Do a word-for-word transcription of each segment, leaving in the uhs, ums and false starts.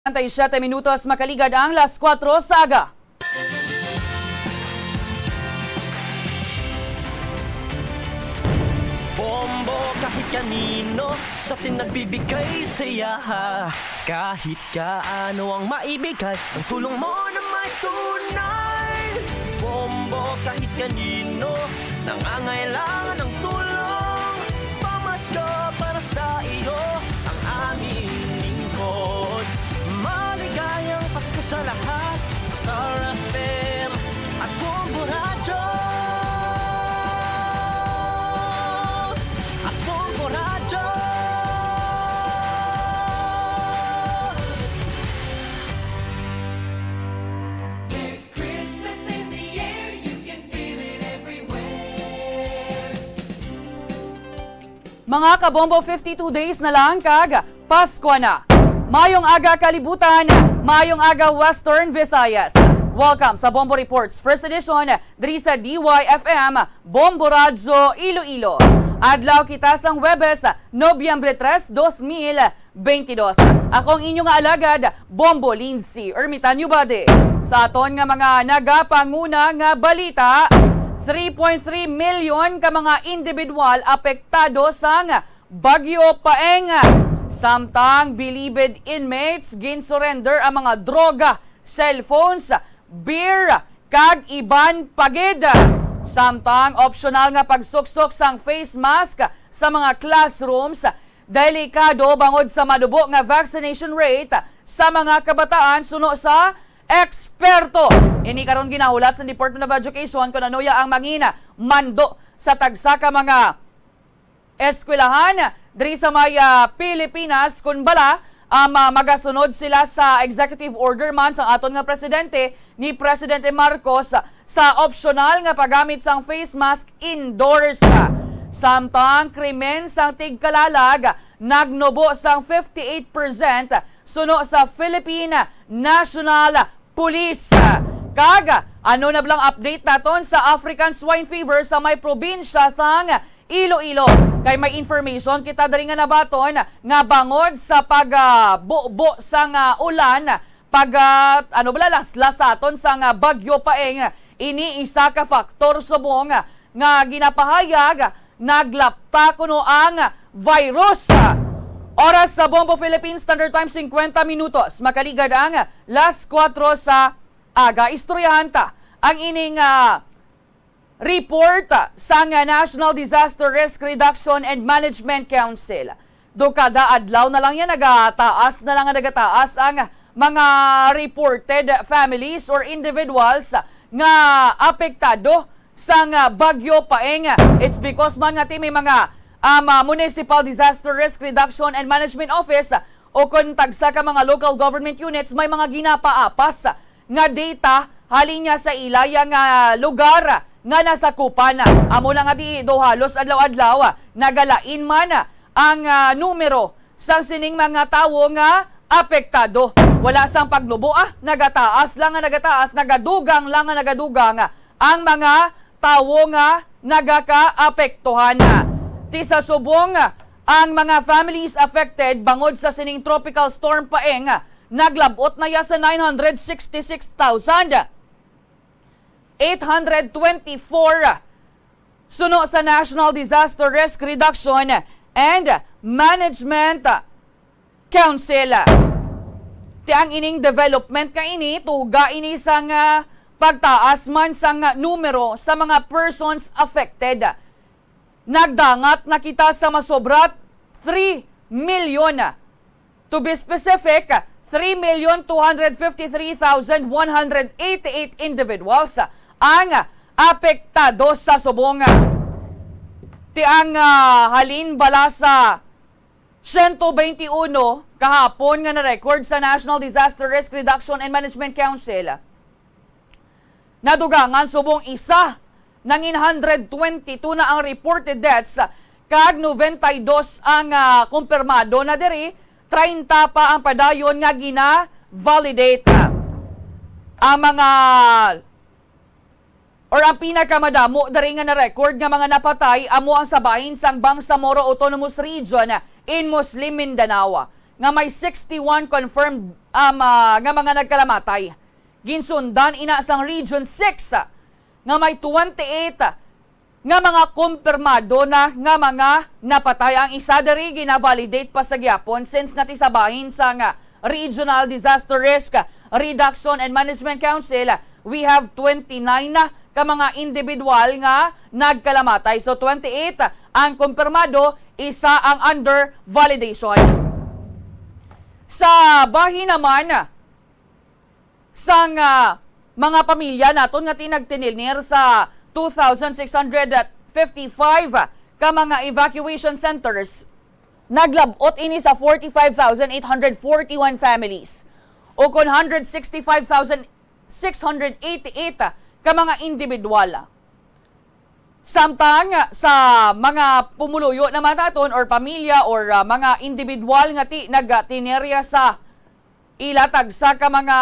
Treinta y siete minutos makaligad ang las kuwatro sa aga. Bombo kahit kanino sa atin nagbibigay saya. Kahit kaano ang maibigay, ang tulong mo na may tunay. Bombo kahit kanino nangangailangan ng tulong. Pamasko para sa iyo ang aming lingkod. Maligayang Pasko sa lahat. Star F M at Bombo Radyo. At Bombo Radyo. There's Christmas in the air, you can feel it everywhere. Mga kabombo, fifty-two days na lang kag Pasko na. Mayong aga, kalibutan. Mayong aga, Western Visayas. Welcome sa Bombo Reports First Edition diri sa D Y F M, Bombo Radyo Iloilo. Adlaw kita sang Huwebes, Nobyembre tres, dos mil beintidos. Ako ang inyo nga alagad, Bombo Lindsay Ermitanio Bade. Sa aton nga mga nagapanguna nga balita, three point three million ka mga individual apektado sang Bagyo Paeng. Samtang bilibid inmates, gin-surrender ang mga droga, cellphones, beer, kag iban pa gid. Samtang optional nga pagsuksok sang face mask sa mga classrooms, delikado bangod sa manubo nga vaccination rate sa mga kabataan suno sa eksperto. Ini karon ginahulat sa Department of Education kon ano ya ang mangin mando sa tagsa ka mga eskwelahan diri sa may, ah, Pilipinas, kon bala, um, ah, magasunod sila sa executive order man sang aton nga presidente, ni Presidente Marcos, sa opsyonal nga paggamit sang face mask indoors. Samtang krimen sang tigkalalag nagnubo sang fifty-eight percent suno sa Philippine National Police. Kag ano na bala ang update naton sa African Swine Fever sa may probinsya sang Iloilo? Kay may information kita diri nga nabaton nga bangod sa pag, ah, bubo sang, ah, ulan, pag, ah, ano bala, laslas sa aton sang, ah, Bagyo Paeng, ini isa ka faktor subong nga ginapahayag naglapta kuno ang virus. Oras sa Bombo Philippines Standard Time, singkwenta minutos makaligad ang las kuwatro sa aga. Istoryahan ta ang ining, ah, report sang National Disaster Risk Reduction and Management Council. Do kada adlaw na lang yan, nagataas na lang nga nagataas ang mga reported families or individuals nga apektado sang, ah, Bagyo Paeng. It's because man nga ti may mga, um, ah, Municipal Disaster Risk Reduction and Management Office o kon tagsa ka mga local government units may mga ginapaapas nga data halin niya sa ilaya nga lugar nga nasakupan. Amo na nga di do halos adlaw-adlaw nagalain man ang, ah, numero sang sining mga tawo nga apektado. Wala sang pagnubo, ah, nagataas lang nga nagataas, nagadugang lang nga nagadugang ang mga tawo nga nagakaapektuhan. Ti sa subong, ang mga families affected bangod sa sining Tropical Storm Paeng naglab-ot na ya sa nine hundred sixty-six thousand eight hundred twenty-four suno sa National Disaster Risk Reduction and Management Council. Ti ang ining development nga ini, tuga ini sang, ah, pagtaas man sang numero sa mga persons affected. Nagdangat na kita sa masobra three million. To be specific, three million two hundred fifty-three thousand one hundred eighty-eight individuals ang apektado sa subong. Ti ang, ah, halin bala sa siyento beinti uno kahapon nga na-record sa National Disaster Risk Reduction and Management Council. Nadugangan subong isa, nangin hundred twenty-two na ang reported deaths, kag noventa y dos ang, ah, kumpirmado na diri, treinta pa ang padayon nga gina-validate. Ang mga or ang pinakamadamo diri nga na-record nga mga napatay amo ang sa bahin sang Bangsamoro Autonomous Region in Muslim Mindanao, nga may sixty-one confirmed um, ah, nga mga nagkalamatay. Ginsundan ina sang Region six, ah, nga may twenty-eight, ah, nga mga kumpirmado na nga mga napatay. Ang isa diri gina-validate pa sa gyapon since nga ti sa bahin sang Regional Disaster Risk Reduction and Management Council, we have twenty-nine na ka mga individual nga nagkalamatay. So, twenty-eight ang kumpirmado, isa ang under validation. Sa bahin naman sang, ah, mga pamilya naton nga tinagtinilnir sa two thousand six hundred fifty-five ka mga evacuation centers, naglab-ot ini sa forty-five thousand eight hundred forty-one families, o kon hundred sixty-five thousand six hundred eighty-eight ka mga individual. Samtang sa mga pumuluyo naman naton or pamilya or, ah, mga individual nga ti-, nagtinerya sa ila tagsa ka mga,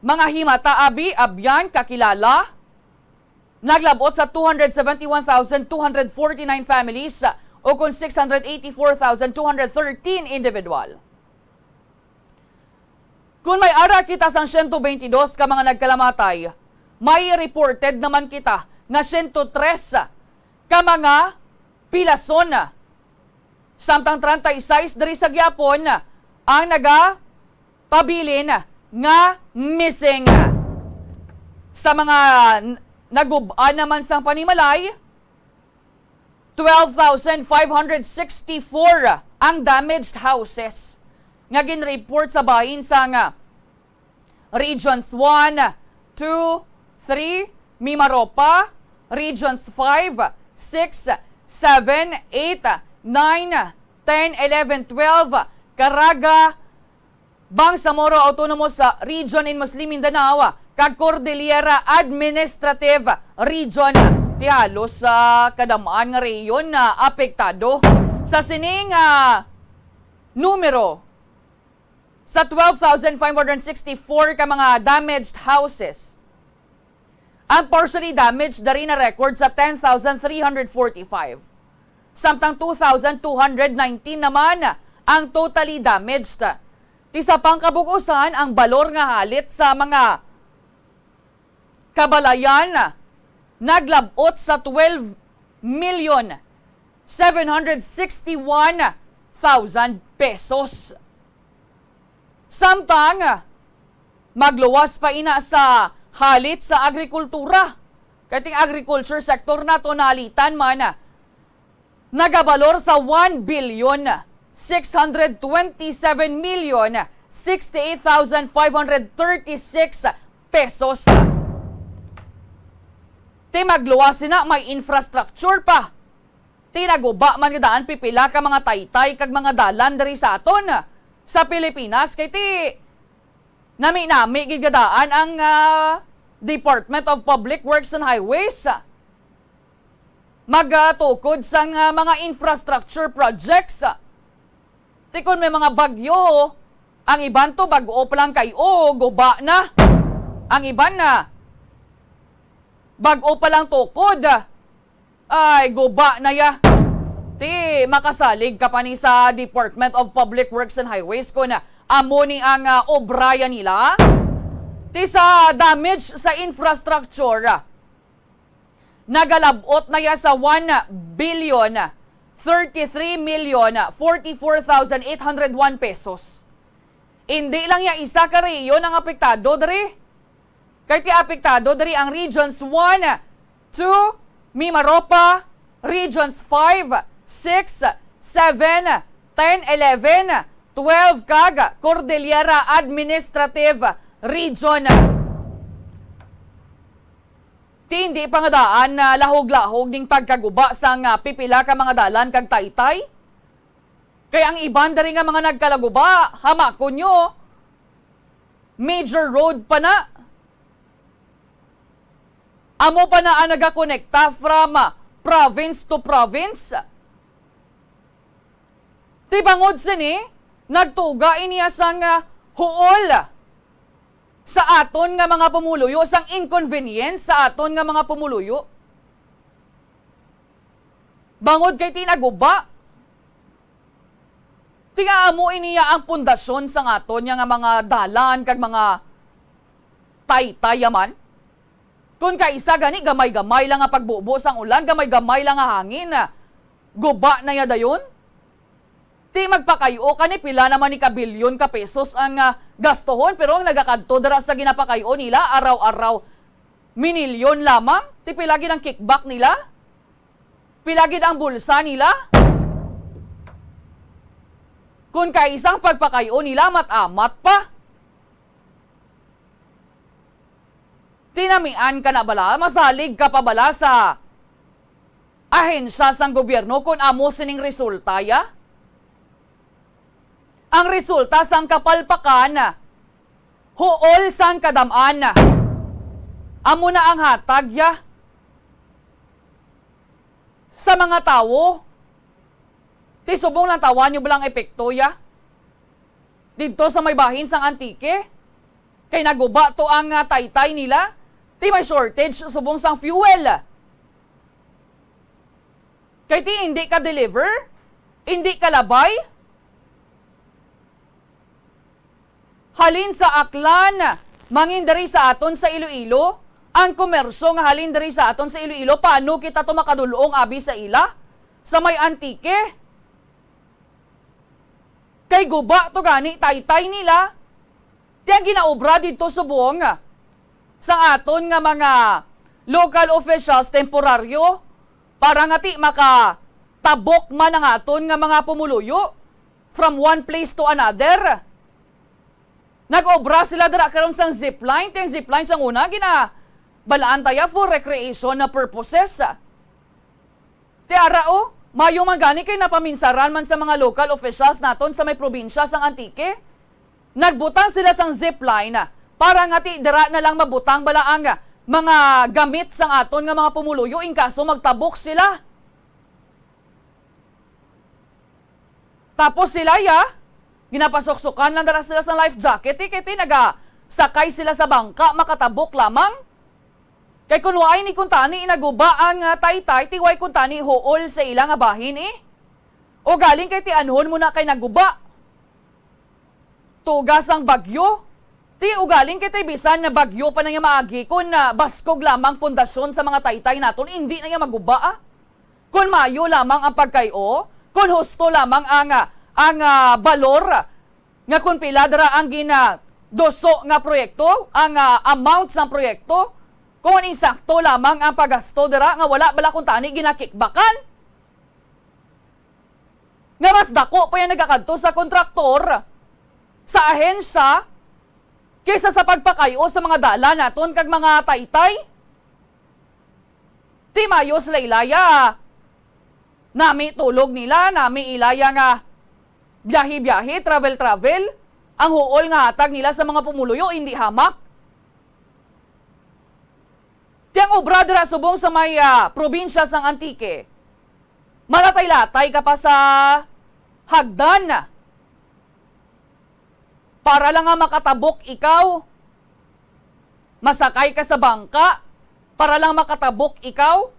mga himata, abi, abyan, kakilala, naglab-ot sa two hundred seventy-one thousand two hundred forty-nine families, o kon six hundred eighty-four thousand two hundred thirteen individual. Kung may ara kita sang siyento bentidós ka mga nagkalamatay, may reported naman kita nga siyento tres ka mga pilason, samtang treinta y seis diri sa gyapon ang nagapabilin nga missing. Sa mga n-, nagub-an naman sang panimalay, twelve thousand five hundred sixty-four ang damaged houses nga ginreport sa bahin sang Regions one, two, three, Mimaropa, Regions five, six, seven, eight, nine, ten, eleven, twelve, Caraga, Bangsamoro Autonomous Region in Muslim Mindanao, kag Cordillera Administrative Region. Ti halos sa kadam-an nga rehiyon na apektado. Sa sining, ah, numero, sa twelve thousand five hundred sixty-four ka mga damaged houses, ang partially damaged diri na record sa ten thousand three hundred forty-five, samtang two thousand two hundred nineteen naman ang totally damaged. Ti sa pangkabug-usan, ang balor nga halit sa mga kabalayan naglab-ot sa twelve million seven hundred sixty-one thousand pesos. Samtang, magluwas pa ina sa halit sa agrikultura. Kay ting agriculture sector nato nahalitan man, nagabalor sa one billion six hundred twenty-seven million sixty-eight thousand five hundred thirty-six pesos. Ti magluwas sina, may infrastructure pa. Ti naguba man gid daan pipila ka mga taytay kag mga dalan diri sa aton sa Pilipinas, kay ti nami-nami gid gid daan ang, ah, Department of Public Works and Highways magatukod sang, ah, mga infrastructure projects. Ti kon may mga bagyo, ang iban to bag-o pa lang kay, o, guba na. Ang iban na, bag-o pa lang tukod, ay, guba na ya. Ti makasalig ka pa ni sa Department of Public Works and Highways kon amo ni ang, ah, obrayan nila. Ti sa damage sa infrastructure, nagalab-ot na ya sa one billion thirty-three million forty-four thousand eight hundred one pesos. Indi lang ya isa ka rehiyon ang apektado diri. Kay ti apektado diri ang Regions one, two, Mimaropa, Regions five, six, seven, ten, eleven, twelve, kag Cordillera Administrative Region. Ti indi pa nga daan na lahog-lahog ning pagkaguba sang, ah, pipila ka mga dalan kag taytay. Kay ang iban diri nga mga nagkalaguba, hamakon nyo, major road pa na. Amo pa na ang nagakonekta from, ah, province to province. Ti bangod sini, nagtuga ini sang, ah, huol sa aton nga mga pumuluyo, sang inconvenience sa aton nga mga pumuluyo. Bangod kay ti naguba. Ti nga amo ini ya ang pundasyon sang aton ya nga mga dalan kag mga taytay ya man. Kon kaisa gani gamay-gamay lang nga pagbubo sang ulan, gamay-gamay lang nga hangin, guba na ya dayon. Ti magpakay-o ka ni pila naman ni ka bilyon ka pesos ang, ah, gastuhon, pero ang nagakadto dira sa ginapakay-o nila araw-araw, minilyon lamang. Ti pila gid ang kickback nila? Pila gid ang bulsa nila? Kun kaisang pagpakay-o nila, mat-amat pa. Tinamian ka na bala? Masalig ka pa bala sa ahensya sang gobyerno kun amo sining resulta ya? Ang resulta sang kapalpakan, huol sang kadam-an, amo na ang hatag ya sa mga tawo. Ti subong lang tawa nyo bala ang epekto ya didto sa may bahin sang Antique. Kay naguba to ang, ah, taytay nila. Ti may shortage subong sang fuel. Kay ti hindi ka deliver, hindi ka labay. Halin sa Aklan, mangin diri sa aton sa Iloilo, ang komersyo nga halin diri sa aton sa Iloilo, paano kita to makadul-ong abi sa ila? Sa may Antique? Kay guba to gani taytay nila. Ti ang ginaobra didto subong sang aton nga mga local officials temporaryo para nga ti makatabok man ang aton nga mga pumuluyo from one place to another. Nag-obra sila dira karon sang zipline. Ti ang zipline sang una ginabalaan ta ya for recreation na purposes. Ti ara, o, mayo man gani kay napaminsaran man sa mga local officials naton sa may probinsya sang Antique. Nagbutang sila sang zipline para nga ti dira na lang mabutang bala ang mga gamit sang aton nga mga pumuluyo in kaso magtabok sila. Tapos sila, ya, ginapasuksukan lang dala sila sa life jacket, eh, kay ti nagasakay sila sa bangka, makatabok lamang. Kay kun waay ni kuntani inaguba ang, ah, taytay, ti way kuntani huol sa ila nga bahin, eh. O galing kay ti anhon mo na kay naguba. Tuga sang bagyo. Ti ugaling kay tay bisan na bagyo pa na nga maagi, kun, ah, baskog lamang pundasyon sa mga taytay naton, indi na nga maguba, ah. Kun maayo lamang ang pagkay-o, kun husto lamang ang, ah, ang, ah, balor, nga kun pila dira ang ginaduso nga proyekto, ang, ah, amount sang proyekto, kun insakto lamang ang paggasto dira, nga wala bala kuntani ginakikbakan. Nga mas dako pa yung nagakadto sa kontraktor, sa ahensya, kaysa sa pagpakayo sa mga dalan naton kag mga taytay. Ti mayo sila ilaya. Nami tulog nila, nami ilaya nga biyahe-biyahe, travel-travel. Ang huol nga hatag nila sa mga pumuluyo, hindi hamak. Ti ang obra dira subong sa may, ah, probinsya sang Antique, malatay-latay ka pa sa hagdan. Para lang nga makatabok ikaw, masakay ka sa bangka, para lang makatabok ikaw.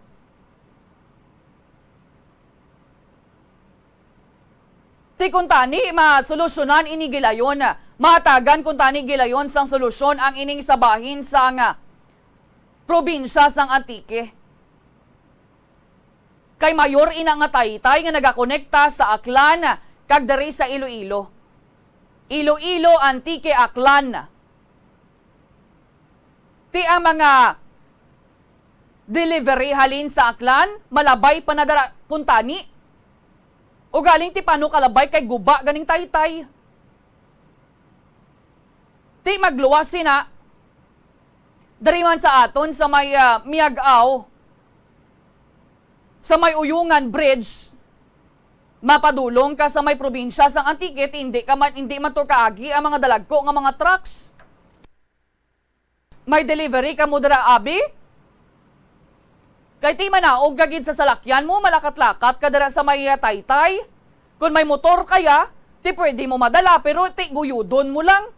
Ti kuntani, masolusyonan ini gilayon, mahatagan kuntani gilayon sang solusyon ang ining sa bahin sang, ah, probinsya sang Antique. Kay mayor ina nga taytay nga nagakonekta sa Aklan kag diri sa Iloilo. Iloilo, Antique, Aklan. Ti ang mga delivery halin sa Aklan, malabay pa na dara kuntani. Ugaling ti paano kalabay kay guba ganing taytay. Ti magluwas sina diri man sa aton sa may, ah, Miag-ao, sa may Uyungan Bridge, mapadulong ka sa may probinsya sang Antique, ti hindi ka man, hindi man to kaagi ang mga dalagko nga mga trucks. May delivery kamo dira, abi? Kay ti manaog ka gid sa salakyan mo, malakat-lakat ka dira sa may, ah, taytay. Kung may motor kaya, ti pwede mo madala, pero ti guyudon mo lang.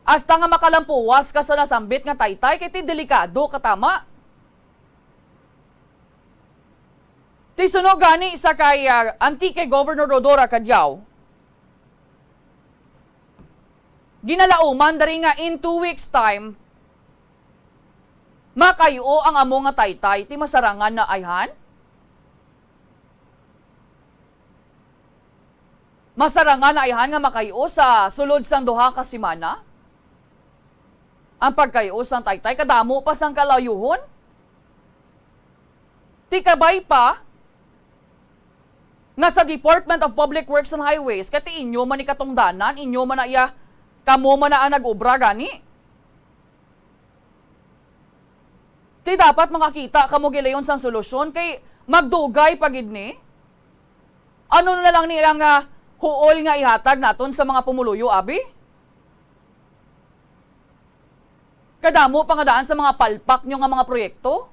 Hasta nga makalampuwas ka sa nasambit nga taytay, kay ti delikado ka tama. Ti suno gani sa kay, ah, Antique Governor Rhodora Cadiao, Ginalauman diri nga in two weeks time, makayo ang amo nga taytay, ti masarangan na ayhan? Masarangan na ayhan nga makayo sa sulod sang duha ka semana? Ang pagkayo sang taytay, kadamo pa sang kalayuhon? Ti kabay pa nga sa Department of Public Works and Highways, kay ti inyo man ni katungdanan, inyo man na iya, kamo man na ang nag-obra gani. Ti dapat makakita kamo gilayon sang solusyon, kay magdugay pa gid ni. Ano na lang ni ang, ah, huol nga ihatag naton sa mga pumuluyo, abi? Kadamo pa nga daan sa mga palpak nyo nga mga proyekto.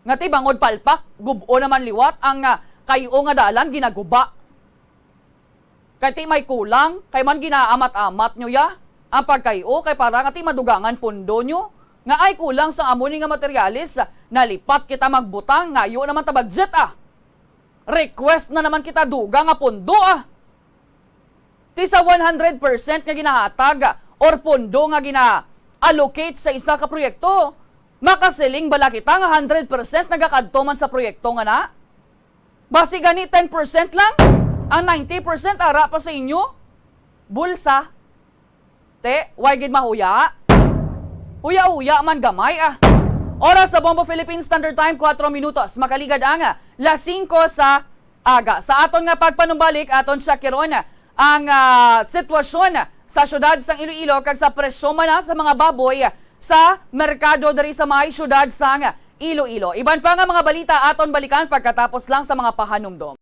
Nga ti bangod palpak, gub-o naman liwat ang, ah, kayo nga dalan ginaguba. Kay ti may kulang, kay man ginaamat-amat nyo ya ang pagkayo, kay para nga ti madugangan pundo nyo. Nga ay kulang sa amo ni nga materyales, nalipat kita magbutang, ngayo naman ta budget, ah. Request na naman kita dugang nga pundo, ah. Ti sa one hundred percent nga ginahatag or pondo nga gina-allocate sa isa ka proyekto, makasiling bala kita nga hundred percent nagakadto man sa proyekto nga na? Basi gani ten percent lang, ang ninety percent ara pa sa inyo bulsa. Te, way gid mahuya? Huya-huya man gamay, ah. Oras sa Bombo Philippine Standard Time, kuwatro minutos. Makaligad ang, ah, las singko sa aga. Sa aton nga pagpanumbalik, aton siya kiron ang, ah, sitwasyon sa siyudad sang Iloilo kag sa presyo man na sa mga baboy sa merkado diri sa may siyudad sang Iloilo. Iban pa nga mga balita aton balikan pagkatapos lang sa mga pahanumdom.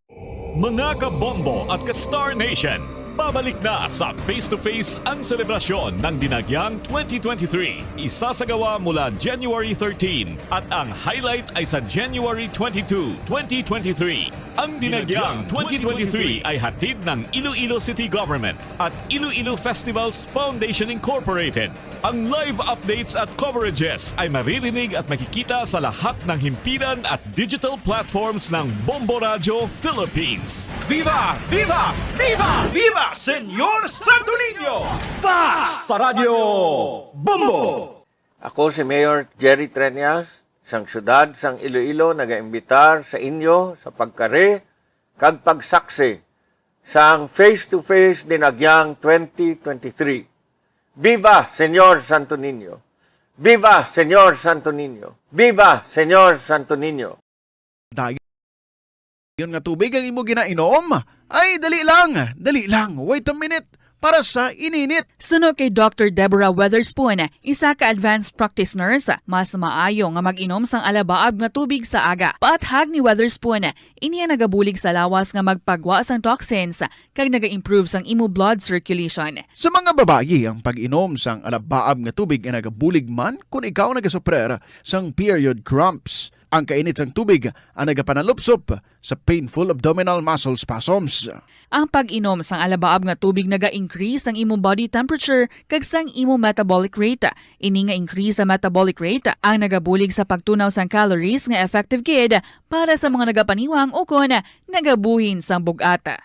Mga kabombo at ka-Star Nation, pabalik na sa Face to Face ang selebrasyon ng Dinagyang twenty twenty-three. Isasagawa mula January thirteen at ang highlight ay sa January twenty-two, twenty twenty-three. Ang Dinagyang twenty twenty-three ay hatid ng Iloilo City Government at Iloilo Festivals Foundation Incorporated. Ang live updates at coverages ay maririnig at makikita sa lahat ng himpilan at digital platforms ng Bombo Radyo Philippines. Viva! Viva! Viva! Viva, Senyor Santo Niño! Basta Radyo Bombo! Ako si Mayor Jerry Treñas, sang siyudad sang Iloilo, nagaimbitar sa inyo sa pagkari kag pagsaksi sang Face to Face Dinagyang twenty twenty-three. Viva, Senyor Santo Niño! Viva, Senyor Santo Niño! Viva, Senyor Santo Niño! Dayon nga tubig ang imo ginainom? Ay, dali lang, dali lang. Wait a minute. Para sa ininit. Suno kay Doctor Deborah Weatherspoon, isa ka advanced practice nurse, mas maayo nga mag-inom sang alabaab nga tubig sa aga. Paathag ni Weatherspoon, ini ang nagabulig sa lawas nga magpagwa sang toxins kag naga-improve sang imo blood circulation. Sa mga babayi, ang pag-inom sang alabaab nga tubig ay nagabulig man kon ikaw nagasuprer sang period cramps. Ang kainit sang tubig ang nagapanalupsop sa painful abdominal muscle spasms. Ang pag-inom sang alabaab nga tubig naga-increase sang imo body temperature kag sang imo metabolic rate. Ini nga increase sa metabolic rate ang nagabulig sa pagtunaw sang calories nga effective gid para sa mga nagapaniwang ukon nagabuhin sang bug-at.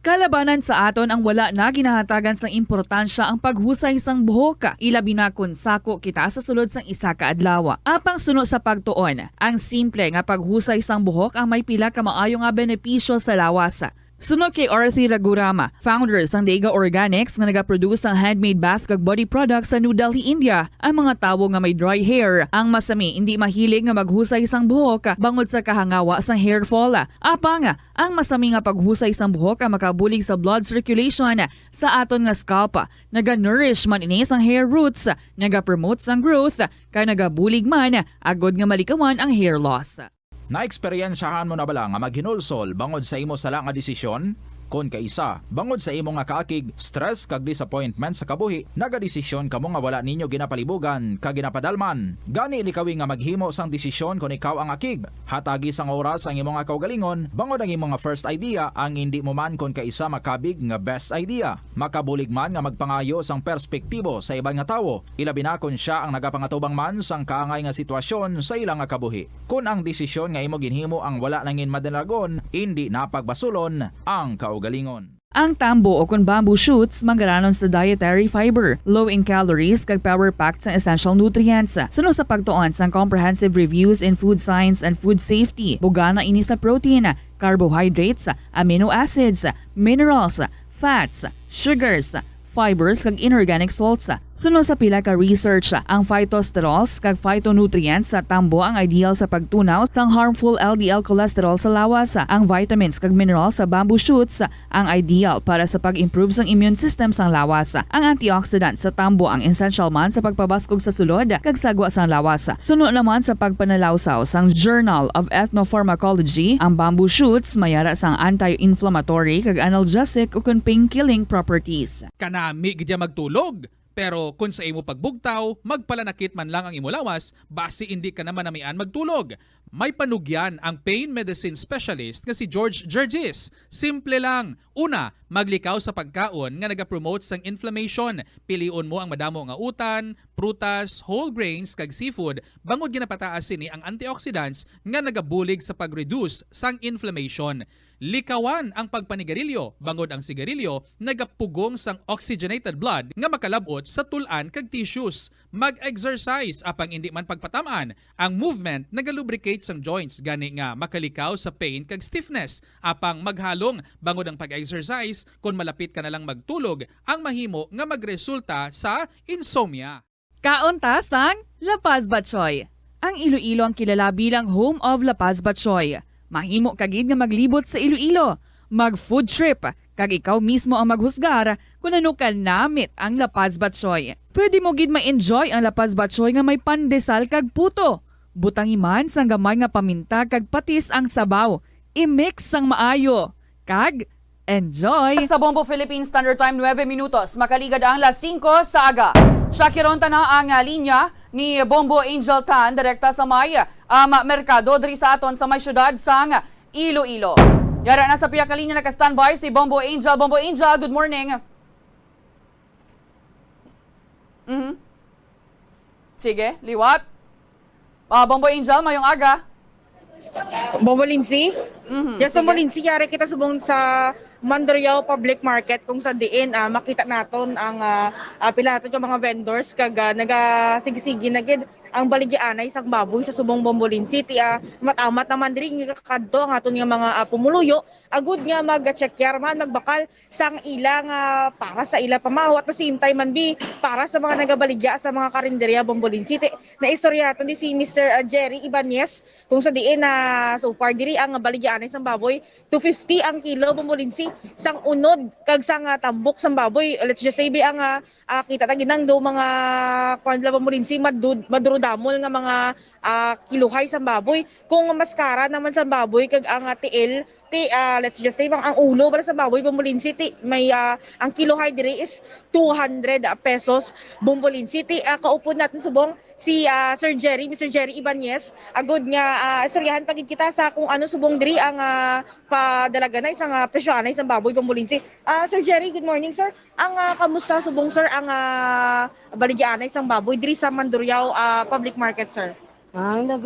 Kalabanan sa aton ang wala na ginahatagan sang importansya ang paghusay sang buhok, ilabi na kon sako kita sa sulod sang isa ka adlaw. Apang suno sa pagtuon, ang simple nga paghusay sang buhok ang may pila ka maayo nga benepisyo sa lawas. Suno kay Arthi Ragurama, founder sang Dega Organics nga nagaproduce sang handmade bath kag body products sa New Delhi, India, ang mga tawo nga may dry hair ang masami indi mahilig nga maghusay sang buhok bangod sa kahangawa sang hair fall. Apang, ang masami nga paghusay sang buhok ang makabulig sa blood circulation sa aton nga scalp. Naga-nourish man ini sang hair roots, nagapromote sang growth, kag nagabulig man agod nga malikawan ang hair loss. Naeksperyensyahan mo na bala nga maghinulsol bangod sa imo sala nga desisyon? Kon kaisa, bangod sa imo nga kaakig, stress, kag disappointment sa kabuhi, nagadesisyon kamo nga wala ninyo ginapalibugan kag ginapadalman. Gani, likawi nga maghimo sang desisyon kon ikaw ang akig. Hatagi sang oras ang imo nga kaugalingon bangod ang imo nga first idea ang indi mo man kon kaisa makabig nga best idea. Makabulig man nga magpangayo sang perspektibo sa iban nga tawo, ilabi na kon sia ang nagapangatubang man sang kaangay nga sitwasyon sa ila nga kabuhi. Kon ang desisyon nga imo ginhimo ang wala nangin madalagon, indi na pagbasulon ang kaugalingon. Ang tambo o kon bamboo shoots manggaranon sa dietary fiber, low in calories, kag power-packed sang essential nutrients. Suno sa pagtuon sang Comprehensive Reviews in Food Science and Food Safety, bugana ini sa protein, carbohydrates, amino acids, minerals, fats, sugars, fibers, kag inorganic salts. Suno sa pila ka research, ang phytosterols kag phytonutrients sa tambo ang ideal sa pagtunaw sang harmful L D L cholesterol sa lawas. Ang vitamins kag minerals sa bamboo shoots ang ideal para sa pag-improve sang immune system sang lawas. Ang antioxidant sa tambo ang essential man sa pagpabaskog sa sulod kag sagwa sang lawas. Suno naman sa pagpanalawsaw sang Journal of Ethnopharmacology, ang bamboo shoots may ara sang anti-inflammatory kag analgesic ukon pain-killing properties. Kanami gid ya magtulog. Pero kon sa imo pagbugtaw, magpalanakit man lang ang imo lawas, basi indi ka na manamian magtulog. May panugyan ang pain medicine specialist nga si George Gergis. Simple lang. Una, maglikaw sa pagkaon nga nagapromote sang inflammation. Pilion mo ang madamo nga utan, prutas, whole grains, kag seafood, bangod ginapataas sini ang antioxidants nga nagabulig sa pag-reduce sang inflammation. Likawan ang pagpanigarilyo, bangod ang sigarilyo nagapugong sang oxygenated blood nga makalab-ot sa tul-an kag tissues. Mag-exercise, apang indi man pagpatam-an. Ang movement nagalubricate sang joints, gani nga makalikaw sa pain kag stiffness. Apang maghalong, bangod ang pag-exercise, kon malapit ka na lang magtulog, ang mahimo nga magresulta sa insomnia. Kaon ta sang La Paz Batchoy. Ang Iloilo ang kilala bilang home of La Paz Batchoy. Mahimo ka gid nga maglibot sa Iloilo, mag-food trip, kag ikaw mismo ang maghusgar kon ano ka namit ang La Paz Batchoy. Pwede mo gid ma-enjoy ang La Paz Batchoy nga may pandesal kag puto. Butangi man sang gamay nga paminta kag patis ang sabaw. I-mix sang maayo. Kag enjoy! Sa Bombo Philippine Standard Time, nuebe minutos makaligad ang las singko sa aga. Siya kiron ta na ang, ah, linya ni Bombo Angel Tan, direkta sa may, um, merkado diri sa aton sa may syudad sang Iloilo. Yara na sa pihak nga linya, naka-standby si Bombo Angel. Bombo Angel, good morning. Mhm. Sige, liwat. Ah, Bombo Angel, mayong aga. Bombo Lindsay? Mhm, Yes, sige. Bombo Lindsay, yari kita subong sa Mandurriao Public Market kung sa diin ah, makita naton ang ah, ah, pila naton ka mga vendors kag ah, nagasigi-sige na gid ang baligyaanay sang baboy sa subong Bombo Lindsay. Ti ah, amat-amat naman diri nga kadto ang aton nga mga ah, pumuluyo agud nga mag-check yar man, magbakal sang ila nga para sa ila pamahaw at the same time man bi para sa mga nagabaligya sa mga karinderya Bombo Lindsay. Ti, naistorya naton di si Mister ah, Jerry Ibanez kung sa diin na so far diri ang baligyaanay sang baboy two fifty ang kilo Bombo Lindsay sang unod kag sang ah, tambok sang baboy, let's just say bi ang ah, ah, kita ta ginang do mga kuan la Bombo Lindsay madud madrudamol nga mga ah, kiluhay sang baboy. Kung mas kara naman sang baboy kag ang ah, tiil ti ah, let's just say bang ang ulo bala sa baboy Bombo Lindsay ti may ah, ang kiluhay diri is two hundred pesos Bombo Lindsay. Ti ah, kaupod naton subong si ah, Sir Jerry, Mister Jerry Ibanez, agud nga ah, istoryahan pa gid kita sa kung ano subong diri ang ah, padalaganay sang ah, presyohanay sang baboy Bombo Lindsay. Ah, Sir Jerry, good morning, sir. Ang ah, kamusta subong, sir, ang ah, baligyaanay sang baboy diri sa Mandurriao ah, Public Market, sir? Ang nag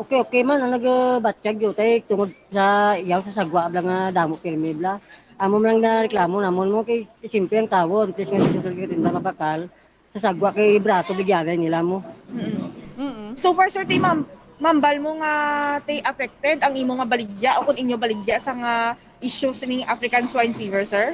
okay okay man ang nagabatyag yo tay tungod sa iyaw sa sagwa bla nga damo pirmi bla. Amo man lang na reklamo namon mo kay siyempre ang tawo antes nga dito sa tinda mabakal sa sagwa kay barato bigyanay nila mo. Mm-mm. So far, sir, ti ma'am, mambal mo nga ti affected ang imo nga baligya o kung inyo baligya sa nga issue sining African swine fever, sir?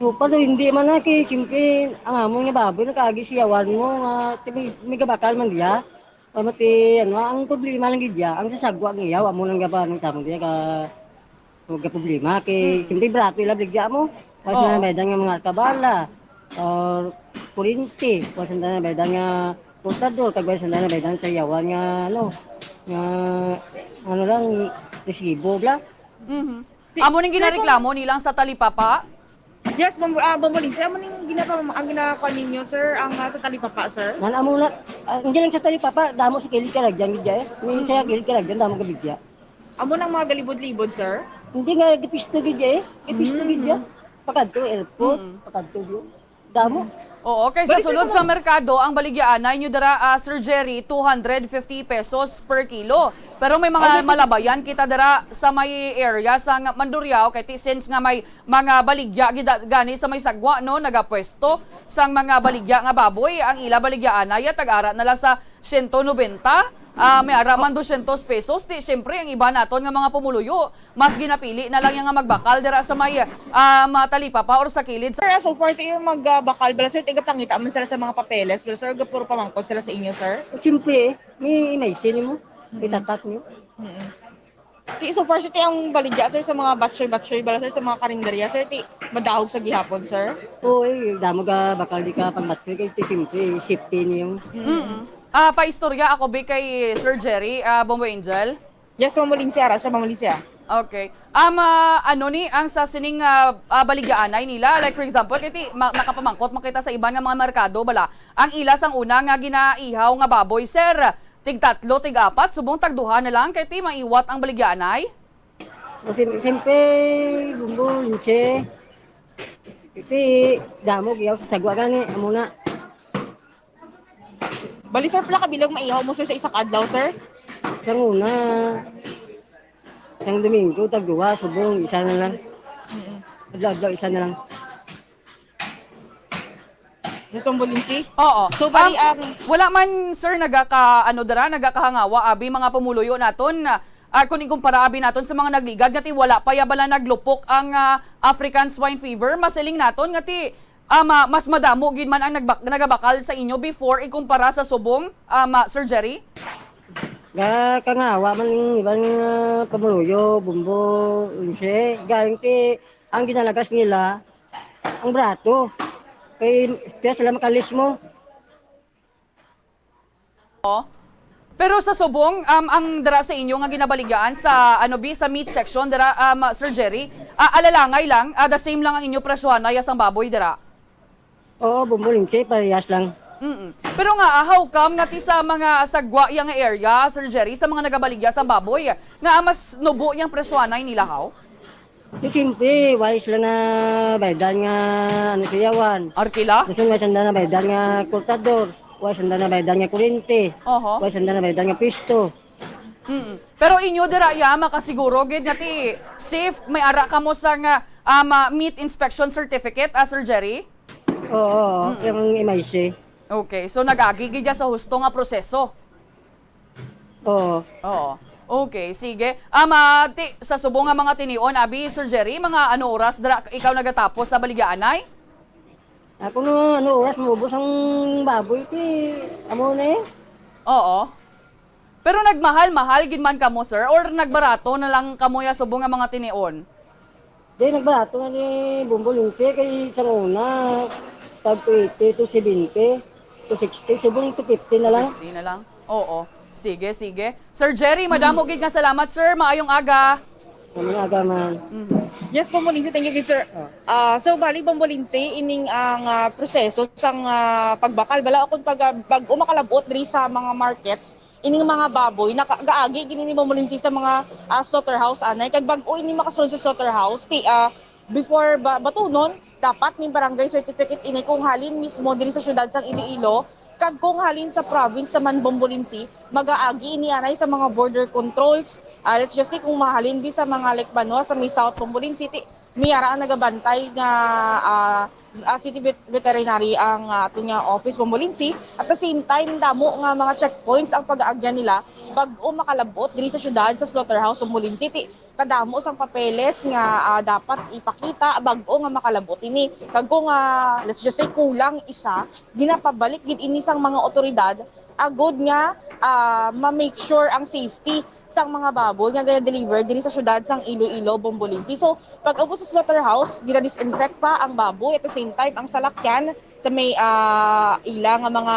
So, pero hindi man na kay siyempre ang amon nga baboy nakaagi siyawan mo nga ti may, may gabakal man diya. Pamati ano, ang problema lang gid diya, ang sasagwa ang iyaw amo lang gaba ng tamang diya ka huwag ka problema kay siyempre barato ila bigya mo. Kasi Oo. Na baydan nga mga kabala or kurinti, kasi na baydan nga portador, kag sa na baydan sa yawan nga ano, nga ano lang resibo bla. Mhm. Amo ning ginareklamo nilang sa talipapa? Yes, Bombo, ah, Bombo Lindsay, amo ning ginapa ang ginakuha ninyo, sir, ang ah, sa talipapa, sir? Nan amo na ah, hindi lang sa talipapa, damo sa kilid ka lang dyan, gid eh. May sa kilid ka lang dyan, damo ka bigya. Amo nang mga galibod-libod, sir? Hindi nga gipisto gid eh. Gipisto gid ya. Pakadto airport, Mm. pakadto yun. Damo. Oo, kay sa Bali, sir, sulod kung sa merkado, ang baligyaanay nyo dira, ah, Sir Jerry, two hundred fifty pesos per kilo. Pero may mga Ay, may malabayan kita dira sa may area sa Mandurriao, kay ti-, since nga may mga baligya gida-, gani sa may sagwa, no, nagapwesto sang mga baligya nga baboy, ang ila baligyaanay tag-ara na lang sa sento nobenta, ah, may ara man dosyentos pesos, ti siyempre ang iba naton nga mga pumuluyo, mas ginapili na lang niya nga magbakal dira sa may, ah, mga talipapa or sa kilid sa Sir, ah, so far, ti yung magbakal bala, sir, tigapangita man sila sa mga papeles, bala, sir, puro pamangkot sila sa inyo, sir? Siyempre, may inaysin mo, may Mm. tatak niyo. Mm. Ti, so far, sir, ti ang baligya, sir, sa mga batchoy-batchoy bala, sir, sa mga karinderya, sir, ti madahog sa gihapon, sir? Oo, eh, damo ga bakal di ka pang batchoy, kay ti siyempre, safety niyo. Mm. Mm. Ah, paistorya ako, bi, kay Sir Jerry, ah, Bombo Angel. Yes, Ma'am Lindsay, ara siya, Ma'am Lindsay, ah. Okay. Um, ah, ano ni ang sa sining, ah, ah, baligyaanay nila? Like, for example, kay ti, ma-, nakapamangkot man kita sa iban nga mga merkado, bala. Ang ila sang una nga ginaihaw nga baboy, sir, tig tatlo, tig apat, subong tag duha na lang, kay ti maiwat ang baligyaanay? O, sim-, siyempre, Bumbo, Lindsay. Iti, damo, giyaw sa sagwa gani, amo na. Bali, sir, pila ka bilog maihaw mo, sir, sa isa ka adlaw, sir? Sang una, sang Domingo, tag duha, subong, isa na lang. Mm-mm. Adlaw-adlaw, isa na lang. Gusto mo, Lindsay? Oo. So, bali, Um, ang wala man, sir, nagaka-, ano, dira, nagakahangawa, abi, mga pumuluyo naton, ah, ah, kung ikumpara, abi, naton sa mga nagligad, nga ti wala pa ya bala naglupok ang, ah, African swine fever, masiling naton nga ti, ah, ma-, mas madamo gid man ang nagbak-, nagabakal sa inyo before ikumpara sa subong, ah, ma-, Sir Jerry? Ga-, kangawa man ang iban nga pumuluyo, Bumbo, Lindsay. Galing ti, ang ginalagas nila, ang barato. Kay, kaya sila makalismo. Oh. Pero sa subong, um, ang dira sa inyo nga ginabaligyaan sa, ano, bi, sa meat section, dira, um, Sir Jerry, ah, alalangay lang, ah, the same lang ang inyo presyohan na ya sang baboy dira? Oo, Bumbo, Lindsay, parehas lang. Mm-mm. Pero nga, ah, how come nga ti sa mga sagwa ya nga area, Sir Jerry, sa mga nagabaligya sa baboy, nga mas nubo yang presyohanay nila, haw? Di, siyempre, wala sila na baydan nga, ano, siyawan. Arkila? Kasi wala sila na baydan nga kortador, wala sila na baydan nga kuryente, Oho. wala sila na baydan nga pisto. Mm. Pero inyo dira, ya, makasiguro gid nga ti safe, may ara kamo sa nga, ah, ma-, meat inspection certificate, ah, Sir Jerry? Oo, Mm. yung M I C. Okay, so nag-agi gid ya sa husto nga proseso. Oo. Oo. Okay, sige. Ah, ma-, ti-, sa subong nga mga tinion, abi, Sir Jerry, mga ano oras dira ikaw nagatapos sa baligyaanay? Ako no, ano oras maubos ang baboy, ti, amo na eh. Oo. Pero nagmahal-mahal gid man kamo, sir, or nagbarato na lang kamo ya subong nga mga tinion? Di, nagbarato na ni Bumbo Lindsay kay sa una, tag two eighty, two seventy, two sixty, subong two fifty na lang. Fifty na lang? Oo. Sige, sige. Sir Jerry, madamo gid nga salamat, sir. Maayong aga. Maayong aga, ma'am. Mhm. Yes, Bumbo Lindsay, thank you, sir. Ah. Ah, so, bali, Bumbo Lindsay, ining ang, ah, proseso sang, ah, pagbakal bala o kung pag, ah, bag-o makalabot diri sa mga markets, ining mga baboy, naka-, gaagi gid ini, Ma'am Lindsay, sa mga, ah, slaughterhouse, anay. Kag bag-o ini makasulod sa slaughterhouse, ti, ah, before ba-, batunon, dapat may barangay certificate ini kung halin mismo diri sa siyudad sang Iloilo, kag kung halin sa province naman, Ma'am Lindsay, magaagi ini anay sa mga border controls. Ah, let's just say, kung mahalin di sa mga, like, banwa sa may South, Ma'am Lindsay, ti, may ara ang nagabantay nga, ah, ah, city vet-, veterinary ang, ah, ato nga office, Bombolinsi. At the same time, damo nga mga checkpoints ang pag-aagyan nila bag-o makalabot diri sa syudad sa slaughterhouse, Bombolinsi. Ti-, kadamo sang papeles nga, ah, dapat ipakita bag-o nga makalabot ini. Kag kung, ah, let's just say, kulang isa, ginapabalik gid ini sang mga otoridad agud nga, ah, ma-make sure ang safety sang mga baboy nga gina-deliver diri sa syudad sang Iloilo, Bombolinsi. So, pag-abot sa slaughterhouse, gina-disinfect pa ang baboy. At the same time, ang salakyan sa may, ah, ila nga mga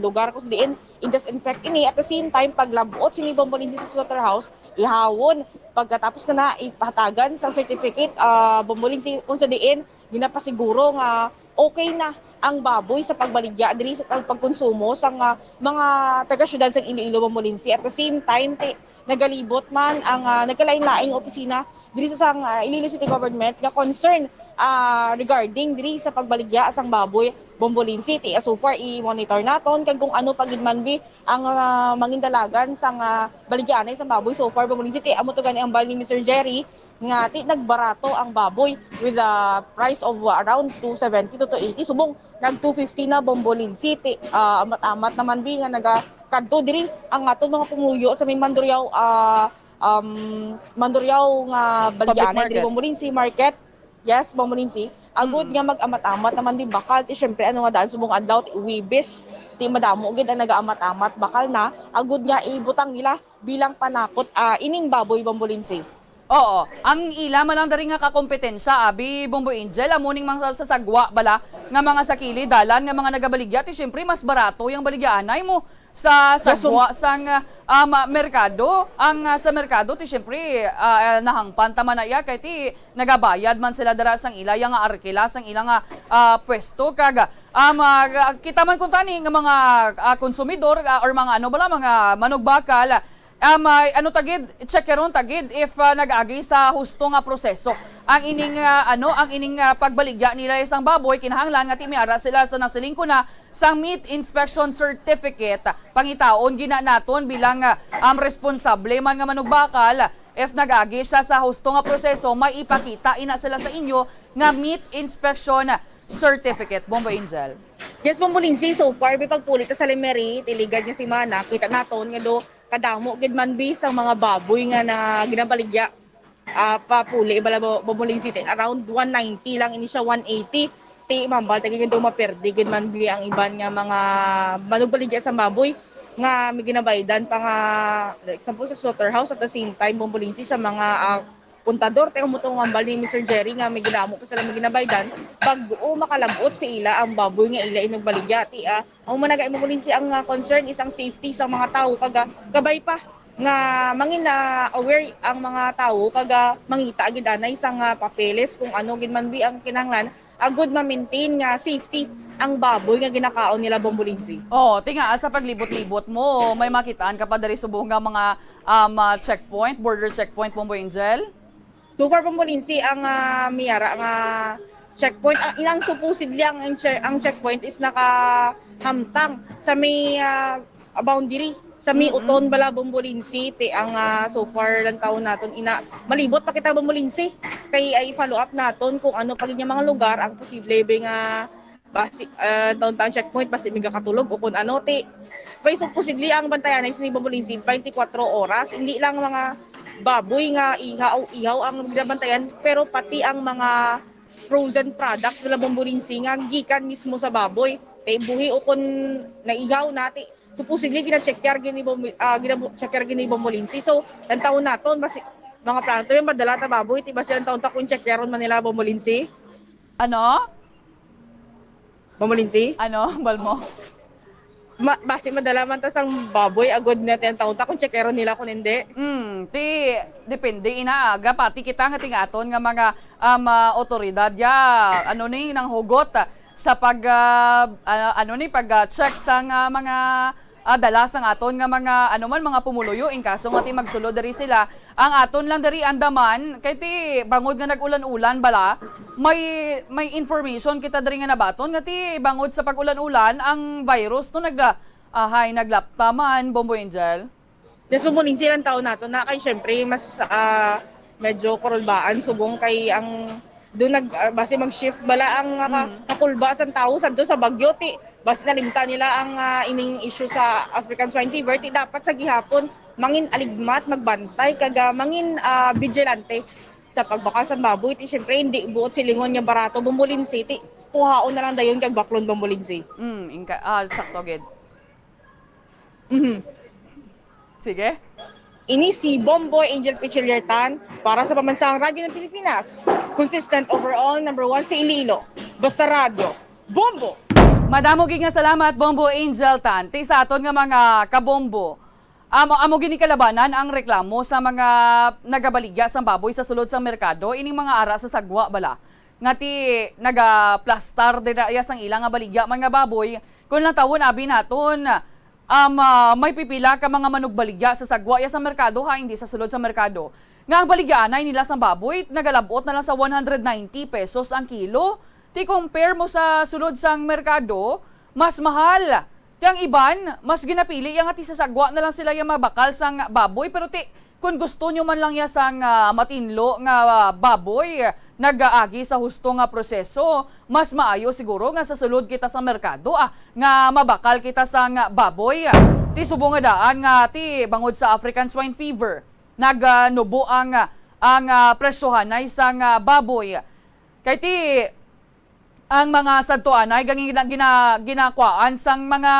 lugar kung sa diin i-disinfect ini. At the same time, paglabot sini, Bombolinsi, sa slaughterhouse, ihawon. Pagkatapos kana, ipahatagan sa certificate, ah, Bombolinsi, kung sa diin ginapasiguro nga okay na ang baboy sa pagbaligya diri sa pag-, pagkonsumo sang, ah, mga taga-syudad sang Iloilo, Bombolinsi. At the same time, ti-, nagalibot man ang, ah, nagkalain-laing opisina diri sa sang, ah, Iloilo City Government nga concern ah, regarding diri sa pagbaligya sang baboy, Bombolinsi. Ti, ah, so far, i-monitor naton kag kung ano pa gid man bi ang, ah, mangindalagan sang, ah, baligyaanay sang baboy so far, Bombolinsi. Ti, amo to gani ang bal ni Mister Jerry nga ti nagbarato ang baboy with a price of, ah, around two seventy to two eighty. Subong nag two fifty na, Bombolinsi. Ti, ah, amat-amat naman bi nga nagakadto diri ang aton mga pumuyo sa may Mandurriao, ah, um, Mandurriao nga baligyaanay diri, Bombolinsi Market. Yes, Bombolinsi. Agud nga mag-amat-amat naman din bakal. Ti, syempre, ano nga daan subong adlaw, ti, Huwebes, ti, madamo gid ang nagaamat-amat bakal na. Agud nga ibutang nila bilang panakot, ah, ining baboy, Bombolinsi. Oo, ang ila man lang diri nga kakompetensya, abi, Bombo Angel, amo ning mga sasagwa bala nga mga sakili, dalan nga mga nagabaligya, ti syempre mas barato yung baligyaanay mo sa sagwa sang, ah, um, merkado. Ang, ah, sa merkado, ti syempre, ah, nahangpan ta man na iya, kay ti nagabayad man sila dira sang ila, yang nga arkila, sang ila nga, ah, pwesto. Kag, um, ah, kita man kuntani nga mga, ah, konsumidor, ah, or mga ano bala, mga manugbakal, um, ah, ano tagid, checkeron tagid if, ah, nag-agi sa husto nga proseso ang ining, ah, ano, ang ining, ah, pagbaligya nila sang baboy. Kinahanglan nga ti may ara sila sa nasiling ko na sang meat inspection certificate. Pangitaon gina naton bilang, ah, um, responsable man nga manugbakal, if nag-agi siya sa husto nga proseso, may ipakita ina sila sa inyo nga meat inspection certificate. Bombo Angel. Yes, Bombo Lindsay, so far, may pagpulit sa Lemery, tiligad nga semana, kita naton nga do kadamo gid man bi sang mga baboy nga na ginabaligya, ah, papuli bala, Bo-, Bombo Lindsay, around one ninety lang ini siya, one eighty. Ti mambal ta gid nga do maperdi gid man bi ang iban nga mga manugbaligya sa baboy nga may ginabaydan pa nga, like, example, sa slaughterhouse, at the same time, Bombo Lindsay, sa mga, ah, puntador. Ti amo to nga hambal ni Mister Jerry nga may gidamo pa sila may ginabaydan, bag-o makalab-ot sa ila ang baboy nga ila inugbaligya. Ti, ah, amo man na gani, Bombo Lindsay, ang, ah, concern is ang safety sa mga tawo, kag, ah, kabay pa nga mangin na aware ang mga tawo, kag, ah, mangita gid anay sang, ah, papeles kung ano gid man bi ang kinahanglan agud ma-maintain nga safety ang baboy nga ginakaon nila, Bombo Lindsay. Oh, ti nga, sa paglibot-libot mo, may makitaan ka pa diri subong nga mga, um, ah, checkpoint, border checkpoint, Bombo Angel? So far, Bombo Lindsay, ang, ah, may ara nga checkpoint, ah, ilang supposedly ang, ang che-, ang checkpoint is nakahamtang sa may, ah, boundary sa may Mm-mm. Uton bala, Bombo Lindsay, ti ang, ah, so far lang taon naton ina. Malibot pa kita, Bombo Lindsay, kay ay follow up naton kung ano pa gid nga mga lugar ang posible ba nga basi, ah, downtown checkpoint, basi may gakatulog o kung ano, ti. Kay supposedly ang bantayan ay sini, Bombo Lindsay, twenty-four oras, hindi lang mga baboy nga ihaw, ihaw ang ginabantayan, pero pati ang mga frozen products nila, Bombo Lindsay, nga gikan mismo sa baboy. Kay buhi o kung naihaw na, ti, supposedly gina-check yar gini, Bombo-, ah, gina-check yar gini, Bombo Lindsay. So, ang taon naton, basi, mga plano to yung madala ta baboy, ti basi ang taon ta kung check yaron man nila, Bombo Lindsay. Ano? Bombo Lindsay? Ano, bal mo? Ma-, basi madala man ta sang baboy, agud na ti ang taon ta kung check yaron nila kung hindi. Hmm, ti, depende, ina, aga, pati kita nga tingaton nga mga, um, ah, otoridad, ya, ano ni, nang hugot, ah, sa pag, ah, ah, ano ni, pag, ah, check sang, ah, mga, ah, dala sang aton nga mga, ano man, mga pumuluyo, in kaso nga ti magsulod diri sila, ang aton lang diri andaman, kay ti bangod nga nag-ulan-ulan bala, may, may information kita diri nga nabaton nga ti bangod sa pag-ulan-ulan, ang virus no nag-, ahay, naglapta man, Bombo Angel. Yes, Bombo Lindsay, ilang taon nato na kay syempre mas, ah, medyo kurulbaan subong kay ang doon nag, ah, basi mag-shift bala ang, ah, Mm. kakulba sang tawo sadto sa Baguio, ti basi nalimtan nila ang, ah, ining issue sa African swine fever, ti dapat sa gihapon mangin aligmat, magbantay, kag, ah, mangin, ah, vigilante sa pagbakal sang baboy. Ti syempre, hindi buot silingon nga barato, Bombo Lindsay, ti kuhaon na lang dayon kag baklon, Bombo Lindsay. Mm, inka-, ah, sakto gid. Mhm. Sige. Ini si Bombo Angel Pichiliertan para sa Pambansang Radyo ng Pilipinas. Consistent overall, number one sa Iloilo. Basta Radyo, Bombo! Madamo gid nga salamat, Bombo Angel Tan. Ti sa aton nga mga kabombo, amo, amo gini kalabanan ang reklamo sa mga nagabaligya sang baboy sa sulod sang merkado, ining mga ara sa sagwa bala. Nga ti nagaplastar dira iya sang ila nga baligya man nga baboy, kun lang tawon abi naton, um, ah, may pipila ka mga manugbaligya sa sagwa iya sa merkado, ha, hindi sa sulod sa merkado, nga ang baligyaanay nila sang baboy nagalab-ot na lang sa one hundred ninety pesos ang kilo. Ti compare mo sa sulod sang merkado, mas mahal. Ti ang iban, mas ginapili ya nga ti sa sagwa na lang sila ya mabakal sang baboy. Pero ti, kung gusto nyo man lang ya sang, ah, matinlo nga, ah, baboy, nagaagi sa husto nga proseso, mas maayo siguro nga sa sulod kita sa merkado, ah, nga mabakal kita sang baboy. Ti subong nga daan nga ti bangod sa African Swine Fever, naganubo ang, ang, ah, presyohanay sang, ah, baboy. Kay ti ang mga sadtuanay gani gina-, gina-, ginakwaan sang mga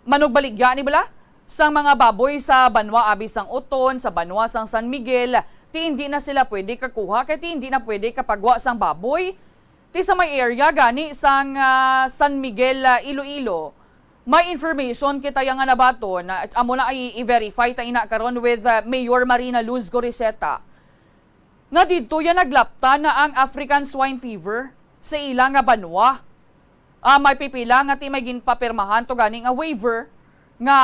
manugbaligya ni bala sang mga baboy sa banwa abi sang Oton, sa banwa sang San Miguel, ti hindi na sila pwede kakuha kay ti hindi na pwede kapagwa sang baboy. Ti sa may area gani sang, ah, San Miguel, ah, Iloilo, may information kita ya nga nabaton, na amo na ay i-verify ta ina karon with, ah, Mayor Marina Luz Goriseta, nga didto ya naglapta na ang African Swine Fever sa ila nga banwa. Ah, may pipila nga ti may ginpapirmahan to gani nga waiver nga,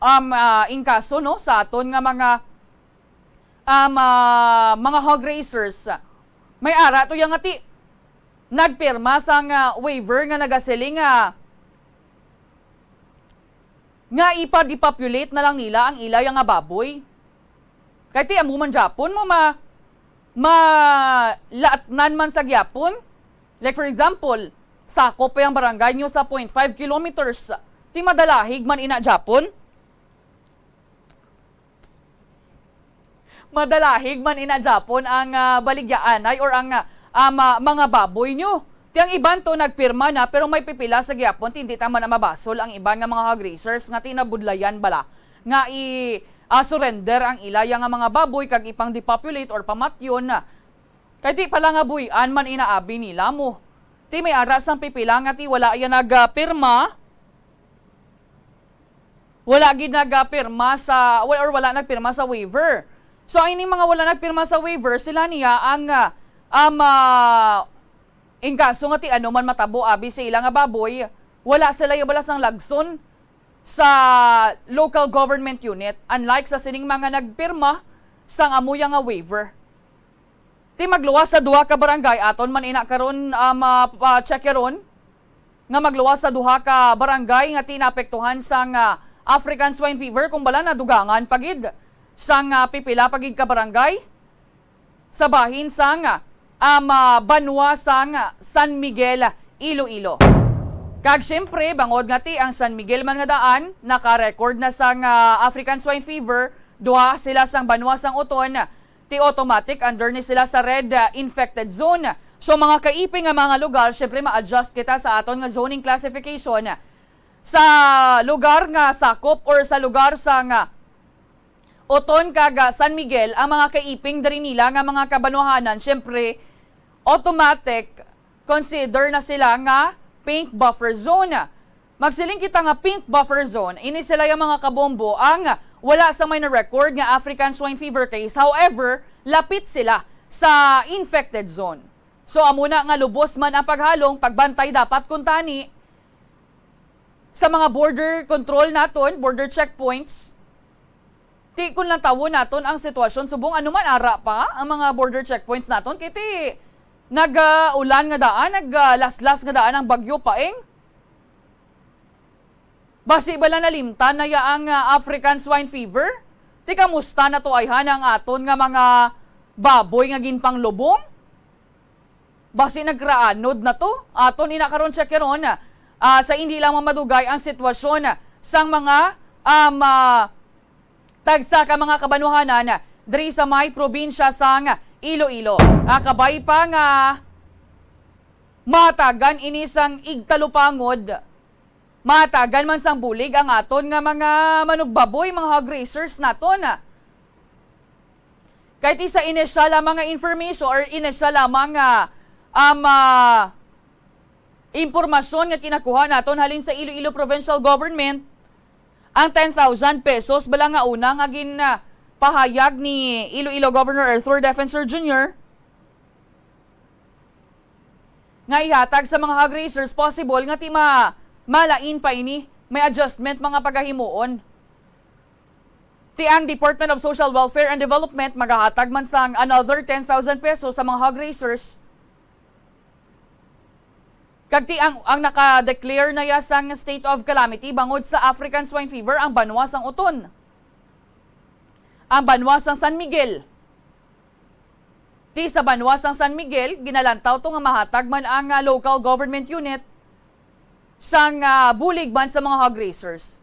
um, ah, in kaso, no, sa aton nga mga, um, ah, mga hog raisers, may ara to ya nga ti nagpirma sang, ah, waiver nga nagasiling nga nga ipa-depopulate na lang nila ang ila ya nga baboy. Kay ti amo man gyapon mo ma-, malaatnan man sa gyapon. Like for example, sakop pa yang barangay nyo sa point five kilometers. Ti madalahig man ina gyapon. Madalahig man ina gyapon ang, ah, baligyaanay or ang, ah, um, ah, mga baboy nyo. Ti ang iban to nagpirma na, pero may pipila sa gyapon, ti hindi ta man na mabasol ang iban nga mga hog raisers nga ti nabudlayan bala nga i, ah, surrender ang ila ya nga mga baboy kag ipang-depopulate or pamatyon na. Kay ti pala nga buy-an man ina abi nila mo. Ti may ara sang pipila nga ti wala ya nagpirma. Wala gid nagpirma sa, wa-, or wala nagpirma sa waiver. So, ang ining mga wala nagpirma sa waiver, sila niya ang, ah, um, ah, in kaso nga ti ano man matabo abi sa ila nga baboy, wala sila ya bala sang lagson sa local government unit, unlike sa sining mga nagpirma sang amo ya nga waiver. Ti magluwas sa duha ka barangay, aton man ina karon, ah, ma-, pa-check karon nga magluwas sa duha ka barangay nga ti naapektuhan sang, ah, African Swine Fever, kung bala nadugangan pa gid sang, ah, pipila pa gid ka barangay sa bahin sang, ah, um, ah, banwa sang San Miguel, Iloilo. Kag siyempre, bangod nga ti ang San Miguel man nga daan naka-record na sang, ah, African Swine Fever, duha sila sang banwa sang Oton, ti automatic under ni sila sa red, ah, infected zone. So, mga kaiping nga mga lugar, syempre ma-adjust kita sa aton nga zoning classification. Sa lugar nga sakop or sa lugar sang Oton kag, ah, San Miguel, ang mga kaiping diri nila nga mga kabanwahanan, syempre automatic consider na sila nga pink buffer zone. Magsiling kita nga pink buffer zone, ini sila yung mga kabombo ang wala sa may na-record nga African Swine Fever case. However, lapit sila sa infected zone. So, amo na nga lubos man ang paghalong, pagbantay dapat kuntani sa mga border control naton, border checkpoints. Ti kun lantawon naton ang sitwasyon, subong ano man ara pa ang mga border checkpoints naton, kay ti nag-ulan nga daan, naglaslas nga daan ang bagyo, Paeng. Basi bala nalimtan na ya ang, ah, African Swine Fever? Ti kamusta na to ayhan ang aton nga mga baboy nga ginpanglubong? Basi nagraanod na to. Aton ina karon check karon, ah, sa hindi lang madugay ang sitwasyon sang mga, um, ah, tagsa ka mga kabanwahanan diri sa may probinsya sang Iloilo. Ah, kabay pa nga mahatagan ini sang igtalupangod, mahatagan man sang bulig ang aton nga mga manugbaboy, mga hog raisers naton. Kay ti sa inisyal lamang nga information or inisyal lamang nga, um, ah, impormasyon nga kinakuha naton halin sa Iloilo Provincial Government, ang ten thousand pesos bala nga una nga ginpahayag ni Iloilo Governor Arthur Defensor Junior nga ihatag sa mga hog raisers, possible nga ti ma-, malain pa ini, may adjustment mga pagahimuon. Ti ang Department of Social Welfare and Development magahatag man sang another ten thousand pesos sa mga hog raisers. Kag ti ang, ang naka-declare na ya sang state of calamity bangod sa African Swine Fever ang banwa sang Oton. Ang banwa sang San Miguel. Ti sa banwa sang San Miguel, ginalantaw to nga mahatag man ang, ah, local government unit sang, ah, bulig man sa mga hog raisers.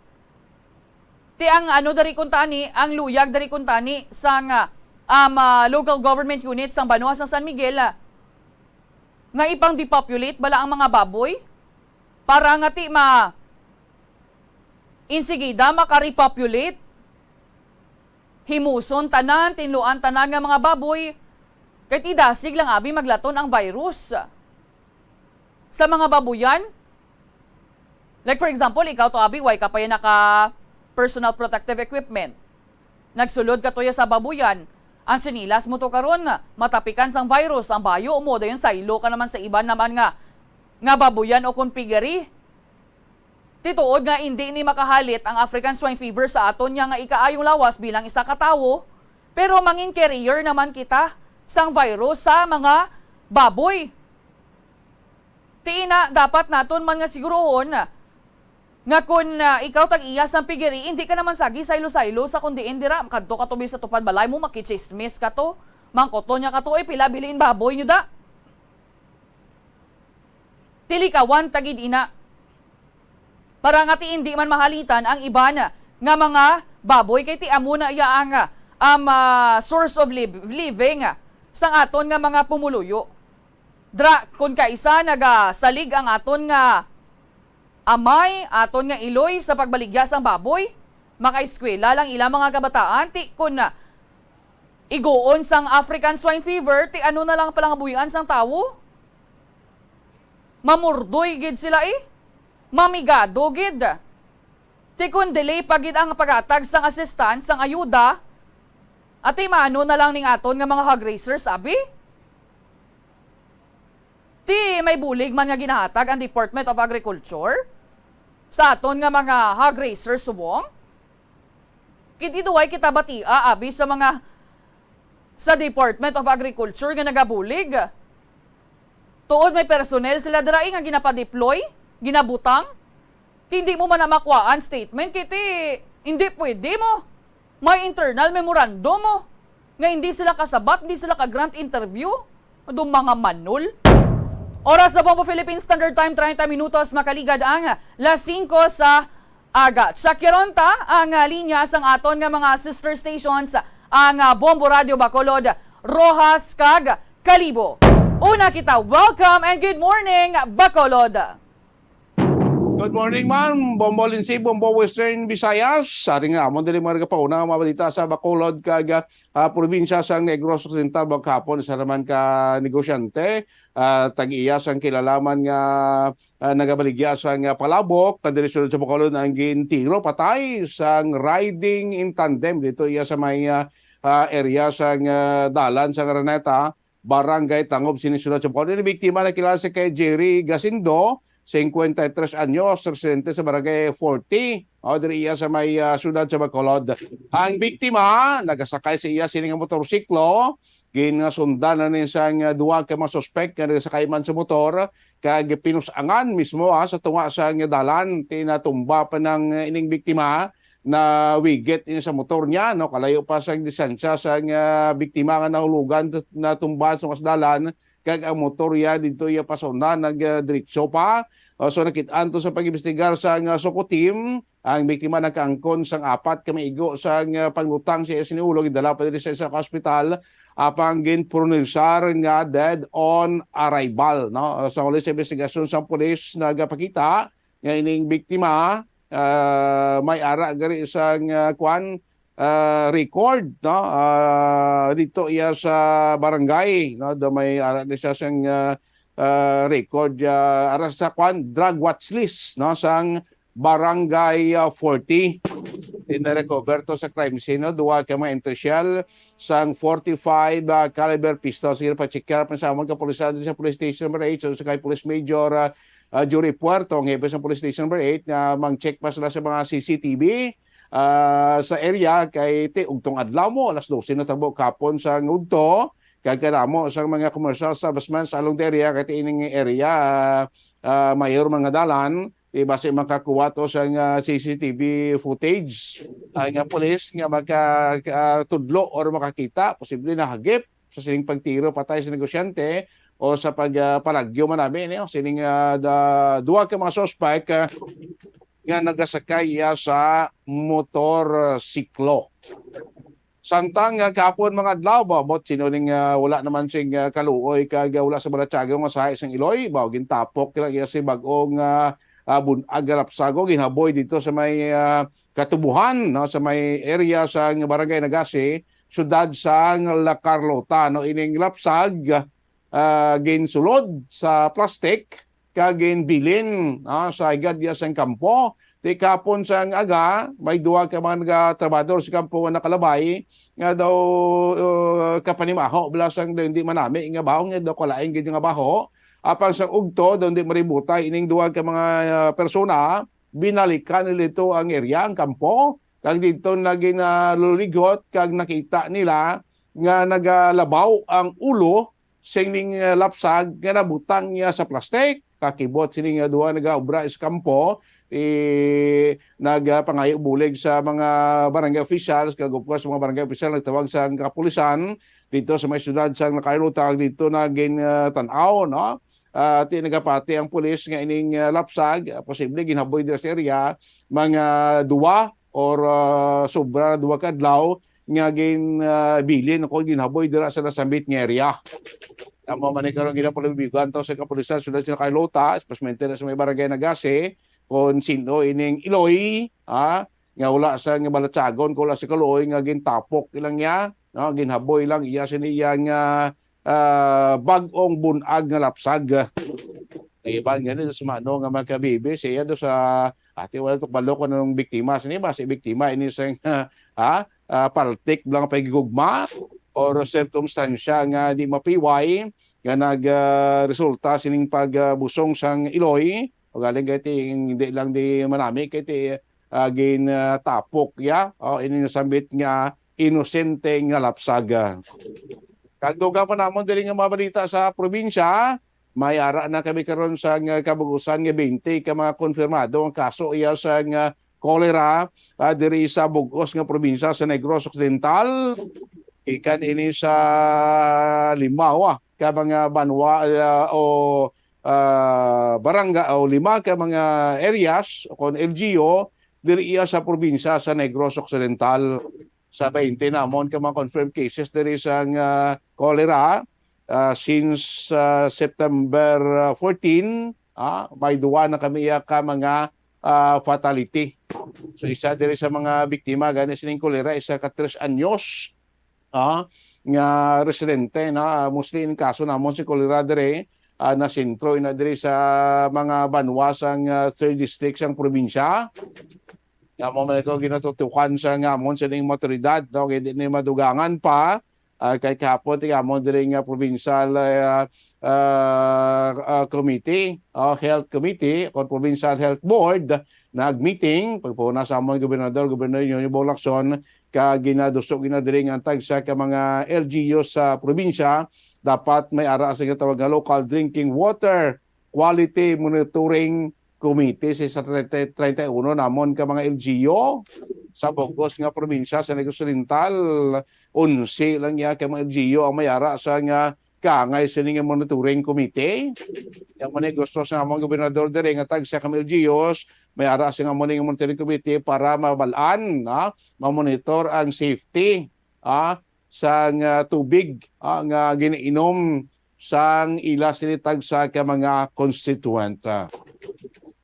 Ti ang ano diri kuntani, ang luyag diri kuntani sang, ah, um, ah, local government unit sang banwa sang San Miguel, ah, nga ipang-depopulate bala ang mga baboy para nga ti ma insigida maka-repopulate, himuson tanan, tinluan tanan nga mga baboy, kay ti dasig lang abi maglaton ang virus sa mga babuyan. Like, for example, ikaw to, abi, way ka pa yan naka personal protective equipment. Nagsulod ka to ya sa babuyan. Ang tsinelas mo to karon, matapikan sang virus, ang bayo mo, dayon saylo ka naman sa iban naman nga, nga babuyan o kon piggery. Ti tuod nga indi ni makahalit ang African Swine Fever sa aton niya nga ikaayong lawas bilang isa ka tawo, pero mangin carrier naman kita sang virus sa mga baboy. Ti ina, dapat naton man nga siguruhon nga kun, ah, ikaw tag-iya sang piggery, indi ka naman sagi saylo-saylo sa kun diin dira. Kadto ka to sa tupad balay mo, makichismis ka to. Mangkoton niya ka to, "Oy, pila bilin baboy nyo da?" Ti likawan ta gid ina. Para nga ti indi man mahalitan ang iban nga mga baboy, kay ti amo na iya ang, um, ah, source of liv-, living sang aton nga mga pumuluyo. Dra, kun kaisa nagasalig ang aton nga amay, aton nga iloy sa pagbaligya sang baboy, makaeskwela lang ila mga kabataan, ti kun, ah, iguon sang African Swine Fever, ti ano na lang palangabuhian sang tawo? Mamurdoy gid sila, eh. Mamigado gid. Ti kun delay pa gid ang paghatag sang assistance, sang ayuda, ati mano na lang ning aton nga mga hog raisers, abi? Ti may bulig man nga ginahatag ang Department of Agriculture sa aton nga mga hog raisers subong? Kiti duway kita batia abi sa mga sa Department of Agriculture nga nagabulig. Tuod may personnel sila dira, eh, nga ginapa-deploy, ginabutang. Ti hindi mo man na makuhaan statement, kiti hindi pwede mo may internal memorandum mo nga hindi sila kasabat, hindi sila ka-grant interview. Ado mga manol. Oras sa Bombo Philippine Standard Time, treinta minutos makaligad ang las singko sa aga. Check yaron ta ang, ah, linya sang aton nga mga sister stations, ang, ah, Bombo Radio Bacolod, Roxas kag Kalibo. Una kita, welcome and good morning, Bacolod. Good morning, ma'am. Bombo Lindsay, Bombo Western Visayas. Sa ating amon diri mga nagapauna nga mga balita sa Bacolod kag, ah, probinsya sang Negros Occidental, maghapon sa naman ka negosyante, ah, tag-iya sang kilalaman nga, ah, nagabaligya sang, ah, palabok, na diri sulod sa Bacolod ang gintiro patay sang riding in tandem dito iya sa may, ah, ah, area sang, ah, dalan sa Araneta. Barangay Tangob sini siyudad sa Bacolod. Ini biktima nakilala si kay Jerry Gasindo, cincuenta y tres anyos, residente sa Barangay forty, o, diri iya sa may, ah, siyudad sa Bacolod. Ang biktima nagasakay sa iya sini nga motorsiklo, ginsundan na ni sang, ah, duha ka mga suspek nga nagasakay man sa motor, kag pinus-angan mismo, ah, sa tunga sang dalan. Tinatumba pa ng, ah, ining biktima, nawigit ini sa motor niya, no? Kalayo pa sa distansya sang, ah, biktima nga nahulugan, natumba sa mas dalan, kag ang motor ya dito iya pasuna nag, ah, diretso pa. Oh, so nakit-an to sa pag-imbestigar sang, ah, SOCO team, ang biktima nagkaangkon sang apat ka maigo sang, ah, panglutang sa iya sini ulo, gidala pa diri sa isa ka ospital, apang ginpurnisar nga dead on arrival, no? Sa huli sa investigasyon sang pulis, nagapakita nga ining biktima, ah, may ara gani sang, ah, kwan, ah, record, no? Ah, dito iya sa barangay, no? Do may ara ni siya sang, ah, ah, record, ah, ara sa kwan, drug watch list, no? Sang barangay, ah, forty. Ina-recover to sa crime scene, no? Duha ka mga entry shell, sang forty-five, ah, caliber pistol. Sige, pa-check ka pa sa amon kapulisan sa Police Station Number eight, so sa kay Police Major, ah, ah, Jory Puerto, ang hepe sa Police Station Number eight, nga mang-check pa sila sa mga C C T V, ah, sa area kay ti ugtong adlaw mo, alas dose na tabo kapon sa ngudto, kag kanamo sa mga commercial establishments along the area, kay ti ining area, ah, mayor mga dalan, ti basi makakuha to sa nga C C T V footage, ah, nga pulis nga maka-, ah, tudlo or makakita, posible nahagip sa sining pagtiro patay sa negosyante o sa pag, ah, palagyo man namin, eh, sining, ah, da-, duha ka mga suspect, ah, nga nagasakay iya sa motorsiklo. Samtang, ah, kahapon mga adlaw, ba, bot sino ning, ah, wala naman sing, ah, kaluoy kag, ah, wala sa balatyagon nga sahi sang Iloy, ba, gintapok lang iya si bag-ong, ah, ah, bun-ag nga lapsago, ginhaboy dito sa may, ah, Katubuhan, no, sa may area sang Barangay Nagasi, siyudad sang La Carlota, no, ining lapsag, ah, ginsulod sa plastic kag ginbilin, ah, sa higad iya sang kampo. Ti kahapon sang aga, may duha ka mga nagatrabahador sa kampo nga nakalabay nga daw, uh, kapanimaho bala sang daw hindi manami nga baho, nga daw kalain gid nga baho. Apang sa ugto, daw hindi maributay ining duha ka mga, uh, persona, binalikan nila ito ang area, ang kampo, kag didto na ginalulighot kag nakita nila nga nagalabaw ang ulo sing ning, uh, lapsag nga nabutang niya sa plastic. Kakibot sini nga duha nagaobra sa kampo, eh, nagapangayo bulig sa mga barangay officials, kag of course, mga barangay official nagtawag sa kapulisan dito sa may siyudad sa La Carlota, kag dito na gin, uh, tan-aw, no? Ah, ti nagapati ang pulis nga ining, ah, lapsag, ah, posible ginhaboy dira sa area, mga duwa or, ah, sobra na duwa ka adlaw nga gin, ah, bilin o ginhaboy dira sa nasambit nga area. Amo man ni karon ginapalibiguan to sa kapulisan sa siyudad sa Carlota, espesmente na sa may barangay Nagasi, kung sino ining Iloy, ah, nga wala sa nga balatyagon, kung wala sa kaluoy nga gintapok ilang niya, no, ginhaboy lang iya sa iyang, ah, ah, bag-ong bun-ag nga lapsag. Ang iban gani sa mga, ano, nga mga kabibi, siya do sa ati, wala to kabalo kung anong biktima. Sini ba si biktima ini sa, ha? Ah, paltik lang paghigugma or sirkumstansya nga di mapiway nga nag, ah, resulta sining pagbusong sang Iloy. O galing kay ti, hindi lang di manami kay ti, ah, gin, ah, tapok ya, o, ini nasambit nga inosente nga lapsag. Kag dugang pa namon diri nga mga balita sa probinsya, may ara na kami karon sa nga kabug-usan nga twenty ka mga konfirmado ang kaso iya sa nga cholera, ah, diri sa bug-os nga probinsya sa Negros Occidental. Ikan ini sa lima, ah, ka mga banwa, ah, o, ah, barangay o lima ka mga areas o kon L G U diri iya sa probinsya sa Negros Occidental. Sa twenty namon ka mga confirmed cases diri sa nga cholera, ah, since, ah, September, ah, fourteen, ah, may duwa na kami iya ka mga, ah, fatality. So, isa diri sa mga biktima gani sining cholera, isa ka tres anyos, ah, nga residente, no? Ah, mostly in kaso namon si cholera diri, ah, nasentro ina diri sa mga banwa sang, ah, third district sang probinsya. Nga mo man ito ginatutukan sa nga amon sining mga otoridad, no? Kay di ni madugangan pa, ah, kay kahapon ti amon diri nga provincial, ah, ah, ah, committee, ah, health committee, o provincial health board, nag-meeting, pagpuna sa amon gobernador, Gobernador Nyoño Bonglacson, ka ginadusog gina diri nga ang tagsa ka mga L G U sa probinsya dapat may ara sa ginatawag nga local drinking water quality monitoring committee sa treinta, treinta y uno namon ka mga L G U sa bug-os nga probinsya sa Negros Oriental. Onse lang ya ka mga L G U ang may ara sa nga kaangay sini nga monitoring committee. Yang man gusto sa among gobernador diri nga tagsa ka mga L G Us may ara sa nga mo ning monitoring committee para mabal-an, ah, mamonitor ang safety, ah, sang, ah, tubig, ah, nga ginainom sang ila sini tagsa ka mga constituent.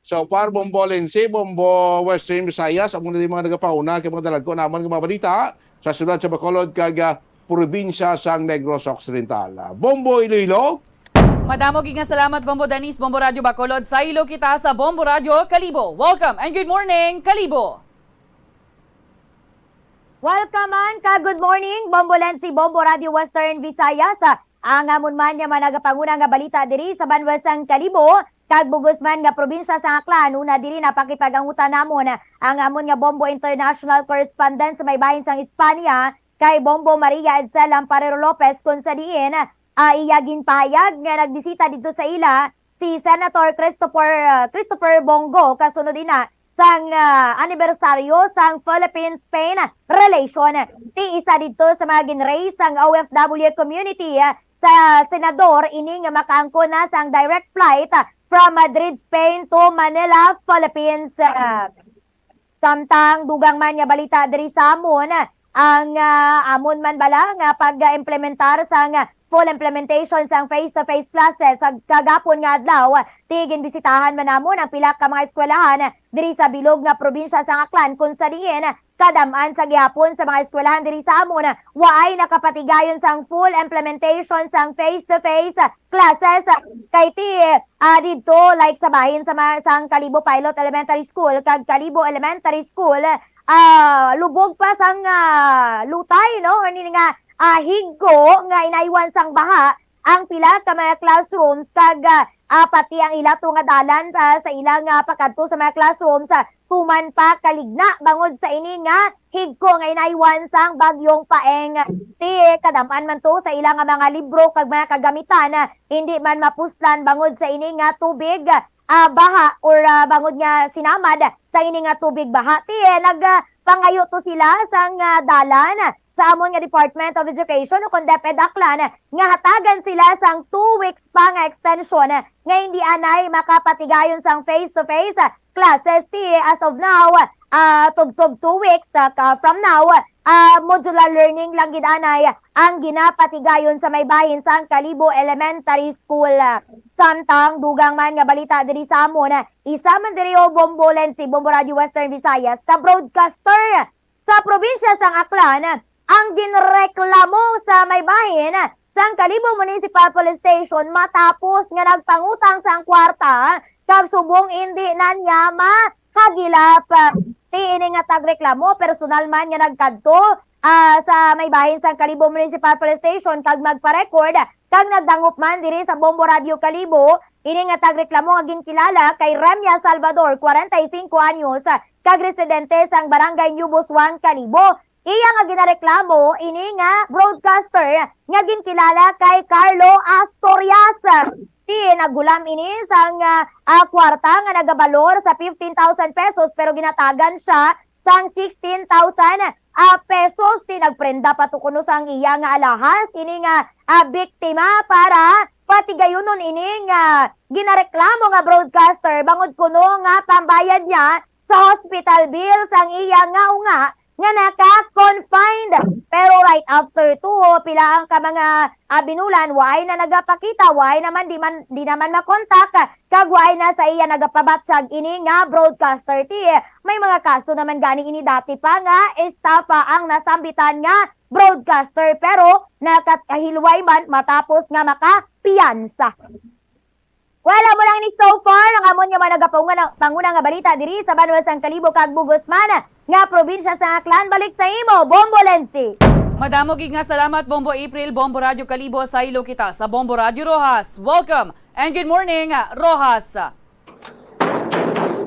So far, Bombo Lensi, Bombo Western Visayas, amo na di mga nagapauna kay mga dalagko naman nga mga balita sa siyudad sa Bacolod kag, ah, probinsya sang Negros Occidental. Bombo Iloilo. Madamo gid nga salamat, Bombo Danis, Bombo Radyo Bacolod. Saylo kita sa Bombo Radyo Kalibo. Welcome and good morning, Kalibo. Welcome man ka good morning, Bombo Lensi, Bombo Radyo Western Visayas. Ang amon man nga managapanguna nga balita diri sa banwa sang Kalibo, kag bug-os man nga probinsya sang Aklan. Una diri, napakipag-angutan namon ang amon nga Bombo International correspondent sa may bahin sang Espanya, kay Bombo Maria Edsel Lamparero Lopez, kung sa diin, ah, iya ginpahayag nga nagbisita didto sa ila si Senator Christopher, ah, Christopher Bong Go, kasunod ina sang, ah, anibersaryo sang Philippine-Spain relation. Ti isa didto sa mga ginraise sang O F W community, ah, sa senador ini nga makaangkon na sang direct flight, ah, from Madrid, Spain to Manila, Philippines. Ah, samtang dugang man nga balita diri sa amon, ang, ah, amon man bala nga pag-implementar sang full implementation sang face-to-face classes sa kagapon nga adlaw, ti ginbisitahan man namon ang pila ka mga eskwelahan diri sa bilog nga probinsya sang Aklan, kung sa diin kadam-an sa gihapon sa mga eskwelahan diri sa amon waay nakapatigayon sang full implementation sang face-to-face classes. Kay ti, ah, didto, like sa bahin sa ma-, sang Kalibo Pilot Elementary School kag Kalibo Elementary School, ah, lubog pa sang, ah, lutay, no? Ani nga, ah, higko nga inaywan sang baha ang pila ka mga classrooms kag, ah, ah, pati ang ilato nga dalan, ah, sa ila nga pakadto sa mga classrooms, ah, tuman pa kaligna bangod sa ini nga higko nga inaywan sang Bagyong Paeng. Ti kadam-an man to sa ila nga mga libro kag mga kagamitan, ah, hindi man mapuslan bangod sa ini nga tubig, ah, baha or, ah, bangod nga sinamad sa ini nga tubig baha. Ti, eh, nag, ah, pangayo to sila sang, ah, dalan sa amon nga Department of Education o kon DepEd Aklan nga hatagan sila sang two weeks pa nga extension nga hindi anay makapatigayon sang face-to-face classes. Ti, as of now, ah, tubtob two weeks, ah, ka-, from now, ah, modular learning lang gid anay ang ginapatigayon sa may bahin sang Kalibo Elementary School. Samtang dugang man nga balita diri sa amon, isa man diri, o, Bombo Lensi, Bombo Radio Western Visayas, ka broadcaster sa probinsya sang Aklan ang ginreklamo sa may bahin sang Kalibo Municipal Police Station matapos nga nagpangutang sang kwarta kag subong indi na niya mahagilap. Ti ini nga tagreklamo, personal man nga nagkadto, ah, sa may bahin sang Kalibo Municipal Police Station kag magpa-record kag nagdangop man diri sa Bombo Radio Kalibo. Ini nga tagreklamo nga ginkilala kay Remia Salvador, kwarenta y singko anyos, kag residente sang Barangay New Busuan, Kalibo. Iya nga ginareklamo ini nga broadcaster nga ginkilala kay Carlo Astorias. Ti naghulam ini sang, ah, ah, kwarta nga nagabalor sa fifteen thousand pesos, pero ginatagan siya sang sixteen thousand, ah, pesos. Ti nagprenda pa to kuno sang iya nga alahas ini nga, ah, biktima para patigayunon ini nga ginareklamo nga broadcaster, bangod kuno nga pambayad niya sa hospital bill sang iya nga unga nga naka-confined. Pero right after to, pila ang ka mga, ah, binulan, waay na nagapakita, waay naman, di man, di naman makontak, kag waay na sa iya nagapabatsyag ini nga broadcaster. Ti, may mga kaso naman gani ini dati pa nga estafa ang nasambitan nga broadcaster, pero nakahilway man matapos nga makapiyansa. Wala mo lang ni so far ang amon nga mga nagapaunga na, panguna nga balita diri sa banwa sang Kalibo kag bug-os man nga probinsya sa Aklan. Balik sa imo, Bombo Lensi. Madamo gid nga salamat, Bombo April, Bombo Radyo Kalibo. Saylo kita sa Bombo Radyo Roxas. Welcome and good morning, Roxas.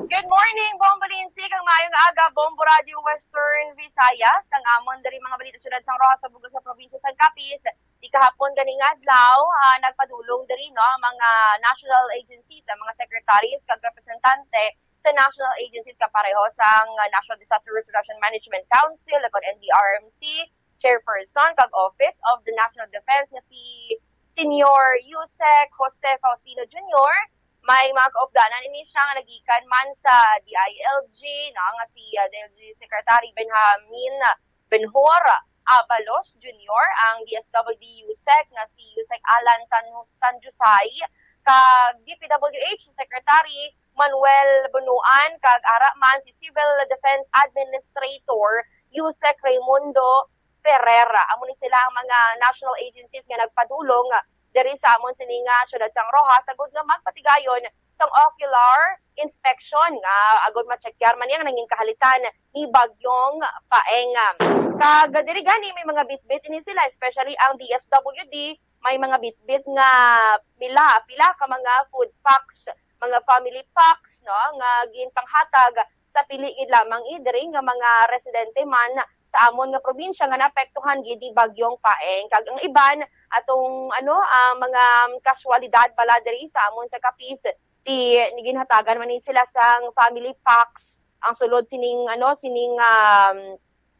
Good morning, Bombo Lindsay, kag maayong aga, Bombo Radyo Western Visayas. Ang amon diri mga balita, siyudad sang Roxas sa bug-os sa probinsya sang Capiz. Di kahapon ganing adlaw, ah, nagpadulong diri, no, ang mga national agencies, ang mga secretaries kag representante sa national agencies kapareho sang, ah, National Disaster Risk Reduction Management Council, kag N D R M C, chairperson kag Office of the National Defense nga si Senior Yusek Jose Faustino Junior. May mga kaupdanan ini siya nga nagikan man sa D I L G, no, nga si, ah, D I L G Secretary Benjamin Benhur Abalos Junior, ang D S W D Yusek nga si Yusek Alan Tan-, Tanjusay, kag D P W H Secretary Manuel Bunuan, kag ara man si Civil Defense Administrator Yusek Raymundo Ferrera. Amo ni sila ang mga national agencies nga nagpadulong diri sa amon sini nga siyudad sang Roxas, agud nga magpatigayon sang ocular inspection nga agud ma-checkar man niya nga nangin kahalitan ni Bagyong Paeng. Kag diri gani may mga bitbit ini sila, especially ang D S W D, may mga bitbit nga pila, pila ka mga food packs mga family packs, no, nga ginpanghatag sa pili gid lamang, eh, diri nga mga residente man sa amon nga probinsya nga naapektuhan gid ni Bagyong Paeng. Kag ang iban atong, ano, ah, mga kaswalidad bala diri sa amon sa Capiz, ti, ginhatagan man ni sila sang family packs. Ang sulod sining, ano, sining, um,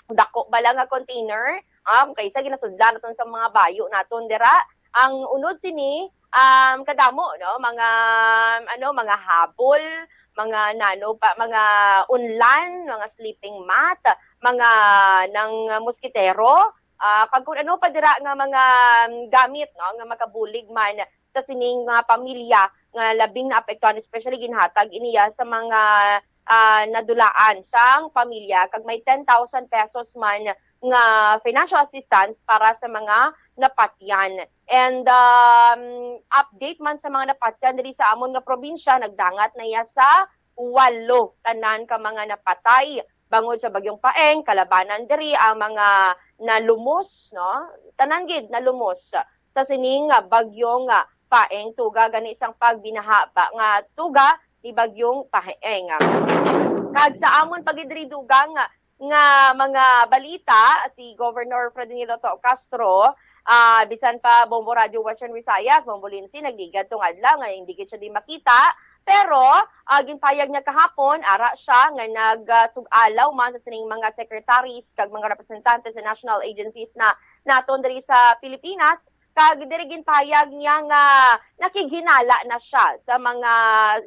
dako bala nga container, ah, kung kaysa ginasudlan naton sa mga bayo naton dira. Ang unod sini, um, kadamo, no, mga, ano, mga habol, mga nano pa, mga unlan, mga sleeping mat, mga nang, ah, moskitero, ah, kag kung ano pa dira nga mga, um, gamit, no, nga makabulig man sa sining mga pamilya nga labing naapektuhan, especially ginhatag iniya sa mga, ah, nadulaan sang pamilya, kag may ten thousand pesos man nga financial assistance para sa mga napatyan. And, um, update man sa mga napatyan diri sa amon nga probinsya, nagdangat na iya sa walo tanan ka mga napatay bangod sa Bagyong Paeng. Kalabanan diri ang mga nalumos, no? Tanan gid nalumos sa sining, ah, Bagyong, ah, Paeng, tuga gani sang pagbinaha ba nga tuga ni Bagyong Paeng. Kag sa amon pa gid diri dugang nga mga balita, si Governor Ferdinand Otto Castro, ah, bisan pa Bombo Radio Western Visayas, Bombo Lindsay, nagligad tong adlaw nga hindi gid siya di makita. Pero, ah, ginpayag niya kahapon, ara siya nga nagsug-alaw man sa sining mga secretaries kag mga representante sa national agencies na naton diri sa Pilipinas, kag diri ginpayag niya nga nakighinala na siya sa mga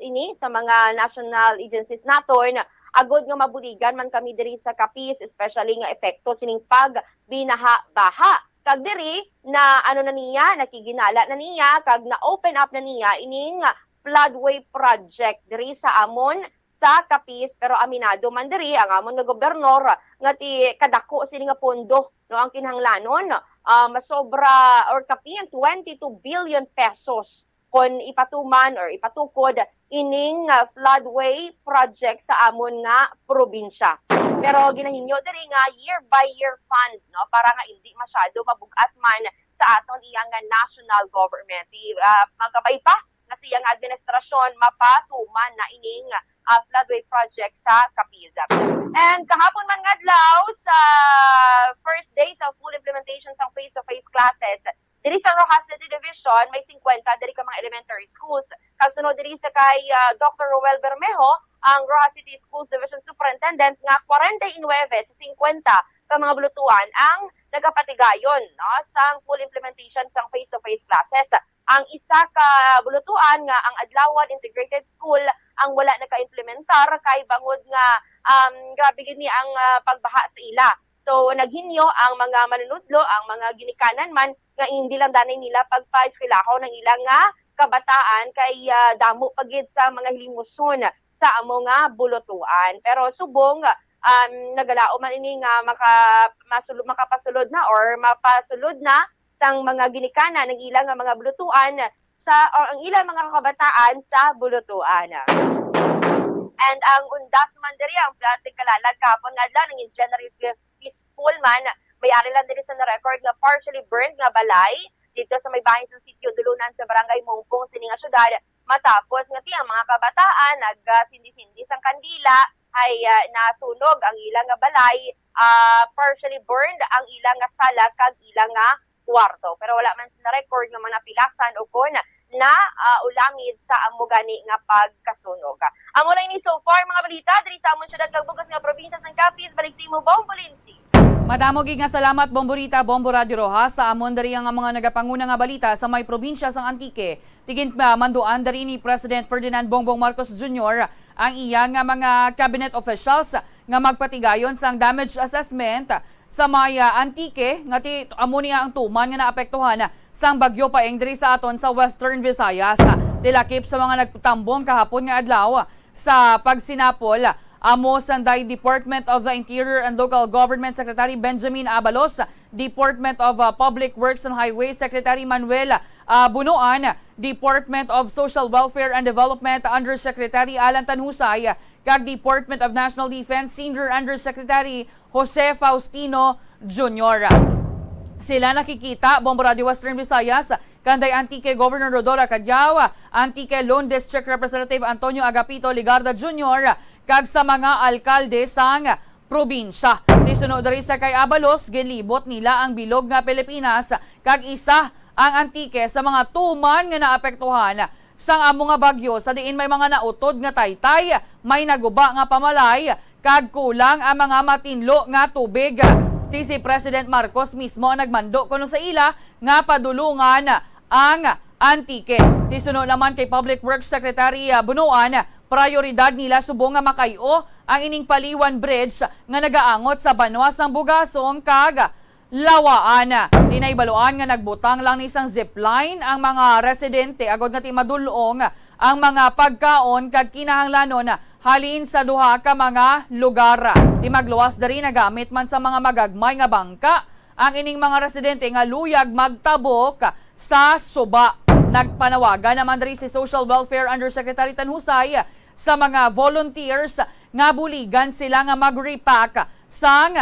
ini, sa mga national agencies naton, agod nga mabuligan man kami diri sa Capiz, especially nga epekto sining pagbinaha-baha. Kag diri na, ano na niya, nakighinala na niya kag na-open up na niya ining floodway project diri sa amon sa Capiz, pero aminado man diri ang amon nga gobernador nga ti kadako sini nga pondo, no, ang kinahanglanon, ah, masobra or kapin twenty-two billion pesos kon ipatuman or ipatukod ining, ah, floodway project sa amon nga probinsya. Pero ginahingyo diri nga year by year fund, no, para nga indi masyado mabug-at man sa aton iya nga national government. Ti, ah, magkabay pa nga siya nga administrasyon mapatuman na ining, ah, floodway project sa Capiz. And kahapon man nga adlaw, sa first day sa full implementation sang face-to-face classes, diri sa Roxas City Division, may singkwenta diri ka mga elementary schools. Kag sunod diri sa kay, ah, Doctor Roel Bermejo, ang Roxas City Schools Division Superintendent, nga kwarenta y nuebe sa singkwenta ka mga bulutuan ang nagapatigayon, no, sang full implementation sang face-to-face classes. Ang isa ka bulutuan nga ang Adlawan Integrated School ang wala naka-implementar kay bangod nga, um, grabe gid ni ang, ah, pagbaha sa ila. So, naghinyo ang mga manunudlo, ang mga ginikanan man, nga hindi lang danay nila pagpaeskwelahon ang ila nga kabataan kay, ah, damo pa gid sa mga hilimuson sa amo nga bulutuan. Pero subong, um, nagalaom man ini nga maka-, masulu-, makapasulod na or mapasulod na sang mga ginikanan ang ila nga mga bulutuan sa, or ang ila mga kabataan sa bulutuan. And ang undas man diri, ang tigkalalag kahapon nga adlaw, nangin generally peaceful man. May ari lang diri sa na-record nga partially burned nga balay dito sa may bahin sa sitio Dulunan sa Barangay Mungpong sini nga syudad, matapos nga ti ang mga kabataan nagsindi-sindi sang kandila ay, ah, nasunog ang ila nga balay, ah, partially burned ang ila nga sala kag ila nga kwarto. Pero wala man sila record nga mga napilasan o kon na, ah, ulamid sa amo gani nga pagkasunog. Amo lang ini so far, mga balita diri sa amon syudad kag bug-os nga probinsya sang Capiz. Balik sa imo, Bombo Lindsay. Madamo gid nga salamat, Bombo Rita, Bombo Radio Roxas, sa amon diri nga mga nagapanguna nga balita sa may probinsya sang Antique. Ti ginpamanduan diri ni President Ferdinand Bongbong Marcos Junior ang iya nga mga cabinet officials nga magpatigayon sang damage assessment sa may, ah, Antique, nga ti amo niya ang tuman nga naapektuhan sang Bagyo Paeng diri sa aton sa Western Visayas. Ti lakip sa mga nagtambong kahapon nga adlaw sa pagsinapol, amo sanday Department of the Interior and Local Government Secretary Benjamin Abalos, Department of, uh, Public Works and Highways Secretary Manuel, uh, Bunoan, Department of Social Welfare and Development Undersecretary Alan Tanhusay, kag Department of National Defense Senior Undersecretary Jose Faustino Junior. Sila nakikita, Bombo Radio Western Visayas, kanday Antique Governor Rhodora Cadiao, Antique Lone District Representative Antonio Agapito Legarda Junior, kag sa mga alkalde sang probinsya. Ti suno diri sa kay Abalos, ginlibot nila ang bilog nga Pilipinas, kag isa ang Antique sa mga tuman nga naapektuhan sang amo nga bagyo, sa diin may mga nautod nga taytay, may naguba nga pamalay, kag kulang ang mga matinlo nga tubig. Ti si President Marcos mismo ang nagmando kuno sa ila nga padulungan ang Antique. Ti suno naman kay Public Works Secretary, ah, Bunuan, prayoridad nila subong nga makay-o ang ining Paliwan Bridge nga nagaangot sa banwa sang Bugasong kag Lawaan. Ti nahibaluan nga nagbutang lang ni sang zipline ang mga residente agod nga ti madul-ong ang mga pagkaon kag kinahanglanon halin sa duha ka mga lugar. Ti magluwas diri nagamit man sa mga magagmay nga bangka ang ining mga residente nga luyag magtabok sa suba. Nagpanawagan naman diri si Social Welfare Undersecretary Tanhusay sa mga volunteers nga buligan sila nga mag-repack sang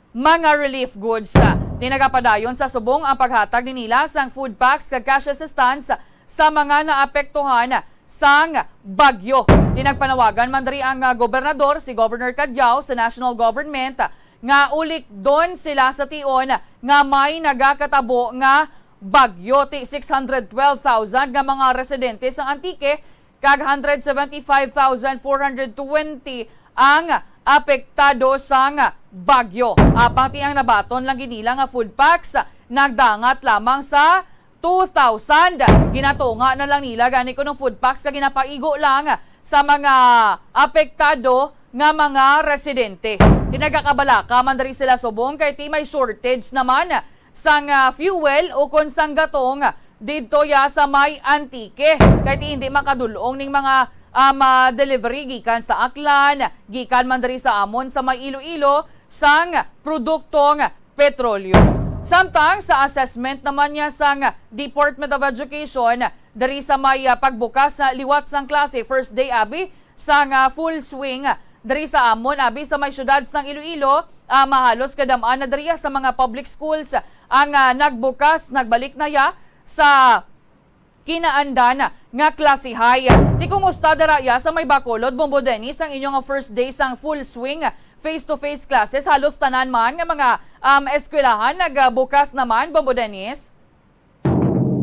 mga relief goods. Ti nagapadayon sa subong ang paghatag ni nila sang food packs kag cash assistance sa mga naapektuhan sang bagyo. Ti nagpanawagan man diri ang, ah, gobernador, si Governor Cadiao, sa national government nga ulikdon sila sa tion nga may nagakatabo nga bagyo. Ti six hundred twelve thousand nga mga residente sa Antique kag hundred seventy-five thousand four hundred twenty ang apektado sang bagyo. Apang ti ang nabaton lang gid nila nga food packs nagdangat lamang sa two thousand. Ginatunga na lang nila gani kuno food packs kag ginapaigo lang sa mga apektado nga mga residente. Ti nagakabalaka man diri sila subong kay ti may shortage naman sang, ah, fuel ukon sang gatong didto ya sa may Antique. Kay ti hindi makadul-ong ning mga, um, ah, delivery gikan sa Aklan, gikan man diri sa amon sa may Iloilo sang produktong petrolyo. Samtang sa assessment naman niya sang Department of Education diri sa may, ah, pagbukas sa liwat sang klase, first day abi sang, ah, full swing diri sa amon abi sa may siyudad sang Iloilo, ah, mahalos kadam-an na diriya sa mga public schools ang, ah, nagbukas, nagbalik na ya sa kinaandan nga klasihay. Ti kumusta dira ya sa may Bacolod, Bombo Dennis, ang inyong first day sang full swing face-to-face classes? Halos tanan man nga mga, um, eskwelahan nagbukas naman, Bombo Dennis?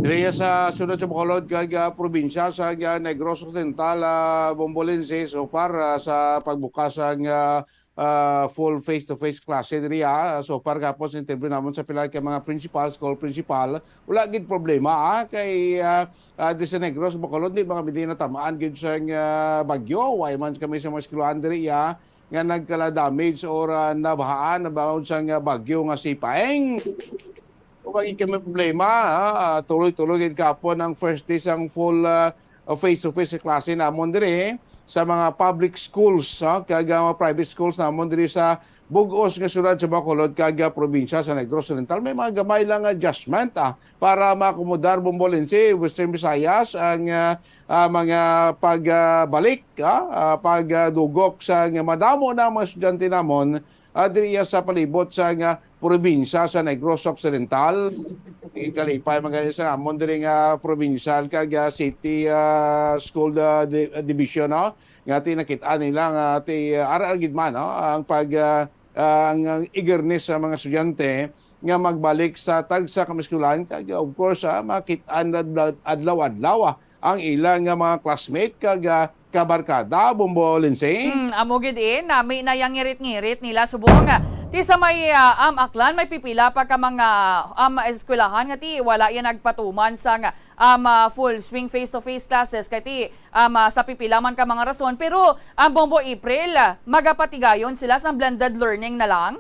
Diri sa siyudad sa Bacolod kag, ah, probinsya sa, ah, Negros Occidental, ah, Bombolense, so far, ah, sa pagbukas sang, ah, ah, full face-to-face klase diri, ah. So far, gapon sa interview namon sa pila ka mga principal, school principal, wala gid problema, ah, kay, ah, ah, di sa Negros, Bacolod, di mga hindi natamaan gid sang, ah, bagyo. Way man kami sa mga eskwelahan diri, ah, nga nagkala damage or, ah, nabahaan, nabaon sang, ah, bagyo nga si Paeng. Wala gid kami problema, ah, ah, tuloy-tuloy gid gapon ang first day sang full, ah, face-to-face sa klase namon diri sa mga public schools, ah, kag, ah, mga private schools namon diri sa bug-os nga syudad sa Bacolod kag, ah, probinsya sa Negros Oriental. May mga gamay lang nga adjustment, ah, para maakomodar, Bombolense, Western Visayas, ang, ah, ah, mga pagbalik, ah, ah, pagdugok sa nga madamo na ang mga estudyante namon, ah, diri sa palibot sa nga probinsya sa Negros Occidental. Kalipay man gani sa amon diri nga provincial kag, ah, city, ah, school, ah, di-, ah, division, no? Nga ti nakit-an nila nga ti, ah, ara gid man, no? Ang pag, ah, ah, ang, ang eagerness sa mga estudyante nga magbalik sa tagsa ka mga eskwelahan kag, of course, ah, makit-an adlaw-adlaw, ah, ang ila nga mga classmate kag, ah, kabarkada, Bombolense. Hmm, amo gid, eh, nami na yang ngirit-ngirit nila subong. Ti sa may, ah, um, Aklan, may pipila pa ka mga, um, eskwelahan nga ti wala yan nagpatuman sang, um, ah, full swing face-to-face classes kay ti, um, ah, sa pipila man ka mga rason. Pero ang Bombo April, ah, magapatigayon sila sang blended learning na lang?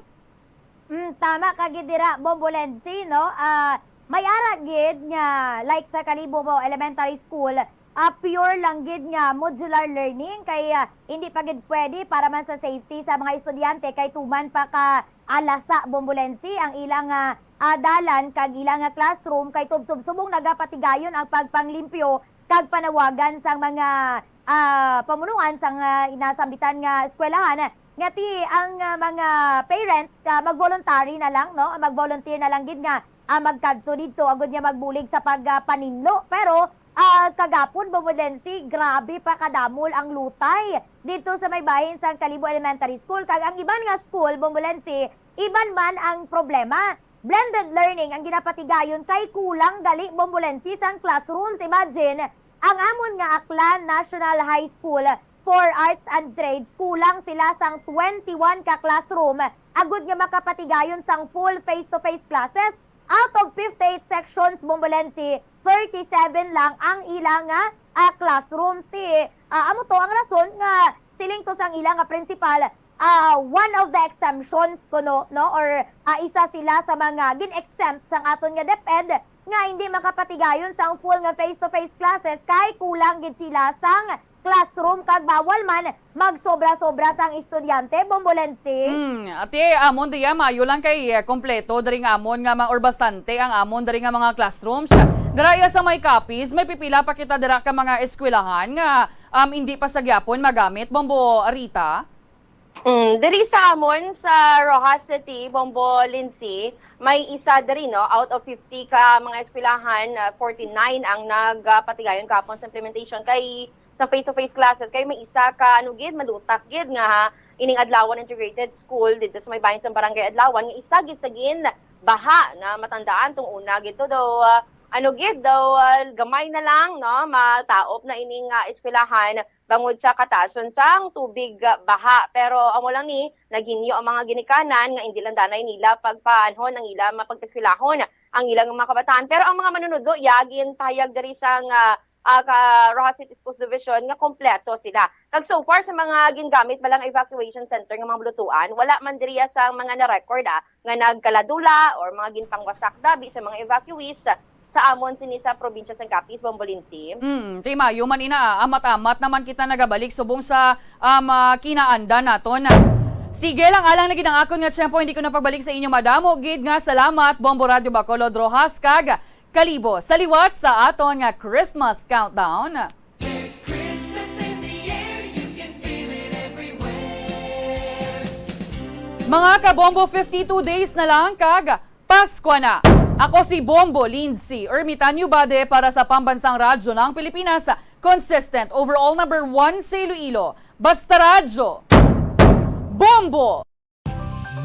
Mm, tama ka gid dira, Bombolense, no? Ah, may ara gid nga, like sa Kalibo Elementary School, ah, pure lang gid nga modular learning kay, ah, hindi pa gid pwede para man sa safety sa mga estudyante kay tuman pa ka alasa, Bombolense, ang ilang, ah, ah, dalan kag ilang, ah, classroom kay tubtob subong nagapatigayon ang pagpanglimpyo kag panawagan sang mga, ah, pamunuan sang, ah, nasambitan nga eskwelahan, nga ti ang, ah, mga parents, ah, mag-voluntary na lang, no? Mag-volunteer na lang gid nga ah, magkadto didto agud nga magbulig sa pagpaninlo. Pero, ah, kagapon, Bombolensi, grabe pa kadamol ang lutay didto sa may bahin sang Kalibo Elementary School. Kag ang iban nga school, Bombolensi, iban man ang problema. Blended learning ang ginapatigayon kay kulang gali, Bombolensi, sang classrooms. Imagine, ang amon nga Aklan National High School for Arts and Trades, kulang sila sang twenty-one ka classroom agud nga makapatigayon sang full face-to-face classes. Out of fifty-eight sections, Bombolensi, thirty-seven lang ang ila nga, ah, classrooms. Ti, ah, amo to ang rason nga siling to sang ila nga principal, ah, one of the exemptions kuno, no? Or, ah, isa sila sa mga gin-exempt sang aton nga DepEd nga hindi makapatigayon sang full nga face-to-face classes kay kulang gid sila sang classroom kag bawal man magsobra-sobra sang estudyante, Bombolensi. Hmm, ati, amon diya, maayo lang kay, eh, kompleto diri nga amon nga ma-, or bastante ang amon diri nga mga classrooms. Dira iya sa may Capiz, may pipila pa kita dira ka mga eskwelahan nga, um, hindi pa sa gyapon magamit, Bombo Rita. Mm, diri sa amon sa Roxas City, Bombo Lindsay, may isa diri, no, out of fifty ka mga eskwelahan, ah, forty-nine ang nagpatigayon kahapon sa implementation kay sa face-to-face classes, kay may isa ka, ano gid, malutak gid nga, ha, ining Adlawan Integrated School dito sa may bahin sa Barangay Adlawan, nga isa gid sa gin baha na matandaan tong una gid to daw, ah, ano gid daw, ah, gamay na lang, no, mataop na ining, ah, eskwelahan bangod sa katason sang tubig, ah, baha. Pero amo lang ni, naghinyo ang mga ginikanan nga indi lang danay nila pagpaanhon ang ila mapag-eskwelahon ang ilang mga kabataan. Pero ang mga manunudlo, ya, ginpahayag diri sang, ah, ah, ka Roxas City Schools Division nga kompleto sila. Kag so far sa mga gingamit ba lang evacuation center nga mga bulutuan, wala man diriya sa mga na-record, ah, nga nagkaladula or mga ginpangwasak dabi sa mga evacuees sa amon sini sa probinsya sang Capiz, Bombolinsi. Mm, ti maayo man ina, ah, amat-amat naman kita nagabalik subong sa, um, ah, kinaandan naton. Sige lang, alang na gid ang akon nga tiyempo, hindi ko na pagbalik sa inyo. Madamo gid nga salamat, Bombo Radio Bacolod, Roxas kag Kalibo. Sa liwat sa aton nga Christmas countdown. There's Christmas in the air, you can feel it everywhere. Mga kabombo, fifty-two days na lang kag Paskwa na! Ako si Bombo Lindsay Ermitanio Bade para sa Pambansang Radyo ng Pilipinas, consistent overall number one sa Iloilo. Basta Radyo, Bombo!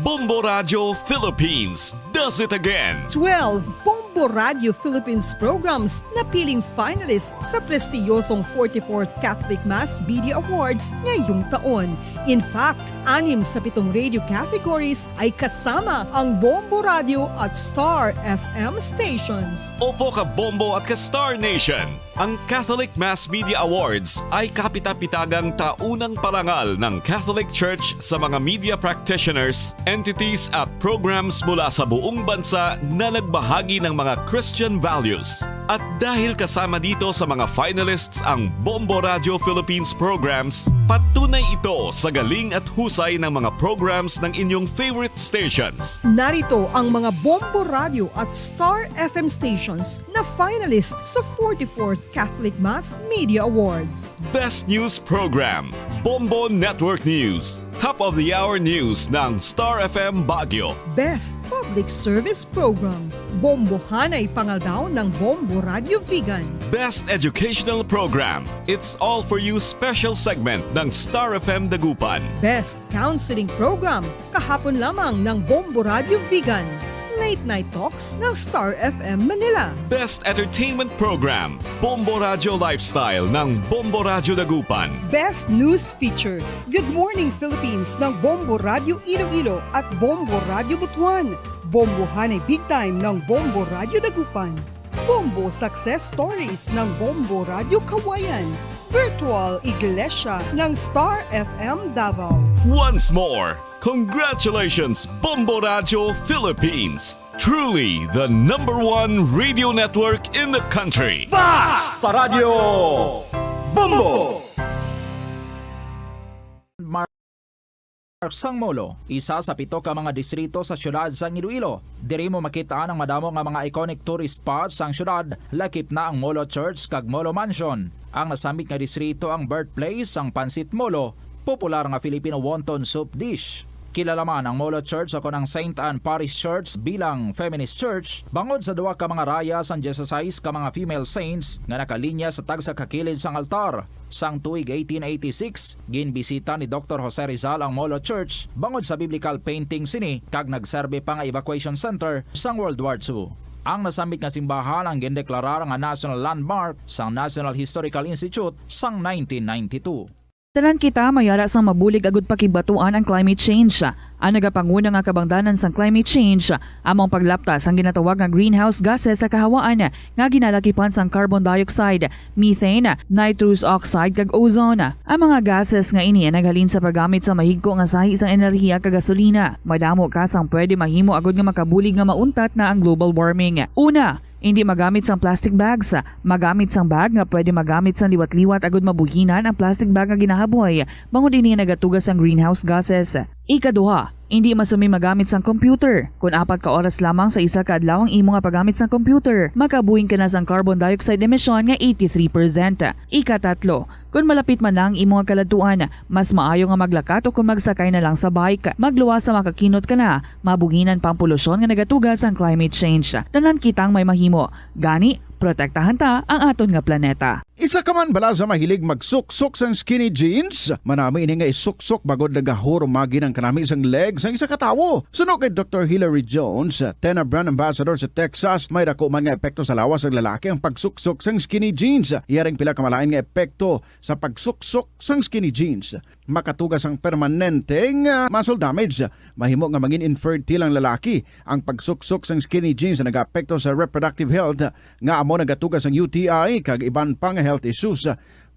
Bombo Radio Philippines does it again. Twelve Bombo Radio Philippines programs napiling finalists sa prestiyosong forty-fourth Catholic Mass Media Awards ngayong taon. In fact, anim sa pitong radio categories ay kasama ang Bombo Radio at Star F M stations. Opo, ka Bombo at ka Star Nation. Ang Catholic Mass Media Awards ay kapitapitagang taunang parangal ng Catholic Church sa mga media practitioners, entities at programs mula sa buong bansa na nagbahagi ng mga Christian values. At dahil kasama dito sa mga finalists ang Bombo Radio Philippines programs, patunay ito sa galing at husay ng mga programs ng inyong favorite stations. Narito ang mga Bombo Radio at Star F M stations na finalist sa forty-fourth Catholic Mass Media Awards. Best News Program, Bombo Network News. Top of the Hour News ng Star F M Baguio. Best Public Service Program, Bombohanay Pangaldaw ng Bombo Radio Vigan. Best Educational Program, It's All For You Special Segment ng Star F M Dagupan. Best Counseling Program, kahapon lamang ng Bombo Radio Vigan. Late Night Talks ng Star F M Manila. Best Entertainment Program, Bombo Radio Lifestyle ng Bombo Radio Dagupan. Best News Feature, Good Morning Philippines ng Bombo Radio Iloilo at Bombo Radio Butuan. Bombohanay Big Time ng Bombo Radio Dagupan. Bombo Success Stories ng Bombo Radio Cauayan. Virtual Iglesia ng Star F M Davao. Once more, congratulations, Bombo Radio Philippines! Truly the number one radio network in the country. Basta Radyo Bombo! Mark sang Molo, isa sa pito ka mga distrito sa siyudad sang Iloilo. Diri mo makit-an ang madamo nga mga iconic tourist spots sang siyudad, lakip na ang Molo Church kag Molo Mansion. Ang nasambit nga distrito ang birthplace sang Pancit Molo, popular nga Filipino wonton soup dish. Kilala man ang Molo Church o kon ang Saint Anne Parish Church bilang feminist church bangod sa duha ka mga raya sang dieciséis ka mga female saints nga nakalinya sa tagsa ka kilid sang altar. Sang tuig eighteen eighty-six, ginbisita ni Doktor Jose Rizal ang Molo Church bangod sa biblical painting sini kag nagserbi pa nga evacuation center sang World War Two. Ang nasambit nga simbahan ang gindeklarar nga national landmark sang National Historical Institute sang nineteen ninety-two. Tanan kita may ara sang mabulig agud pakigbatuan ang climate change. Ang nagapanguna nga kabangdanan sang climate change amo ang paglapta sang ginatawag nga greenhouse gases sa kahawaan nga ginalakipan sang carbon dioxide, methane, nitrous oxide, kag ozone. Ang mga gases nga ini naghalin sa paggamit sa mahigko nga sahi sang enerhiya kag gasolina. Madamo ka sang pwede mahimo agud nga makabulig nga mauntat na ang global warming. Una, hindi magamit sang plastic bags. Magamit sang bag nga pwede magamit sang liwat-liwat agud mabuhinan ang plastic bag nga ginahaboy, bangod ini nagatuga sang greenhouse gases. Ikaduha, hindi masumi magamit sang computer. Kon apat ka oras lamang sa isa ka adlaw ang imo nga paggamit sang computer, makabuhin ka na sang carbon dioxide emission nga eighty-three percent. Ikatatlo, kon malapit man na ang imo nga kaladtuan, mas maayo nga maglakat o kon magsakay na lang sa bike. Magluwas sa makakinot ka na, mabuhinan pa ang polusyon nga nagatuga sang climate change. Tanan kitang may mahimo. Gani, protektahan ta ang aton nga planeta. Isa ka man bala sa mahilig magsuksok sang skinny jeans? Manami ini nga isuksok bangod nagahurumagi ang kanami sang leg sang isa ka tawo. Suno kay Doktor Hilary Jones, Tena brand ambassador sa Texas, may dako man nga epekto sa lawas sang lalaki ang pagsuksok sang skinny jeans. Iya ring pila ka malain nga epekto sa pagsuksok sang skinny jeans. Makatuga sang permanente nga muscle damage. Mahimo nga mangin infertile ang lalaki. Ang pagsuksok sang skinny jeans nagaapekto sa reproductive health, nga amo nagatuga sang U T I kag iban pa nga health issues.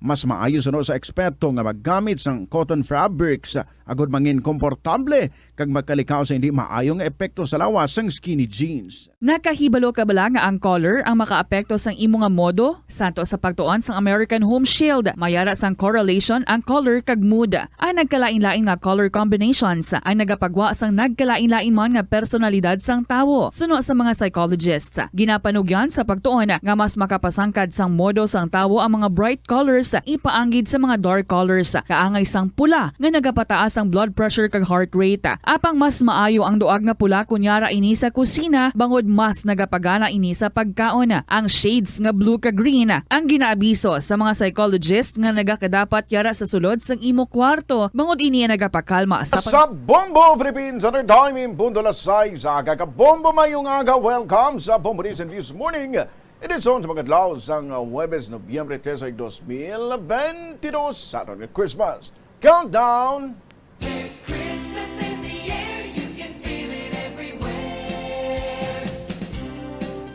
Mas maayo suno sa eksperto nga maggamit sang cotton fabrics agud mangin komportable kag magkalikaw sa hindi maayo nga epekto sa lawas sang skinny jeans. Nakahibalo ka bala nga ang color ang makaapekto sang imo nga modo? Santo sa pagtuon sang American Home Shield, may ara sang correlation ang color kag mood. Ang nagkalain-lain nga color combinations ang nagapagwa sang nagkalain-lain man nga personalidad sang tawo. Suno sa mga psychologists, ginapanugyan sa pagtuon nga mas makapasangkad sang modo sang tawo ang mga bright colors ipaanggid sa mga dark colors, kaangay sang pula nga nagapataas ang blood pressure kag heart rate. Apang mas maayo ang duag nga pula kon yara ini sa kusina, bangod mas nagapagana ini sa pagkaon. Ang shades nga blue kag green ang ginaabiso sa mga psychologist nga nagakadapat yara sa sulod sang imo kwarto, bangod ini ang nagapakalma sa pag- Sa Bombo Philippines Entertainment, punto las sais sa aga. Kabombo, mayong aga. Welcome sa Bombo News and Views Morning. Edisyon sa mga adlaw sang Huwebes, Nobyembre trese, dos mil bentidós, sa aton nga Christmas Countdown. There's Christmas in the air, you can feel it everywhere.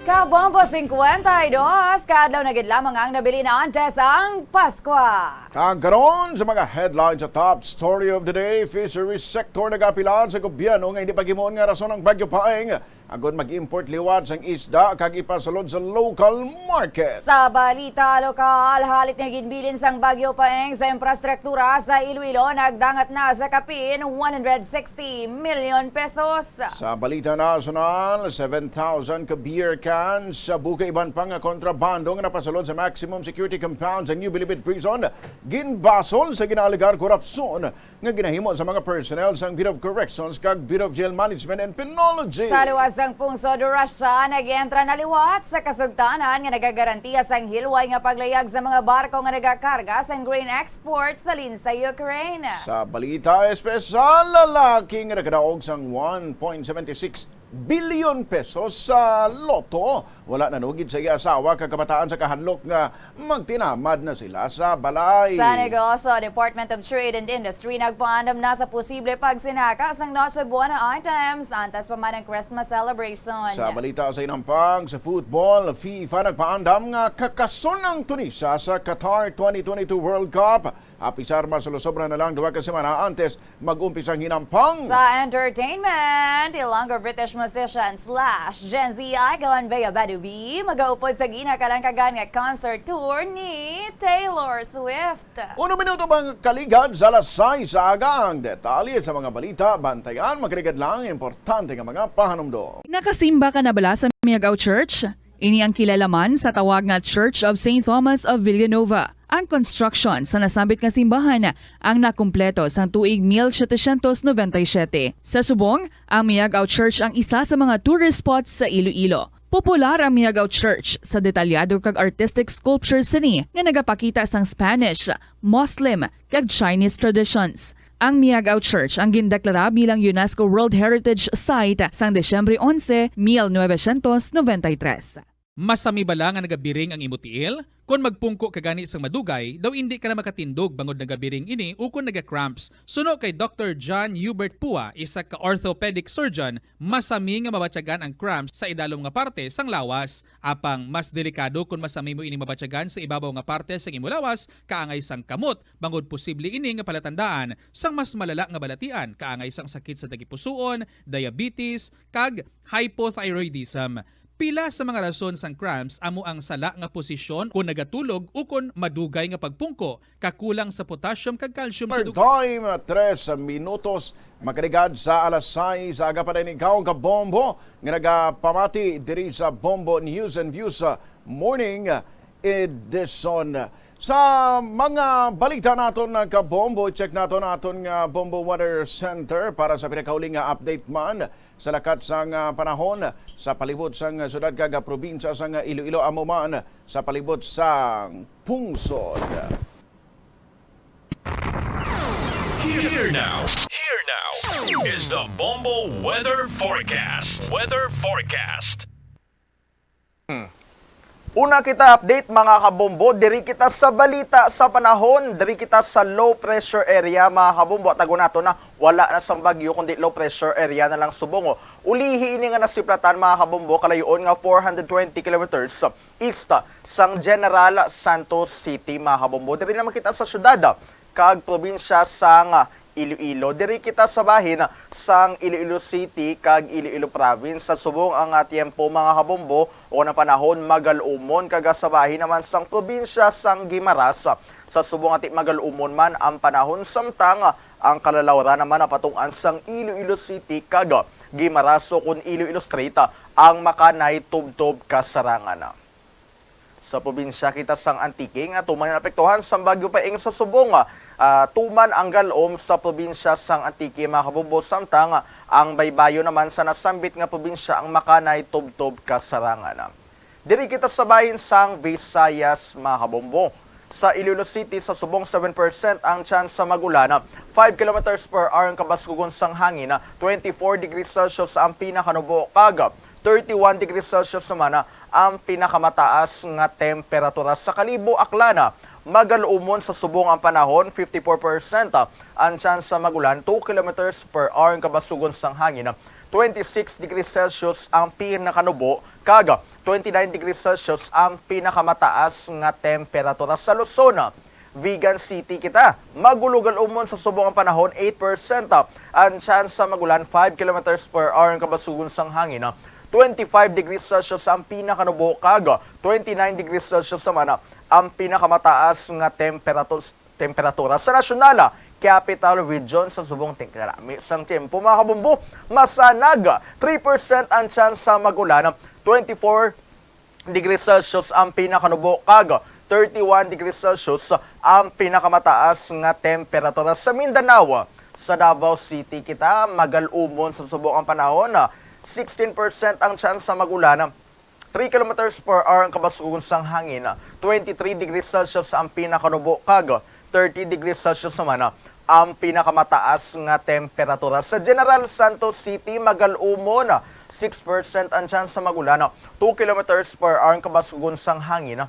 Kabombo, cincuenta y dos ka adlaw na gid lamang ang nabilin antes ang Paskwa. Kag karon sa mga headlines sa top story of the day, fisheries sector nagaapila sa gobyerno nga hindi paghimuon nga rason ang Bagyo Paeng agod mag-import liwat sang isda kag ipasulod sa local market. Sa balita lokal, halit nga ginbilin sang Bagyo Paeng sa infrastruktura sa Iloilo, nagdangat na sa kapin one hundred sixty million pesos. Sa balita nasyonal, seven thousand ka beer cans sa buka iban pa nga kontrabando nga napasulod sa maximum security compound sa New Bilibid Prison ginbasol sa ginaalegar korupsyon nga ginahimo sa mga personnel sang Bureau of Corrections kag Bureau of Jail Management and Penology. Sa luwas sang pungsod, Russia nag-entra na liwat sa kasugtanan nga nagagarantiya sang hilway nga paglayag sa mga barko nga nagakarga sang grain export sa lin sa Ukraine. Sa balita espesyal, lalaki nga nakadaog sang one point seven six bilyon pesos sa lotto. Wala nanugid sa iya asawa kag kabataan sa kahadlok nga magtinamad na sila sa balay. Sa Negosyo, Department of Trade and Industry nagpaandam na sa posible pagsinaka sang Noche Buena items antes pa man ang Christmas celebration. Sa balita sa hinampang sa football, FIFA nagpaandam nga kakason ang Tunisia sa Qatar twenty twenty-two World Cup. Apisar mas sobra na lang duha ka semana antes mag-umpisa ang hinampang. Sa entertainment, Ilonggo British musician slash Gen Z icon Bea Badubi magaupod sa ginakalangkagan nga concert tour ni Taylor Swift. Uno minuto bang kaligad sa alas sais sa aga. Ang detalye sa mga balita, bantayan, makaligad lang importante nga mga pahanumdom. Nakasimba ka na bala sa Miagao Church? Ini ang kilala man sa tawag nga Church of Saint Thomas of Villanova. Ang construction sa nasambit nga simbahan ang nakumpleto sang tuig mil setecientos noventa y siete. Sa subong, ang Miagao Church ang isa sa mga tourist spots sa Iloilo. Popular ang Miagao Church sa detalyado kag artistic sculpture sini nga nagapakita sang Spanish, Muslim, kag Chinese traditions. Ang Miagao Church ang gindeklara bilang UNESCO World Heritage Site sang Disyembre onse, mil novecientos noventa y tres. Masami bala nga nagabiring ang imo tiil? Kon magpungko ka gani sang madugay, daw indi ka na makatindog bangod nagabiring ini ukon naga-cramps. Suno kay Doktor John Hubert Pua, isa ka orthopedic surgeon, masami nga mabatyagan ang cramps sa idalom nga parte sang lawas. Apang mas delikado kon masami mo ini mabatyagan sa ibabaw nga parte sang imo lawas, kaangay sang kamot, bangod posible ini nga palatandaan sang mas malala nga balatian, kaangay sang sakit sa tagipusoon, diabetes, kag hypothyroidism. Pila sa mga rason sang cramps amo ang sala nga posisyon kon nagatulog ukon madugay nga pagpungko, kakulang sa potassium kag calcium sa dugo. Time, tres minutos, makaligad sa alas sais. Aga pa din ikaw, kabombo, nga nagapamati diri sa Bombo News and Views, uh, Morning Edition. Sa mga balita naton, uh, kabombo, check naton aton nga Bombo Weather Center para sa pinakauling nga update man sa lakat sang, ah, panahon sa palibot sang syudad kag probinsya sang Iloilo, amo man sa palibot sang pungsod. Here now. Here now is the Bombo Weather Forecast. Weather Forecast. Hmm. Una kita update, mga kabombo, diri kita sa balita sa panahon, diri kita sa low pressure area, mga kabombo. Tago nato na, wala na sang bagyo, kundi low pressure area na lang subong. Ulihi ini nga nasiplatan, mga kabombo, kalayoon nga four hundred twenty kilometers east sang General Santos City, mga kabombo. Diri naman kita sa syudad kag probinsya sang Iloilo. Diri kita sa bahin sang Iloilo City kag Iloilo Province. Sa subong ang, ah, tiyempo, mga kabombo, o ang panahon, magal-umon, kag sa bahin naman sang probinsya sang Guimaras. Sa subong ati, magal-umon man ang panahon, samtang ang kalalawran naman ang patungod sang Iloilo City kag Guimaras, o kon Iloilo Strait, ang makanay tubtob kasarangan. Sa probinsya kita sang Antique nga tuman naapektuhan sang Bagyo Paeng sa subong, ah, tuman ang gal-om sa probinsya sang Antique, mga kabombo, samtang ang baybayon naman sa nasambit nga probinsya ang makanay tubtob kasarangan. Diri kita sa bahin sang Visayas, mga kabombo. Sa Iloilo City, sa subong, seven percent ang tsansa mag-ulan, five kilometers per hour ang kabaskugon sang hangin, twenty-four degrees Celsius ang pinakanubo, kag thirty-one degrees Celsius naman ang pinakamataas nga temperatura. Sa Kalibo, Aklan, magal-umon sa subong ang panahon, fifty-four percent ang tsansa mag-ulan, two kilometers per hour ang kabaskugon sang hangin, twenty-six degrees Celsius ang pinakanubo, kag twenty-nine degrees Celsius ang pinakamataas nga temperatura. Sa Luzon, Vigan City kita. Magulogal-umon sa subong ang panahon, eight percent ang tsansa mag-ulan, five kilometers per hour ang kabaskugon sang hangin, twenty-five degrees Celsius ang pinakanubo, kag twenty-nine degrees Celsius naman ang pinakamataas nga temperatus-, temperatura. Sa nasyonal, Capital Region, sa subong tingkalami sang tiyempo, mga kabombo, masanag, three percent ang tsansa mag-ulan, twenty-four degrees Celsius ang pinakanubo, kag thirty-one degrees Celsius ang pinakamataas nga temperatura. Sa Mindanao, sa Davao City kita, magal-umon sa subong ang panahon, sixteen percent ang tsansa mag-ulan, three kilometers per hour ang kabaskugon sang hangin, twenty-three degrees Celsius ang pinakanubo, kag thirty degrees Celsius naman ang pinakamataas nga temperatura. Sa General Santos City, magal-umon, six percent ang tsansa mag-ulan, two kilometers per hour ang kabaskugon sang hangin,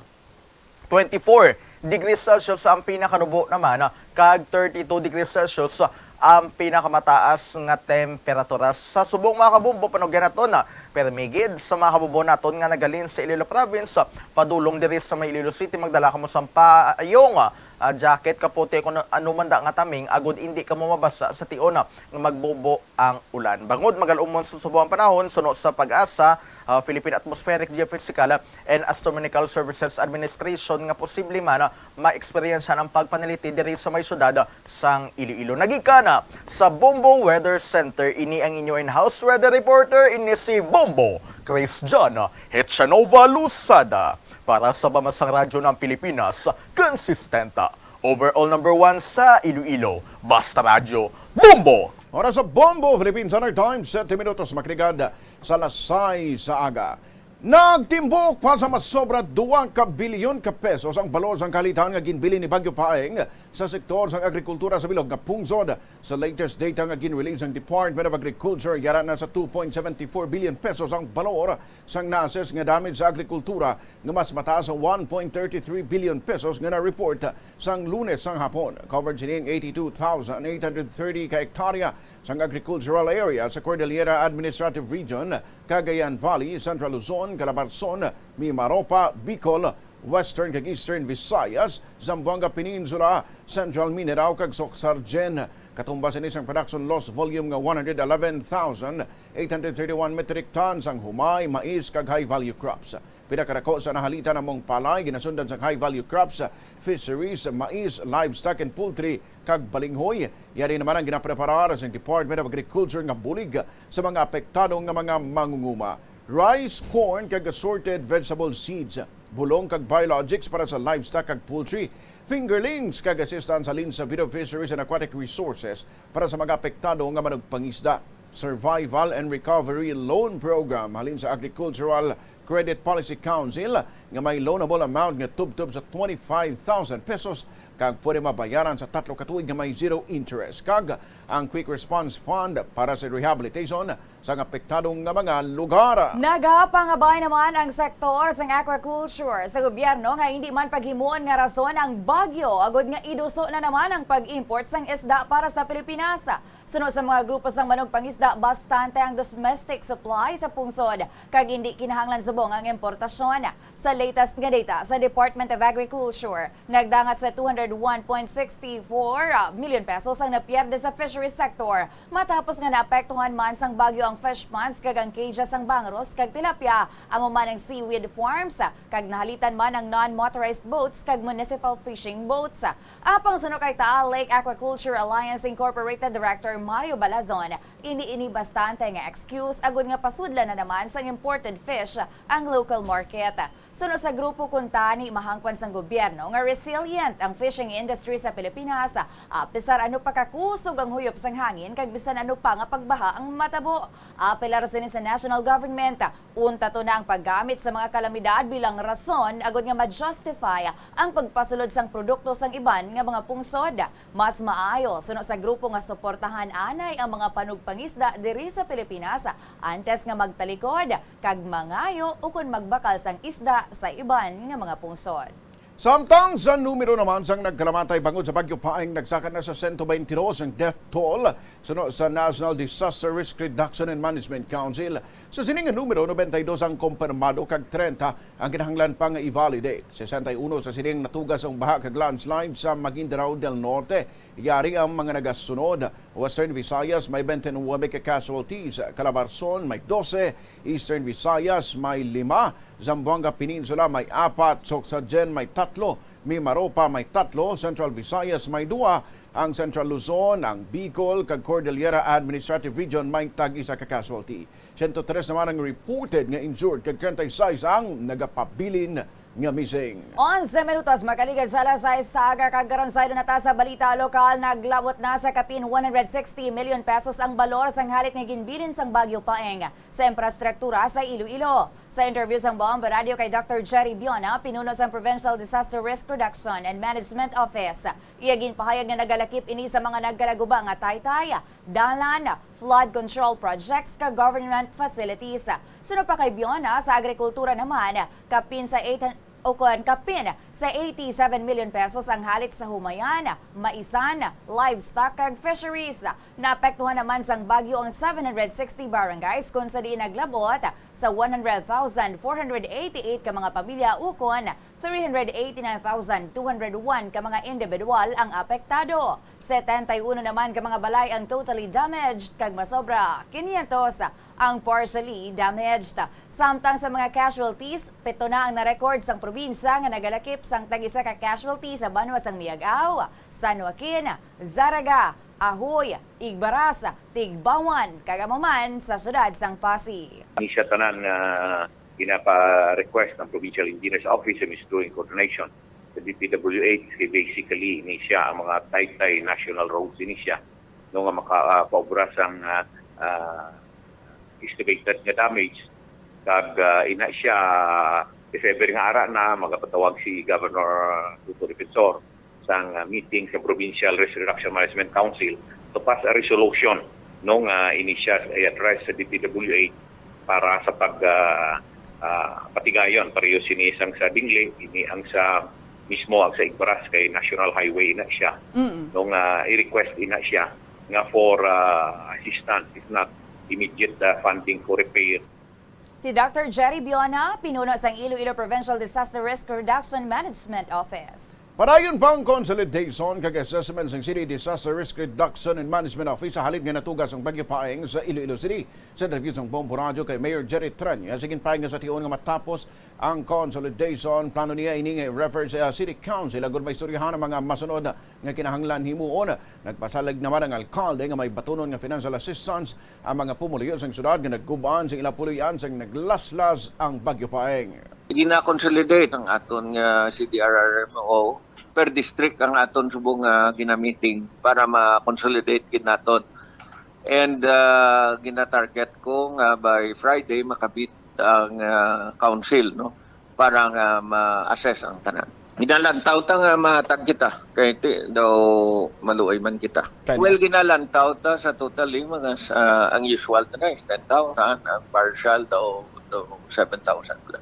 twenty-four degrees Celsius ang pinakanubo naman, kag thirty-two degrees Celsius ang pinakamataas nga temperatura. Sa subong, mga kabombo, panugyan naton, permi gid sa mga kabombo naton nga naghalin sa Iloilo Province, padulong diri sa may Iloilo City, magdala kamo sang payong, ah, jacket, kapote, kung ano man da nga taming, agod indi kamo mabasa sa tion, ah, nga magbubo ang ulan. Bangod magal-umon sa subong ang panahon, suno sa PAGASA, ah, Philippine Atmospheric, Geophysical, and Astronomical Services Administration, nga posible man, ah, maeksperiensyahan ang pagpanaliti diri sa may syudad sang Iloilo. Nagikan, ah, sa Bombo Weather Center, ini ang inyo in-house weather reporter, ini si Bombo Christian Hechanova Losada. Para sa Pambansang Radyo ng Pilipinas, konsistente. Overall number one sa Iloilo, Basta Radyo, Bombo! Oras sa Bombo, Philippine Standard Time, siyete minutos, makinig sa alas sais sa aga. Nagtimbok pa sa masobra dua ka bilyon ka pesos ang balor sang kahalitan nga ginbilin ni Bagyo Paeng sa sektor sang agrikultura sa bilog nga pungsod. Sa latest data nga gin-release sang Department of Agriculture, yara na sa two point seven four billion pesos ang balor sang na-assess nga damage sa agrikultura, nga mas mataas sa one point thirty three billion pesos nga na-report sang Lunes sang hapon. Covered sini ang eighty-two thousand eight hundred thirty ka hektarya sang agricultural area sa Cordillera Administrative Region, Cagayan Valley, Central Luzon, Calabarzon, Mimaropa, Bicol, Western kag Eastern Visayas, Zamboanga Peninsula, Central Mindanao, kag Soccsksargen. Katumbas ini sang production loss volume nga one hundred eleven thousand eight hundred thirty-one metric tons ang humay, mais, kag high-value crops. Pinakadako sa nahalitan among palay, ginasundan sang high-value crops, fisheries, mais, livestock and poultry, kag balinghoy. Yari naman ang ginapreparar sa Department of Agriculture nga bulig sa mga apektado nga mga mangunguma. Rice, corn, kag assorted vegetable seeds, bulong kag biologics para sa livestock kag poultry, fingerlings kag assistance halin sa Bureau of Fisheries and Aquatic Resources para sa mga apektado nga manugpangisda. Survival and Recovery Loan Program halin sa Agricultural Credit Policy Council nga may loanable amount nga tubtob sa twenty-five thousand pesos kag pwede mabayaran sa tatlo ka tuig nga may zero interest, kag ang Quick Response Fund para sa rehabilitation sang apektado nga mga lugar. Nagapangabay naman ang sektor sang aquaculture sa gobyerno nga hindi man paghimuon nga rason ang bagyo agud nga iduso na naman ang pag-import sang isda para sa Pilipinas. Suno sa mga grupo sang manugpangisda, bastante ang domestic supply sa pungsod kag hindi kinahanglan subong ang importasyon. Sa latest nga data sa Department of Agriculture, nagdangat sa two hundred one point six four million pesos ang napierde sa fisheries sector matapos nga naapektuhan man sang bagyo ang fish ponds kag ang cage sang bangros kag tilapia, amo man ang seaweed farms, kag nahalitan man ang non-motorized boats kag municipal fishing boats. Apang suno kay Taal Lake Aquaculture Alliance Incorporated Director Mario Balazon, hindi ini bastante nga excuse agud nga pasudlan na naman sang imported fish ang local market. Suno sa grupo kuntani, mahangpan sang gobyerno nga resilient ang fishing industry sa Pilipinas, apisar ano pa kakusog ang huyop sang hangin kag bisan ano pa nga pagbaha ang matabo. Apelar sini sa national government, unta to na ang paggamit sa mga kalamidad bilang rason agud nga ma-justify ang pagpasulod sang produkto sang iban nga mga pungsod. Mas maayo, suno sa grupo, nga suportahan anay ang mga panugpangisda diri sa Pilipinas antes nga magtalikod kag mangayo ukon magbakal sang isda sa iban nga mga pungsod. Samtang sa numero naman sang nagkalamatay bangod sa Bagyo Paeng, nagsaka na sa sento baynte dos ang death toll suno sa National Disaster Risk Reduction and Management Council. Sa sini nga numero, nobenta y dos ang kumpirmado kag trenta ang kinahanglan pa nga i-validate. Sesenta y uno sa sini ang natuga sang baha kag landslide sa Maguindanao del Norte. Yari ang mga nagasunod: Western Visayas may twenty-nine ka casualties, Calabarzon may dose, Eastern Visayas may lima, Zamboanga Peninsula may apat, Soccsksargen may tatlo, Mimaropa may tatlo, Central Visayas may dua, ang Central Luzon, ang Bicol, kag Cordillera Administrative Region may tag-isa ka casualty. Sento tres naman ang reported nga injured, kag treinta y seis ang nagapabilin nga missing. Onse minutos makaligad sa alas sais sa aga, kag karon saylo na ta sa balita lokal. Naglabot na sa kapin one hundred sixty million pesos ang balor sang halit nga ginbilin sang Bagyo Paeng sa infrastruktura sa Iloilo. Sa interview sang Bombo Radio kay Doctor Jerry Biona, pinuno sang Provincial Disaster Risk Reduction and Management Office, iya ginpahayag nga nagalakip ini sa mga nagkalaguba nga taytay, dalan, flood control projects, kag government facilities. Suno pa kay Biona, sa agrikultura naman, kapin sa eight, o kon kapin sa eighty-seven million pesos ang halit sa humayan, maisan, livestock, kag fisheries. Naapektuhan naman sang bagyo ang seven hundred sixty barangays, kung sa diin naglabot sa one hundred thousand four hundred eighty-eight ka mga pamilya ukon three hundred eighty-nine thousand two hundred one ka mga individual ang apektado. Setenta y uno naman ka mga balay ang totally damaged, kag masobra quinientos ang partially damaged. Samtang sa mga casualties, pito na ang na-record sang probinsya nga nagalakip sang tag-isa ka casualty sa banwa sang Miag-ao, San Joaquin, Zarraga, Ajuy, Igbaras, Tigbauan, kag amo man sa siyudad sang Passi. Ini siya tanan nga Ginapa-request ang Provincial Engineers Office, and is doing coordination sa D P W H, kay basically ini siya ang mga taytay national roads ini siya, no, nga maka, ah, paubra sang, ah, ah, estimated nga damage. Kag, ah, ina siya, if ever nga ara na, magapatawag si Governor Toto Defensor sang, ah, meeting sa Provincial Risk Reduction Management Council to pass a resolution, no, nga ini siya i-address sa D P W H para sa pag, ah, ah, patigayon pareho sini sang sa Dingle, ini ang sa mismo ang sa Igbaras kay National Highway na siya. Mm. No, nga i-request ina siya nga for, ah, assistance, if not immediate, ah, funding for repair. Si Doctor Jerry Biona, pinuno sang Iloilo Provincial Disaster Risk Reduction Management Office. Padayon pa ang consolidation kag assessment sang City Disaster Risk Reduction and Management Office sa halin nga natuga sang Bagyo Paeng sa Iloilo City. Sa interview sang Bombo Radyo kay Mayor Jerry Tranya, sa ginpahayag nga sa tion nga matapos ang consolidation, plano niya ini nga i-refer sa City Council agud maistoryahan ang mga masunod nga kinahanglan himuon. Nagpasalig naman ang alkalde nga may batunon nga financial assistance ang mga pumuluyo sang syudad nga nagkub-an sang ila puloy-an sang naglaslas ang Bagyo Paeng. Gina-consolidate ang aton nga C D R R M O per district ang aton subong nga ginamiting para ma-consolidate gid naton. And, ah, gina-target ko nga by Friday makabit ang, ah, council, no, para nga ma-assess ang tanan. Ginalantaw ta nga mahatag kita kay ti daw maluoy man kita. Well, ginalantaw ta sa totally mga sa, ang usual ta na is ten thousand, ang partial daw, daw seven thousand plus.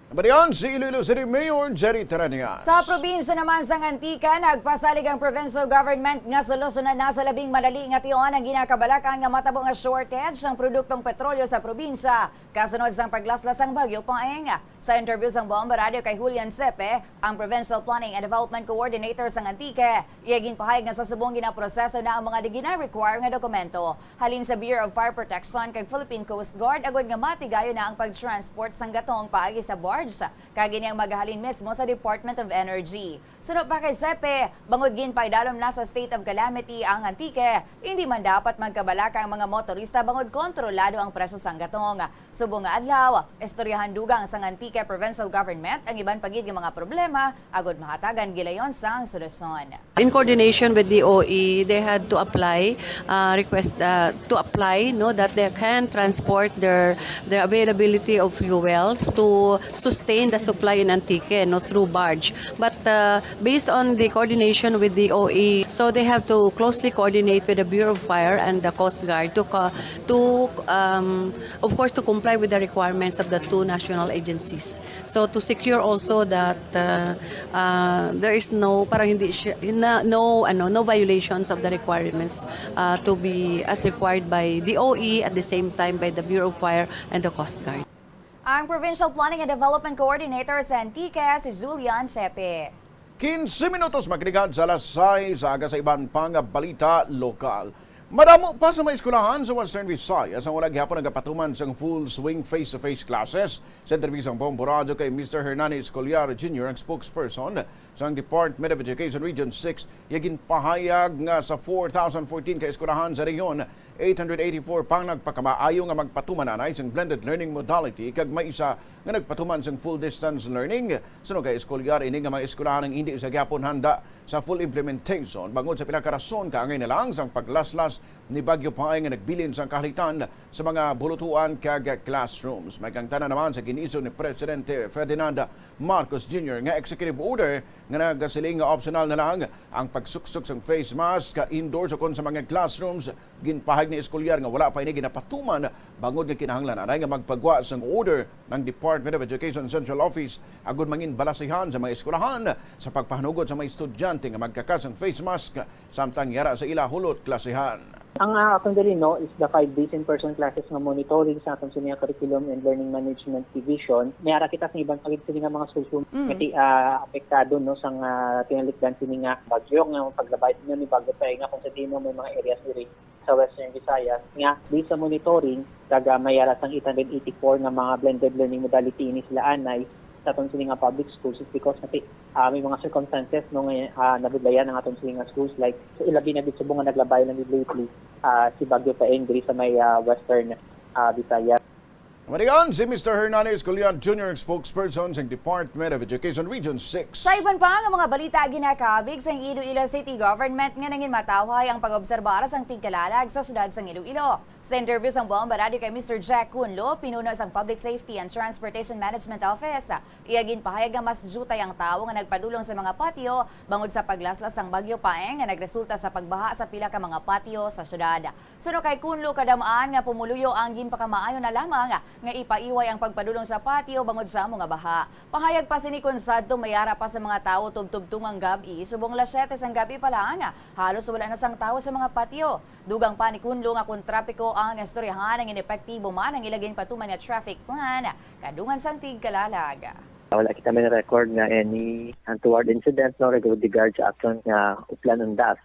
Nabalian si Iloilo City Mayor Jerry Terania. Sa probinsya naman sang Antique, nagpasalig ang provincial government nga solusyonan na sa labing madali nga tion ang ginakabalak-an nga matabo nga shortage sang produktong petrolyo sa probinsya kasunod sang paglaslas sang Bagyo Paeng. Sa interview sang Bombo Radyo kay Julian Sepe, ang Provincial Planning and Development Coordinator sang Antique, iya ginpahayag nga sa subong ginaproseso na ang mga gina-require nga dokumento halin sa Bureau of Fire Protection kag Philippine Coast Guard agud nga matigayon na ang pag-transport sang gatong paagi sa barge, kag ini ang magahalin mismo sa Department of Energy. Suno pa kay Sepe, bangod ginpaidalom na sa state of calamity ang Antique, hindi man dapat magkabalaka ang mga motorista bangod kontrolado ang presyo sang gatong. Subong nga adlaw, istoryahan dugang sang Antique Provincial Government ang iban pa gid nga mga problema agud mahatagan gilayon sang solusyon. In coordination with D O E, they had to apply, uh, request, uh, to apply, no, that they can transport their, the availability of fuel to sustain the supply in Antique, no, through barge. But, uh, based on the coordination with D O E, so they have to closely coordinate with the Bureau of Fire and the Coast Guard to co-, to, um, of course, to comply with the requirements of the two national agencies. So to secure also that, uh, uh, there is no, parang hindi siya, na, no, ano, no violations of the requirements, uh, to be as required by D O E, at the same time by the Bureau of Fire and the Coast Guard. Ang Provincial Planning and Development Coordinator sa Antique, si Julian Sepe. Quince minutos makaliwat sa alas sais sa aga. Sa iban pa nga balita lokal, madamo pa sa mga eskwelahan sa Western Visayas ang wala gihapon nagapatuman sang full swing face-to-face classes. Sa interview sang Bombo Radyo kay Mister Hernani Escoliar Junior, ang spokesperson sang Department of Education Region six, iya ginpahayag nga sa four thousand fourteen ka eskwelahan sa rehiyon, eight hundred eighty-four pa ang nagpakamaayo nga magpatuman anay sang blended learning modality, kag may isa nga nagpatuman sang full distance learning. Suno kay Escoliar, ini nga mga eskwelahan ang hindi sa gihapon handa sa full implementation bangod sa pila ka rason, kaangay na lang sang paglaslas ni Bagyo Paeng nga nagbilin sang kahalitan sa mga bulutuan kag classrooms. May kaangtanan naman sa gin-issue ni Presidente Ferdinand Marcos Junior nga executive order nga nagasiling nga optional na lang ang pagsuksok sang face mask indoors o kon sa mga classrooms. Ginpahayag ni Escoliar nga wala pa ini ginapatuman bangod nga kinahanglan anay nga magpagwa sang order ang Department of Education Central Office agud mangin balasihan sa mga eskwelahan sa pagpahanugot sa mga estudyante nga magkaka sang face mask samtang yara sa ila hulot klasehan. Ang, ah, akon diri, no, is the five days in-person classes nga monitoring sa aton sini nga Curriculum and Learning Management Division. May ara kita sa iban pa gid sini nga mga schools, mm, nga ti-, ah, apektado, no, sang, ah, tinalikdan sini nga bagyo, nga paglabay sini ni Bagyo Paeng, nga kung sa diin, no, may mga areas diri sa Western Visayas nga based sa monitoring, kag, ah, may ara sang eight hundred eighty-four nga mga blended learning modality ini sila anay sa aton sini nga public schools is because nga ti-, ah, may mga circumstances, no, nga, ah, nabudlayan ang aton sini nga schools, like, sa ilabi na gid subong nga naglabay lang gid lately, ah, si Bagyo Paeng diri sa may, ah, Western, ah, Visayas. Malian si Mister Hernandez Collier Junior, spokesperson sa Department of Education Region six. Sa iban pa nga mga balita, ginakabig sa Iloilo City Government nga nangin matawhay ang pag-obserbar sang tigkalalag sa siyudad sang Iloilo. Sa interview sang Bombo Radio kay Mister Jack Kunlo, pinuno sang Public Safety and Transportation Management Office, iya ginpahayag nga mas diutay ang tawo nga nagpadulong sa mga patio bangod sa paglaslas sang Bagyo Paeng nga nagresulta sa pagbaha sa pila ka mga patio sa siyudad. Suno kay Kunlo, kadam-an nga pumuluyo ang ginpakamaayo na lamang nga ipaiway ang pagpadulong sa patio bangod sa amo nga baha. Pahayag pa sini kon sadto may ara pa sa mga tawo tubtob tungang gab-i, subong las siete sang gab-i pa lang, halos wala na sang tawo sa mga patio. Dugang pa ni Kunlo nga kon trapiko ang istoryahan, nangin epektibo man ang ila ginpatuman nga traffic plan kadungan sang tigkalalag. Wala kita may record nga any untoward incident, no, with regard sa aton nga Uplan Undas.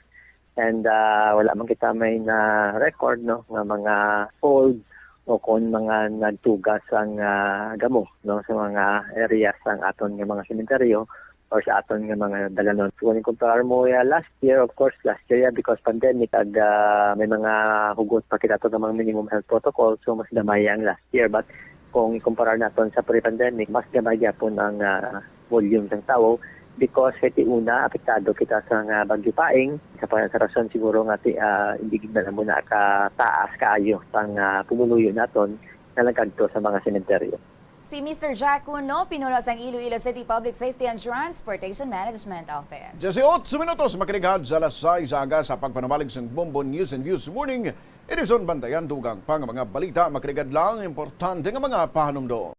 And, ah, wala man kita may na-record, no, nga mga falls o kon mga nagtuga sang, ah, gamo, no, sa mga area sang aton nga mga sementeryo or sa aton nga mga dalanon. So, kung ikumparar mo, yeah, last year, of course, last year, yeah, because pandemic, ag, ah, may mga hugot pa kita to nga mga minimum health protocol, so mas gamay ang last year. But kung ikumparar naton sa pre-pandemic, mas gamay gyapon ang, ah, volume sang tawo because kay ti una apektado kita sa nga Bagyo Paeng, sa pa-, sa rason siguro nga ti, ah, hindi gid na mo nakataas kaayo sang, ah, pumuluyo naton nga nagkadto sa mga sementeryo. Si Mister Jack Kunlo, pinuno sang Iloilo City Public Safety and Transportation Management Office. Diyesiyotso minutos, makiligad sa alas sais sa aga sa pagpanawalig sang Bombo News and Views Morning. Edison, bantayan dugang pa nga mga balita, makiligad lang importante nga mga pahanumdom.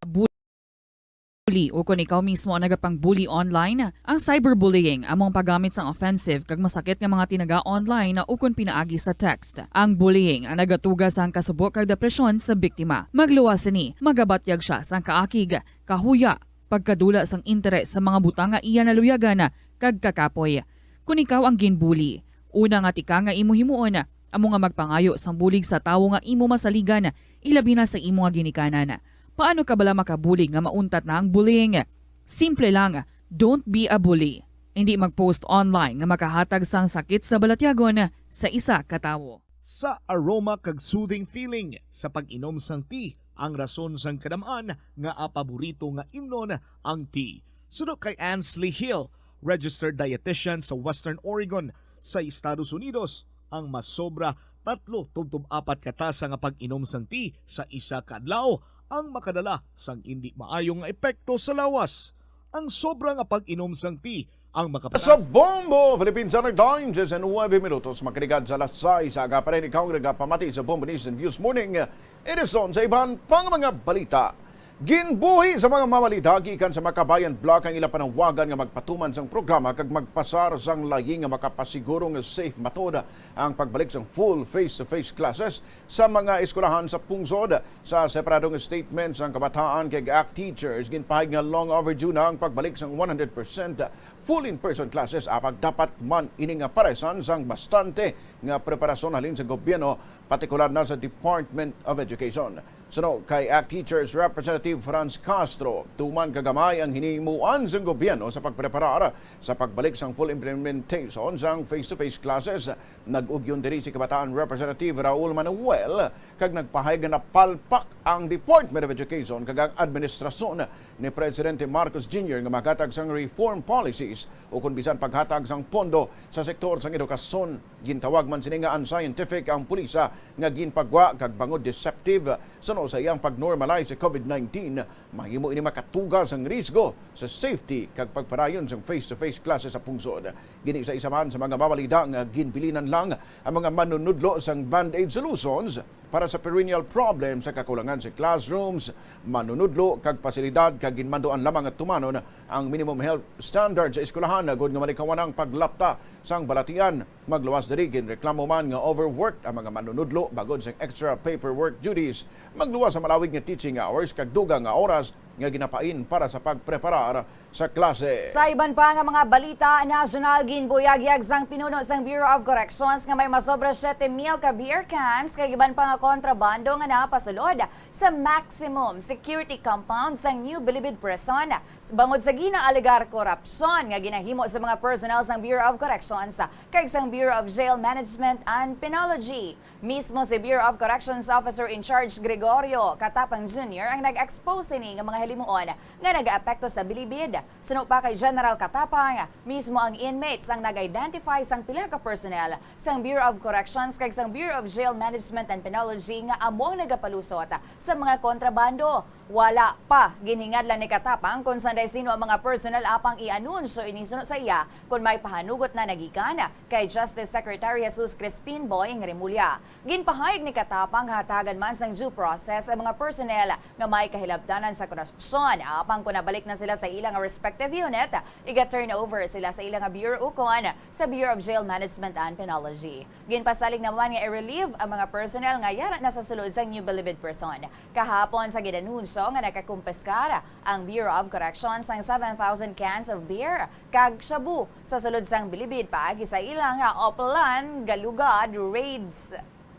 Bully, o kon ikaw mismo ang nagapang-bully online. Ang cyberbullying amo ang paggamit sang offensive kag masakit nga mga tinaga online o kon pinaagi sa text. Ang bullying ang nagatuga sang kasubo kag depresyon sa biktima. Magluwas sini, magabatyag sia sang kaakig, kahuya, pagkadula sang interes sa mga butang nga iya naluyagan kag kakapoy. Kon ikaw ang ginbully, una nga tika nga imo himuon amo nga magpangayo sang bulig sa tawo nga imo masaligan, ilabi na sa imo nga ginikanan. Paano ka bala makabulig nga mauntat na ang bullying? Simple lang, don't be a bully. Hindi mag-post online nga makahatag sang sakit sa balatyagon sa isa ka tawo. Sa aroma kag soothing feeling sa pag-inom sang tea ang rason sang kadam-an nga paborito nga imnon ang tea. Suno kay Ansley Hill, registered dietitian sa Western Oregon sa Estados Unidos, ang masobra tatlo tubtob apat ka tasa nga pag-inom sang tea sa isa ka adlaw ang makadala sang indi maayo nga epekto sa lawas. Ang sobra nga pag-inom sang tea ang makapatas. Sa Bombo Philippine Standard Time, diyes nuebe minutos, makiligad sa alas sais sa aga pa rin ikaw ang nagapamati sa Bombo News and Views Morning Edison. Sa iban pang mga balita, ginbuhi sa mga mamalita gikan sa Makabayan Block ang ila panawagan nga magpatuman sang programa kag magpasar sang layi nga makapasiguro nga safe matod ang pagbalik sang full face-to-face classes sa mga eskwelahan sa pungsod. Sa separadong statement sang kabataan kag ACT teachers, ginpahayag nga long overdue na ang pagbalik sang one hundred percent full in-person classes, apag dapat man ini nga paresan sang bastante nga preparasyon halin sa gobyerno, partikular na sa Department of Education. Suno kay ACT Teachers Representative Franz Castro, tuman ka gamay ang hinimuan sang gobyerno sa pagpreparar sa pagbalik sang full implementation sang face-to-face classes. Nag-ugyon diri si Kabataan Representative Raul Manuel kag nagpahayag nga napalpak ang Department of Education kag ang administrasyon ni Presidente Marcos Junior nga maghatag sang reform policies o kon bisan paghatag sang pondo sa sektor sang edukasyon. Gintawag man sini nga unscientific ang pulisa nga ginpagwa kag bangod deceptive suno sa iyang pag-normalize sa COVID nineteen. Mahimo ini makatuga sang risgo sa safety kag pagpadayon sang face-to-face classes sa pungsod. Gini sa isa man sa mga mabalita nga ginbilinan lang ang mga manunudlo sang Band-Aid Solutions para sa perennial problem sa kakulangan sa classrooms, manunudlo kag pasilidad, kag ginmanduan lamang nga tumanon ang minimum health standards sa eskwelahan agod nga malikawan ang paglapta sang balatian. Magluwas diri, ginreklamo man nga overworked ang mga manunudlo bangod sang extra paperwork duties, magluwas sa malawig nga teaching hours kag dugang nga oras nga ginapain para sa pagpreparar sa klase. Sa iban pa nga mga balita nasyonal, ginbuyagyag sang pinuno sang Bureau of Corrections nga may masobra siyete mil ka beer cans kag iban pa nga kontrabando nga napasulod sa maximum security compound sang New Bilibid Prison bangod sa ginaalegar korupsyon nga ginahimo sa mga personnel sang Bureau of Corrections kag sang Bureau of Jail Management and Penology. Mismo si Bureau of Corrections Officer in Charge Gregorio Catapang Junior ang nag-expose sini nga mga halimuon nga nagaapekto sa bilibid. Suno pa kay General Catapang, mismo ang inmates ang nag-identify sang pila ka personnel sang Bureau of Corrections kag sang Bureau of Jail Management and Penology nga amo ang nagapalusot sa mga kontrabando. Wala pa ginhingadlan ni Catapang kon sanday sino ang mga personnel apang i-anunsyo ini suno sa iya kon may pahanugot na nagikan kay Justice Secretary Jesus Crispin Boying Remulla. Ginpahayag ni Catapang nga hatagan man sang due process ang mga personnel nga may kahilabtanan sa korupsyon, apang kon nabalik na sila sa ila nga respective unit, iga-turnover sila sa ila nga bureau ukon sa Bureau of Jail Management and Penology. Ginpasalig naman nga i-relieve ang mga personnel nga yara na sa sulod sang New Bilibid Prison. Kahapon sa ginanunsyo nga nakakumpiskar ang Bureau of Corrections sang seven thousand cans of beer kag shabu sa sulod sang bilibid paagi sa ila nga Oplan Galugad raids.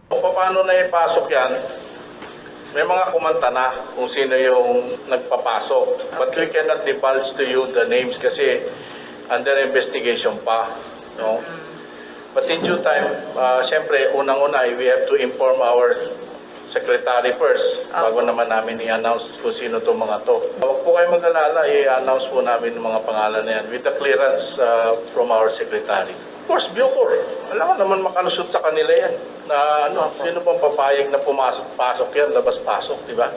Kung paano na ipasok yan, may mga kumanta na kung sino yung nagpapasok. But we cannot divulge to you the names kasi under investigation pa, no? But in due time, ah, siyempre, unang-una, we have to inform our secretary first bago naman namin i-announce kung sino to mga to. Huwag po kayo mag-alala, i-announce po namin yung mga pangalan na yan with the clearance, ah, from our secretary. Of course, Bucor. Alam mo naman, makalusot sa kanila yan. Na ano, sino pang papayag na pumasok-pasok yan, labas-pasok, di ba?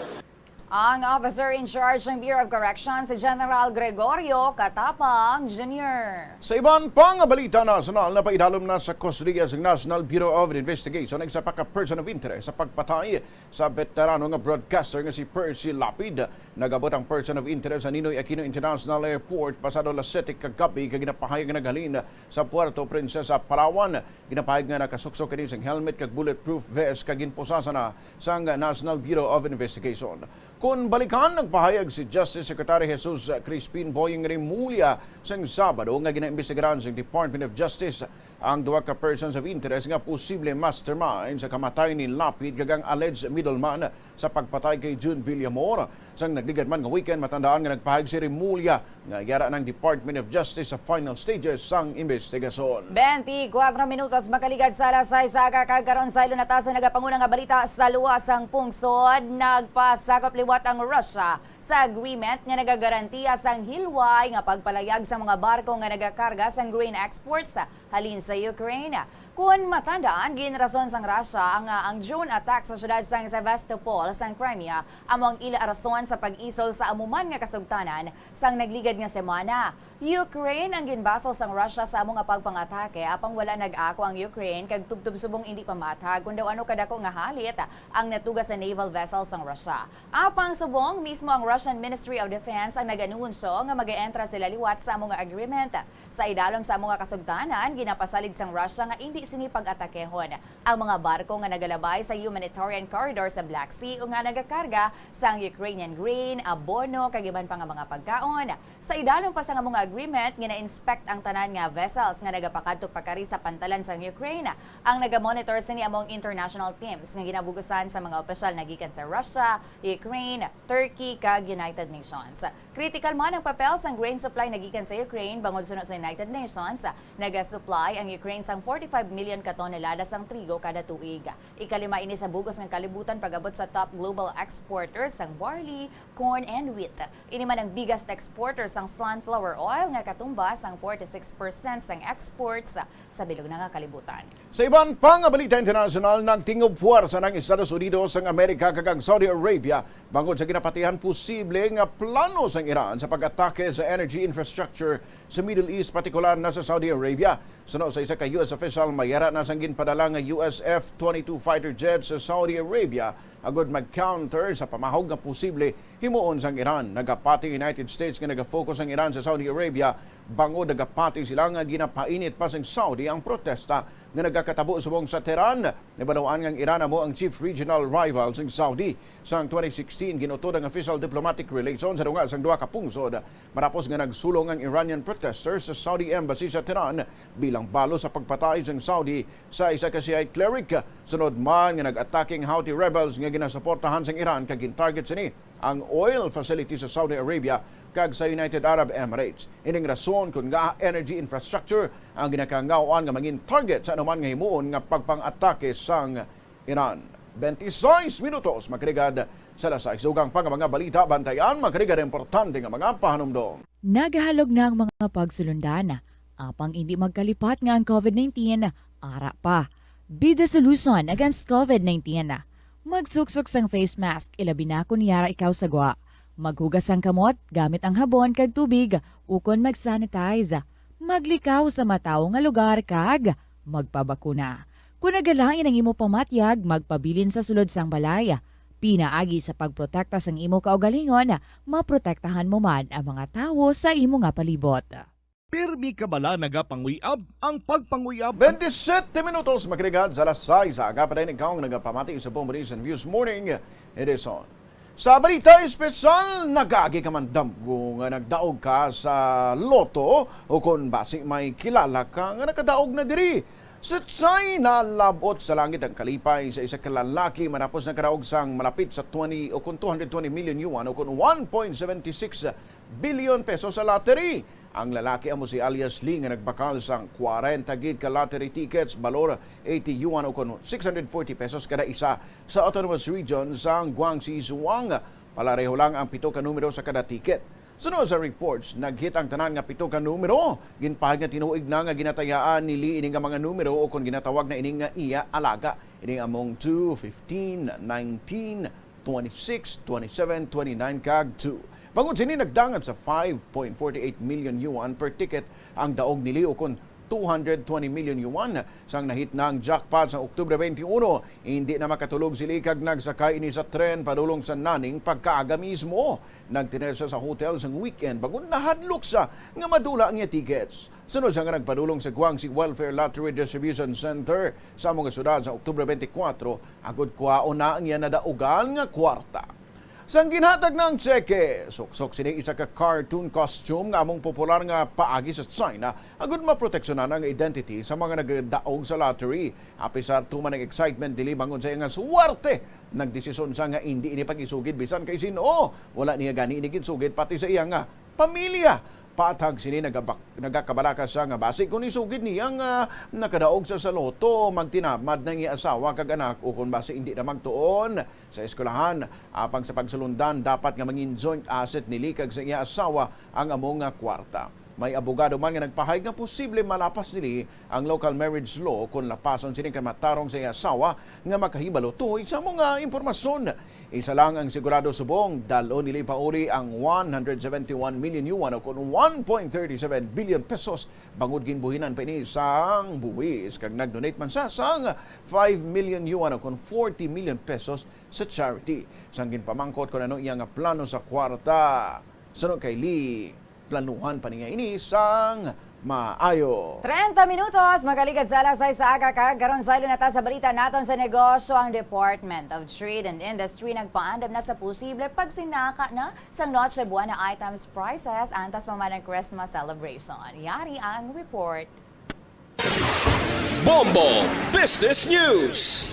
Ang officer in charge ng Bureau of Corrections, si General Gregorio Catapang Junior. Sa iban pa nga balita nasyonal, napaidalom na sa kustodiya sang National Bureau of Investigation ang isa pa ka person of interest sa pagpatay sa beterano nga broadcaster nga si Percy Lapid. Nag-abot ang person of interest sa Ninoy Aquino International Airport pasado alas siyete kagabi kag ginapahayag nga naghalin sa Puerto Princesa, Palawan. Ginapahayag nga nakasuksok kini sang helmet kag bulletproof vest kag ginpusasan na sang National Bureau of Investigation. Kon balikan, nagpahayag si Justice Secretary Jesus Crispin Boying Remulla sang Sabado nga ginaimbestigaran sang Department of Justice ang duha ka persons of interest nga posible mastermind sa kamatay ni Lapid kag ang alleged middleman sa pagpatay kay June Villamor. Sang nagligad man nga weekend, matandaan nga nagpahayag si Remulla nga yara ng Department of Justice sa final stages sang investigasyon. Twenty-four minutos makaligad sa alas sais sa aga, kag karon sa ilunatasan nagapanguna nga balita sa luwas sang pungsod. Nagpasakop liwat ang Russia sa agreement nga nagagarantiya sang hilway nga pagpalayag sa mga barko nga nagakarga sang grain exports halin sa Ukraine. Kon matandaan, ginrason sang Russia ang, ang drone attack sa siyudad sang Sevastopol sang Crimea amo ang ila rason sa pag-isol sa amo man nga kasugtanan sang nagligad nga semana. Ukraine ang ginbasol sang Russia sa amo nga pagpangatake, apang wala nag-ako ang Ukraine kag tubtob subong indi pa mathag kon daw ano kadako nga halit ang natuga sa naval vessel sang Russia. Apang subong, mismo ang Russian Ministry of Defense ang nag-anunsyo nga mag-entra sila liwat sa amo nga agreement. Sa idalom sa amo nga kasugtanan, ginapasalig sang Russia nga indi sini pag-atakehon ang mga barko nga nagalabay sa humanitarian corridor sa Black Sea o nga nagakarga sang Ukrainian grain, abono, kag iban pa nga mga pagkaon. Sa idalom pa sang amo nga agreement, gina-inspect ang tanan nga vessels nga nagapakadto pakari sa pantalan sang Ukraine. Ang nagamonitor sini amo ang international teams nga ginabugusan sa mga opisyal nga gikan sa Russia, Ukraine, Turkey, kag United Nations. Critical man ang papel sang grain supply nga gikan sa Ukraine, bangod suno sa United Nations, nagasupply ang Ukraine sang forty-five million ka tonelada sang trigo kada tuig. Ikalima ini sa bug-os nga kalibutan pag-abot sa top global exporter sang barley, corn, and wheat. Ini man ang biggest exporter sang sunflower oil nga katumba sang forty-six percent sang exports sa bilog na nga kalibutan. Sa iban pa nga balita internasyonal, nagtingob puwersa ang Estados Unidos sang Amerika kag ang Saudi Arabia bangod sa ginapatihan posible nga plano sang Iran sa pag-atake sa energy infrastructure sa Middle East, partikular na sa Saudi Arabia. Suno sa isa ka U S official, may yara na sang ginpadala nga U S F twenty-two fighter jet sa Saudi Arabia agud mag-counter sa pamahog nga posible himuon sang Iran. Nagapati ang United States nga nagafocus ang Iran sa Saudi Arabia bangod nagapati sila nga ginapainit pa sang Saudi ang protesta nga nagakatabo subong sa Tehran. Nabaluan nga ang Iran amo ang chief regional rival sang Saudi. Sang twenty sixteen, gin-utod ang official diplomatic relations sa dunga sang duha ka pungsod. Matapos nga nagsulong ang Iranian protesters sa Saudi embassy sa Tehran bilang balo sa pagpatay sang Saudi sa isa ka Shiite cleric, sunod man nga nag-atake ang Houthi rebels nga ginasuportahan sang Iran, kag gin-target sini ang oil facility sa Saudi Arabia kag sa United Arab Emirates. Ining rason kon ngaa energy infrastructure ang ginakangawaan nga mangin target sa anuman nga himuon nga pagpang-atake sang Iran. Twenty-six minutos, mga kaligad, sa alas sais. Dugang pa nga mga balita, bantayan, mga kaligad, importante nga mga pahanumdom. Nagahalog na ang mga pagsulundan, apang indi magkalipat nga ang covid nineteen ara pa. Be the solution against covid nineteen. Magsuksok sang face mask, ilabi na kon yara ikaw sa gwa. Maghugas sang kamot gamit ang habon kag tubig, ukon mag-sanitize. Maglikaw sa matawo nga lugar kag magpabakuna. Kon nagalain ang imo pamatyag, magpabilin sa sulod sang balay. Pinaagi sa pagprotekta sang imo kaugalingon, maprotektahan mo man ang mga tawo sa imo nga palibot. Pirmi ka bala nagapanguyab ang pagpanguyab. Twenty-seven minutos, mga kaligad, sa alas sais sa aga pa din ikaw ang nagapamati sa Bombo News and Views Morning Edition. Sa balita espesyal, nagaagi ka man damgo nga nagdaog ka sa lotto o kon basi may kilala ka nga nakadaog na diri. Sa China, labot sa langit ang kalipay sa isa ka lalaki matapos nakadaog sang malapit sa twenty o kon two hundred twenty million yuan o kon one point seven six billion pesos sa lottery. Ang lalaki amo si alias Lee nga nagbakal sang kwarenta gid ka lottery tickets, balor eighty yuan o kon six hundred forty pesos kada isa, sa autonomous region sang Guangxi Zhuang. Palareho lang ang pito ka numero sa kada ticket. Suno sa reports, nag-hit ang tanan nga pito ka numero. Ginpahayag nga tinuig na nga ginatayaan ni Lee ini nga mga numero o kon ginatawag na ini nga iya alaga. Ini among two, fifteen, nineteen, twenty-six, twenty-seven, twenty-nine, kag two. Bangod sini nagdangat sa five point forty-eight million yuan per ticket ang daog ni Lee, o kon two hundred twenty million yuan. Sang nahit na ang jackpot sa Oktubre twenty-one, hindi na makatulog si Lee kag nagsakay ini sa tren padulong sa naning pagkaaga mismo. Nagtener siya sa hotel sang weekend bangod nahadlok siya nga madula ang iya tickets. Sunod siya nga nagpadulong sa Guangxi Welfare Lottery Distribution Center sa amo nga syudad sa Oktubre twenty-four, agod kuhaon na ang iya nadaugan nga kwarta. Sang ginhatag na ang tseke, suksok sini isa ka cartoon costume nga among popular nga paagi sa China, agud maproteksyonan ang identity sa mga nagdaog sa lottery. Apisar tuman ang excitement dili bangod sa iya nga suwerte, nagdesisyon siya nga indi ini pag-isugid bisan kay sin-o. Wala niya gani ini ginsugid pati sa iya nga pamilya. Patag sini nagabak-, nagakabalaka siya nga basi kung isugid niya nga nakadaog sa sa lotto, magtinamad na ang iya asawa kag anak, o kung basi hindi na magtuon sa eskwelahan. Apang sa pagsulundan, dapat nga mangin joint asset ni Lee kag sa iya asawa ang amo nga kwarta. May abogado man nga nagpahayag nga posible malapas ni Lee ang local marriage law kon lapason sini kay matarong sa iya asawa nga makahibalo tuhoy sa amo nga impormasyon. Isa lang ang sigurado subong, dal-on ni Lee pauli ang one hundred seventy-one million yuan o kon one point thirty-seven billion pesos bangod ginbuhinan pa ini sang buhis kag nag-donate man siya sang five million yuan o kon forty million pesos sa charity. Sang ginpamangkot kon ano iya nga plano sa kwarta, suno kay Lee, planuhan pa niya ini sang maayo. Treinta minutos, mga kaligad, sa alas sais sa aga, kag karon saylo na ta sa balita naton sa negosyo. Ang Department of Trade and Industry nagpaandam na sa posible pagsinaka na sang Noche Buena items prices antas pa man ang Christmas celebration. Yari ang report. Bombo Business News.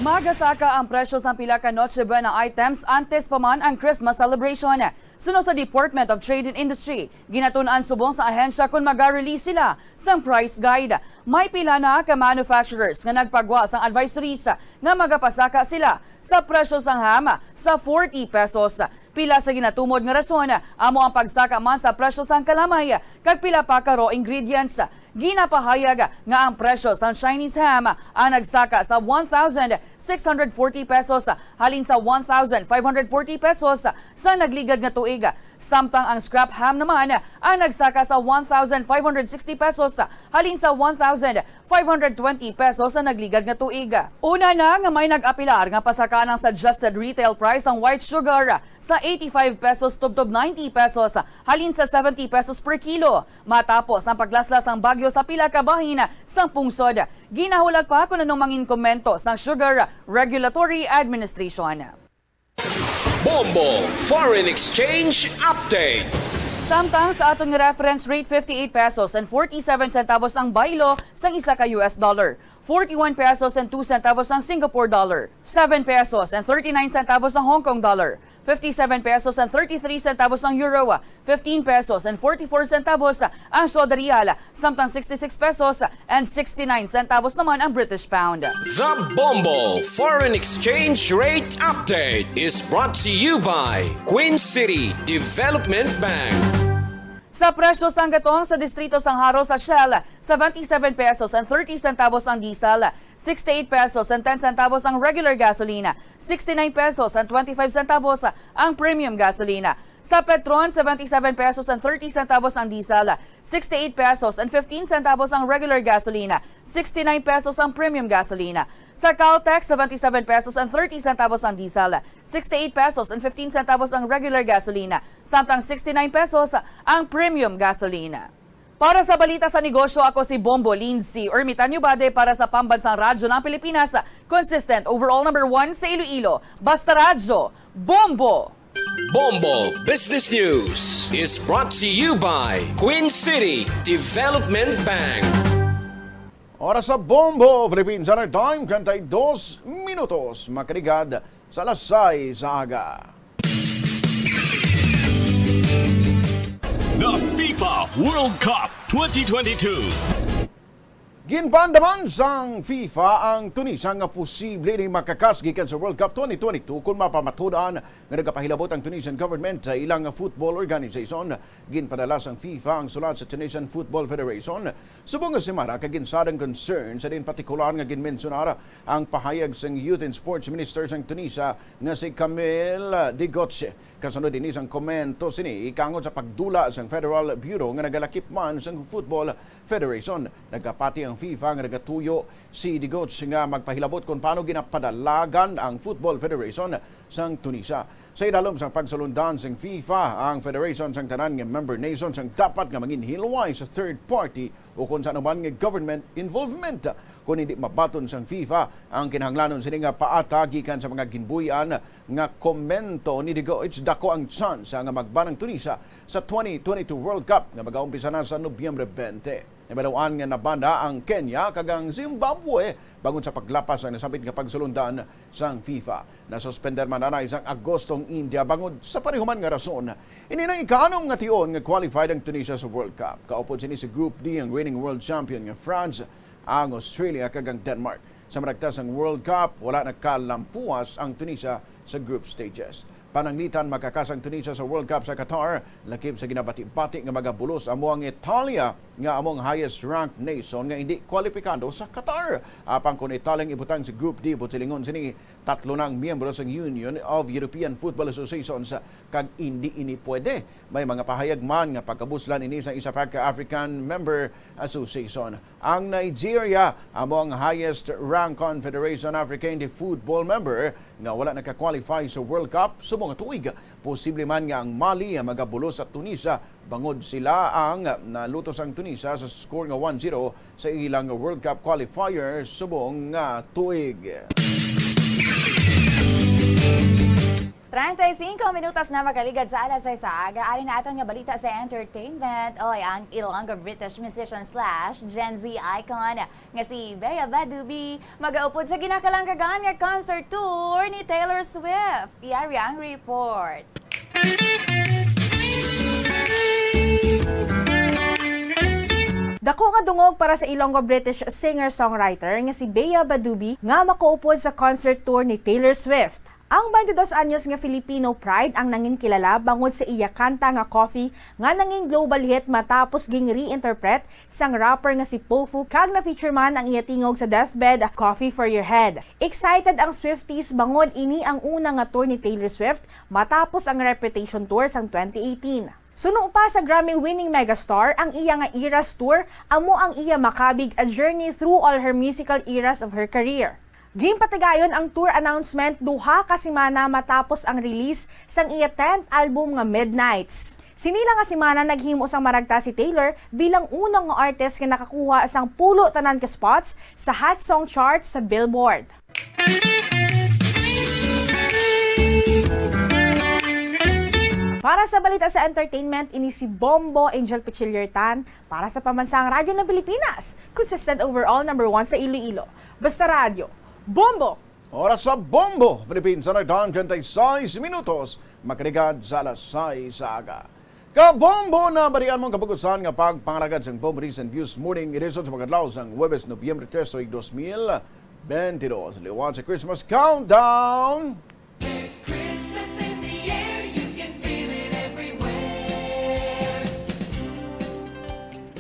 Magasaka ang presyo sang pila ka Noche Buena items antes pa man ang Christmas celebration. Suno sa Department of Trade and Industry, ginatun-an subong sa ahensya kon maga-release sila sang price guide. May pila na ka manufacturers nga nagpagwa sang advisories nga magapasaka sila sa presyo sang ham sa forty pesos. Pila sa ginatumod nga rason amo ang pagsaka man sa presyo sang kalamay kag pila pa ka raw ingredients. Ginapahayag nga ang presyo sang Chinese ham ang nagsaka sa one thousand six hundred forty pesos halin sa one thousand five hundred forty pesos sa nagligad nga tuig. Samtang ang scrap ham naman ang nagsaka sa one thousand five hundred sixty pesos halin sa one thousand five hundred twenty pesos sa nagligad nga tuig. Una na nga may nag-apelar nga pasakaan ang suggested retail price sang white sugar sa eighty-five pesos tubtob ninety pesos halin sa seventy pesos per kilo, matapos ang paglaslas sang bagyo sa pila ka bahin sang pungsod. Ginahulat pa kon anong mangin komento sang Sugar Regulatory Administration. Bombo Foreign Exchange Update. Samtang sa aton nga reference rate, fifty-eight pesos and forty-seven centavos ang baylo sang isa ka U S dollar, forty-one pesos and two centavos ang Singapore dollar, seven pesos and thirty-nine centavos ang Hong Kong dollar, fifty-seven pesos and thirty-three centavos ang euro, fifteen pesos and forty-four centavos ang Saudi riyal, samtang sixty-six pesos and sixty-nine centavos naman ang British pound. The Bombo Foreign Exchange Rate Update is brought to you by Queen City Development Bank. Sa presyo sang gatong sa distrito sang Jaro sa Shell, seventy-seven pesos and thirty centavos ang diesel, sixty-eight pesos and ten centavos ang regular gasolina, sixty-nine pesos and twenty-five centavos ang premium gasolina. Sa Petron, seventy-seven pesos and thirty centavos ang diesel, sixty-eight pesos and fifteen centavos ang regular gasolina, sixty-nine pesos ang premium gasolina. Sa Caltex, seventy-seven pesos and thirty centavos ang diesel, sixty-eight pesos and fifteen centavos ang regular gasolina, samtang sixty-nine pesos ang premium gasolina. Para sa balita sa negosyo, ako si Bombo Lindsay Ermitanio Bade para sa Pambansang Radyo ng Pilipinas, consistent overall number one sa Iloilo. Basta Radyo, Bombo! Bombo Business News is brought to you by Queen City Development Bank. Oras sa Bombo, Philippine Standard Time, treinta y dos minutos. Makaligad sa alas sais sa aga. The FIFA World Cup twenty twenty-two. Ginpaandaman sang FIFA ang Tunisia nga posible ni makakas gikan sa World Cup twenty twenty-two kon mapamatud-an nga nagapahilabot ang Tunisian government sa ilang football organization. Ginpadala sang FIFA ang sulat sa Tunisian Football Federation subong nga semana kag ginsadang concern sa diin partikular nga ginmensionar ang pahayag sang Youth and Sports Minister sang Tunisia nga si Kamel Degoche. Kasunod ini sang komento sini ikangod sa pagdula sang Federal Bureau nga nagalakip man sang Football Federation. Nagapati ang FIFA nga nagatuyo si Degoche nga magpahilabot kon paano ginapadalagan ang Football Federation sang Tunisia. Sa idalom sang pagsulundan sang FIFA, ang federation sang tanan nga member nations ang dapat nga manginhilway sa third party ukon sa anuman nga government involvement. Kon hindi mabaton sang FIFA ang kinahanglanon sini nga paata gikan sa mga ginbuy-an nga komento ni Degoche, dako ang tsansa nga magban ang Tunisia sa twenty twenty-two World Cup nga magaumpisa na sa Nobyembre twenty. Nabalawan nga nabana ang Kenya kag ang Zimbabwe bangod sa paglapas sang nasambit nga pagsulundan sang FIFA. Nasuspender man anay sang Agosto ang India bangod sa pareho man nga rason. Ini nang ikaanom nga tion nga qualified ang Tunisia sa World Cup. Kaupod sini sa Group D ang reigning world champion nga France, ang Australia kag ang Denmark. Sa maragtas sang World Cup, wala nakalampuas ang Tunisia sa group stages. Pananglitan, makakas ang Tunisia sa World Cup sa Qatar, lakip sa ginabati-bati nga magabulos amo ang Italia nga amo ang highest ranked nation nga hindi kwalipikado sa Qatar. Apang kon Italia ang ibutang sa Group D, buot silingon sini, tatlo na ang miyembro sang Union of European Football Associations kag indi ini pwede. May mga pahayag man nga pagkabuslan ini sang isa pa ka African member association. Ang Nigeria amo ang highest rank confederation African football member nga wala naka-qualify sa World Cup subong nga tuig. Posible man nga ang Mali ang magabulos sa Tunisia bangod sila ang nalutos ang Tunisia sa score nga one zero sa ilang World Cup qualifier subong nga tuig. Treinta y cinco minutos na makaligad sa alas sais sa aga. Ari na aton nga balita sa entertainment. Oy, ang Ilonggo British musician slash Gen Z icon nga si Bea Badubi magaupod sa ginakalangkagan nga concert tour ni Taylor Swift. Yari ang report. Dako nga dungog para sa Ilonggo British singer-songwriter nga si Bea Badubi nga makaupod sa concert tour ni Taylor Swift. Ang twenty-dos anyos nga Filipino Pride ang nangin kilala bangod sa iya kanta nga Coffee nga nangin global hit matapos ging-reinterpret sang rapper nga si Pofu kag na-feature man ang iya tingog sa Deathbed, Coffee for Your Head. Excited ang Swifties bangod ini ang una nga tour ni Taylor Swift matapos ang Reputation Tour sang twenty eighteen. Suno pa sa Grammy-winning megastar, ang iya nga Eras Tour amo ang iya makabig a journey through all her musical eras of her career. Ginpatigayon ang tour announcement duha ka semana matapos ang release sang iya tenth album nga Midnights. Sini lang nga semana naghimo sang maragta si Taylor bilang una nga artist nga nakakuha sang pulo tanan ka spots sa Hot Song Chart sa Billboard. Para sa balita sa entertainment, ini si Bombo Angel Pichillertan para sa Pambansang Radyo ng Pilipinas, consistent overall number one sa Iloilo. Basta Radyo, Bombo! Oras sa Bombo Philippines, sa nagdaan treinta y seis minutos, makaligad sa alas sais sa aga. Kabombo, nabalian mo ang kabukusan nga pagpangalagad sang Bombo News and Views Morning Edition sa pagkadlaw sang Huwebes, Nobyembre tres, tuig dos mil bentidós. Liwat sa Christmas Countdown. There's Christmas in the air, you can feel it everywhere.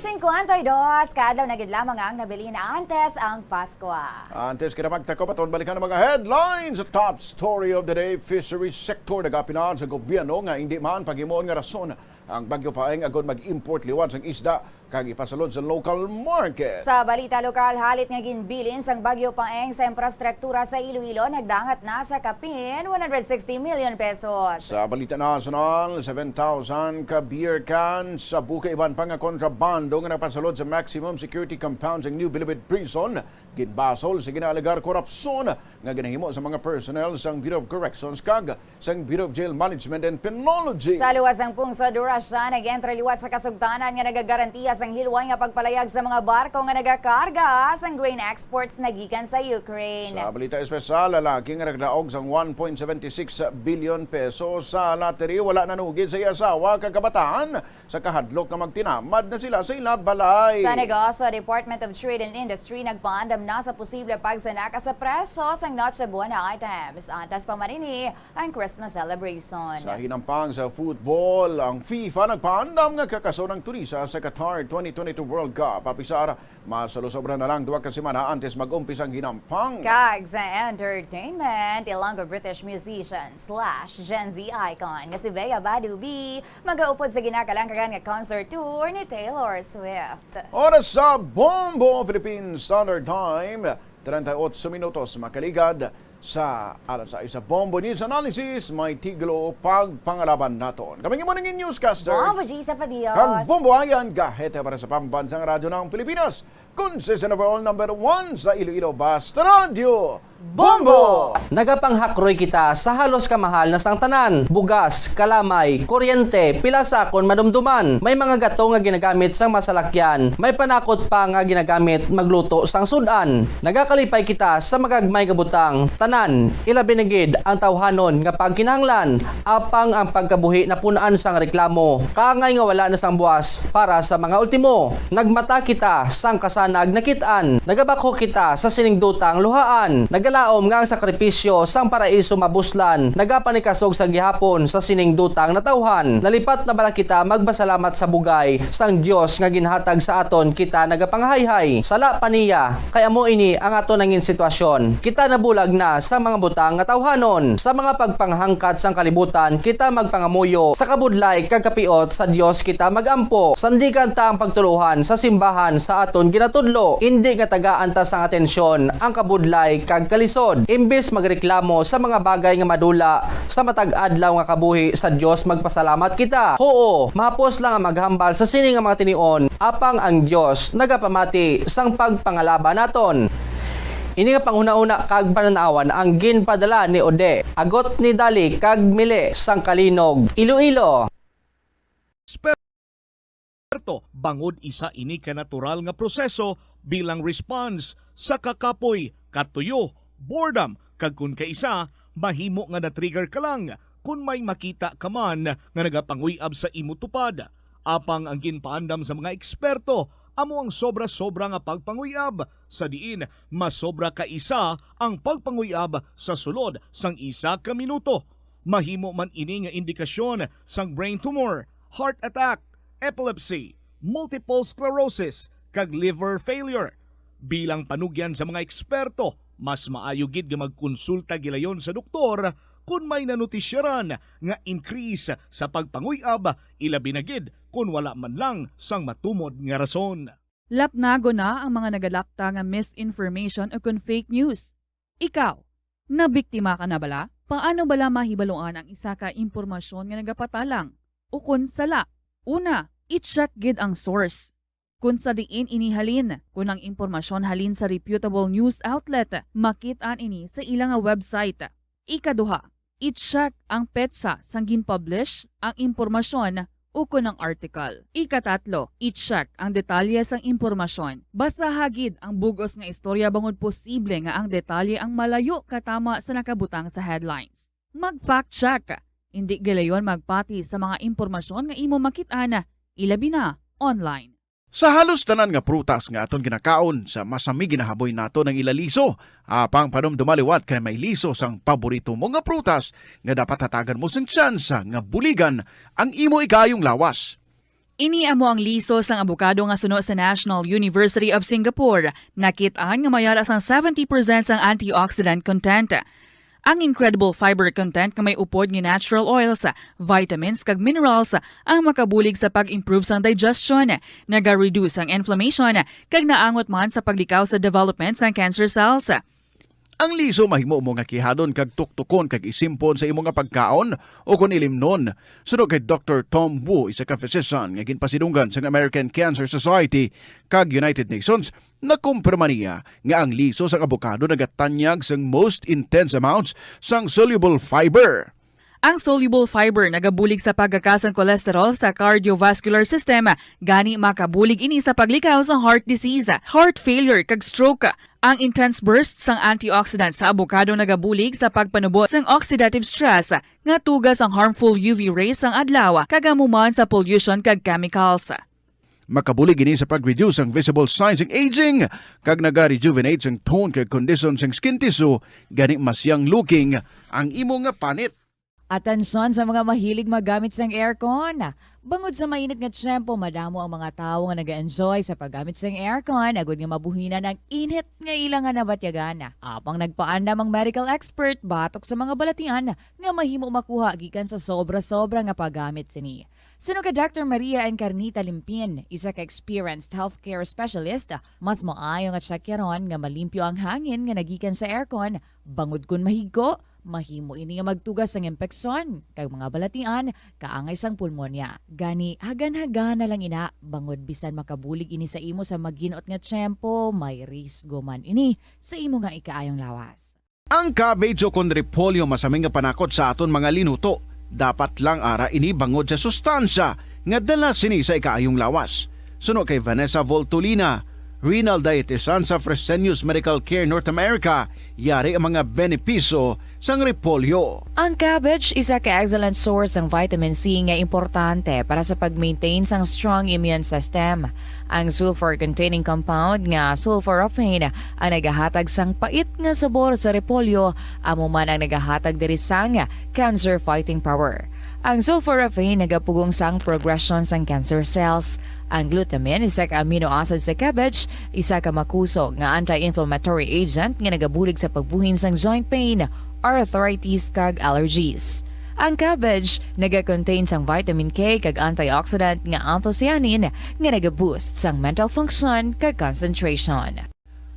Cincuenta y dos ka adlaw na gid lamang ang nabilin antes ang Paskwa. Antes kita magtakop, aton balikan ang mga headlines sa top story of the day. Fisheries sector nagapinan sa gobyerno nga hindi man paghimuon nga rason ang Bagyo Paeng agud mag-import liwat sang isda kag ipasulod sa local market. Sa balita lokal, halit nga ginbilin sang Bagyo Paeng sa infrastruktura sa Iloilo, nagdangat na sa kapin one hundred sixty million pesos. Sa balita nasyonal, seven thousand ka beer cans sa buka iban pa nga kontrabando nga napasulod sa maximum security compound sang New Bilibid Prison, ginbasol sa ginaalegar korupsyon nga ginahimo sa mga personnel sang Bureau of Corrections kag sang Bureau of Jail Management and Penology. Sa luwas sang pungsod, Russia nag-entry liwat sa kasugtanan nga nagagarantiya sang hilway nga pagpalayag sa mga barko nga nagakarga sang grain exports nagikan sa Ukraine. Sa balita espesyal, lalaki nga nagdaog sang one point seven six billion pesos sa lottery wala nanugid sa iya asawa kag kabataan sa kahadlok nga magtinamad na sila sa ila balay. Sa Negosyo, Department of Trade and Industry nagpaandam na sa posible pagsanaka sa presyo sang Noche Buena items. Antas pa man ini ang Christmas celebration. Sa hinampang sa football, ang FIFA nagpaandam nga kakason ang Tunisia sa Qatar twenty twenty-two World Cup. Apisar, mas sobra na lang duha ka semana antes mag-umpisa ang hinampang. Kag sa entertainment, Ilonggo British musician slash Gen Z icon nga si Bea Badubi magaupod sa ginakalangkagan nga concert tour ni Taylor Swift. Oras sa Bombo Philippine Standard Time, treinta y ocho minutos makaligad sa alas sais sa Bombo News Analysis. May titulo, Pagpangalaban Naton. Kami ang inyong newscasters, Bombo G sa Padillos kag Bombo Ayan Gahete para sa Pambansang Radyo ng Pilipinas. Consistent overall number one sa Iloilo, Basta Radyo, Bombo! Nagapanghakroy kita sa halos kamahal na sang tanan: bugas, kalamay, kuryente, pila sakon madumduman. May mga gato nga ginagamit sang masalakyan. May panakot pa nga ginagamit magluto sang sud-an. Nagakalipay kita sa magagmay nga butang. Tanan, ilabi na gid ang tawhanon nga pagkinahanglan. Apang ang pagkabuhi napun-an sang reklamo, kaangay nga wala na sang buwas para sa mga ultimo. Nagmata kita sang kasanag nakit-an. Nagabakho kita sa sining dutang luhaan. Nagalaom nga ang sakripisyo sang paraiso mabuslan. Nagapanikasog sa gihapon sa sining dutang natawhan. Nalipat na bala kita magpasalamat sa bugay sang Dios nga ginhatag sa aton kita nagapangahayhay? Sala pa niya, kay amo ini ang aton nangin sitwasyon. Kita nabulag na sa mga butang nga tawhanon. Sa mga pagpanghangkat sang kalibutan, kita magpangamuyo. Sa kabudlay kag kapiot sa Dios kita mag-ampo. Sandigan ta ang pagtuluhan sa simbahan sa aton ginatudlo. Indi nga tagaan ta sang atensyon ang kabudlay kag kalisod. Imbes magreklamo sa mga bagay nga madula sa matag adlaw nga kabuhi sa Dios, magpasalamat kita. Huo, mahapos lang ang maghambal sa sini nga mga tinion, apang ang Dios nagapamati sang pagpangalaban naton. Ini nga panghunahuna kag panan-awan ang ginpadala ni Ode, agot ni Dali kag Mili sang Kalinog, Iloilo. Eksperto, bangod isa ini ka natural nga proseso bilang response sa kakapoy, katuyo, boredom, kag kon kaisa, mahimo nga na-trigger ka lang kon may makita ka man nga nagapanguy-ab sa imo tupad. Apang ang ginpaandam sa mga eksperto Amo ang sobra-sobra nga pagpanguyab, sa diin masobra ka isa ang pagpanguyab sa sulod sang isa ka minuto. Mahimo man ini nga indikasyon sang brain tumor, heart attack, epilepsy, multiple sclerosis, kag liver failure. Bilang panugyan sa mga eksperto, mas maayo gid nga magkonsulta gilayon sa doktor kon may nanutisyaran nga increase sa pagpanguyab, ilabi na gid kon wala man lang sang matumod nga rason. Lapnagon na ang mga nagalapta nga misinformation o kon fake news. Ikaw, nabiktima ka na bala? Paano bala mahibaluan ang isa ka impormasyon nga nagapatalang o kon sala? Una, i-check gid ang source. Kung sa diin ini halin, kung ang impormasyon halin sa reputable news outlet, makit-an ini sa ila nga website. Ikaduha, i-check ang petsa sang gin-publish ang impormasyon ukon ang article. Ikatatlo, i-check ang detalye sang impormasyon. Basaha gid ang bug-os nga istorya bangod posible nga ang detalye ang malayo katama sa nakabutang sa headlines. Mag-fact check. Indi gilayon magpati sa mga impormasyon nga imo makit-an, ilabi na online. Sa halos tanan nga prutas nga aton ginakaon, sa masami ginahaboy naton ang ila liso. Apang panumduma liwat kay may liso sang paborito mo nga prutas nga dapat hatagan mo sing tsansa nga buligan ang imo ikaayong lawas. Ini amo ang liso sang abokado nga suno sa National University of Singapore. Nakit-an nga may ara sang seventy percent sang antioxidant content. Ang incredible fiber content nga may upod nga natural oils, vitamins, kag minerals ang makabulig sa pag-improve sang digestion, naga-reduce ang inflammation, kag naangot man sa paglikaw sa development sang cancer cells. Ang liso mahimo mo nga kihadon kag tuktukon kag isimpon sa imo nga pagkaon o kon ilimnon. Suno kay Doktor Tom Wu, isa ka physician nga ginpasidunggan sang American Cancer Society kag United Nations, nakumpirma niya nga ang liso sang abokado nagatanyag sang most intense amounts sang soluble fiber. Ang soluble fiber nagabulig sa pagkakas sang cholesterol sa cardiovascular system, gani makabulig ini sa paglikaw sa heart disease, heart failure, kag stroke. Ang intense burst sang antioxidant sa abokado nagabulig sa pagpanubo sang oxidative stress nga tuga sang harmful U V rays sang adlaw, kag amo man sa pollution kag chemicals. Makabulig ini sa pag-reduce ang visible signs ng aging, kag naga-rejuvenate sang tone kag kondisyon sang skin tissue, gani mas young looking ang imo nga panit. Atensyon sa mga mahilig maggamit sang aircon. Bangod sa mainit nga tiyempo, madamo ang mga tawo nga naga-enjoy sa paggamit sang aircon, agud nga mabuhinan ang init nga ila nga nabatyagan. Apang nagpaandam ang medical expert batok sa mga balatian nga mahimo makuha gikan sa sobra-sobra nga paggamit sini. Suno kay Doctor Maria Encarnita Limpin, isa ka experienced healthcare specialist, mas maayo nga tiyakyaron nga malimpyo ang hangin nga nagikan sa aircon, bangod kon mahigko, mahimo ini nga magtuga sang impeksyon kag mga balatian kaangay sang pulmonya. Gani, hagan-hagana lang ina, bangod bisan makabulig ini sa imo sa maginot nga tiyempo, may risgo man ini sa imo nga ikaayong lawas. Ang cabbage o kon repolyo masami nga panakot sa aton mga linuto. Dapat lang ara ini bangod sa sustansya nga dala sini sa ikaayong lawas. Suno kay Vanessa Voltolina, renal dietitian sa Fresenius Medical Care North America, yari ang mga benepisyo sang repolyo. Ang cabbage isa ka excellent source sang vitamin C nga importante para sa pag-maintain sang strong immune system. Ang sulfur-containing compound nga sulforaphane ang nagahatag sang pait nga sabor sa repolyo, amo man ang nagahatag diri sang cancer fighting power. Ang sulforaphane nagapugong sang progression sang cancer cells. Ang glutamine, isa ka amino acid sa cabbage, isa ka makusog nga anti-inflammatory agent nga nagabulig sa pagbuhin sang joint pain, arthritis, kag allergies. Ang cabbage naga-contain sang vitamin K kag antioxidant nga anthocyanin nga naga-boost sang mental function kag concentration.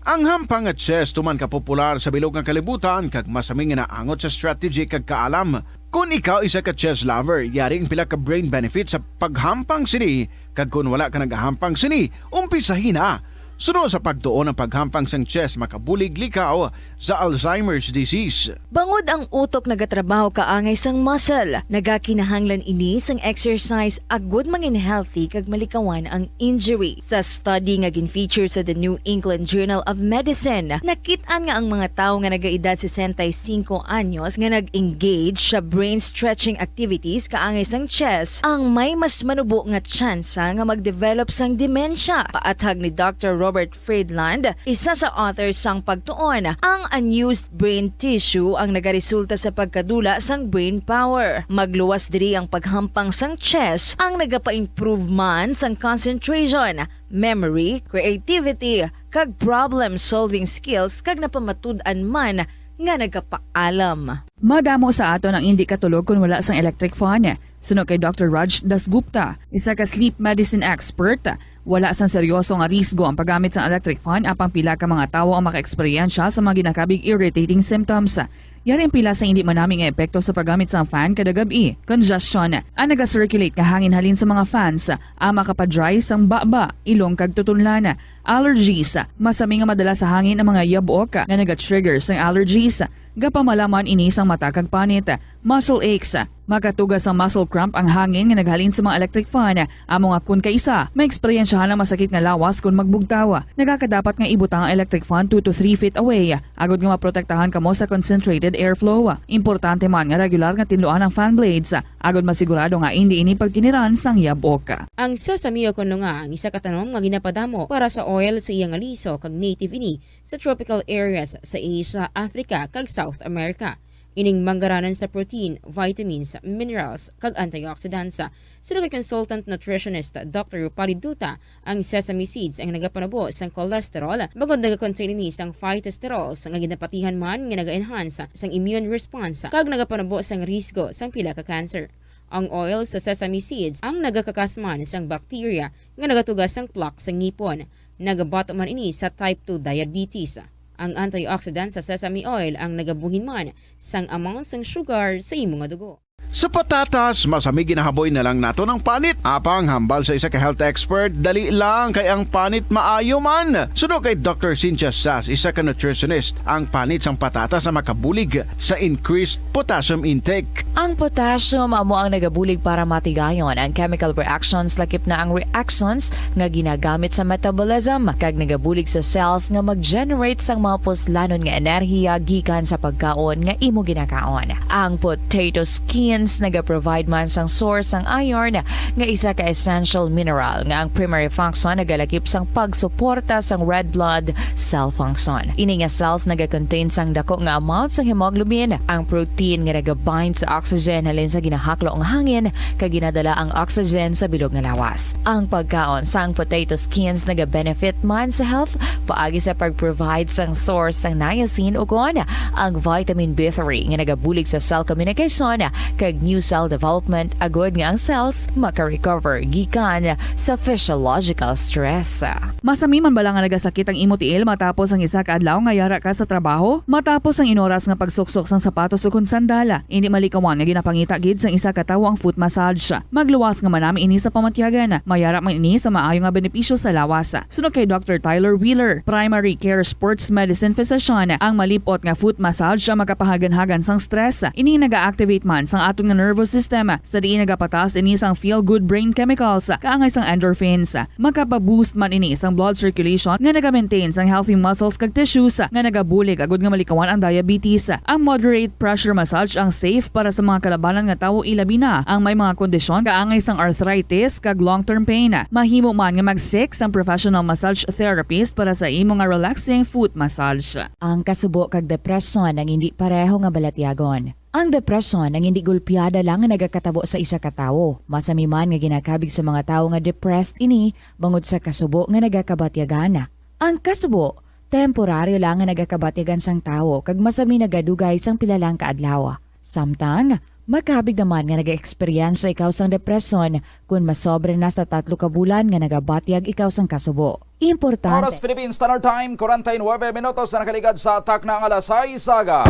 Ang hampang nga chess tuman ka popular sa bilog nga kalibutan kag masami nga naangot sa strategy kag kaalam. Kon ikaw isa ka chess lover, yari ang pila ka brain benefits sa paghampang sini, kag kon wala ka nagahampang sini, umpisahi na. Suno sa pagtuon, ang paghampang sang chess makabulig likaw sa Alzheimer's disease. Bangod ang utok nagatrabaho kaangay sang muscle, nagakinahanglan ini sang exercise agud mangin healthy kag malikawan ang injury. Sa study nga gin-feature sa The New England Journal of Medicine, nakit-an nga ang mga tawo nga nagaedad sesenta y cinco anyos nga nag-engage sa brain stretching activities kaangay sang chess ang may mas manubo nga tsansa nga mag-develop sang demensya. Paathag ni Doctor Robert Friedland, isa sa author sang pagtuon, ang unused brain tissue ang nagaresulta sa pagkadula sang brain power. Magluwas diri ang paghampang sang chess ang nagapa-improve man sang concentration, memory, creativity, kag problem-solving skills, kag napamatud-an man nga nagapaalam. Madamo sa aton ang indi katulog kon wala sang electric fan. Suno kay Doctor Raj Dasgupta, isa ka sleep medicine expert, wala sang seryoso nga risgo ang paggamit sang electric fan, apang pila ka mga tawo ang makaeksperyensya sa mga ginakabig irritating symptoms. Yari ang pila sa indi manami nga epekto sa paggamit sang fan kada gab-i. Congestion ang naga-circulate nga hangin halin sa mga fans, ang makapadry sang baba, ilong kag tutunlan. Allergies, masami nga madala sa hangin ang mga yabok nga naga-trigger sang allergies. Gapamalaman ini sang mata kag panit. Muscle aches, makatuga sang muscle cramp ang hangin nga naghalin sa mga electric fan. Amo nga kon kaisa, maeksperiensyahan ang masakit nga lawas kon magbugtaw. Nagakadapat nga ibutang ang electric fan two to three feet away, agud nga maprotektahan kamo sa concentrated airflow. Importante man nga regular nga tinluan ang fan blades, agud masigurado nga indi ini pagkiniran sang yabok. Ang sesame o kon lunga ang isa ka tanom nga ginapadamo para sa oil sa iya nga liso kag native ini sa tropical areas sa Asia, Africa, kag South America. Ining manggaranan sa protein, vitamins, minerals, kag antioxidants. Suno kay consultant nutritionist Doctor Rupali Duta, ang sesame seeds ang nagapanubo sang cholesterol, bangod nagakontain ini sang phytosterols nga ginapatihan man nga naga-enhance sang immune response kag nagapanubo sang risgo sang pila ka cancer. Ang oil sa sesame seeds ang nagakakas man sang bacteria nga nagatuga sang plaque sa ngipon. Nagabato man ini sa type two diabetes. Ang antioxidant sa sesame oil ang nagabuhin man sang amount sang sugar sa imo nga dugo. Sa patatas, masami ginahaboy na lang naton ang panit. Apang hambal sa isa ka health expert, dali lang kay ang panit maayo man. Suno kay Doctor Cynthia Sass, isa ka nutritionist, ang panit sang patatas ang makabulig sa increased potassium intake. Ang potassium amo ang nagabulig para matigayon ang chemical reactions, lakip na ang reactions nga ginagamit sa metabolism, kag nagabulig sa cells nga mag-generate sang mga puslanon nga enerhiya gikan sa pagkaon nga imo ginakaon. Ang potato skins nagaprovide man sang source sang iron, nga isa ka essential mineral nga ang primary function nagalakip sang pagsuporta sang red blood cell function. Ini nga cells nagakontain sang dako nga amount sang hemoglobin, ang protein nga nagabind sa oxygen halin sa ginahaklo nga hangin kag ginadala ang oxygen sa bilog nga lawas. Ang pagkaon sang potato skins nagabenefit man sa health paagi sa pag-provide sang source sang niacin ukon ang vitamin B three nga nagabulig sa cell communication kag new cell development, agud nga ang cells maka-recover gikan sa physiological stress. Masami man bala nga nagasakit ang imo tiil matapos ang isa ka adlaw nga yara ka sa trabaho? Matapos ang inoras nga pagsuksok sang sapatos ukon sandal, indi malikawan nga ginapangita gid sang isa ka tawo ang foot massage. Magluwas nga manami ini sa pamatyagan. Mayara man ini sa maayo nga benepisyo sa lawas. Suno kay Doctor Tyler Wheeler, primary care sports medicine physician, ang malip-ot nga foot massage ang makapahaganhagan sang stress. Ini naga-activate man sang aton nga nervous system, sa diin nagapataas ini sang feel-good brain chemicals kaangay sang endorphins. Makapaboost man ini sang blood circulation nga naga-maintain sang healthy muscles kag tissues, nga nagabulig agud nga malikawan ang diabetes. Ang moderate pressure massage ang safe para sa mga kalabanan nga tawo, ilabi na ang may mga kondisyon kaangay sang arthritis kag long-term pain. Mahimo man nga mag-seek sang professional massage therapist para sa imo nga relaxing foot massage. Ang kasubo kag depresyon ang indi pareho nga balatyagon. Ang depresyon ang indi gulpiada lang nga nagakatabo sa isa ka tawo. Masami man nga ginakabig sa mga tawo nga depressed ini bangod sa kasubo nga nagakabatyagan. Ang kasubo, temporaryo lang nga nagakabatyagan sang tawo kag masami nagadugay sang pila lang ka adlaw. Samtang, makabig naman nga nagaeksperyensya ikaw sang depresyon kon masobra na sa tatlo ka bulan nga nagabatyag ikaw sang kasubo. Importante. Oras Philippine Standard Time, forty-nine minutos na nakaligad sa takna nga alas sais aga.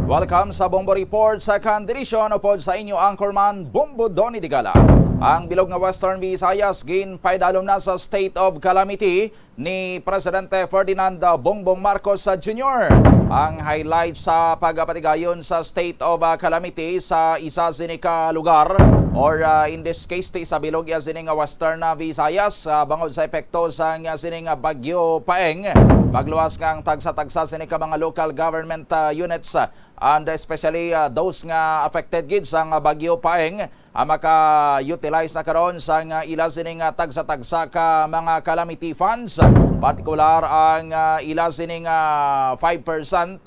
Welcome sa Bombo Report, second edition, upod sa inyo anchorman, Bombo Donny Digala. Ang bilog nga Western Visayas ginpaidalom na sa state of calamity ni Presidente Ferdinand Bongbong Marcos Junior. Ang highlight sa pagpatigayon sa state of, ah, calamity sa isa sini ka lugar, or, ah, in this case, ti sa bilog ya sini nga Western, ah, Visayas, ah, bangod sa epekto sang, ah, sini nga Bagyo Paeng. Magluwas nga ang tagsa-tagsa sini ka mga local government, ah, units, ah, and especially, ah, those nga affected gid sang Bagyo Paeng, ah, maka-utilize na karon sang, ah, ila sining, ah, tagsa-tagsa ka mga calamity funds, partikular ang, ah, ila sining, ah, five percent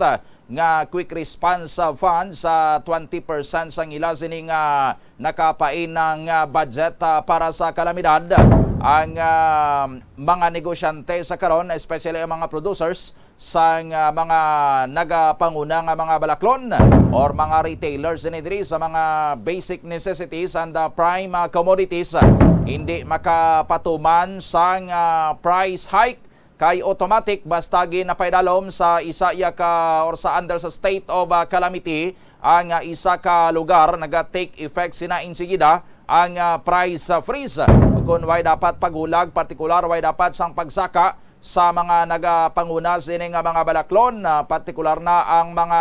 nga quick response, ah, fund sa twenty percent sang ila sining, ah, nakapainang, ah, budget, ah, para sa kalamidad. Ang, ah, mga negosyante sa karon, especially ang mga producers, sang, ah, mga nagapanguna nga mga balaklon or mga retailers ini diri sa mga basic necessities and, ah, prime, ah, commodities, ah, hindi makapatuman sang, ah, price hike kay automatic basta ginapaidalom sa isa ya ka or sa under sa state of, ah, calamity ang, ah, isa ka lugar, naga-take effect sina insigida ang, ah, price, ah, freeze. Kung way dapat paghulag, partikular way dapat sang pagsaka sa mga nagapanguna sini nga mga balaklon, ah, partikular na ang mga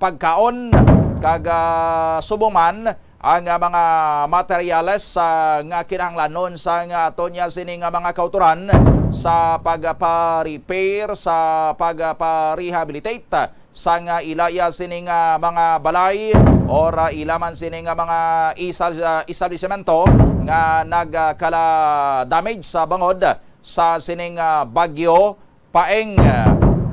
pagkaon kag, ah, subong man ang, ah, mga materyales, ah, nga kinahanglanon sa nga aton ya sini nga mga kautoran sa pagpa-repair, sa pagpa-rehabilitate sang, ah, ila ya sini nga mga balay or, ah, ila man sini nga mga isal-, ah, establisemento nga nagkala damage sa bangod sa sining, ah, bagyo Paeng.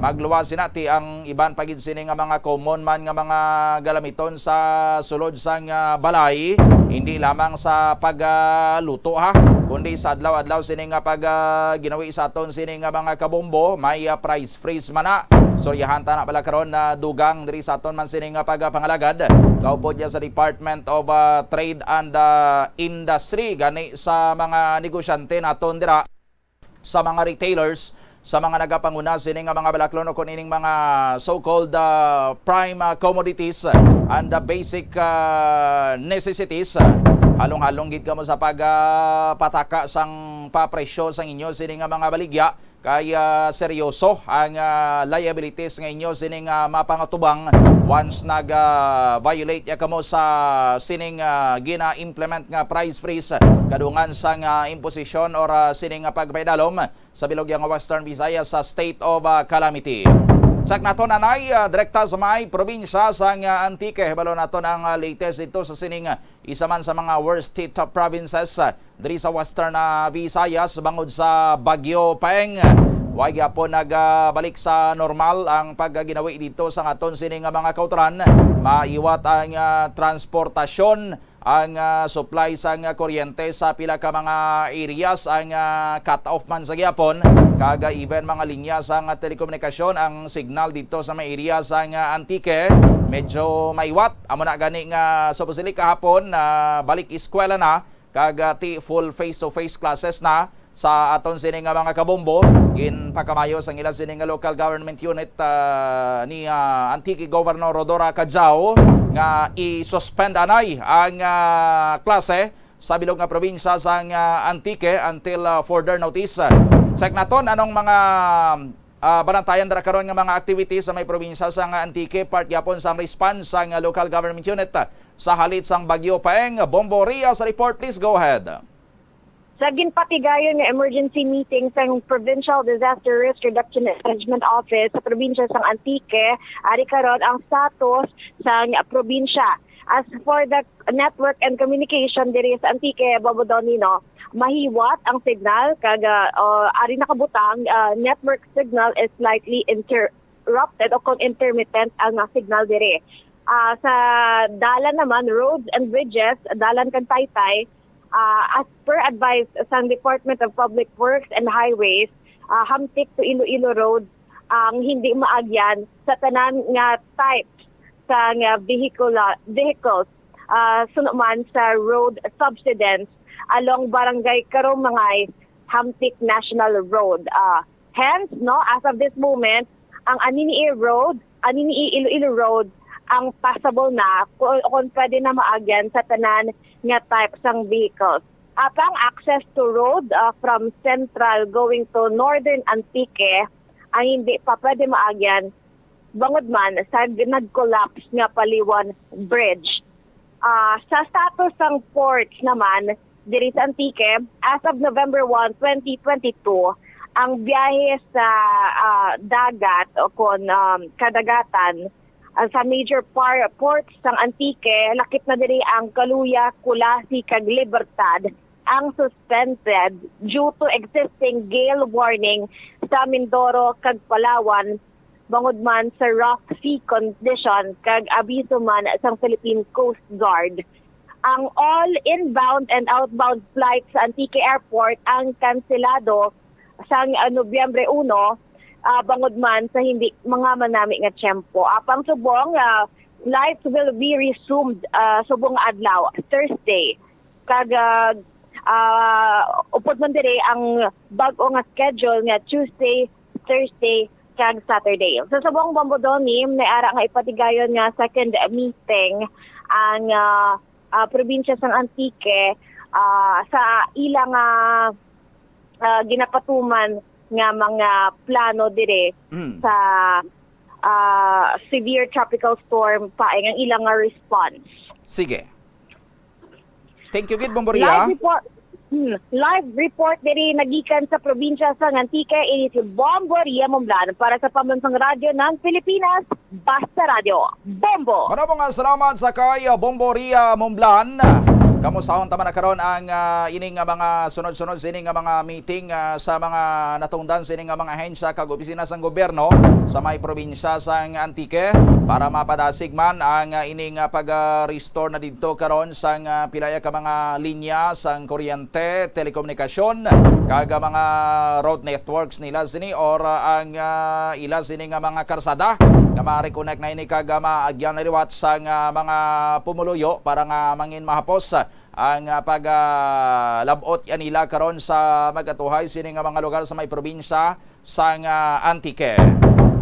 Magluwas sina ti ang iban pa gid sini nga mga common man nga mga galamiton sa sulod sang, ah, balay, hindi lamang sa pagluto, ha, kundi sa adlaw-adlaw sini nga pag, ah, ginawi sa aton sini nga mga kabombo, may, ah, price freeze man na. Istoryahan ta na pala karon na dugang diri sa aton man sini nga pagpangalagad. Kaupod niya sa Department of, ah, Trade and, ah, Industry gani sa mga negosyante naton dira, sa mga retailers, sa mga nagapanguna sini nga mga balaklon o kun ining mga so-called, ah, prime, ah, commodities, ah, and, ah, basic, ah, necessities. Ah, halong-halong gid kamo sa pag, ah, pataka sang papresyo sang inyo sini nga mga baligya. Kay, ah, seryoso ang, ah, liabilities nga inyo sining, ah, mapangatubang once nag, ah, violate ya kamo sa sining, ah, gina-implement nga price freeze kadungan sang, ah, imposisyon or, ah, sining, ah, pagpaidalom sa bilog ya nga Western Visayas sa state of, ah, calamity. Check naton anay, ah, direkta sa may probinsya sang, ah, Antique. Hibalo naton ang, ah, latest dito sa sining, ah, isa man sa mga worst hit provinces, ah, diri sa Western, ah, Visayas bangod sa Bagyo Paeng. Wa gyapon nagbalik sa normal ang pagginawi dito sa aton sini nga mga kautoran. Maiwat ang, ah, transportasyon, ang, ah, supply sang kuryente sa pila ka mga areas, ang, ah, cut off man sa gyapon, kag, ah, even mga linya sang telekomunikasyon, ang signal dito sa may area sang, ah, Antique medyo maiwat. Amo na gani nga supposedly kahapon na balik eskwela na, kag, ah, ti full face-to-face classes na sa aton sini nga mga kabombo. Ginpakamayo sang ila sini nga local government unit, ah, ni, ah, Antique Governor Rhodora Cadiao nga i-suspend anay ang, ah, klase sa bilog nga probinsya sang, ah, Antique until, ah, further notice. Check naton anong mga, ah, banantayan dira karon nga mga activities sa may probinsya sang Antique, part gyapon sang response sang local government unit sa halit sang Bagyo Paeng. Bombo Ria sa report, please go ahead. Sa ginpatigayon nga emergency meeting sang Provincial Disaster Risk Reduction and Management Office sa probinsya sang Antique, ari karon ang status sang probinsya. As for the network and communication diri sa Antique, Bobo Donnie, no, mahiwat ang signal kag, ah, oh, ari nakabutang, ah, network signal is slightly interrupted o kung intermittent ang, ah, signal diri. Ah, sa dalan naman, roads and bridges, dalan kag taytay, ah, as per advice sang Department of Public Works and Highways, ah, hamtik to Iloilo Road ang hindi maagyan sa tanan nga types sang, ah, vehicular, vehicles, ah, suno man sa road subsidence along Barangay Carumangay, Hamtic National Road. Ah, hence, no, as of this moment, ang Anini-y Road, Anini-y Iloilo Road, ang passable na ku-, kung pwede na maagyan sa tanan nga type sang vehicles. Apang access to road, ah, from Central going to Northern Antique ang hindi pa pwede maagyan bangod man sa nag-collapse nga Paliwan Bridge. Ah, sa status sang ports naman diri sa Antique, as of November one, twenty twenty-two, ang biyahe sa, ah, dagat o kon, um, kadagatan, ah, sa major par-, ports sang Antique, lakip na diri ang Caluya, Culasi, kag Libertad, ang suspended due to existing gale warning sa Mindoro kag Palawan, bangod man sa rough sea condition kag abiso man sang Philippine Coast Guard. Ang all inbound and outbound flights sa Antique Airport ang kanselado sang, ah, Nobyembre uno, ah, bangod man sa hindi mga manami nga tiyempo. Apang subong, ah, flights will be resumed, ah, subong nga adlaw, Thursday. Kag, ah, ah, upod man diri ang bag-o nga schedule nga Tuesday, Thursday, kag Saturday. Sa subong, Bombo Donnie, may ara nga ipatigayon nga second meeting ang, ah, ah, probinsya sang Antique, ah, sa ila nga, ah, ginapatuman nga mga plano dire Mm. sa, ah, severe tropical storm Paeng ang ila nga response. Sige. Thank you gid, Bombo Ria. Live report. Hmm. Live report diri nagikan sa probinsya sang Antique, ini si Bombo Ria Mumlan para sa Pambansang Radyo ng Pilipinas, Basta Radyo. Bombo! Maramo nga salamat sa kay, uh, Bombo Ria Mumblan. Kamusahon ta man na karon ang, uh, ini nga mga sunod-sunod sini nga mga meeting, uh, sa mga natungdan sini nga mga ahensya kag opisina sang gobyerno sa may probinsya sang Antique para mapadasig man ang, uh, ini nga pag-restore na didto karon sang, uh, pilaya ka mga linya sang kuryente, telekomunikasyon, kag, uh, mga road networks nila sini or, uh, ang, uh, ila sini nga mga karsada nga ma-reconnect na ini kag, ah, maagyan na liwat sang, ah, mga pumuluyo para nga mangin mahapos, ah, ang, ah, pag, ah, lab-ot ya nila karon sa magatuhay sini nga mga lugar sa may probinsya sang, ah, Antique.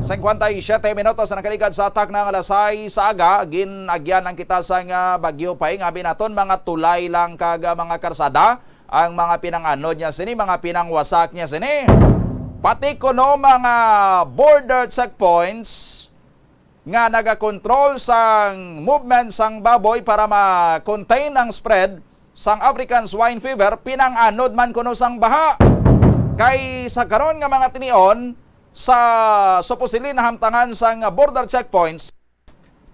Singkwenta y siyete minutos ang nakaligad sa takna nga alas sais sa aga, gin-agyan ang kita sang, ah, bagyo pa, abi naton mga tulay lang kag, ah, mga karsada ang mga pinanganod niya sini, mga pinangwasak niya sini. Pati kuno mga border checkpoints nga nagakontrol sang movement sang baboy para ma-contain ang spread sang African Swine Fever, pinanganod man kuno sang baha. Kay sa karon nga mga tinion, sa supposedly nahamtangan sang border checkpoints,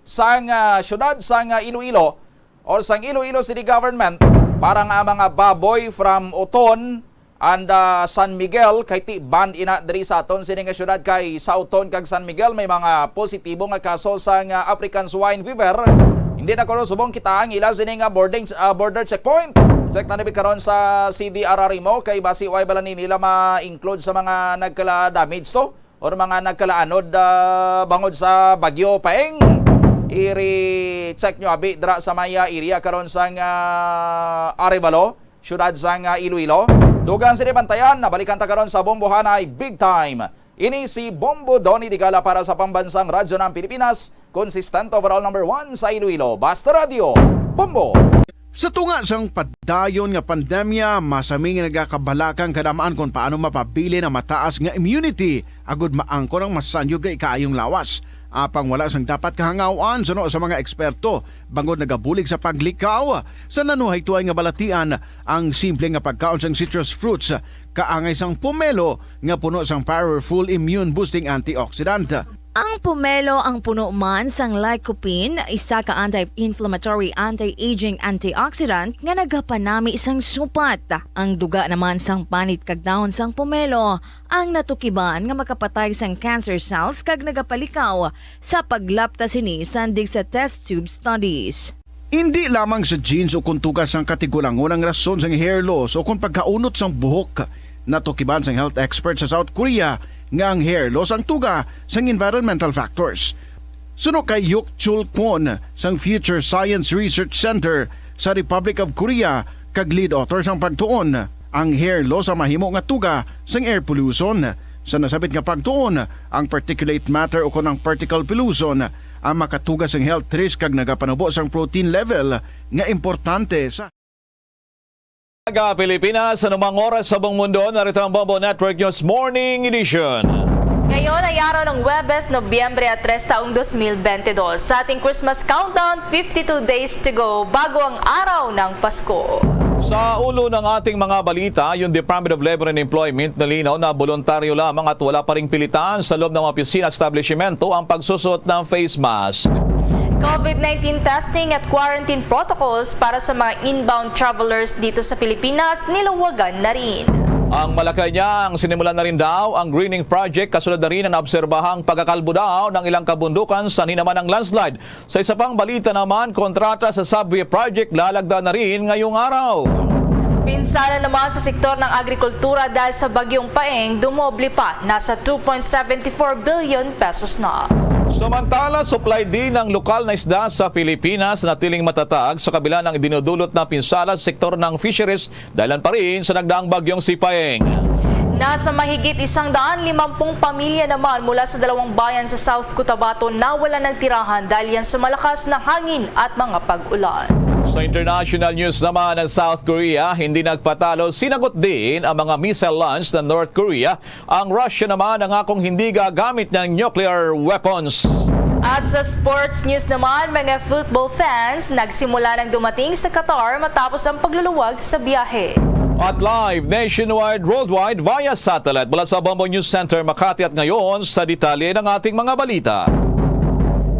sang, ah, siyudad sang, ah, Iloilo or sang Iloilo City Government para nga ang mga baboy from Oton and, ah, San Miguel, kay ti banned ina diri sa aton sini nga siyudad, kay sa Oton kag San Miguel may mga positibo nga kaso sang, ah, African Swine Fever. Hindi na kuno subong kita ang ila sini nga boarding, ah, border checkpoint. Check na nabi karon sa C D R R mo kay basi way bala ni nila ma-include sa mga nagkala damage to or mga nagkalaanod, ah, bangod sa Bagyo Paeng. I-recheck nyo abi dira sa may, ah, area karon sang, ah, Arevalo, siyudad sang, ah, Iloilo. Dugang sini bantayan, nabalikan ta karon sa Bombohanay Big Time. Ini si Bombo Donny Digala para sa Pambansang Radyo ng Pilipinas, consistent overall number one sa Iloilo. Basta Radyo, Bombo! Sa tunga sang padayon nga pandemya, masami nga nagakabalaka ang kadamaan kon paano mapabilin ang mataas nga immunity agud maangkon ang masanyog nga ikaayong lawas. Apang wala sang dapat kahangaw-an suno sa mga eksperto, bangod nagabulig sa paglikaw sa nanuhaytoy nga balatian ang simple nga pagkaon sang citrus fruits, kaangay sang pomelo nga puno sang powerful immune-boosting antioxidant. Ang pomelo ang puno man sang lycopene, isa ka anti-inflammatory, anti-aging antioxidant nga nagapanami sang supat. Ang duga naman sang panit kag dahon sang pomelo ang natukiban nga makapatay sang cancer cells kag nagapalikaw sa paglapta sini sandig sa test tube studies. Indi lamang sa genes o kon tuga sang katigulangon ang rason sang hair loss o kon pagkaunot sang buhok. Natukiban sang health expert sa South Korea nga ang hair loss ang tuga sang environmental factors. Suno kay Hyuk Chul Kwon sang Future Science Research Center sa Republic of Korea kag lead author sang pagtuon, ang hair loss ang mahimo nga tuga sang air pollution. Sa nasabit nga pagtuon, ang particulate matter o kon ang particle pollution ang makatuga sang health risk kag nagapanubo sang protein level nga importante sa Aga Pilipinas, anumang oras sa buong mundo, narito ang Bombo Network News Morning Edition. Ngayon ay araw ng Huwebes, Nobyembre tres taong dos mil bente dos. Sa ating Christmas countdown, fifty-two days to go bago ang araw ng Pasko. Sa ulo ng ating mga balita, yung Department of Labor and Employment nalinaw na voluntaryo lamang at wala pa ring pilitan sa loob ng mga opisina at establishmento ang pagsusuot ng face mask. COVID nineteen testing at quarantine protocols para sa mga inbound travelers dito sa Pilipinas, niluwagan na rin. Ang Malacañang, sinimulan na rin daw ang greening project, kasunod na rin ang naobserbahang pagkakalbo daw ng ilang kabundukan sanhi naman ang landslide. Sa isa pang balita naman, kontrata sa subway project lalagda na rin ngayong araw. Pinsala naman sa sektor ng agrikultura dahil sa Bagyong Paeng, dumoble pa, nasa two point seven four billion pesos na. Samantala, supply din ng lokal na isda sa Pilipinas natiling matatag sa kabila ng idinudulot na pinsala sa sektor ng fisheries dahilan pa rin sa nagdaang bagyong si Paeng. Nasa mahigit isang daan limampung pamilya naman mula sa dalawang bayan sa South Cotabato nawalan ng tirahan dahil yan sa malakas na hangin at mga pag-ulan. Sa international news naman, ang South Korea hindi nagpatalo, sinagot din ang mga missile launch ng North Korea. Ang Russia naman nangakong hindi gagamit ng nuclear weapons. At sa sports news naman, mga football fans, nagsimula nang dumating sa Qatar matapos ang pagluluwag sa biyahe. At live nationwide, worldwide, via satellite mula sa Bombo News Center, Makati. At ngayon, sa detalye ng ating mga balita.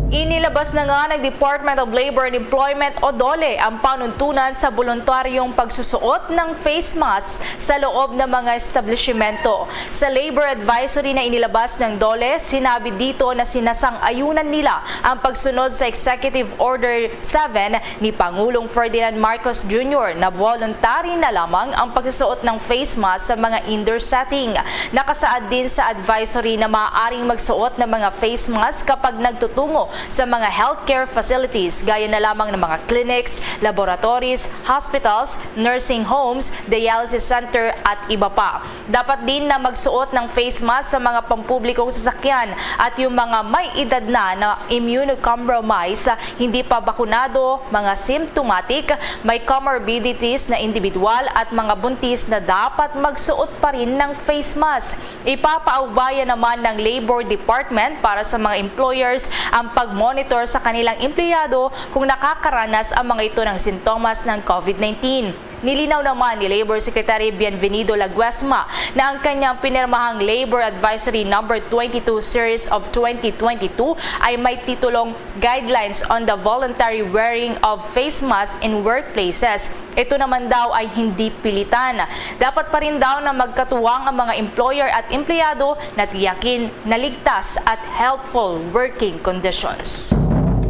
Inilabas na nga ng Department of Labor and Employment o DOLE ang panuntunan sa boluntaryong pagsusuot ng face mask sa loob ng mga establishmento. Sa labor advisory na inilabas ng DOLE, sinabi dito na sinasang-ayunan nila ang pagsunod sa Executive Order seven ni Pangulong Ferdinand Marcos Junior na voluntary na lamang ang pagsusuot ng face mask sa mga indoor setting. Nakasaad din sa advisory na maaaring magsuot ng mga face mask kapag nagtutungo sa mga healthcare facilities gaya na lamang ng mga clinics, laboratories, hospitals, nursing homes, dialysis center at iba pa. Dapat din na magsuot ng face mask sa mga pampublikong sasakyan at yung mga may edad na na immunocompromised, hindi pa bakunado, mga symptomatic, may comorbidities na individual at mga buntis na dapat magsuot pa rin ng face mask. Ipapaubaya naman ng Labor Department para sa mga employers ang pag-monitor sa kanilang empleyado kung nakakaranas ang mga ito ng sintomas ng COVID nineteen. Nilinaw naman ni Labor Secretary Bienvenido Laguesma na ang kanyang pinirmahang Labor Advisory Number twenty-two Series of twenty twenty-two ay may titulong Guidelines on the Voluntary Wearing of Face Mask in Workplaces. Ito naman daw ay hindi pilitan. Dapat pa rin daw na magkatuwang ang mga employer at empleyado na tiyakin na ligtas at healthful working conditions.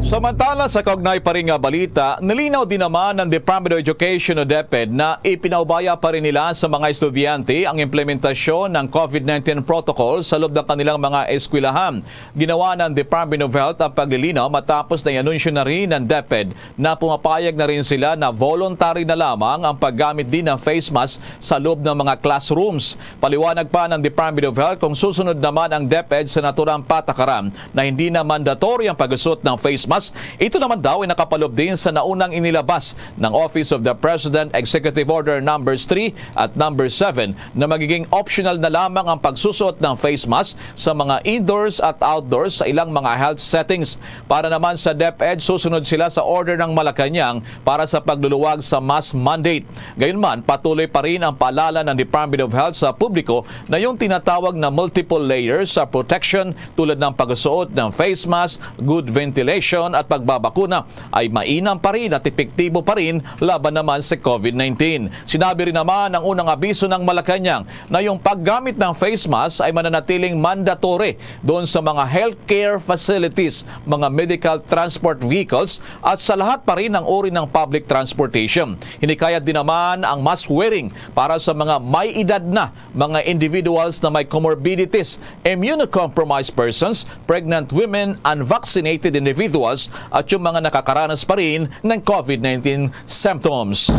Samantala, sa kaugnay pa rin nga balita, nilinaw din naman ng Department of Education o DepEd na ipinaubaya pa rin nila sa mga estudyante ang implementasyon ng COVID nineteen protocol sa loob ng kanilang mga eskwelahan. Ginawa ng Department of Health ang paglilinaw matapos na i-anunsyo na rin ng DepEd na pumapayag na rin sila na voluntary na lamang ang paggamit din ng face mask sa loob ng mga classrooms. Paliwanag pa ng Department of Health, kung susunod naman ang DepEd sa naturang patakaran na hindi na mandatory ang pagsuot ng face mask, ito naman daw ay nakapaloob din sa naunang inilabas ng Office of the President Executive Order Numbers three at Number seven na magiging optional na lamang ang pagsusuot ng face mask sa mga indoors at outdoors sa ilang mga health settings. Para naman sa DepEd, susunod sila sa order ng Malacañang para sa pagluluwag sa mask mandate. Gayunman, patuloy pa rin ang paalala ng Department of Health sa publiko na yung tinatawag na multiple layers sa protection tulad ng pagsusuot ng face mask, good ventilation at pagbabakuna ay mainam pa rin at epektibo pa rin laban naman sa COVID nineteen. Sinabi rin naman ng unang abiso ng Malacañang na yung paggamit ng face mask ay mananatiling mandatory doon sa mga healthcare facilities, mga medical transport vehicles, at sa lahat pa rin ng uri ng public transportation. Hinikayat din naman ang mask wearing para sa mga may edad na, mga individuals na may comorbidities, immunocompromised persons, pregnant women, unvaccinated individuals, at yung mga nakakaranas pa rin ng COVID nineteen symptoms.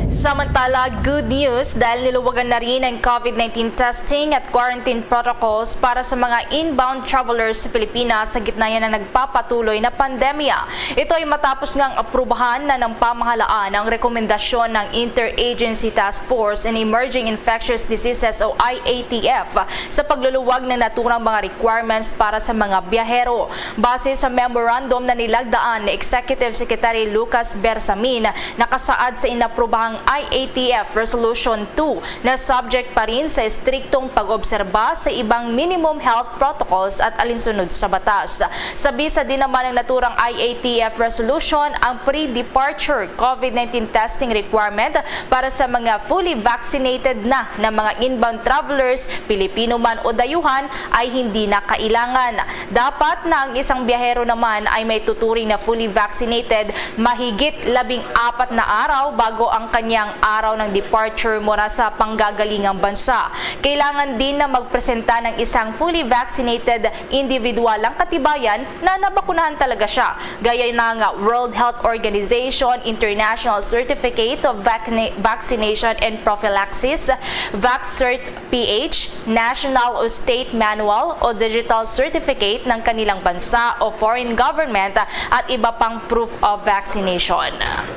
Samantala, good news dahil niluwagan na rin ang COVID nineteen testing at quarantine protocols para sa mga inbound travelers sa Pilipinas sa gitna yan ng nagpapatuloy na pandemya. Ito ay matapos ngang aprubahan na ng pamahalaan ang rekomendasyon ng Interagency Task Force on Emerging Infectious Diseases o I A T F sa pagluluwag ng naturang mga requirements para sa mga biyahero. Base sa memorandum na nilagdaan ni Executive Secretary Lucas Bersamin, nakasaad sa inaprobahang I A T F Resolution two na subject pa rin sa estriktong pag-obserba sa ibang minimum health protocols at alinsunod sa batas. Sa bisa din naman ng naturang I A T F resolution ang pre-departure COVID nineteen testing requirement para sa mga fully vaccinated na na mga inbound travelers, Pilipino man o dayuhan, ay hindi na kailangan. Dapat na ang isang biyahero naman ay may tuturing na fully vaccinated mahigit labing apat na araw bago ang kanyang araw ng departure mula sa panggagalingang bansa. Kailangan din na magpresenta ng isang fully vaccinated individual ang katibayan na nabakunahan talaga siya, gaya ng World Health Organization International Certificate of Vacni- Vaccination and Prophylaxis, VaxCert P H, national o state manual o digital certificate ng kanilang bansa o foreign government at iba pang proof of vaccination.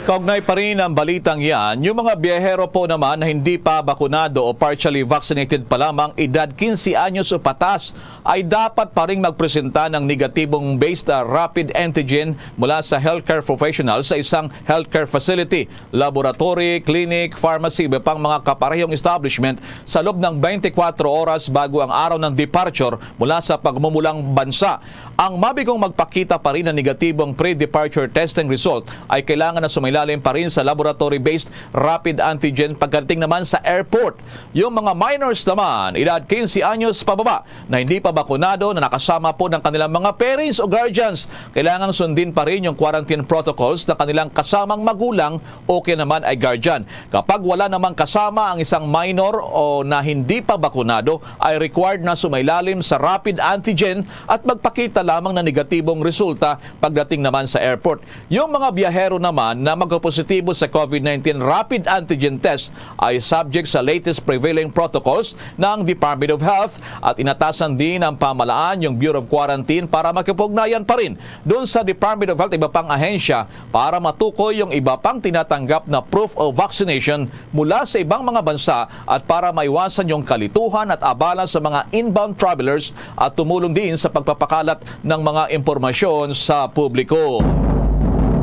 Kaugnay pa rin ang balitang yan, yung mga biyahero po naman na hindi pa bakunado o partially vaccinated pa lamang, edad quince anyos o pataas, ay dapat pa rin magpresenta ng negatibong based, ah, rapid antigen mula sa healthcare professional sa isang healthcare facility, laboratory, clinic, pharmacy, iba pang mga kaparehong establishment sa loob ng twenty-four oras bago ang araw ng departure mula sa pagmumulang bansa. Ang mabigong magpakita pa rin ng negatibong pre-departure testing result ay kailangan na sumailalim pa rin sa laboratory-based rapid antigen pagdating naman sa airport. Yung mga minors naman, edad quince anyos pababa, na hindi pa bakunado na nakasama po ng kanilang mga parents o guardians, kailangang sundin pa rin yung quarantine protocols ng kanilang kasamang magulang o kaya naman ay guardian. Kapag wala namang kasama ang isang minor o na hindi pa bakunado, ay required na sumailalim sa rapid antigen at magpakita lamang ng negatibong resulta pagdating naman sa airport. Yung mga biyahero naman na magkapositibo sa COVID nineteen rapid antigen test ay subject sa latest prevailing protocols ng Department of Health at inatasan din ng pamahalaan yung Bureau of Quarantine para makipugnayan pa rin doon sa Department of Health, iba pang ahensya para matukoy yung iba pang tinatanggap na proof of vaccination mula sa ibang mga bansa at para maiwasan yung kalituhan at abala sa mga inbound travelers at tumulong din sa pagpapakalat ng mga impormasyon sa publiko.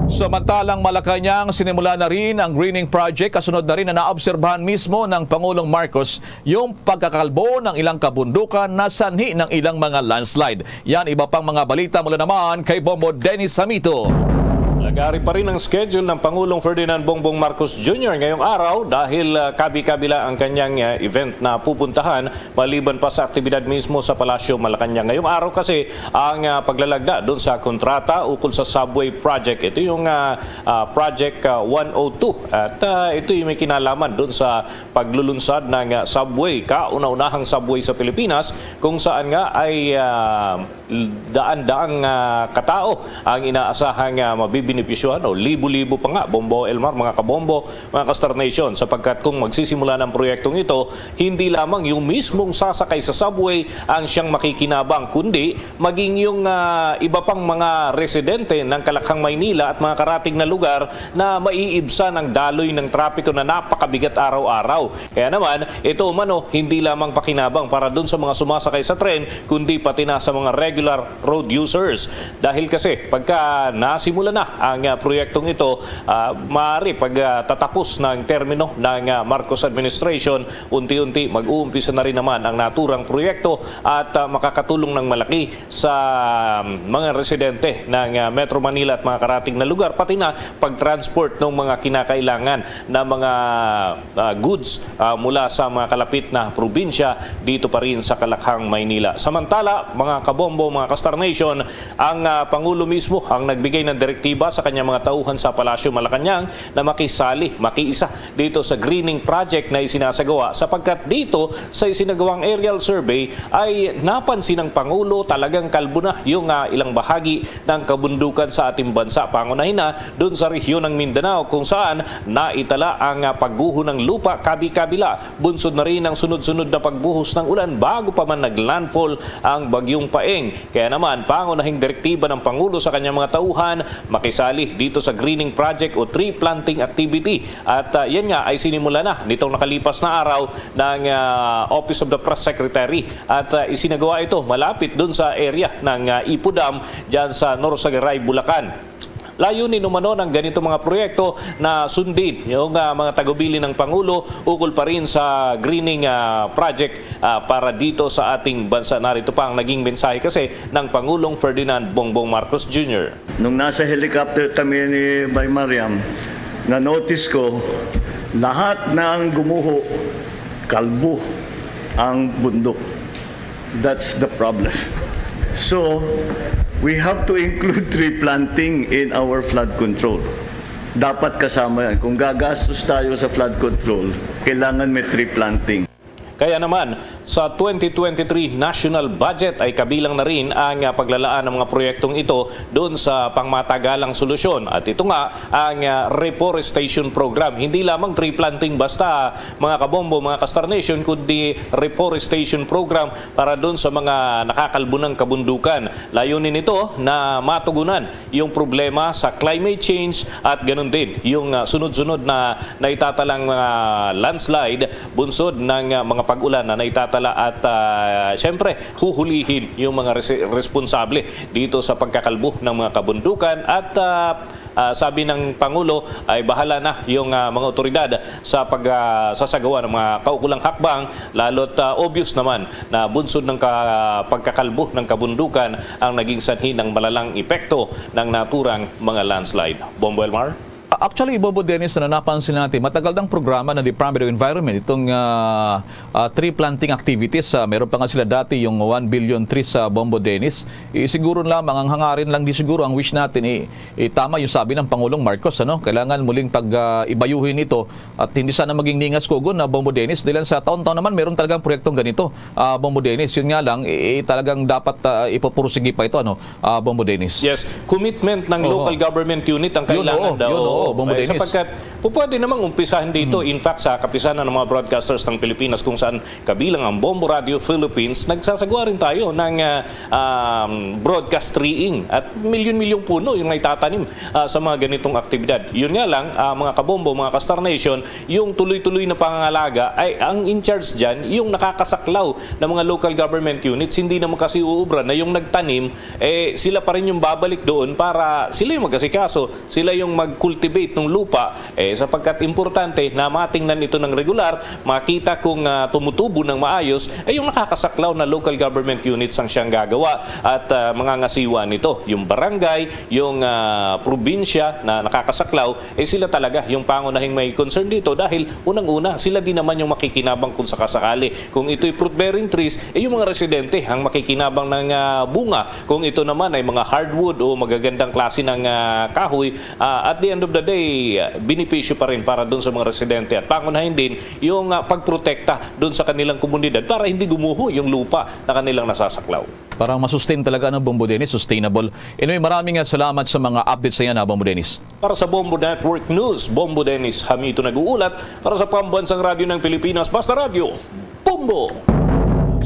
Samantalang Malacañang, sinimula na rin ang greening project kasunod na rin na naobserbahan mismo ng Pangulong Marcos yung pagkakalbo ng ilang kabundukan na sanhi ng ilang mga landslide. Yan, iba pang mga balita mula naman kay Bombo Dennis Hamito. Lagari pa rin ang schedule ng Pangulong Ferdinand Bongbong Marcos Junior ngayong araw dahil ah, kabi-kabi lang ang kanyang ah, event na pupuntahan maliban pa sa aktibidad mismo sa Palasyo Malacañang. Ngayong araw kasi ang ah, paglalagda doon sa kontrata ukol sa subway project. Ito yung ah, ah, Project ah, one oh two at ah, ito yung may kinalaman doon sa paglulunsad ng ah, subway, kauna-unahang subway sa Pilipinas kung saan nga ay ah, daan-daang ah, katao ang inaasahang ah, mabibenepisyohan o libo-libo pa nga, Bombo Elmar, mga kabombo, mga ka-Star Nation, sapagkat kung magsisimula ng proyektong ito, hindi lamang yung mismong sasakay sa subway ang siyang makikinabang, kundi maging yung ah, iba pang mga residente ng Kalakhang, Maynila at mga karatig na lugar na maiibsan ang daloy ng trapiko na napakabigat araw-araw. Kaya naman, ito umano hindi lamang pakinabang para dun sa mga sumasakay sa tren, kundi pati na sa mga regular road users. Dahil kasi pagka nasimula na ang ah, proyektong ito, ah, maaari pag ah, tatapos ng termino ng ah, Marcos administration, unti-unti mag-uumpisa na rin naman ang naturang proyekto at ah, makakatulong ng malaki sa um, mga residente ng ah, Metro Manila at mga karating na lugar, pati na pag-transport ng mga kinakailangan na mga ah, goods ah, mula sa mga kalapit na probinsya dito pa rin sa Kalakhang, Maynila. Samantala, mga kabombo, mga ka-Star Nation, ang ah, Pangulo mismo ang nagbigay ng direktiba sa kanyang mga tauhan sa Palasyo Malacañang na makisali, makiisa dito sa greening project na isinasagawa, sapagkat dito sa isinagawang aerial survey ay napansin ng Pangulo talagang kalbo na yung, ah, ilang bahagi ng kabundukan sa ating bansa, pangunahin na dun sa rehiyon ng Mindanao, kung saan naitala ang, ah, pagguho ng lupa kabi-kabila. Bunsod na rin ang sunod-sunod na pagbuhos ng ulan bago pa man nag-landfall ang Bagyong Paeng. Kaya naman, pangunahing direktiba ng Pangulo sa kanyang mga tauhan, makisali dito sa greening project o tree planting activity. At, ah, yan nga ay sinimula na nitong nakalipas na araw ng, ah, Office of the Press Secretary. At, ah, isinagawa ito malapit dun sa area ng, ah, Ipo Dam dyan sa Norsagaray, Bulacan. Layunin umano ng ganito mga proyekto na sundin yung, ah, mga tagubilin ng Pangulo ukol pa rin sa greening, ah, project, ah, para dito sa ating bansa. Narito pa ang naging mensahe kasi ng Pangulong Ferdinand Bongbong Marcos Junior. Nung nasa helicopter kami ni Bay Mariam, na-notice ko, lahat ng gumuho, kalbo ang bundok. That's the problem. So, we have to include tree planting in our flood control. Dapat kasama yan. Kung gagastos tayo sa flood control, kailangan may tree planting. Kaya naman, sa twenty twenty-three national budget ay kabilang na rin ang, ah, paglalaan ng mga proyektong ito doon sa pangmatagalang solusyon. At ito nga ang, ah, reforestation program. Hindi lamang tree planting basta, mga kabombo, mga ka-Star Nation, kundi reforestation program para doon sa mga nakakalbunang kabundukan. Layunin nito na matugunan yung problema sa climate change at ganun din yung, ah, sunod-sunod na naitatalang mga landslide, bunsod ng, ah, mga pag-ulan na naitatala at, ah, siyempre, huhulihin yung mga resi-, responsable dito sa pagkakalbo ng mga kabundukan at, ah, ah, sabi ng Pangulo ay bahala na yung, ah, mga otoridad sa pag, ah, sasagawa ng mga kaukulang hakbang, lalo't, ah, obvious naman na bunsod ng ka-, pagkakalbo ng kabundukan ang naging sanhi ng malalang epekto ng naturang mga landslide. Bombo Elmar? Actually, Bobo Dennis, na napansin natin, matagal ng programa ng Department of Environment itong, ah, ah, tree planting activities. Ah, meron pa nga sila dati yung one billion trees sa Bombo Dennis. Eh, siguro lamang, ang hangarin lang di siguro, ang wish natin, eh, eh, tama yung sabi ng Pangulong Marcos, ano? Kailangan muling pag, ah, ibayuhin ito at hindi sana maging ningas kugon na Bombo Dennis. Dahil sa taon-taon naman, meron talagang proyektong ganito, ah, Bombo Dennis. Yun nga lang, eh, eh, talagang dapat, ah, ipupursige pa ito, ano, ah, Bombo Dennis. Yes, commitment ng Oo. local government unit ang Yun, kailangan oo. daw. Yun, oo, Bombo Eh, Dennis. sapagkat pu-, pwede namang umpisahan dito. Hmm. In fact, sa kapisanan ng mga broadcasters ng Pilipinas, kung saan kabilang ang Bombo Radio Philippines, nagsasagawa rin tayo ng, ah, um, broadcast treeing. At milyon-milyong puno yung naitatanim, ah, sa mga ganitong aktibidad. Yun nga lang, ah, mga kabombo, mga ka-Star Nation, yung tuloy-tuloy na pangangalaga ay ang in charge dyan, yung nakakasaklaw na mga local government units. Hindi naman kasi uubra na yung nagtanim, eh, sila pa rin yung babalik doon para sila yung mag-asikaso, sila yung mag-cultivate ng lupa, eh, sapagkat importante na matingnan ito ng regular, makita kung, ah, tumutubo ng maayos, eh, yung nakakasaklaw na local government units ang siyang gagawa at, ah, mangangasiwa nito. Yung barangay, yung, ah, probinsya na nakakasaklaw, eh, sila talaga yung pangunahing may concern dito dahil unang-una, sila din naman yung makikinabang kung sakasakali. Kung ito'y fruit-bearing trees, eh, yung mga residente ang makikinabang ng, ah, bunga. Kung ito naman ay mga hardwood o magagandang klase ng, ah, kahoy, ah, at the end of the day, ah, benepisyo pa rin para dun sa mga residente. At pangunahin din yung, ah, pagprotekta dun sa kanilang komunidad para hindi gumuho yung lupa na kanilang nasasaklaw. Parang masustain talaga, ano, Bombo Dennis, sustainable. Anyway, maraming, ah, salamat sa mga updates na yan, ah, Bombo Dennis. Para sa Bombo Network News, Bombo Dennis Hamito nag-uulat. Para sa Pambansang Radyo ng Pilipinas, Basta Radyo, Bombo!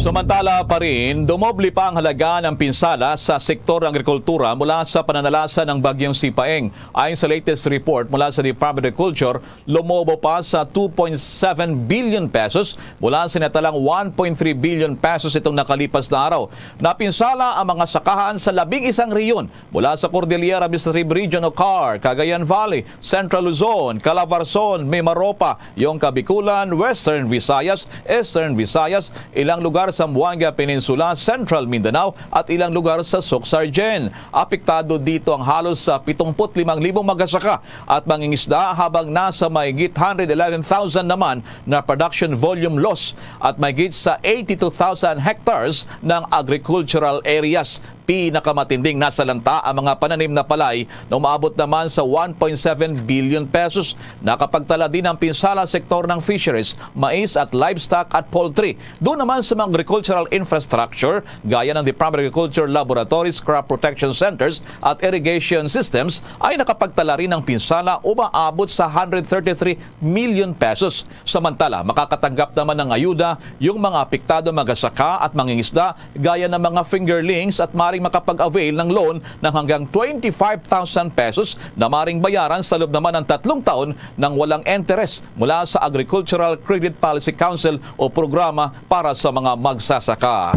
Samantala pa rin, dumoble pa ang halaga ng pinsala sa sektor ng agrikultura mula sa pananalasa ng Bagyong Sipaeng. Ayon sa latest report mula sa Department of Agriculture, lumobo pa sa two point seven billion pesos mula sa natalang one point three billion pesos itong nakalipas na araw. Napinsala ang mga sakahan sa labing isang rehiyon, mula sa Cordillera Administrative Region o CAR, Cagayan Valley, Central Luzon, Calabarzon, Mimaropa, yung Kabikulan, Western Visayas, Eastern Visayas, ilang lugar sa Zamboanga Peninsula, Central Mindanao, at ilang lugar sa Soccsksargen. Apektado dito ang halos sa pitungput limang libong magsasaka at mangingisda, habang nasa mahigit hundred eleven thousand naman na production volume loss at mahigit sa eighty-two thousand hectares ng agricultural areas. Pinakamatinding nasalanta ang mga pananim na palay na umaabot naman sa one point seven billion pesos. Nakapagtala din ang pinsala sektor ng fisheries, mais at livestock at poultry. Doon naman sa mga agricultural infrastructure, gaya ng Department of Agriculture laboratories, crop protection centers at irrigation systems, ay nakapagtala rin ng pinsala umaabot sa hundred thirty-three million pesos. Samantala, makakatanggap naman ng ayuda yung mga apektado magasaka at mangingisda gaya ng mga fingerlings at maring makapag-avail ng loan ng hanggang twenty-five thousand pesos na maring bayaran sa loob naman ng tatlong taon nang walang interes mula sa Agricultural Credit Policy Council o programa para sa mga magsasaka.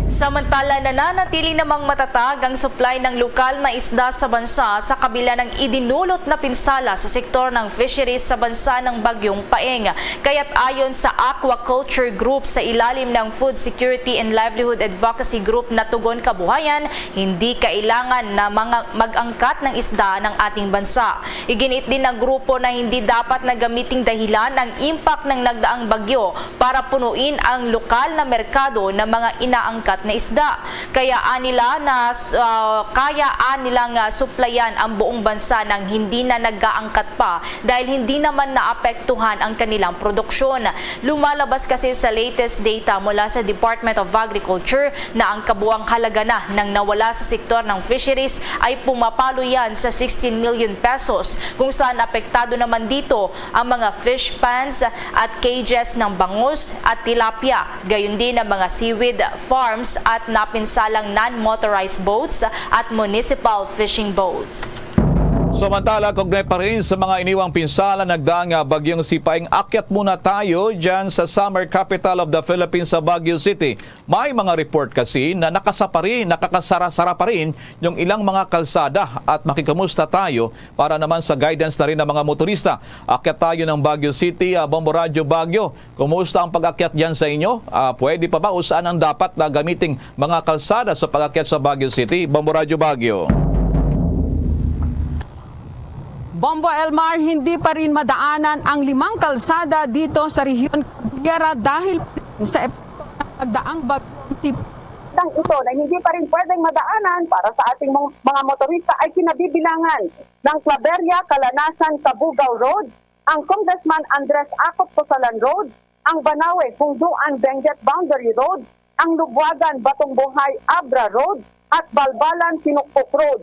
Samantala, nananatili namang matatag ang supply ng lokal na isda sa bansa sa kabila ng idinulot na pinsala sa sektor ng fisheries sa bansa ng Bagyong Paeng. Kaya't ayon sa Aquaculture Group sa ilalim ng Food Security and Livelihood Advocacy Group na Tugon Kabuhayan, hindi kailangan na mga mag-angkat ng isda ng ating bansa. Iginiit din ng grupo na hindi dapat na gamiting dahilan ang impact ng nagdaang bagyo para punuin ang lokal na merkado ng mga inaangkat na isda. Kayaan nila na, ah, kayaan nilang, ah, suplayan ang buong bansa nang hindi na nag-aangkat pa dahil hindi naman naapektuhan ang kanilang produksyon. Lumalabas kasi sa latest data mula sa Department of Agriculture na ang kabuang halaga na ng nawala sa sektor ng fisheries ay pumapalo yan sa sixteen million pesos, kung saan apektado naman dito ang mga fish ponds at cages ng bangus at tilapia, gayon din ang mga seaweed farms at napinsalang non-motorized boats at municipal fishing boats. Samantala, kaugnay pa rin sa mga iniwang pinsala, nagdaan nga bagyong si Paeng, akyat muna tayo dyan sa summer capital of the Philippines, sa Baguio City. May mga report kasi na nakasapari, nakakasara-sara pa rin yung ilang mga kalsada, at makikamusta tayo para naman sa guidance na rin ng mga motorista. Akyat tayo ng Baguio City, ah, Bombo Radyo Baguio. Kumusta ang pag-akyat diyan sa inyo? Ah, pwede pa ba o saan ang dapat na gamiting mga kalsada sa pag-akyat sa Baguio City? Bombo Radyo Baguio. Bombo Elmar, hindi pa rin madaanan ang limang kalsada dito sa rehiyon Cordillera dahil sa epekto ng pagdaang bagyong Sip. Tang ito na hindi pa rin pwedeng madaanan para sa ating mga, mga motorista ay kinabibilangan ng Claveria, Calanasan, Cabugao Road, ang Congressman Andres Acop Cosalan Road, ang Banawe, Cungduan, Benguet Boundary Road, ang Lubuagan, Batong Buhay, Abra Road, at Balbalan, Tinukpok Road.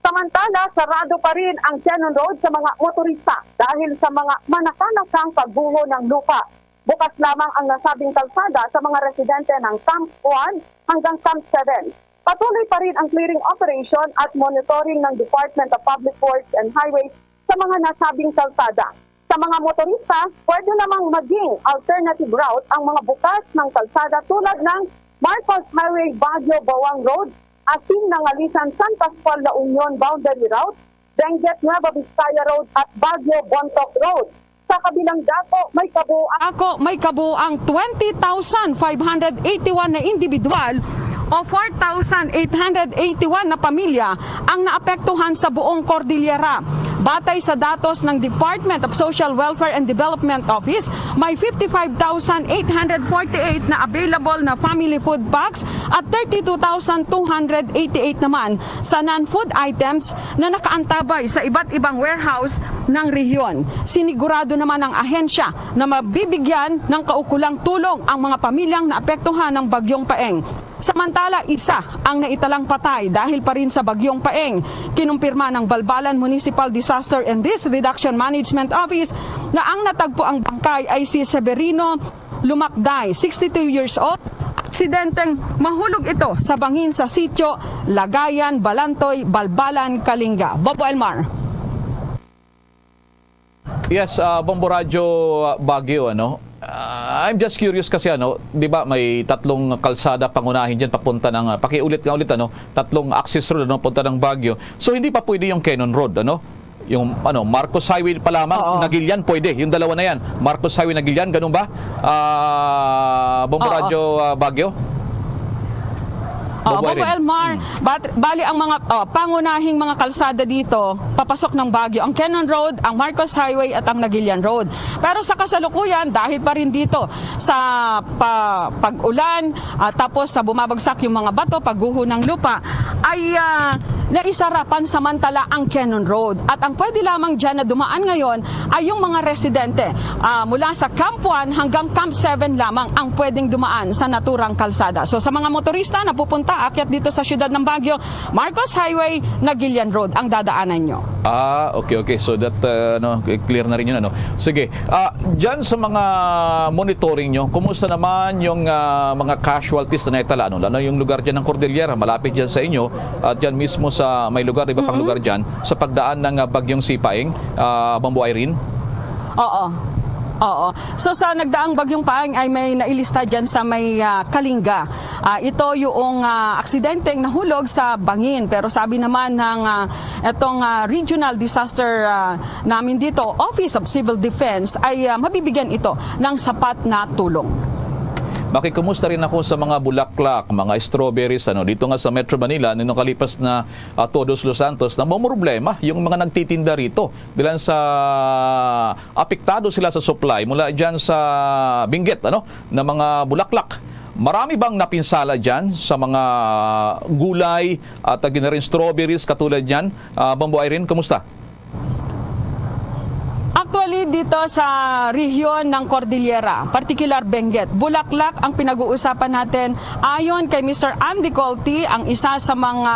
Samantala, sarado pa rin ang Cannon Road sa mga motorista dahil sa mga manakanakang pagguho ng lupa. Bukas lamang ang nasabing kalsada sa mga residente ng Camp one hanggang Camp seven. Patuloy pa rin ang clearing operation at monitoring ng Department of Public Works and Highways sa mga nasabing kalsada. Sa mga motorista, pwede namang maging alternative route ang mga bukas ng kalsada tulad ng Marcos Highway, Baguio Bawang Road, Asin, Nangalisan, San Pascual, La Union boundary route, Benguet, Nueva Vizcaya Road at Baguio Bontoc Road. Sa kabilang dako, may kabuuan Ako, may kabuang twenty thousand five hundred eighty-one na individual o four thousand eight hundred eighty-one na pamilya ang naapektuhan sa buong Cordillera. Batay sa datos ng Department of Social Welfare and Development Office, may fifty-five thousand eight hundred forty-eight na available na family food packs at thirty-two thousand two hundred eighty-eight naman sa non-food items na nakaantabay sa iba't ibang warehouse ng rehiyon. Sinigurado naman ng ahensya na mabibigyan ng kaukulang tulong ang mga pamilyang naapektuhan ng Bagyong Paeng. Samantala, isa ang naitalang patay dahil pa rin sa Bagyong Paeng. Kinumpirma ng Balbalan Municipal Disaster and Risk Reduction Management Office na ang natagpo ang bangkay ay si Severino Lumakday, sixty-two years old. Aksidenteng mahulog ito sa bangin sa sitio Lagayan, Balantoy, Balbalan, Kalinga. Bobo Elmar. Yes, ah, Bombo Radyo, ah, Baguio, ano? Ah, I'm just curious kasi, ano, 'di ba, may tatlong kalsada pangunahin diyan papunta ng, ah, pakiulit nga ulit, ano, tatlong access road, ano, punta ng Baguio. So, hindi pa pwede yung Cannon Road, ano? Yung, ano, Marcos Highway pa lamang, Oo. Naguilian, pwede. Yung dalawa na yan. Marcos Highway, Naguilian, ganun ba? Ah, Bombo Oo. Radyo, ah, Baguio? Oh, Bombo Irene. Elmar, bat-, bali ang mga, oh, pangunahing mga kalsada dito, papasok ng Baguio, ang Cannon Road, ang Marcos Highway at ang Naguilian Road. Pero sa kasalukuyan, dahil pa rin dito sa pa-, pag-ulan, ah, tapos sa bumabagsak yung mga bato, pagguho ng lupa, ay, ah, naisara pansamantala ang Cannon Road. At ang pwede lamang dyan na dumaan ngayon ay yung mga residente, ah, mula sa Camp one hanggang Camp seven lamang ang pwedeng dumaan sa naturang kalsada. So, sa mga motorista na pupunta, akyat dito sa siyudad ng Baguio, Marcos Highway, Naguilian Road ang dadaanan nyo. Ah, okay, okay. So that, uh, ano, clear na rin yun, ano. Sige, ah, dyan sa mga monitoring nyo, kumusta naman yung, ah, mga casualties na naitala, ano? Lalo yung lugar dyan ng Cordillera, malapit dyan sa inyo, at dyan mismo sa may lugar, iba pang Mm-mm. lugar dyan, sa pagdaan ng, ah, Bagyong Sipaing, ah, Bombo Irene? Oo. Oo. So, sa nagdaang Bagyong Paeng ay may nailista dyan sa may, ah, Kalinga. Ah, ito yung, ah, aksidenteng nahulog sa bangin. Pero sabi naman ng, ah, itong, ah, regional disaster, ah, namin dito, Office of Civil Defense, ay, ah, mabibigyan ito ng sapat na tulong. Makikumusta rin ako sa mga bulaklak, mga strawberries, ano, dito nga sa Metro Manila, nitong kalipas na, ah, Todos Los Santos, na problema yung mga nagtitinda rito. Dilan sa apektado sila sa supply mula dyan sa Benguet, ano, na mga bulaklak. Marami bang napinsala dyan sa mga gulay at, ah, gina rin strawberries katulad niyan? Ah, Bombo Irene, kumusta? Actually, dito sa rehiyon ng Cordillera, particular Benguet, bulaklak ang pinag-uusapan natin. Ayon kay Mister Andy Colty, ang isa sa mga,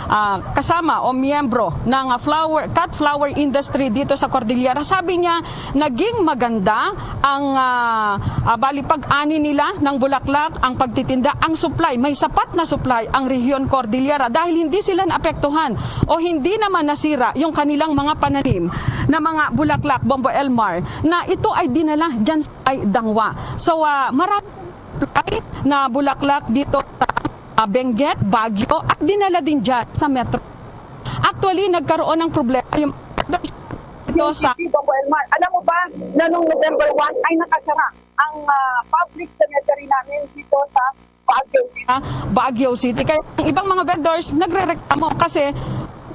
ah, kasama o miyembro ng, ah, flower, cut flower industry dito sa Cordillera, sabi niya, naging maganda ang, ah, ah, bali pag-ani nila ng bulaklak, ang pagtitinda, ang supply. May sapat na supply ang rehiyon Cordillera dahil hindi sila naapektuhan o hindi naman nasira yung kanilang mga pananim na mga bulaklak, Bombo Elmar, na ito ay dinala dyan sa may Dangwa. So, ah, marami supply na bulaklak dito sa, ah, Benguet, Baguio, at dinala din dyan sa Metro. Actually, nagkaroon ng problema yung dito sa City, Bombo Elmar. Alam mo ba na nung November one ay nakasara ang, ah, public cemetery namin dito sa Baguio City? Ah, Baguio City. Kaya ang ibang mga vendors nagrereklamo kasi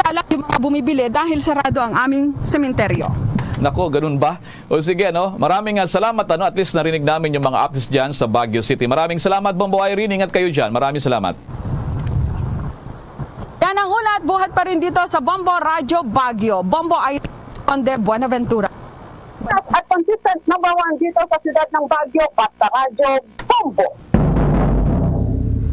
wala yung mga bumibili dahil sarado ang aming sementeryo. Nako, ganun ba? O sige, ano? Maraming, ah, salamat, ano? At least narinig namin yung mga updates dyan sa Baguio City. Maraming salamat, Bombo Irene. Ingat kayo dyan. Maraming salamat. Yan ang ulat, buhat pa rin dito sa Bombo Radyo Baguio. Bombo Irene Conde Buenaventura. At consistent number one dito sa siyudad ng Baguio, Basta Radyo, Bombo.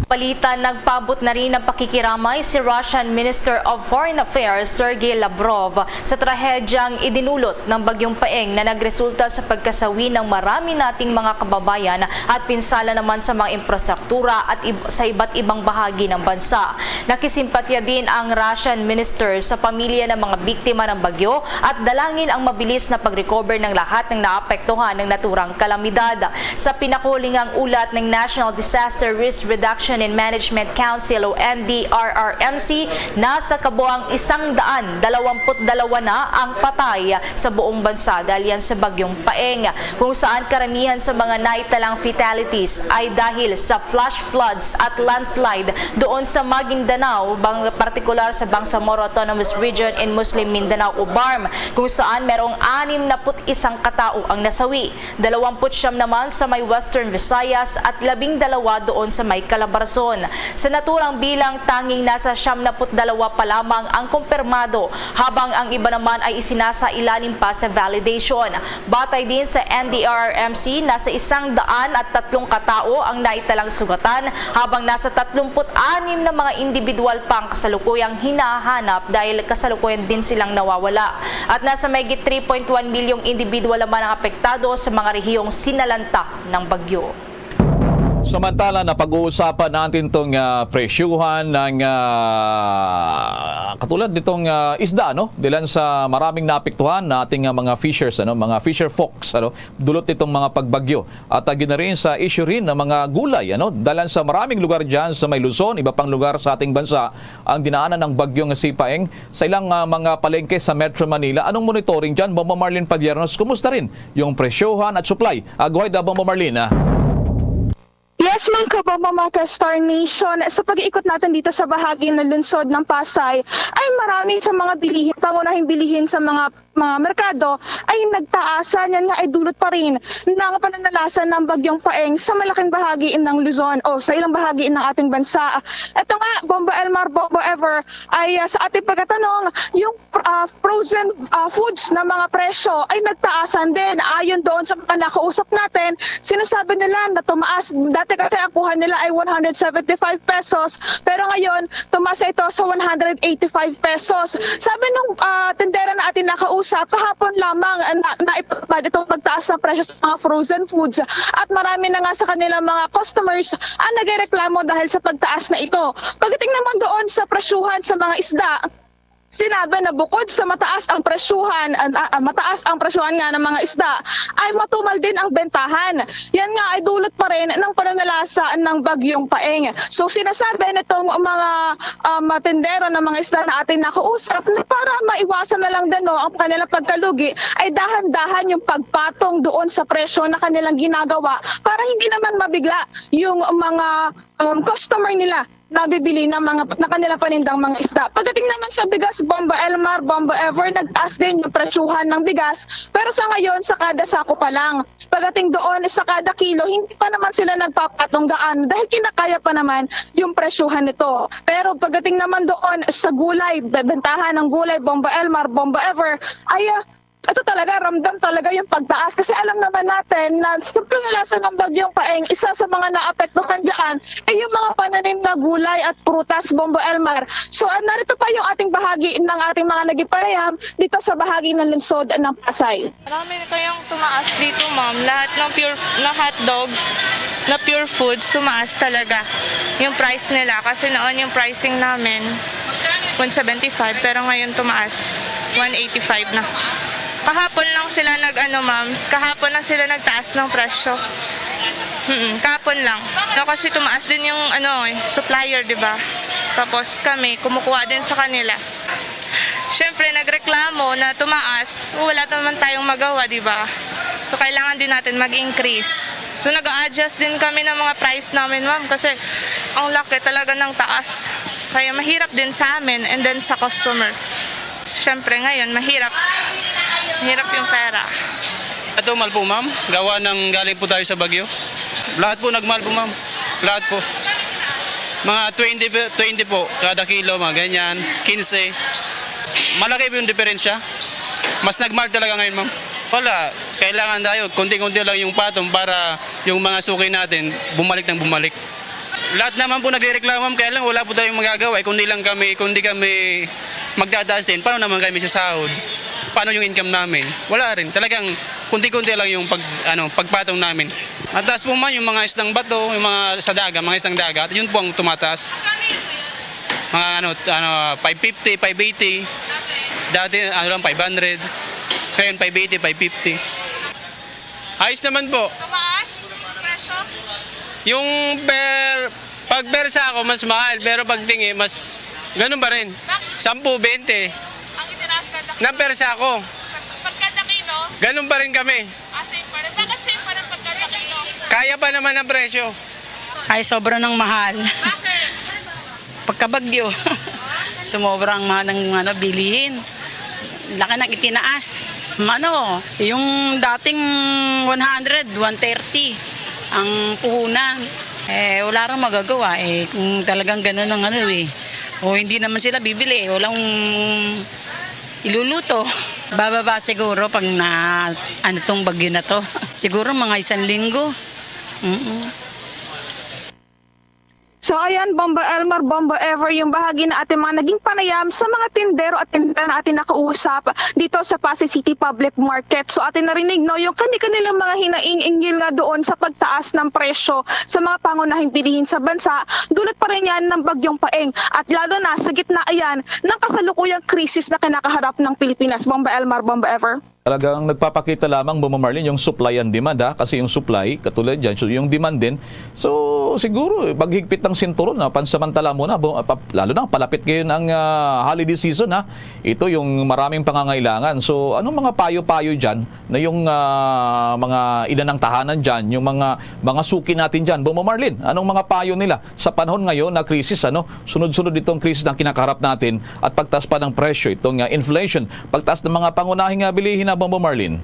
Palitan, nagpaabot na rin ng pakikiramay si Russian Minister of Foreign Affairs Sergey Lavrov sa trahedyang idinulot ng Bagyong Paeng na nagresulta sa pagkasawi ng marami nating mga kababayan at pinsala naman sa mga infrastruktura at ib-, sa iba't ibang bahagi ng bansa. Nakisimpatya din ang Russian Minister sa pamilya ng mga biktima ng bagyo at dalangin ang mabilis na pag-recover ng lahat ng naapektuhan ng naturang kalamidad. Sa pinakuhulingang ulat ng National Disaster Risk Reduction and Management Council o N D R R M C, nasa kabuang isang daan dalawampu't dalawa na ang patay sa buong bansa dahil yan sa Bagyong Paeng, kung saan karamihan sa mga naitalang fatalities ay dahil sa flash floods at landslide doon sa Maguindanao, bang-, partikular sa Bangsamoro Autonomous Region in Muslim Mindanao o BARMM, kung saan merong anim na put isang katao ang nasawi, dalawampu't siyam naman sa may Western Visayas at labing dalawa doon sa may Calabarzon. Sa naturang bilang, tanging nasa siyam na put dalawa pa lamang ang kumpirmado, habang ang iba naman ay isinasailalim pa sa validation. Batay din sa N D R R M C, nasa isang daan at tatlong katao ang naitalang sugatan, habang nasa tatlumpu't anim na mga individual pa ang kasalukuyang hinahanap dahil kasalukuyan din silang nawawala. At nasa mahigit three point one milyong individual naman ang apektado sa mga rehiyong sinalanta ng bagyo. Samantala, napag-uusapan natin tong, ah, presyuhan ng, ah, katulad nitong, ah, isda, no? Dilan sa maraming naapektuhan na ating, ah, mga fishers, ano, mga fisher folks, ano, dulot nitong mga pagbagyo. At, ah, gina rin sa issue rin ng mga gulay, ano, dalan sa maraming lugar dyan sa may Luzon, iba pang lugar sa ating bansa, ang dinaanan ng bagyong Sipaeng sa ilang, ah, mga palengke sa Metro Manila. Anong monitoring dyan, Bombo Marlene Padiernos? Kumusta rin yung presyohan at supply? Ah, go ahead, ah, Bombo Marlene, ah. Yes, mga kabombo, mga ka-Star Nation, sa pag-iikot natin dito sa bahagi ng lungsod ng Pasay, ay marami sa mga bilihin, pangunahing bilihin sa mga mga merkado ay nagtaasan. Yan nga ay dulot pa rin ng pananalasa ng Bagyong Paeng sa malaking bahagi ng Luzon o sa ilang bahagi ng ating bansa. Ito nga, Bombo Elmar, Bombo Ever, ay, ah, sa ating pagtatanong, yung, ah, frozen, ah, foods na mga presyo ay nagtaasan din. Ayon doon sa mga nakausap natin, sinasabi nila na tumaas. Dati kasi ang kuha nila ay one hundred seventy-five pesos, pero ngayon tumaas na ito sa one hundred eighty-five pesos. Sabi nung, ah, tindera na ating nakausap, kahapon lamang, ah, na, naipatupad itong pagtaas ng presyo sa mga frozen foods at marami na nga sa kanilang mga customers ang nagreklamo dahil sa pagtaas na ito. Pagdating naman doon sa presyuhan sa mga isda, sinabi na bukod sa mataas ang presyuhan, ah, ah, mataas ang presyuhan nga ng mga isda, ay matumal din ang bentahan. Yan nga ay dulot pa rin ng pananalasa ng Bagyong Paeng. So, sinasabi nitong mga, um, tindero ng mga isda na ating nakausap na para maiwasan na lang din, no, ang kanilang pagkalugi, ay dahan-dahan yung pagpatong doon sa presyo na kanilang ginagawa para hindi naman mabigla yung mga, um, customer nila nabibili ng mga, ng kanilang panindang mga isda. Pagdating naman sa bigas, Bomba Elmar, Bomba Ever, nagtaas din yung presyuhan ng bigas, pero sa ngayon, sa kada sako pa lang. Pagdating doon, sa kada kilo, hindi pa naman sila nagpapatong gaano dahil kinakaya pa naman yung presyuhan nito. Pero pagdating naman doon sa gulay, bentahan ng gulay, Bomba Elmar, Bomba Ever, ay, ah, ito talaga, ramdam talaga yung pagtaas. Kasi alam naman natin na sa pananalasa ng Bagyong Paeng, isa sa mga naapektuhan dyan ay yung mga pananim na gulay at prutas, Bombo Elmar. So, ah, narito pa yung ating bahagi ng ating mga naging panayam dito sa bahagi ng lungsod ng Pasay. Marami na kayang tumaas dito, ma'am. Lahat ng pure, na hot dogs, na pure foods, tumaas talaga yung price nila. Kasi noon yung pricing namin, one seventy-five, pero ngayon tumaas, one eighty-five na. Kahapon lang sila nag-ano, ma'am, kahapon lang sila nagtaas ng presyo. Mm, kahapon lang. No, kasi tumaas din yung ano, eh, supplier, di ba? Tapos kami, kumukuha din sa kanila. Siyempre, nagreklamo na tumaas, wala naman tayong magawa, di ba? So, kailangan din natin mag-increase. So, nag-a-adjust din kami ng mga price namin, ma'am, kasi ang laki talaga ng taas. Kaya mahirap din sa amin and then sa customer. Siyempre, ngayon, mahirap. Mahirap yung pera. Ito, mahal po, ma'am. Gawa ng galing po tayo sa Baguio. Lahat po nagmahal po, ma'am. Lahat po. Mga twenty, pe-, twenty po, kada kilo, mga ganyan, quince. Malaki po yung diferensya. Mas nagmahal talaga ngayon, ma'am. Wala. Kailangan tayo, konti-konti lang yung patong para yung mga suki natin bumalik ng bumalik. Lahat naman po nagrereklamo, ma'am, kaya lang wala po tayong magagawa, eh, kundi lang kami, kundi kami magtataas din. Paano naman kami sasahod? Paano yung income namin? Wala rin. Talagang konti-konti lang yung pag-, ano, pagpatong namin. Mataas po man yung mga isdang bato, yung mga sa dagat, mga isdang dagat, yun po ang tumataas. Mga ano, ano, five fifty, five eighty. Dati, ano lang, five hundred. Ngayon, five eighty, five fifty. Ayos naman po. Tumaas yung presyo? Yung per, pag per sako, mas mahal. Pero pag tingi, mas, ganun pa rin. Bakit? Sampu, bente. Ang itinaas ka na. Na per sako. Pagkadakino? Ganun pa rin kami. Ah, same pa rin. Bakit same pa rin pagkadakino? Kaya pa naman ang presyo. Ay, sobra ng mahal. Bakit? Pagkabagyo. Sumobra ang mahal ng, ano, bilihin. Laki ng itinaas. Ano, yung dating one hundred, one thirty ang puhunan. Eh, wala rang magagawa, eh, kung talagang ganun ang ano, eh. O hindi naman sila bibili, eh, walang iluluto. Bababa siguro pag na, ano, tong bagyo na 'to. Siguro mga isang linggo. Mm. So ayan, Bomba Elmar, Bomba Ever, yung bahagi na ating mga naging panayam sa mga tindero at tindera na ating nakausap dito sa Pasay City Public Market. So ating narinig, no, yung kani-kanilang mga hinaing hinggil nga doon sa pagtaas ng presyo sa mga pangunahing bilihin sa bansa, dulot pa rin yan ng Bagyong Paeng at lalo na sa gitna, ayan, ng kasalukuyang krisis na kinakaharap ng Pilipinas. Bomba Elmar, Bomba Ever. Talagang nagpapakita lamang, Bombo Marlene, yung supply and demand, ha? Kasi yung supply, katulad dyan, so yung demand din. So, siguro, eh, maghigpit ng sinturon, ha? Pansamantala muna, bo-, pa-, lalo na palapit ngayon ang, ah, holiday season, ha? Ito yung maraming pangangailangan. So, anong mga payo-payo dyan na yung, ah, mga ina ng tahanan dyan, yung mga, mga suki natin dyan? Bombo Marlene, anong mga payo nila sa panahon ngayon na krisis, ano? Sunod-sunod itong krisis na kinakaharap natin at pagtaas pa ng presyo, itong, ah, inflation, pagtaas ng mga pangunahing, ah, bilihin na, Bombo Marlene?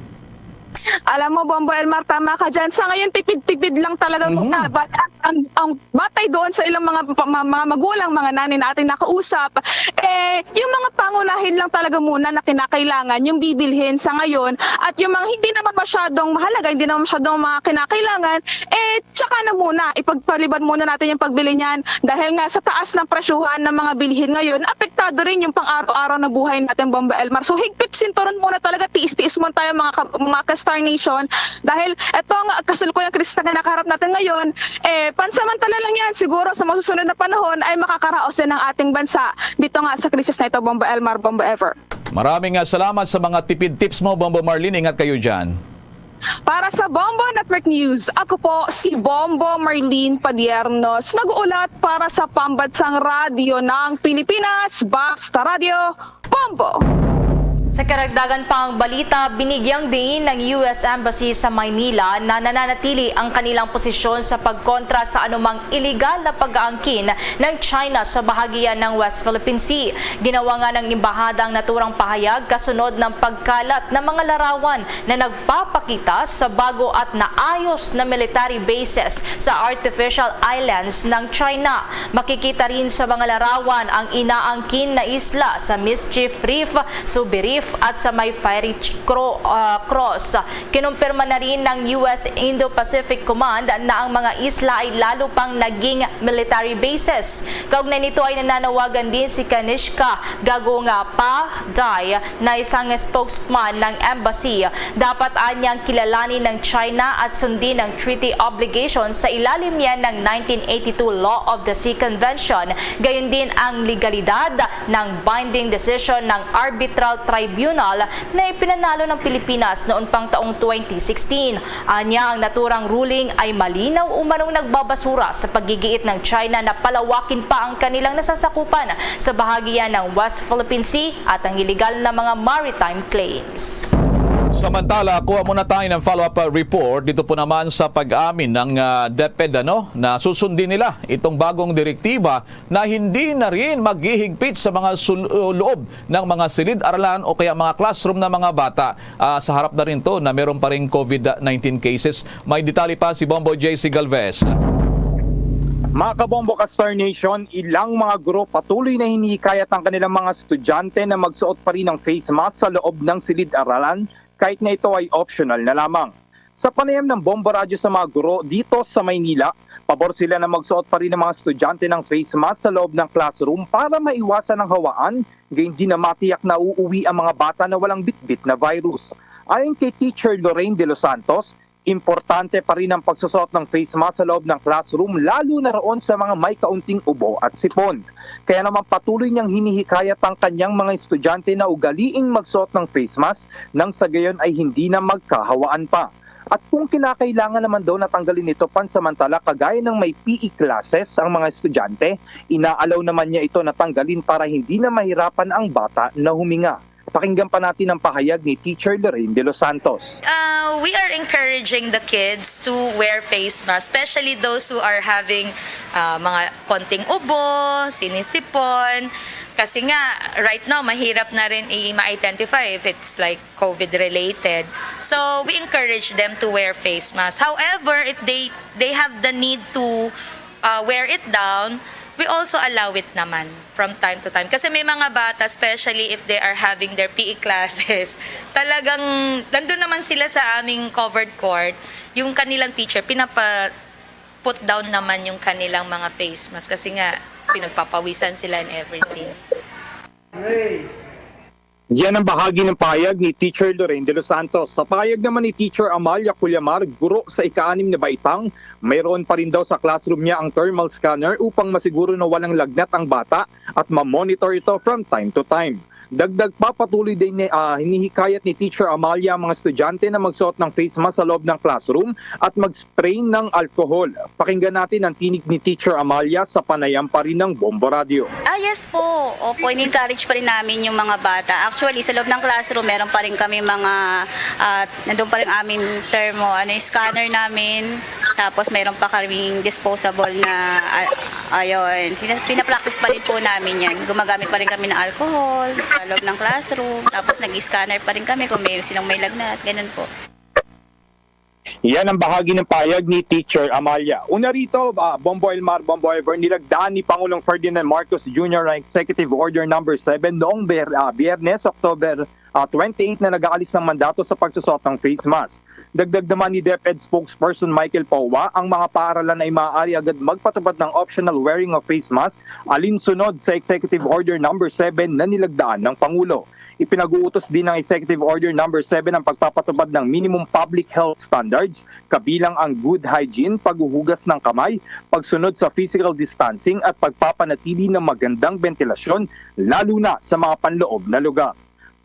Alam mo, Bombo Elmar, tama ka dyan. Sa ngayon, tipid-tipid lang talaga Mhm. muna. But ang, ang, ang batay doon sa ilang mga, pa-, ma-, mga magulang, mga nanay na ating nakausap, eh, yung mga pangunahin lang talaga muna na kinakailangan, yung bibilhin sa ngayon, at yung mga hindi naman masyadong mahalaga, hindi naman masyadong mga kinakailangan, eh, tsaka na muna, ipagpalibad muna natin yung pagbili niyan. Dahil nga sa taas ng presyuhan ng mga bilihin ngayon, apektado rin yung pang-araw-araw na buhay natin, Bombo Elmar. So, higpit sinturon muna talaga, tiis-tiis muna tayo, mga ka-, mga ka-Star Nation. Dahil ito ang kasalukuyang krisis na kinakaharap natin ngayon, eh, pansamantala lang yan. Siguro sa masusunod na panahon ay makakaraos din ang ating bansa dito nga sa krisis na ito, Bombo Elmar, Bombo Ever. Maraming, ah, salamat sa mga tipid tips mo, Bombo Marlene. Ingat kayo dyan. Para sa Bombo Network News, ako po si Bombo Marlene Padiernos, nag-uulat para sa Pambansang Radyo ng Pilipinas, Basta Radyo, Bombo! Sa karagdagan pang balita, binigyang diin ng U S Embassy sa Maynila na nananatili ang kanilang posisyon sa pagkontra sa anumang iligal na pag-aangkin ng China sa bahagian ng West Philippine Sea. Ginawa nga ng embahada ang naturang pahayag kasunod ng pagkalat ng mga larawan na nagpapakita sa bago at naayos na military bases sa artificial islands ng China. Makikita rin sa mga larawan ang inaangkin na isla sa Mischief Reef, Subi Reef at sa may Fiery Ch-, Cro-, ah, Cross. Kinumpirma na rin ng U S Indo-Pacific Command na ang mga isla ay lalo pang naging military bases. Kaugnay nito ay nananawagan din si Kanishka Gagunga Pa Dai na isang spokesman ng embassy. Dapat anyang kilalanin ng China at sundin ang treaty obligations sa ilalim niya ng nineteen eighty-two Law of the Sea Convention, gayon din ang legalidad ng binding decision ng arbitral tribunal na ipinanalo ng Pilipinas noon pang taong twenty sixteen. Anya, ang naturang ruling ay malinaw umanong nagbabasura sa paggigiit ng China na palawakin pa ang kanilang nasasakupan sa bahagian ng West Philippine Sea at ang iligal na mga maritime claims. Samantala, kuha muna tayo ng follow-up, uh, report dito po naman sa pag-amin ng, uh, DepEd, ano, na susundin nila itong bagong direktiba na hindi na rin maghihigpit sa mga sul-, uh, loob ng mga silid-aralan o kaya mga classroom ng mga bata, uh, sa harap na rin to na meron pa ring COVID nineteen cases. May detalye pa si Bombo J C Galvez. Mga kabombo ka Star Nation, ilang mga guro patuloy na hinihikayat ang kanilang mga estudyante na magsuot pa rin ng face mask sa loob ng silid-aralan kahit na ito ay optional na lamang. Sa panayam ng Bombo Radyo sa mga guro dito sa Maynila, pabor sila na magsuot pa rin ng mga estudyante ng face mask sa loob ng classroom para maiwasan ang hawaan, gayon din na matiyak na uuwi ang mga bata na walang bitbit na virus. Ayon kay Teacher Lorraine De Los Santos, importante pa rin ang pagsusuot ng face mask sa loob ng classroom, lalo na roon sa mga may kaunting ubo at sipon. Kaya naman patuloy niyang hinihikayat ang kanyang mga estudyante na ugaliing magsuot ng face mask nang sa gayon ay hindi na magkahawaan pa. At kung kinakailangan naman daw na tanggalin ito pansamantala kagaya ng may P E classes ang mga estudyante, inaalaw naman niya ito na tanggalin para hindi na mahirapan ang bata na huminga. Pakinggan pa natin ang pahayag ni Teacher Lorraine De Los Santos. Uh, we are encouraging the kids to wear face masks, especially those who are having uh, mga konting ubo, sinisipon. Kasi nga, right now, mahirap na rin i-, ma-identify if it's like COVID-related. So, we encourage them to wear face masks. However, if they, they have the need to uh, wear it down, we also allow it naman from time to time. Kasi may mga bata, especially if they are having their P E classes, talagang nandun naman sila sa aming covered court, yung kanilang teacher, pinapa-put down naman yung kanilang mga face mask kasi nga pinagpapawisan sila and everything. Yan ang bahagi ng pahayag ni Teacher Lorraine De Los Santos. Sa pahayag naman ni Teacher Amalia Cullamar, guro sa ika-anim na baitang, mayroon pa rin daw sa classroom niya ang thermal scanner upang masiguro na walang lagnat ang bata at ma-monitor ito from time to time. Dagdag pa, patuloy din ni, ah, hinihikayat ni Teacher Amalia ang mga estudyante na magsuot ng face mask sa loob ng classroom at mag-spray ng alcohol. Pakinggan natin ang tinig ni Teacher Amalia sa panayam pa rin ng Bombo Radio. Ah, yes po. Opo, in-encourage pa rin namin yung mga bata. Actually, sa loob ng classroom, meron pa rin kami mga, ah, nandun pa rin aming thermo, ano, scanner namin. Tapos, meron pa kaming disposable na, ah, ayun. Sina- Pinapractice pa rin po namin yan. Gumagamit pa rin kami ng alcohol sa loob ng classroom. Tapos, nag-scanner pa rin kami kung may, sinong may lagnat. Ganun po. Yan ang bahagi ng pahayag ni Teacher Amalia. Una rito, ah, Bombo Elmar, Bombo Ever, nilagdaan ni Pangulong Ferdinand Marcos Junior ang Executive Order Number seven noong Ber- ah, Biyernes, October ah, twenty-eight na nag-aalis ng mandato sa pagsusot ng face mask. Dagdag naman ni DepEd spokesperson Michael Paua, ang mga paaralan ay maaari agad magpatupad ng optional wearing of face mask alinsunod sa Executive Order Number seven na nilagdaan ng Pangulo. Ipinag-uutos din ng Executive Order Number seven ang pagpapatupad ng minimum public health standards, kabilang ang good hygiene, paghuhugas ng kamay, pagsunod sa physical distancing at pagpapanatili ng magandang bentilasyon, lalo na sa mga panloob na lugar.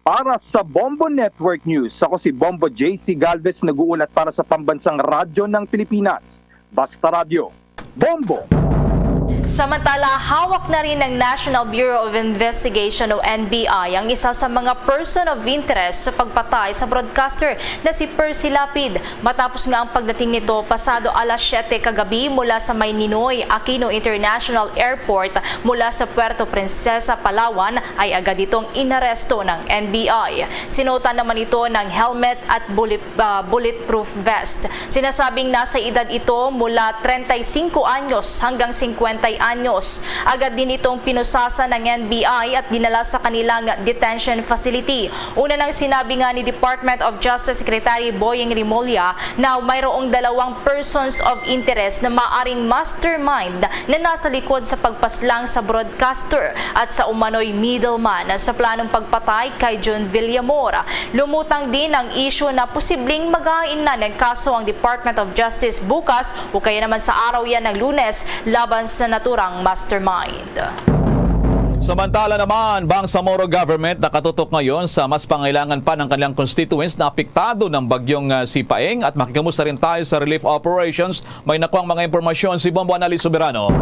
Para sa Bombo Network News, ako si Bombo J C Galvez, nag-uulat para sa Pambansang Radyo ng Pilipinas, Basta Radyo, Bombo! Samantala, hawak na rin ng National Bureau of Investigation o N B I ang isa sa mga person of interest sa pagpatay sa broadcaster na si Percy Lapid, matapos nga ang pagdating nito pasado alas siyete kagabi mula sa may Ninoy Aquino International Airport mula sa Puerto Princesa, Palawan, ay agad itong inaresto ng N B I. Sinuotan naman ito ng helmet at bullet, ah, bulletproof vest. Sinasabing nasa edad ito mula treinta y cinco anyos hanggang cincuenta anyos. Agad din itong pinusasan ng N B I at dinala sa kanilang detention facility. Una nang sinabi nga ni Department of Justice Secretary Boying Remulla na mayroong dalawang persons of interest na maaring mastermind na nasa likod sa pagpaslang sa broadcaster at sa umano'y middleman sa planong pagpatay kay John Villamor. Lumutang din ang isyu na posibleng magain na ng kaso ang Department of Justice bukas o kaya naman sa araw yan ng Lunes laban sa naturang mastermind. Samantala naman, Bangsamoro government nakatutok ngayon sa mas pangailangan pa ng kanilang constituents na apektado ng bagyong, ah, Sipaeng, at makikamusta rin tayo sa relief operations. May nakuhang mga impormasyon si Bombo Annalise Soberano.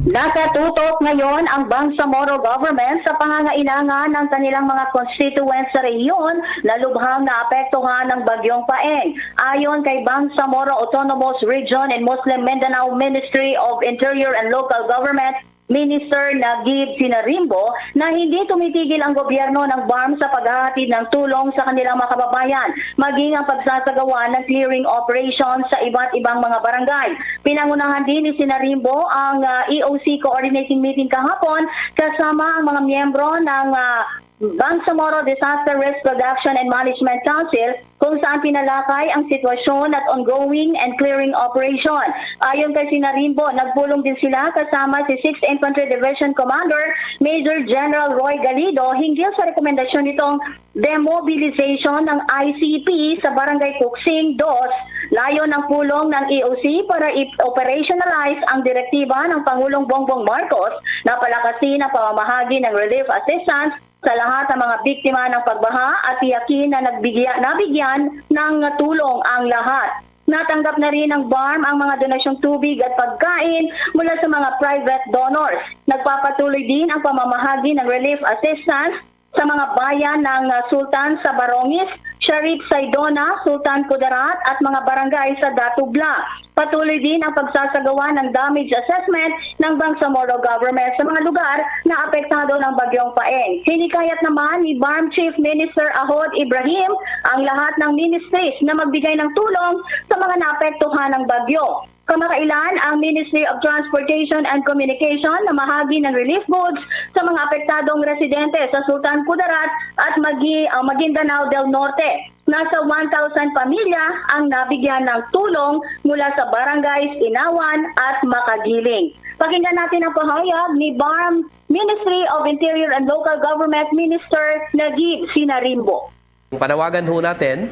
Nakatutok ngayon ang Bangsamoro government sa pangangailangan ng kanilang mga constituents sa rehiyon na lubhang naapektuhan ng Bagyong Paeng. Ayon kay Bangsamoro Autonomous Region and Muslim Mindanao Ministry of Interior and Local Government, Minister Nagib Sinarimbo na hindi tumitigil ang gobyerno ng BARMM sa paghahatid ng tulong sa kanilang mga kababayan, maging ang pagsasagawa ng clearing operation sa iba't ibang mga barangay. Pinangunahan din ni Sinarimbo ang, ah, E O C coordinating meeting kahapon kasama ang mga miyembro ng, ah, Bangsamoro Disaster Risk Reduction and Management Council, kung saan pinalakay ang sitwasyon at ongoing and clearing operation. Ayon kay Sinarimbo, nagpulong din sila kasama si Sixth Infantry Division Commander Major General Roy Galido hinggil sa rekomendasyon nitong demobilization ng I C P sa Barangay Kuksing dos. Layon ng pulong ng E O C para i-operationalize ang direktiba ng Pangulong Bongbong Marcos na palakasin ang pamamahagi ng relief assistance sa lahat ng mga biktima ng pagbaha at tiyakin na nagbigya, nabigyan ng tulong ang lahat. Natanggap na rin ng BARMM ang mga donasyong tubig at pagkain mula sa mga private donors. Nagpapatuloy din ang pamamahagi ng relief assistance sa mga bayan ng, ah, Sultan Sabarongis, Sharif Saidona, Sultan Kudarat at mga barangay sa Datubla. Patuloy din ang pagsasagawa ng damage assessment ng Bangsamoro government sa mga lugar na apektado ng Bagyong Paeng. Hinikayat naman ni BARMM Chief Minister Ahod Ibrahim ang lahat ng ministries na magbigay ng tulong sa mga naapektuhan ng bagyo. Kamakailan, ang Ministry of Transportation and Communication namahagi ng relief goods sa mga apektadong residente sa Sultan Kudarat at Magi-, ah, Maguindanao del Norte. Nasa one thousand pamilya ang nabigyan ng tulong mula sa barangays Inawan at Makagiling. Pakinggan natin ang pahayag ni BARMM Ministry of Interior and Local Government Minister Nagib Sinarimbo. Panawagan ho natin,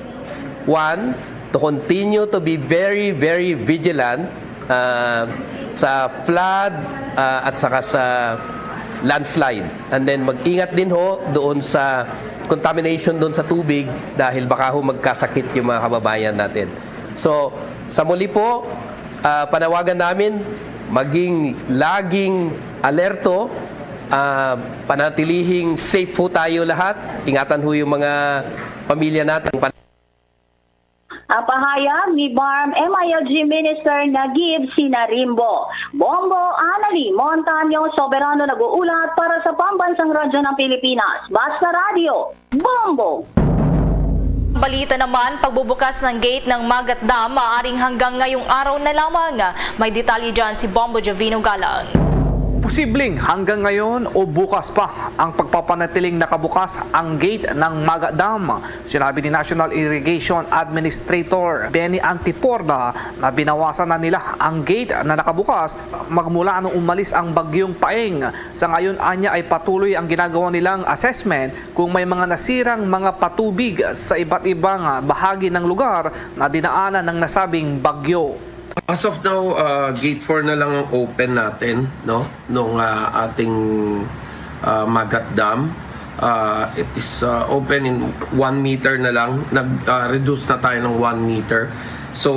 one, to continue to be very, very vigilant, ah, sa flood, ah, at saka sa landslide. And then mag-ingat din ho doon sa contamination doon sa tubig dahil baka ho magkasakit yung mga kababayan natin. So, sa muli po, ah, panawagan namin, maging laging alerto, ah, panatilihing safe ho tayo lahat. Ingatan ho yung mga pamilya natin. Ang pahayag ni BARMM I L G Minister Najib Sinarimbo. Bombo Anali Montaño Soberano nag-uulat para sa Pambansang Radyo ng Pilipinas. Basta Radyo, Bombo! Balita naman, pagbubukas ng gate ng Magat Dam maaaring hanggang ngayong araw na lamang. May detalye dyan si Bombo Jovino Galang. Posibleng hanggang ngayon o bukas pa ang pagpapanatiling nakabukas ang gate ng Magat Dam. Sinabi ni National Irrigation Administrator Benny Antiporda na binawasan na nila ang gate na nakabukas magmula nung umalis ang Bagyong Paeng. Sa ngayon, anya ay patuloy ang ginagawa nilang assessment kung may mga nasirang mga patubig sa iba't ibang bahagi ng lugar na dinaanan ng nasabing bagyo. As of now, uh, gate four na lang ang open natin, no? Nung uh, ating uh, Magat Dam. Uh, it is uh, open in one meter na lang. Nag-reduce na tayo ng one meter. So,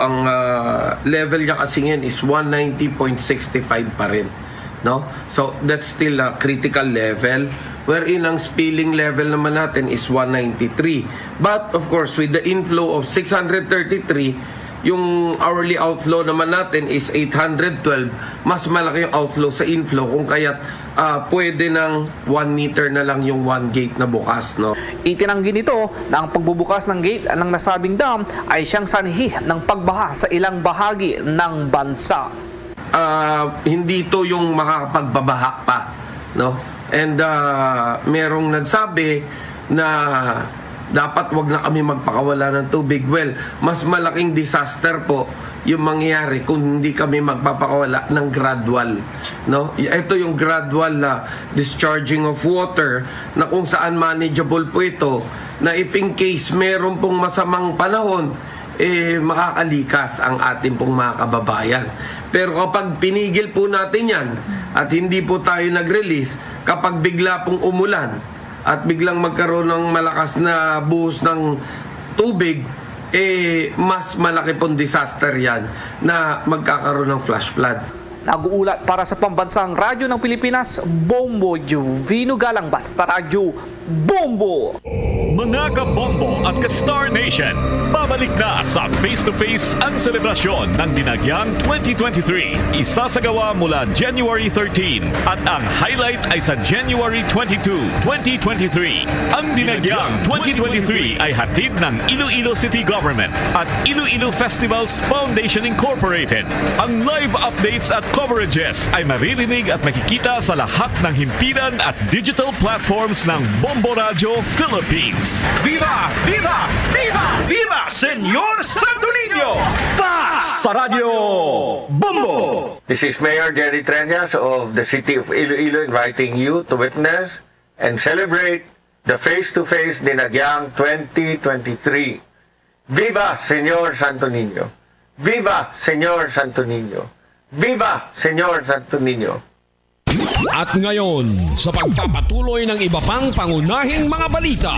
ang uh, level niya kasi ngayon is one ninety point six five pa rin. No? So, that's still a critical level. Wherein ang spilling level naman natin is one ninety-three. But, of course, with the inflow of six hundred thirty-three, yung hourly outflow naman natin is eight hundred twelve, mas malaki yung outflow sa inflow, kung kaya't ah, pwede nang one meter na lang yung one gate na bukas, no? Itinanggi nito na ang pagbubukas ng gate ng nasabing dam ay siyang sanhi ng pagbaha sa ilang bahagi ng bansa. Ah, hindi ito yung makakapagbabaha pa, no? And ah, merong nagsabi na dapat wag na kami magpakawala ng tubig. Well, mas malaking disaster po yung mangyayari kung hindi kami magpapakawala ng gradual, no? Ito yung gradual na discharging of water na kung saan manageable po ito, na if in case meron pong masamang panahon, eh, makakalikas ang ating pong mga kababayan. Pero kapag pinigil po natin yan at hindi po tayo nag-release, kapag bigla pong umulan at biglang magkaroon ng malakas na buhos ng tubig, eh, mas malaki pong disaster yan na magkakaroon ng flash flood. Nag-uulat para sa Pambansang Radyo ng Pilipinas, Bombo Jovino Galang, Basta Radyo, Bombo! Mga kabombo at ka-Star Nation, babalik na sa Face to Face ang selebrasyon ng Dinagyang twenty twenty-three. Isasagawa mula January thirteen at ang highlight ay sa January twenty-two, twenty twenty-three. Ang Dinagyang twenty twenty-three ay hatid ng Iloilo City Government at Iloilo Festivals Foundation Incorporated. Ang live updates at coverages ay maririnig at makikita sa lahat ng himpilan at digital platforms ng Bombo Radyo Philippines. Viva! Viva! Viva! Viva Señor Santo Niño! Basta Radyo Bombo! This is Mayor Jerry Treñas of the City of Iloilo inviting you to witness and celebrate the Face to Face Dinagyang twenty twenty-three. Viva Señor Santo Niño! Viva Señor Santo Niño! Viva Señor Santo Niño! At ngayon, sa pagpapatuloy ng iba pang pangunahing mga balita.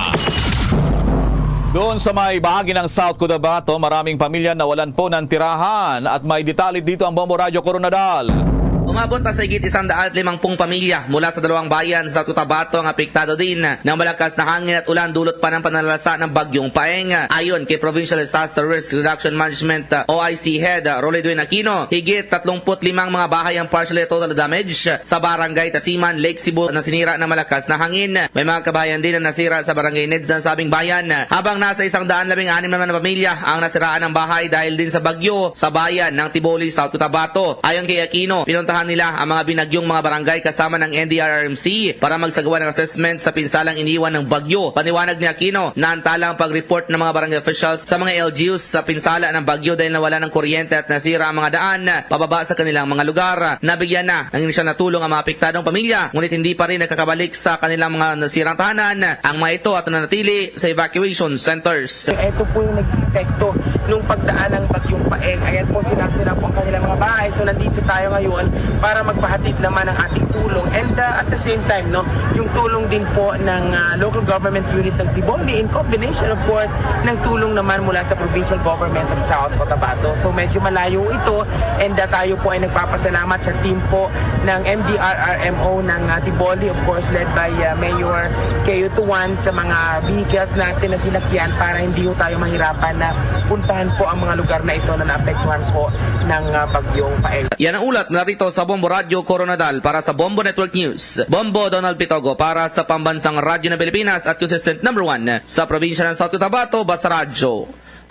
Doon sa may bahagi ng South Cotabato, maraming pamilya nawalan po ng tirahan at may detalye dito ang Bombo Radyo Koronadal. Umabot na sa higit isang daan at limangpung pamilya mula sa dalawang bayan sa South Cotabato ang apektado din ng malakas na hangin at ulan dulot pa ng pananalasa ng Bagyong Paeng. Ayon kay Provincial Disaster Risk Reduction Management, uh, O I C Head, uh, Rolly Dwayne Aquino, higit tatlumpu't limang mga bahay ang partially total damage sa Barangay Tasiman, Lake Cebu na sinira ng malakas na hangin. May mga kabahayan din na nasira sa Barangay Neds ng sabing bayan. Habang nasa isang daan labing anim naman na pamilya ang nasiraan ng bahay dahil din sa bagyo sa bayan ng Tiboli, South Cotabato. Ayon kay Aquino, pinuntahan nila ang mga binagyong mga barangay kasama ng N D R R M C para magsagawa ng assessment sa pinsalang iniwan ng bagyo. Paniwanag ni Aquino, naantala ang pag-report ng mga barangay officials sa mga L G Us sa pinsala ng bagyo dahil nawala ng kuryente at nasira ang mga daan pababa sa kanilang mga lugar. Nabigyan na ng inisyal na tulong ang mga apektadong pamilya, ngunit hindi pa rin nakakabalik sa kanilang mga nasirang tahanan ang mga ito at nanatili sa evacuation centers. Ito po yung nag- epekto nung pagdaan ng Bagyong Paeng. Ayan po, sira-sira po ang kanilang mga bahay. So, nandito tayo ngayon para magpahatid naman ng ating tulong. And, uh, at the same time, no, yung tulong din po ng, uh, local government unit ng Tiboli in combination, of course, ng tulong naman mula sa Provincial Government of South Cotabato. So, medyo malayo ito, and, uh, tayo po ay nagpapasalamat sa team po ng M D R R M O ng, uh, Tiboli, of course, led by, uh, Mayor Keo Tuan, sa mga vehicles natin na sinakyan para hindi ho tayo mahirapan na puntahan po ang mga lugar na ito na naapektuhan po ng, uh, Bagyong Paeng. Yan ang ulat mula rito sa Bombo Radyo Koronadal. Para sa Bombo Network News, Bombo Donald Pitogo para sa Pambansang Radyo ng Pilipinas at consistent number one sa probinsya ng South Cotabato, Basta Radyo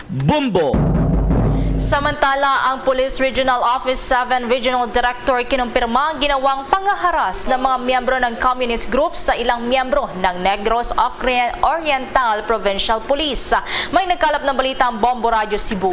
Bombo. Samantala, ang Police Regional Office seven Regional Director kinumpirma ang ginawang pangaharas ng mga miyembro ng communist group sa ilang miyembro ng Negros Ocre-, Oriental Provincial Police. May nagkalap ng balita ang Bombo Radyo Cebu.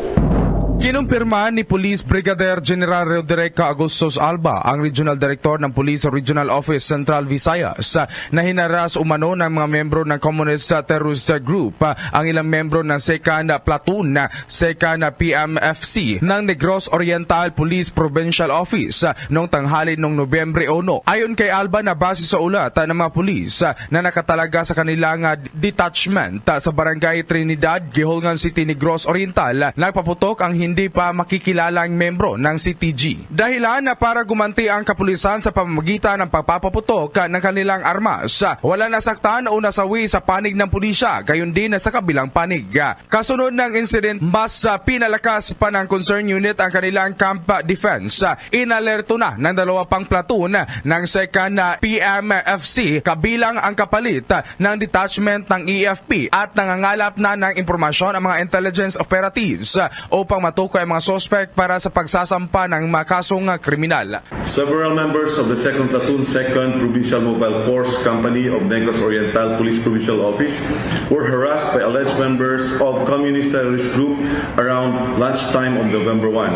Kinumpirma ni Police Brigadier General Roderick Agustus Alba, ang Regional Director ng Police Regional Office Central Visayas, na hinaras umano ng mga miyembro ng communist terrorist group ang ilang miyembro ng Second Platoon, Second P M F C ng Negros Oriental Police Provincial Office noong tanghali noong Nobyembre uno. Ayon kay Alba, na base sa ulat ng mga pulis na nakatalaga sa kanilang detachment sa Barangay Trinidad, Guihulngan City, Negros Oriental, nagpaputok ang hindi pa makikilalang membro ng C T G. Dahilan na para gumanti ang kapulisan sa pamamagitan ng pagpapaputok ng kanilang armas. Wala nasaktan o nasawi sa panig ng pulisya, gayon din sa kabilang panig. Kasunod ng incident, mas, ah, pinalakas pa ng concern unit ang kanilang camp defense. Inalerto na ng dalawa pang platoon ng Second, ah, P M F C, kabilang ang kapalit, ah, ng detachment ng E F P, at nangangalap na ng impormasyon ang mga intelligence operatives, ah, upang matukoy ang mga suspect para sa pagsasampa ng mga kasong, ah, kriminal. Several members of the Second Platoon, Second Provincial Mobile Force Company of Negros Oriental Police Provincial Office were harassed by alleged members of communist terrorist group around lunchtime on November one.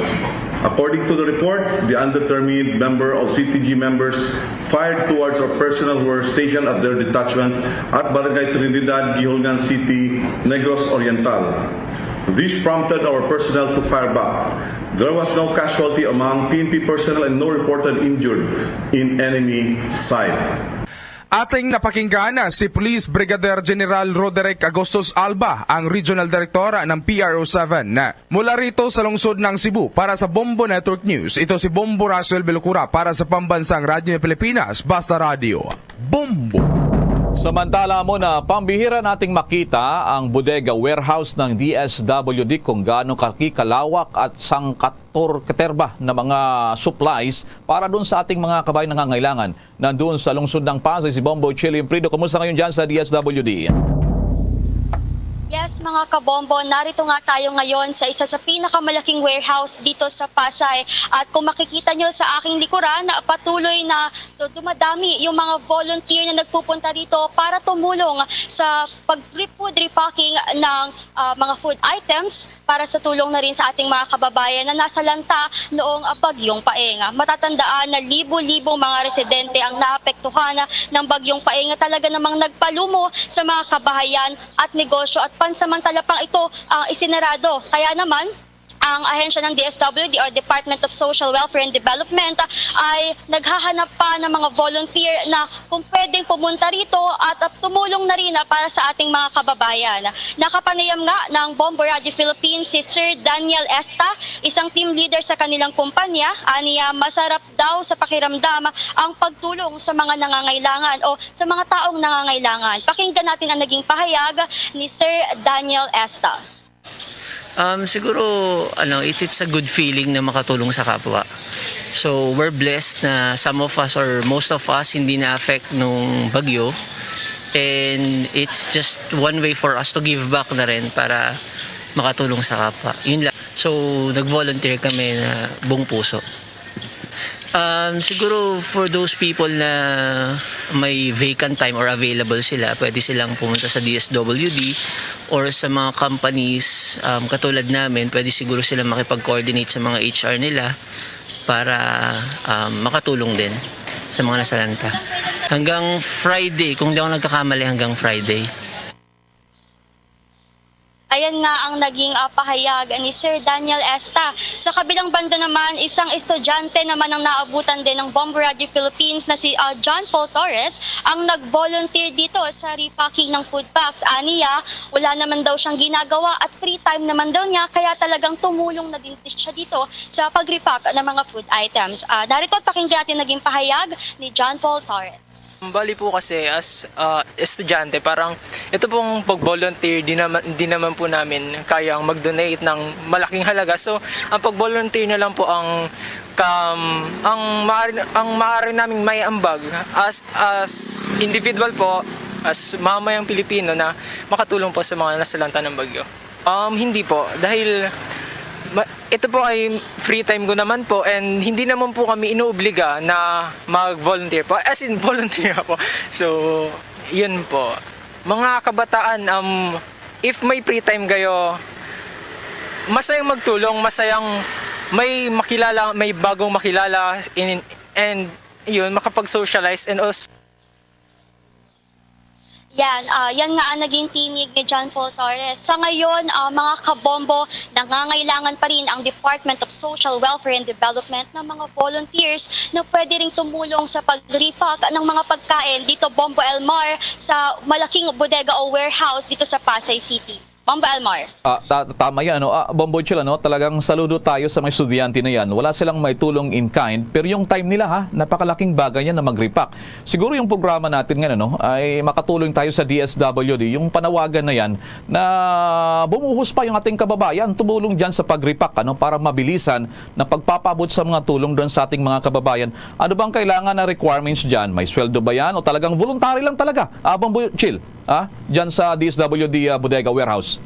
According to the report, the undetermined member of C T G members fired towards our personnel who were stationed at their detachment at Barangay Trinidad, Guihulngan City, Negros Oriental. This prompted our personnel to fire back. There was no casualty among P N P personnel and no reported injured in enemy side. Ating napakinggan si Police Brigadier General Roderick Agustus Alba, ang Regional Director ng P R O seven. Mula rito sa lungsod ng Cebu, para sa Bombo Network News, ito si Bombo Russell Belocura para sa Pambansang Radyo ng Pilipinas, Basta Radyo Bombo. Samantala mo na, pambihira nating makita ang bodega warehouse ng D S W D kung gaano kakikalawak at sangkator katerba na mga supplies para dun sa ating mga kabayan nangangailangan. Nandun sa lungsod ng Pasay si Bombo Chili Imprido. Kumusta ngayon dyan sa D S W D? Yes, mga kabombo, narito nga tayo ngayon sa isa sa pinakamalaking warehouse dito sa Pasay. At kung makikita nyo sa aking likuran, patuloy na dumadami yung mga volunteer na nagpupunta dito para tumulong sa pag-, food repacking ng, ah, mga food items para sa tulong na rin sa ating mga kababayan na nasalanta noong, ah, Bagyong Paeng. Matatandaan na libo-libong mga residente ang naapektuhan ng Bagyong Paeng na talaga namang nagpalumo sa mga kabahayan at negosyo, at pansamantala pang ito ang isinarado. Kaya naman, ang ahensya ng D S W D o Department of Social Welfare and Development ay naghahanap pa ng mga volunteer na kung pwedeng pumunta rito at, at tumulong na rin, ah, para sa ating mga kababayan. Nakapanayam nga ng Bombo Radio Philippines si Sir Daniel Esta, isang team leader sa kanilang kumpanya. Aniya, masarap daw sa pakiramdam ang pagtulong sa mga nangangailangan o sa mga taong nangangailangan. Pakinggan natin ang naging pahayag ni Sir Daniel Esta. Um, siguro, ano, it's, it's a good feeling na makatulong sa kapwa. So, we're blessed na some of us or most of us hindi na-affect nung bagyo. And it's just one way for us to give back na rin para makatulong sa kapwa. Yun lang. So, nag-volunteer kami na buong puso. Um, siguro for those people na may vacant time or available sila, pwede silang pumunta sa D S W D or sa mga companies, um, katulad namin, pwede siguro sila makipag-coordinate sa mga H R nila para, um, makatulong din sa mga nasalanta. Hanggang Friday, kung di ako nagkakamali, hanggang Friday. Ayan nga ang naging, ah, pahayag ni Sir Daniel Esta. Sa kabilang banda naman, isang estudyante naman ang naabutan din ng Bombo Radio Philippines na si, ah, John Paul Torres ang nag-volunteer dito sa repacking ng food packs. Aniya, wala naman daw siyang ginagawa at free time naman daw niya, kaya talagang tumulong na din siya dito sa pag-repack ng mga food items. Ah, narito at pakinggan natin naging pahayag ni John Paul Torres. Bali po kasi as, ah, estudyante, parang ito pong pag-volunteer, di naman, di naman po namin kayang mag-donate ng malaking halaga. So, ang pag-volunteer na lang po ang kam-, ang maaari, ang maaari naming maiambag as, as individual po, as mamayang Pilipino na makatulong po sa mga nasalanta ng bagyo. Um, hindi po, dahil ma-, ito po ay free time ko naman po and hindi naman po kami inuobliga na mag-volunteer po. As in, volunteer po. So, yun po. Mga kabataan, um, if may free time kayo, masayang magtulong, masayang may makilala, may bagong makilala, in, and yun, makapag-socialize and also Yan, ah, yan nga ang naging tinig ni John Paul Torres. Sa ngayon, ah, mga kabombo, nangangailangan pa rin ang Department of Social Welfare and Development ng mga volunteers na pwede ring tumulong sa pag-repack ng mga pagkain dito, Bombo Elmar, sa malaking bodega o warehouse dito sa Pasay City. Bombo Elmar. Ah, ta-, tama yan, ano? Ah, Bombo Chill, ano? Talagang saludo tayo sa mga estudyante na yan. Wala silang maitulong in kind, pero yung time nila, ha, napakalaking bagay yan na mag-repack. Siguro yung programa natin ngayon, ano, ay makatulong tayo sa D S W D, yung panawagan na yan na bumuhos pa yung ating kababayan, tumulong dyan sa pag-repack, ano, para mabilisan na pagpapabot sa mga tulong doon sa ating mga kababayan. Ano bang kailangan na requirements dyan? May sweldo ba yan? O talagang voluntary lang talaga? Ah, Bombo Chill, ah, dyan sa D S W D, ah, Bodega Warehouse.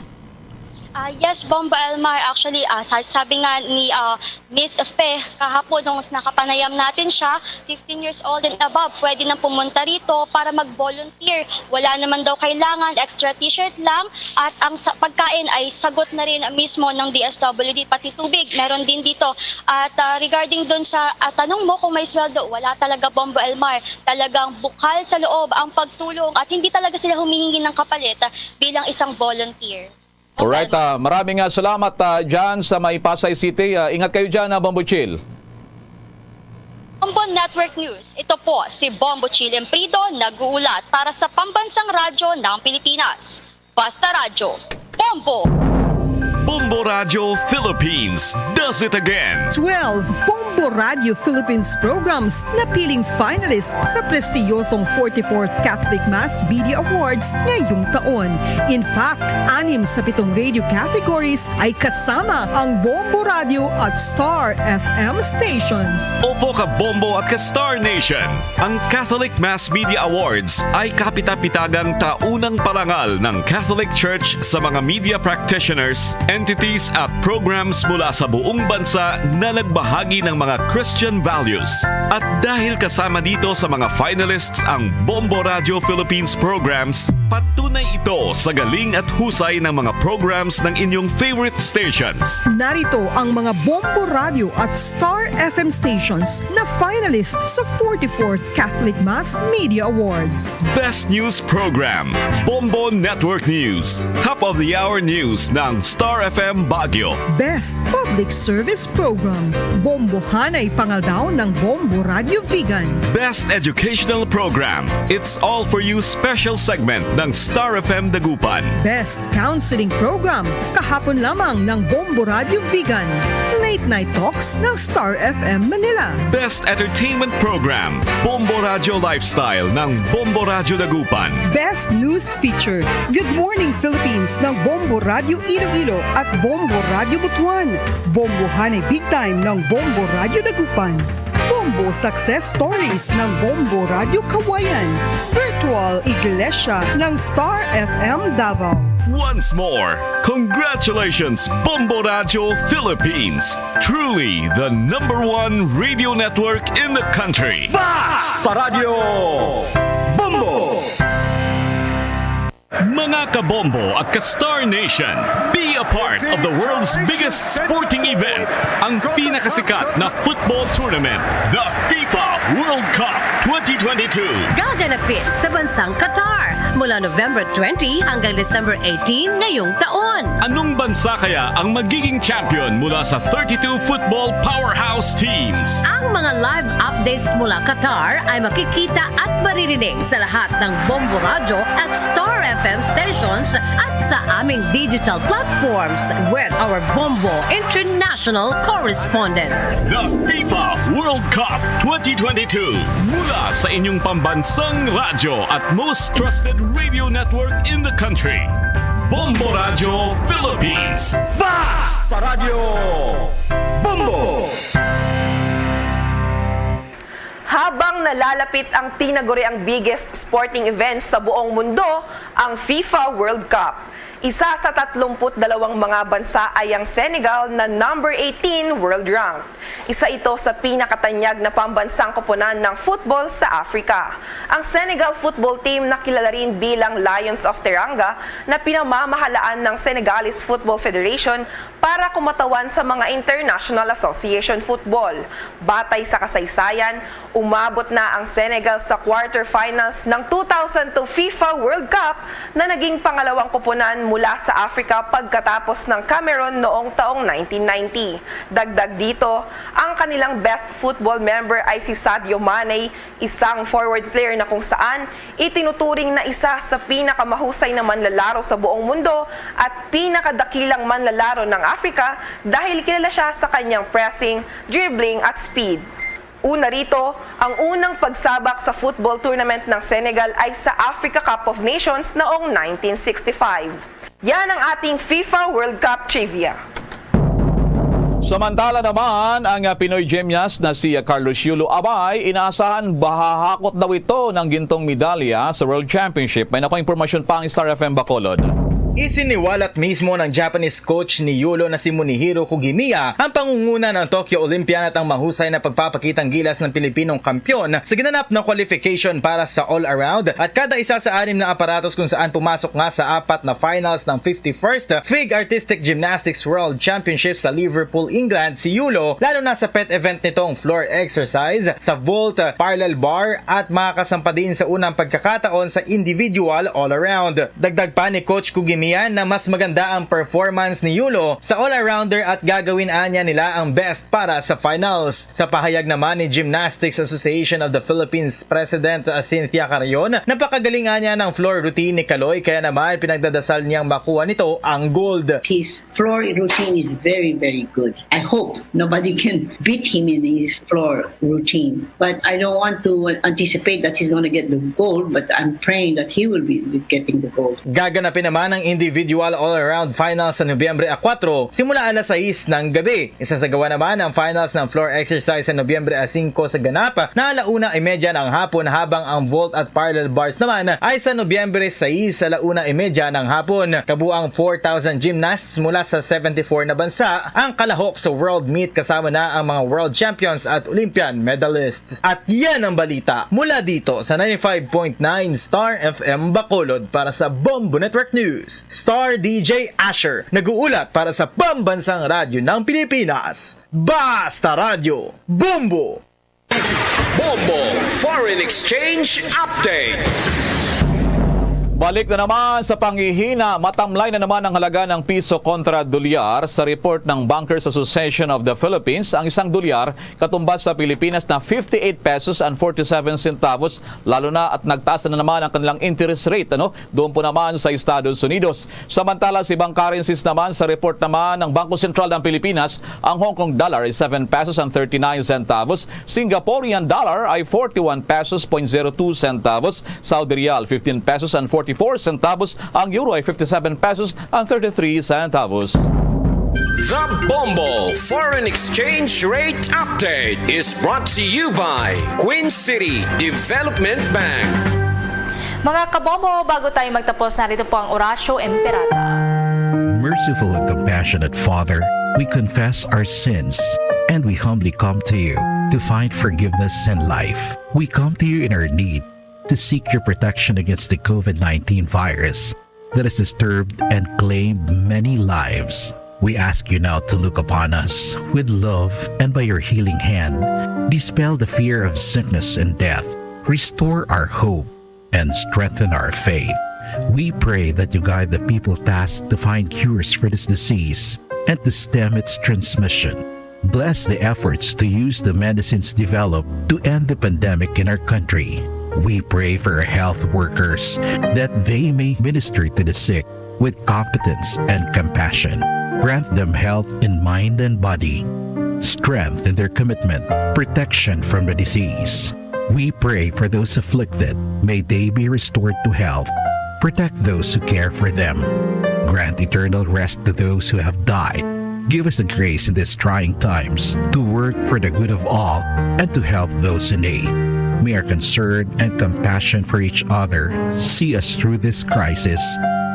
Ah, yes, Bombo Elmar. Actually, ah, sa-, sabi nga ni, ah, Miss Fe kahapon nung nakapanayam natin siya, fifteen years old and above, pwede nang pumunta rito para mag-volunteer. Wala naman daw kailangan, extra t-shirt lang, at ang sa-, pagkain ay sagot na rin mismo ng D S W D, pati tubig, meron din dito. At, ah, regarding dun sa, ah, tanong mo kung may sweldo, wala talaga, Bombo Elmar. Talagang bukal sa loob ang pagtulong at hindi talaga sila humihingi ng kapalit, ah, bilang isang volunteer. Alright, ah, maraming, ah, salamat, ah, dyan sa may Pasay City. Ah, ingat kayo dyan, ah, Bombo Chill. Bombo Network News. Ito po si Bombo Chill Emprido, nag-uulat para sa Pambansang Radyo ng Pilipinas. Basta Radyo, Bombo! Bombo Radyo Philippines does it again. Twelve Bombo Radio Philippines programs napiling finalist sa prestiyosong forty-fourth Catholic Mass Media Awards ngayong taon. In fact, anim sa pitong radio categories ay kasama ang Bombo Radio at Star F M stations. Opo, ka Bombo at ka Star Nation. Ang Catholic Mass Media Awards ay kapitapitagang taunang parangal ng Catholic Church sa mga media practitioners, entities at programs mula sa buong bansa na nagbahagi ng mga Christian values. At dahil kasama dito sa mga finalists ang Bombo Radio Philippines programs, patunay ito sa galing at husay ng mga programs ng inyong favorite stations. Narito ang mga Bombo Radio at Star F M stations na finalist sa forty-fourth Catholic Mass Media Awards. Best News Program, Bombo Network News. Top of the Hour News ng Star F M Baguio. Best Public Service Program, Bombohanay Pangaldaw ng Bombo Radio Vigan. Best Educational Program, It's All For You Special Segment ng Star F M Dagupan. Best Counseling Program, kahapon lamang ng Bombo Radio Vigan. Late Night Talks ng Star F M Manila. Best Entertainment Program, Bombo Radio Lifestyle ng Bombo Radio Dagupan. Best News Feature, Good Morning Philippines ng Bombo Radio Iloilo at Bombo Radio Butuan. Bombohanay Big Time ng Bombo Radio Dagupan. Bombo Success Stories ng Bombo Radio Kawayan. Virtual Iglesia ng Star F M Davao. Once more, congratulations, Bombo Radio Philippines. Truly the number one radio network in the country. Basta Radyo Bombo! Mga kabombo at ka-Star Nation, be a part of the world's biggest sporting event, ang pinakasikat na football tournament, the FIFA World Cup twenty twenty-two. Gaganapin sa bansang Qatar mula November twenty hanggang December eighteen ngayong taon. Anong bansa kaya ang magiging champion mula sa thirty-two football powerhouse teams? Ang mga live updates mula Qatar ay makikita at maririnig sa lahat ng Bombo Radyo at Star F M stations at sa aming digital platforms with our Bombo International correspondents. The FIFA World Cup twenty twenty-two. Mula sa inyong pambansang radyo at most trusted radio network in the country, Bombo Radyo Philippines. Basta Radyo Bombo! Habang nalalapit ang tinaguriang biggest sporting event sa buong mundo, ang FIFA World Cup, isa sa tatlumpu't dalawang mga bansa ay ang Senegal na number eighteen world rank. Isa ito sa pinakatanyag na pambansang koponan ng football sa Africa. Ang Senegal football team na kilala rin bilang Lions of Teranga na pinamamahalaan ng Senegalese Football Federation para kumatawan sa mga international association football. Batay sa kasaysayan, umabot na ang Senegal sa quarterfinals ng two thousand two FIFA World Cup na naging pangalawang koponan mula sa Africa pagkatapos ng Cameroon noong taong nineteen ninety. Dagdag dito, ang kanilang best football member ay si Sadio Mane, isang forward player na kung saan itinuturing na isa sa pinakamahusay na manlalaro sa buong mundo at pinakadakilang manlalaro ng Africa dahil kilala siya sa kanyang pressing, dribbling at speed. Una rito, ang unang pagsabak sa football tournament ng Senegal ay sa Africa Cup of Nations noong nineteen sixty-five. Yan ang ating FIFA World Cup trivia. Samantala naman, ang, ah, Pinoy gymnast na si, ah, Carlos Yulo Abay, inaasahan bahahakot daw ito ng gintong medalya sa World Championship. May nakuha impormasyon pa ang Star F M Bacolod. Isiniwalat mismo ng Japanese coach ni Yulo na si Munihiro Kugimiya ang pangunguna ng Tokyo Olympian at ang mahusay na pagpapakitang gilas ng Pilipinong kampiyon sa ginanap na qualification para sa all-around at kada isa sa anim na aparatos kung saan pumasok nga sa apat na finals ng fifty-first FIG Artistic Gymnastics World Championship sa Liverpool, England, si Yulo, lalo na sa pet event nitong floor exercise, sa vault, parallel bar, at makakasampa din sa unang pagkakataon sa individual all-around. Dagdag pa ni Coach Kugimiya na mas maganda ang performance ni Yulo sa all-arounder at gagawin anya nila ang best para sa finals. Sa pahayag naman ni Gymnastics Association of the Philippines President, uh, Cynthia Carrion, napakagaling anya ng floor routine ni Kaloy, kaya naman pinagdadasal niyang makuha nito ang gold. His floor routine is very, very good. I hope nobody can beat him in his floor routine. But I don't want to anticipate that he's gonna get the gold, but I'm praying that he will be getting the gold. Gaganapin naman ang individual all-around final sa Nobyembre a kuwatro, simula alas sais ng gabi. Isasagawa naman ang finals ng floor exercise sa Nobyembre a singko sa ganap na ala una y media ng hapon, habang ang vault at parallel bars naman ay sa Nobyembre sais, ala una y media ng hapon. Kabuang four thousand gymnasts mula sa seventy-four na bansa ang kalahok sa World Meet, kasama na ang mga world champions at Olympian medalists. At yan ang balita mula dito sa ninety-five point nine Star F M Bacolod. Para sa Bombo Network News, Star D J Asher, nag-uulat para sa Pambansang Radyo ng Pilipinas, Basta Radyo, Bombo! Bombo Foreign Exchange Update. Balik na naman sa panghihina, matamlay na naman ang halaga ng piso kontra dolyar. Sa report ng Bankers Association of the Philippines, ang isang dolyar katumbas sa Pilipinas na fifty-eight pesos and forty-seven centavos, lalo na at nagtaas na naman ang kanilang interest rate, ano, doon po naman sa Estados Unidos. Samantala, sa ibang currencies naman, sa report naman ng Bangko Sentral ng Pilipinas, ang Hong Kong dollar ay seven pesos and thirty-nine centavos, Singaporean dollar ay forty-one pesos point zero two centavos, Saudi riyal fifteen pesos and forty-four centavos, ang euro ay fifty-seven pesos and thirty-three centavos. The Bombo Foreign Exchange Rate Update is brought to you by Queen City Development Bank. Mga kabombo, bago tayo magtapos, narito po ang Orasyo Imperata. Merciful and compassionate Father, we confess our sins and we humbly come to you to find forgiveness and life. We come to you in our need to seek your protection against the COVID nineteen virus that has disturbed and claimed many lives. We ask you now to look upon us with love and by your healing hand, dispel the fear of sickness and death. restore our hope, and strengthen our faith. We pray that you guide the people tasked to find cures for this disease and to stem its transmission. Bless the efforts to use the medicines developed to end the pandemic in our country. We pray for our health workers that they may minister to the sick with competence and compassion. Grant them health in mind and body, strength in their commitment, protection from the disease. We pray for those afflicted. May they be restored to health. Protect those who care for them. Grant eternal rest to those who have died. Give us the grace in these trying times to work for the good of all and to help those in need. May our concern and compassion for each other see us through this crisis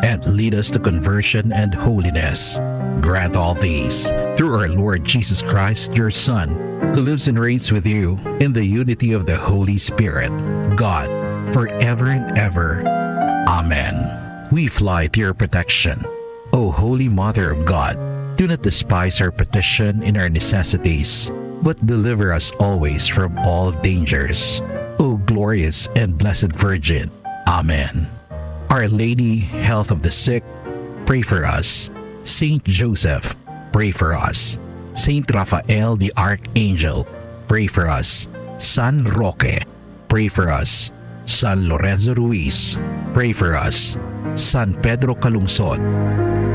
and lead us to conversion and holiness. Grant all these through our Lord Jesus Christ, your Son, who lives and reigns with you in the unity of the Holy Spirit, God, forever and ever. Amen. We fly to your protection. O Holy Mother of God, do not despise our petition in our necessities, but deliver us always from all dangers. O glorious and blessed Virgin. Amen. Our Lady, Health of the Sick, pray for us. Saint Joseph, pray for us. Saint Raphael the Archangel, pray for us. San Roque, pray for us. San Lorenzo Ruiz, pray for us. San Pedro Calungsod,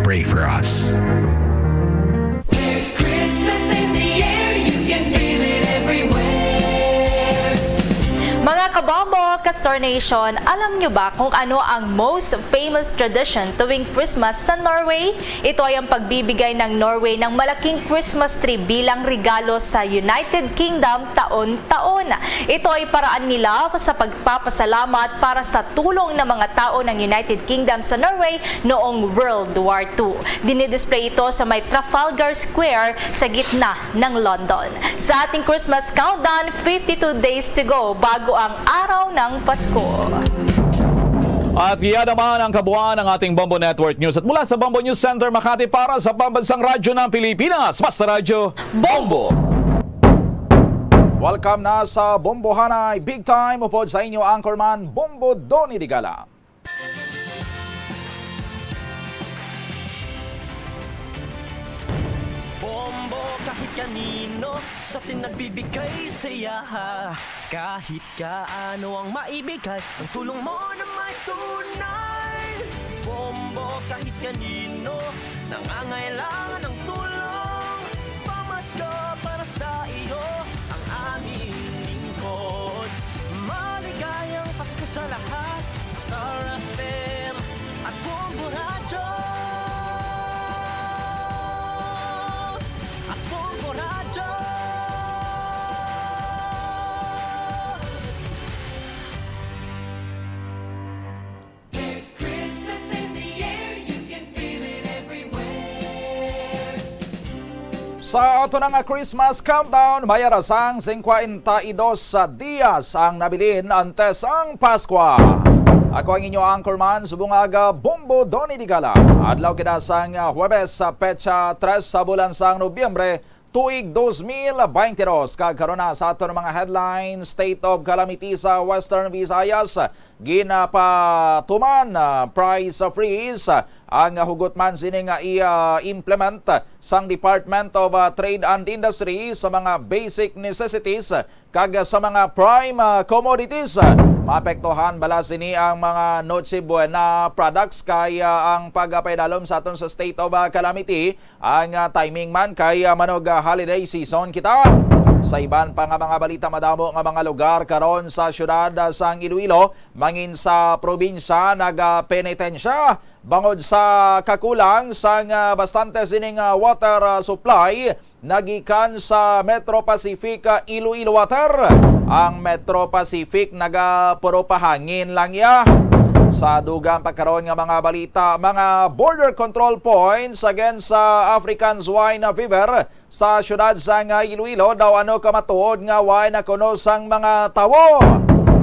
pray for us. There's Christmas in the air, you can feel it everywhere. Mga kabombo, Castor Nation, alam nyo ba kung ano ang most famous tradition tuwing Christmas sa Norway? Ito ay ang pagbibigay ng Norway ng malaking Christmas tree bilang regalo sa United Kingdom taon-taon. Ito ay paraan nila sa pagpapasalamat para sa tulong ng mga tao ng United Kingdom sa Norway noong World War two. Dinidisplay ito sa may Trafalgar Square sa gitna ng London. Sa ating Christmas countdown, fifty-two days to go bago ang araw ng Pasko. At yan naman ang kabuuan ng ating Bombo Network News. At mula sa Bombo News Center Makati para sa Pambansang Radyo ng Pilipinas, Basta Radyo, Bombo! Welcome na sa Bombohanay Big Time, upod sa inyo anchorman, Bombo Donny Digala. Bombo kahit kanino, sa atin nagbibigay saya. Kahit kaano ang maibigay, ang tulong mo na may tunay. Bombo kahit kanino, nangangailangan ng tulong. Pamasko para sa iyo, ang aming lingkod. Maligayang Pasko sa lahat, Star F M at Bombo Radyo. At Bombo Radyo. There's Christmas in the air, you can feel it everywhere. Sa ato na nga Christmas countdown, may arasang singkwenta y dos sa diyas ang nabilin antes ang Paskwa. Ako ang inyo anchorman, subong nga Bombo Donny Digala. Adlaw kita sang, ah, Huwebes, sa petsa tres sa bulan sang Nobyembre, tuig dos mil beintidos. Kag karon na sa aton mga headlines, state of calamity sa Western Visayas. Ginapatuman, ah, price freeze, ah, ang hugot man sini nga i-implement sang Department of, ah, Trade and Industry sa mga basic necessities kag sa mga prime, ah, commodities. Maapektuhan bala sini ang mga Noche Buena products kay, ah, ang pagpaidalom sa aton sa state of, ah, calamity. Ang, ah, timing man kay, ah, manog, ah, holiday season kita. Sa iban pa nga mga balita, madamo nga mga lugar karon sa siyudad, ah, sang Iloilo, mangin sa probinsya, nagapenitensya bangod sa kakulang sang, ah, bastante sining, ah, water, ah, supply nagikan sa Metro Pacific, ah, Iloilo Water. Ang Metro Pacific naga puro pahangin lang ya. Sa dugang pa karon nga mga balita, mga border control points against sa African swine fever sa siyudad sang Iloilo daw ano ka matuod nga way na kuno sang mga tawo.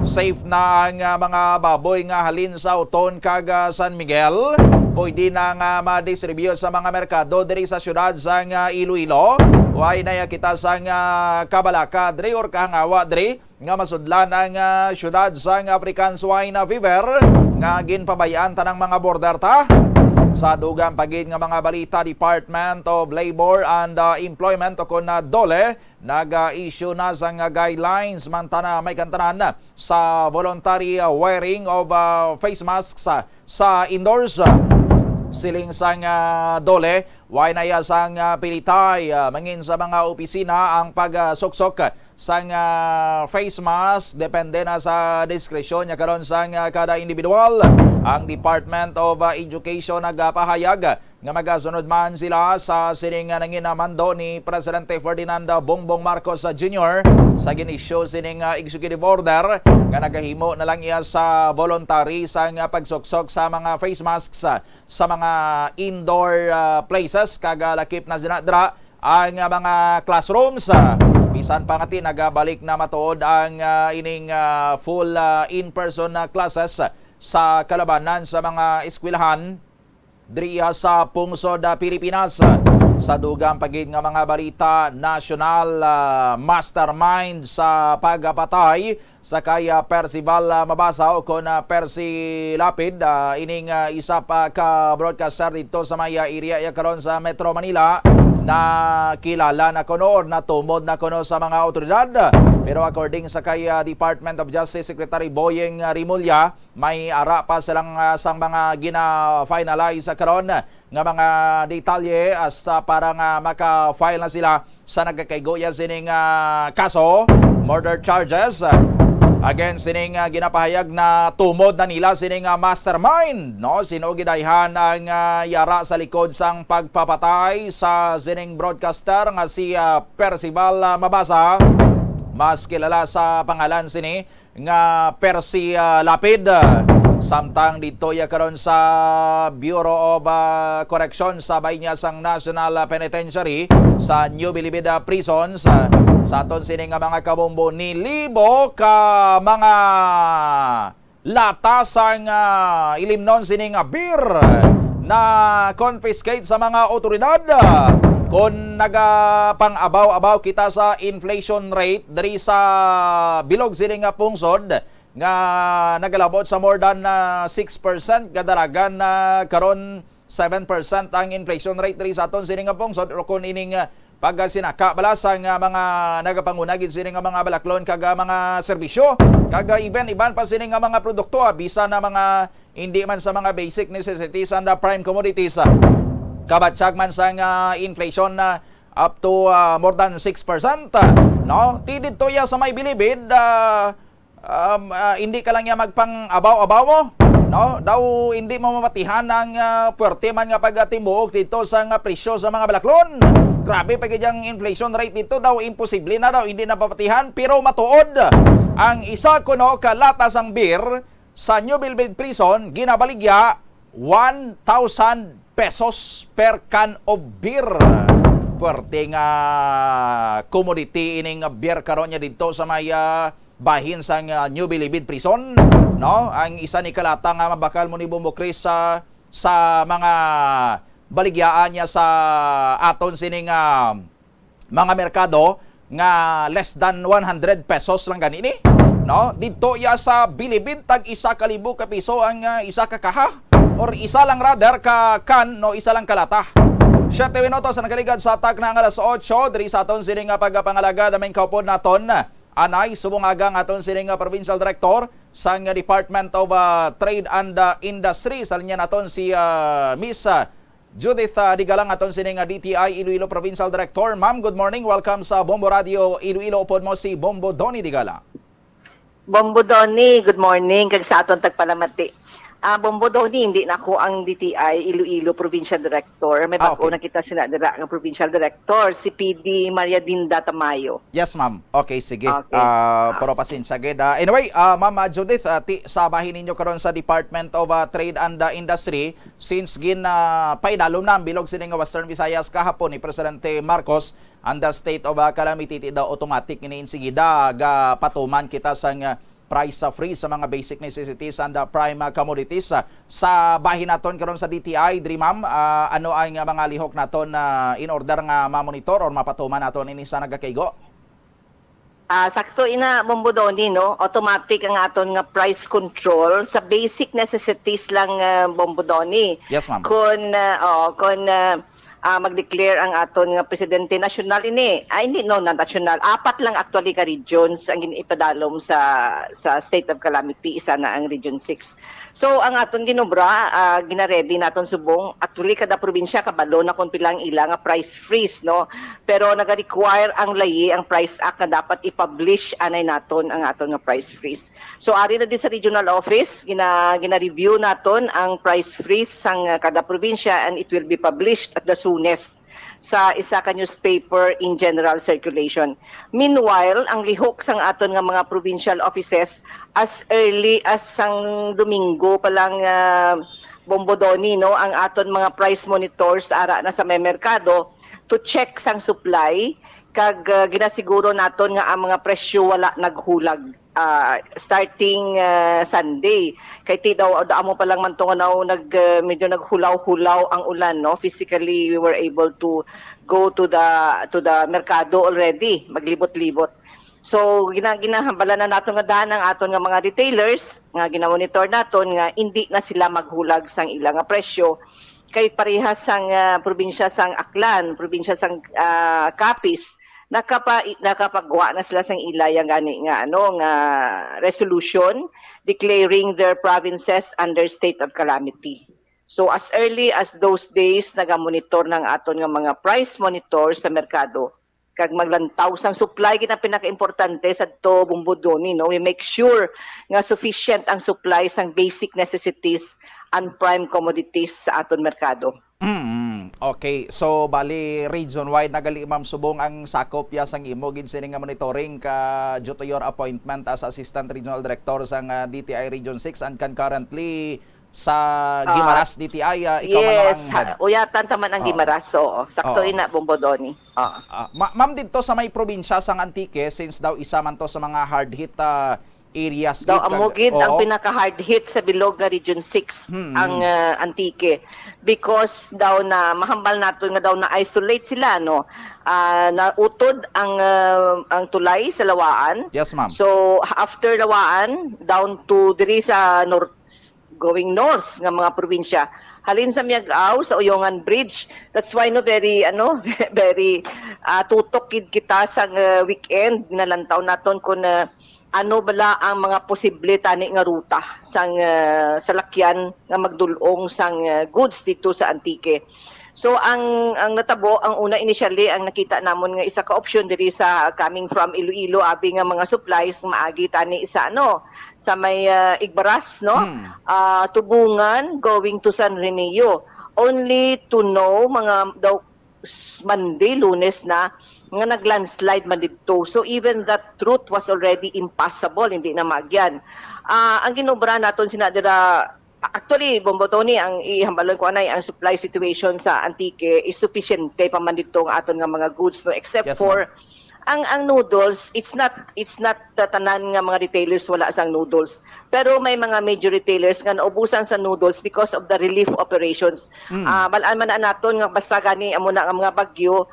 Safe na ang, ah, mga baboy nga halin sa Oton kag, ah, San Miguel. Pwede na nga madistribute sa mga merkado diri sa siyudad sang, ah, Iloilo. Way na ya kita sang, ah, kabalaka diri or kahangawa diri. nga masudlan ang, ah, syudad sang African Swine Fever nga ginpabay-an tanang mga border ta. Sa dugang pa gid nga mga balita, Department of Labor and, ah, Employment o kon, ah, DOLE nag-issue na sang guidelines man tana may kantanan sa voluntary, ah, wearing of, ah, face masks, ah, sa indoors. Siling sang, ah, DOLE, way na iya sang, ah, pilitay, ah, mangin sa mga opisina ang pagsuksok sang, ah, face mask, depende na sa diskresyon niya karon sang, ah, kada individual. Ang Department of, ah, Education nagapahayag nga magasunod man sila sa sining, ah, nangin, ah, mando ni Presidente Ferdinand, ah, Bongbong Marcos, ah, Junior sa gin-issue sining, ah, executive order nga nagahimo na lang iya sa voluntary sang, ah, pagsuksok sa mga face masks, ah, sa mga indoor, ah, places, kag, ah, lakip na sina dira ang, ah, mga classrooms, ah, bisan pa nga ti nagabalik na matuod ang, ah, ining, ah, full, ah, in-person, ah, classes sa kalabanan sa mga eskwelahan diri, ah, sa pungsod, ah, Pilipinas. Sa dugang pa gid nga mga balita, national, ah, mastermind sa pagpatay sa kay, ah, Percival, ah, Mabasa o kon, ah, Percy Lapid, ah, ining, ah, isa pa ka broadcaster dito sa may, ah, area ya karon sa Metro Manila, na kilala na kuno or natumod na kuno sa mga awtoridad. Pero according sa kay, ah, Department of Justice Secretary Boying, ah, Remulla, may ara pa silang, ah, sang mga gina-finalize sa karon nga mga detalye hasta para nga maka-file na sila sa nagakaigo ya sining, ah, kaso, murder charges, ah, against sining, ah, ginapahayag na tumod na nila sining, ah, mastermind, no? Sino gidayhan ang, ah, yara sa likod sang pagpapatay sa sining broadcaster nga si, ah, Percival, ah, Mabasa, mas kilala sa pangalan sini nga Percy, ah, Lapid. Samtang didto ya karon sa Bureau of, ah, Correction sa bahin ya sang National, ah, Penitentiary sa New Bilibid, ah, Prison, sa, sa aton sini nga mga kabombo, nilibo ka mga lata sang, ah, ilimnon sini nga beer na confiscate sa mga otoridad. Kon nagapang-abaw-abaw kita sa inflation rate diri sa bilog sini nga pungsod, nga nagalabot sa more than, ah, six percent, kadalagan na karon seven percent ang inflation rate diri sa aton sini nga pungsod, o kon ining, ah, pagsinaka bala sang, ah, mga nagapanguna gid sini nga mga balaklon kag, ah, mga serbisyo, kag, ah, even iban pa sini nga mga produkto, ah, bisan na mga hindi man sa mga basic necessities and, ah, prime commodities, ah, kabatyag man sang, ah, inflation na up to, ah, more than six percent, ah, no? Ti didto ya sa may bilibid, ah, um, ah, hindi ka lang ya magpang-abaw-abaw mo, no? Daw hindi mo mabatihan ang, ah, puwerte man nga pagtimuok dito sa nga presyo sa mga balaklon. Grabe pa gid ang inflation rate dito, daw imposible na daw, hindi na mabatihan, pero matuod ang isa kuno ka lata sang beer sa New Bilibid Prison, ginabaligya one thousand pesos per can of beer. Puwerte nga commodity ining beer karon niya didto sa may, ah, bahin sang, ah, New Bilibid Prison, no? Ang isa ni kalata nga mabakal mo ni Bombo Chris sa, sa mga baligyaan niya sa aton sining, ah, mga merkado nga less than one hundred pesos lang gani ni, no? Didto ya sa Bilibid, tag isa ka libo ka piso ang, ah, isa ka kaha, or isa lang rather ka can, no, isa lang ka lata. Siyete minutos ang nagaligad sa takna nga alas otso diri sa aton sini nga pagpangalagad. Ang main kaupod naton anay subong aga ang aton sini nga provincial director sang Department of, ah, Trade and, ah, Industry. Sa linya naton si, ah, Miss, ah, Judith, ah, Digalang, aton sini nga D T I Iloilo Provincial Director. Ma'am, good morning. Welcome sa Bombo Radio Iloilo. Upod mo si Bombo Donny Digala. Bombo Donny, good morning. Kag sa aton tagpalamati. Ah, Bombo Donny, hindi na ako ang D T I Iloilo Provincial Director. May Ah, bag-o okay. na kita sina dira nga Provincial Director, si P D Maria Dinda Tamayo. Yes, ma'am. Okay, sige. Okay. Ah, Ah. Pero pasensya gid. Ah, anyway, ah, Ma'am, ah, Judith, ah, ti, sa bahin ninyo karon sa Department of, ah, Trade and, ah, Industry, since gin, ah, paidalom na ang bilog sini nga Western Visayas kahapon ni Presidente Marcos, ang the state of, ah, calamity, ti daw automatic ini insigida gapatuman kita sang, ah, price, ah, freeze sa mga basic necessities and, ah, prime, ah, commodities. Ah, sa bahin naton karon sa D T I, diri, ma'am, ah, ano ang, ah, mga lihok naton, ah, in order nga ma-monitor or mapatuman naton ini sa nagakaigo? Ah, sakto ina, Bombo Donny, no? Automatic ang aton nga price control sa basic necessities lang, ah, Bombo Donny. Yes, ma'am. Kon, ah, oh, kon ah, ah, mag-declare ang aton nga presidente nasyonal ini. Ah, hindi, no, not national. Apat lang actually ka regions ang gin-, ipadalom sa sa state of calamity, isa na ang Region six. So ang aton ginobra, ah, gina-ready naton subong. Actually kada probinsya kabalo na kung pila ang ila nga price freeze, no? Pero naga-require ang layi, ang Price Act, nga dapat i-publish anay naton ang aton nga price freeze. So ari na di sa regional office, gina gina-review naton ang price freeze sang, ah, kada probinsya, and it will be published at the soonest sa isa ka newspaper in general circulation. Meanwhile, ang lihok sang aton nga mga provincial offices, as early as sang Domingo pa lang, ah, Bombo Donny, no, ang aton mga price monitors ara na sa may merkado to check sang supply, kag, ah, ginasiguro naton nga ang mga presyo wala naghulag, ah, starting, ah, Sunday. Kay ti daw, daw amo pa lang man to nga daw nag, ah, medyo naghulaw-hulaw ang ulan, no? Physically, we were able to go to the to the merkado already, maglibot-libot. So gina, ginahambalan na nato nga daan ang aton nga mga retailers nga ginamonitor naton nga indi na sila maghulag sang ila nga presyo, kay parehas sang, ah, probinsya sang Aklan, probinsya sang, ah, Capiz, nakapa nakapagwa na sila sang ila yang gani nga ano nga resolution declaring their provinces under state of calamity. So as early as those days nagamonitor ng aton nga mga price monitor sa merkado kag maglantaw sang supply, gid ang pinakaimportante sa to, Bombo Donny, no? We make sure nga sufficient ang supply sang basic necessities and prime commodities sa aton merkado. Mm, okay. So, bali, region-wide na gali, Ma'am Subong, ang sakop ya sang imo gid sini nga monitoring ka due to your appointment as Assistant Regional Director sang, ah, D T I Region six and concurrently sa Ah, Guimaras D T I, ah, ikaw man Yes, ang head. ha, uyatan ta man ang Oo. Guimaras, oo. Sakto Oo. ina, Bombo Donny. Oo. Ah, ma- ma'am, didto sa may probinsya sang Antique, since daw isa man to sa mga hard hit, ah, areas Daw gid kag- amo gid ang Oo. pinaka-hard hit sa bilog nga Region six, Hmm. ang, ah, Antique, because daw na mahambal naton nga daw na-isolate sila, no? Ah, nautod ang, ah, ang tulay sa Lawaan. Yes, ma'am. So after Lawaan, down to diri sa north, going north nga mga probinsya, halin sa Miag-ao, sa Uyongan Bridge. That's why, no, very, ano, very, ah, tutok gid kita sa, ah, weekend, nalantaw naton kung, ah, ano bala ang mga posible tani nga ruta sang, ah, salakyan nga magdul-ong sang, ah, goods dito sa Antique. So ang ang natabo, ang una, initially, ang nakita namon nga isa ka option diri sa coming from Iloilo, abi nga mga supplies maagi tani sa ano, sa may, ah, Igbaras, no? Hmm. Ah, Tubungan going to San Remigio. Only to know, mga daw s- Monday, Lunes na, nga nag-landslide man didto. So even that route was already impassable, hindi na maagyan. Ah, ang ginobra naton sina dira, actually, Bombo Donny, ang ihambalon ko anay, ang supply situation sa Antique is sufisyente pa man didto nga aton nga mga goods, no, except Yes, for ang ang noodles, it's not it's not, uh, tanan nga mga retailers wala sang noodles. Pero may mga major retailers nga naubusan sa noodles because of the relief operations. Mm. Ah, bal-an man na naton nga basta gani amo na nga mga bagyo,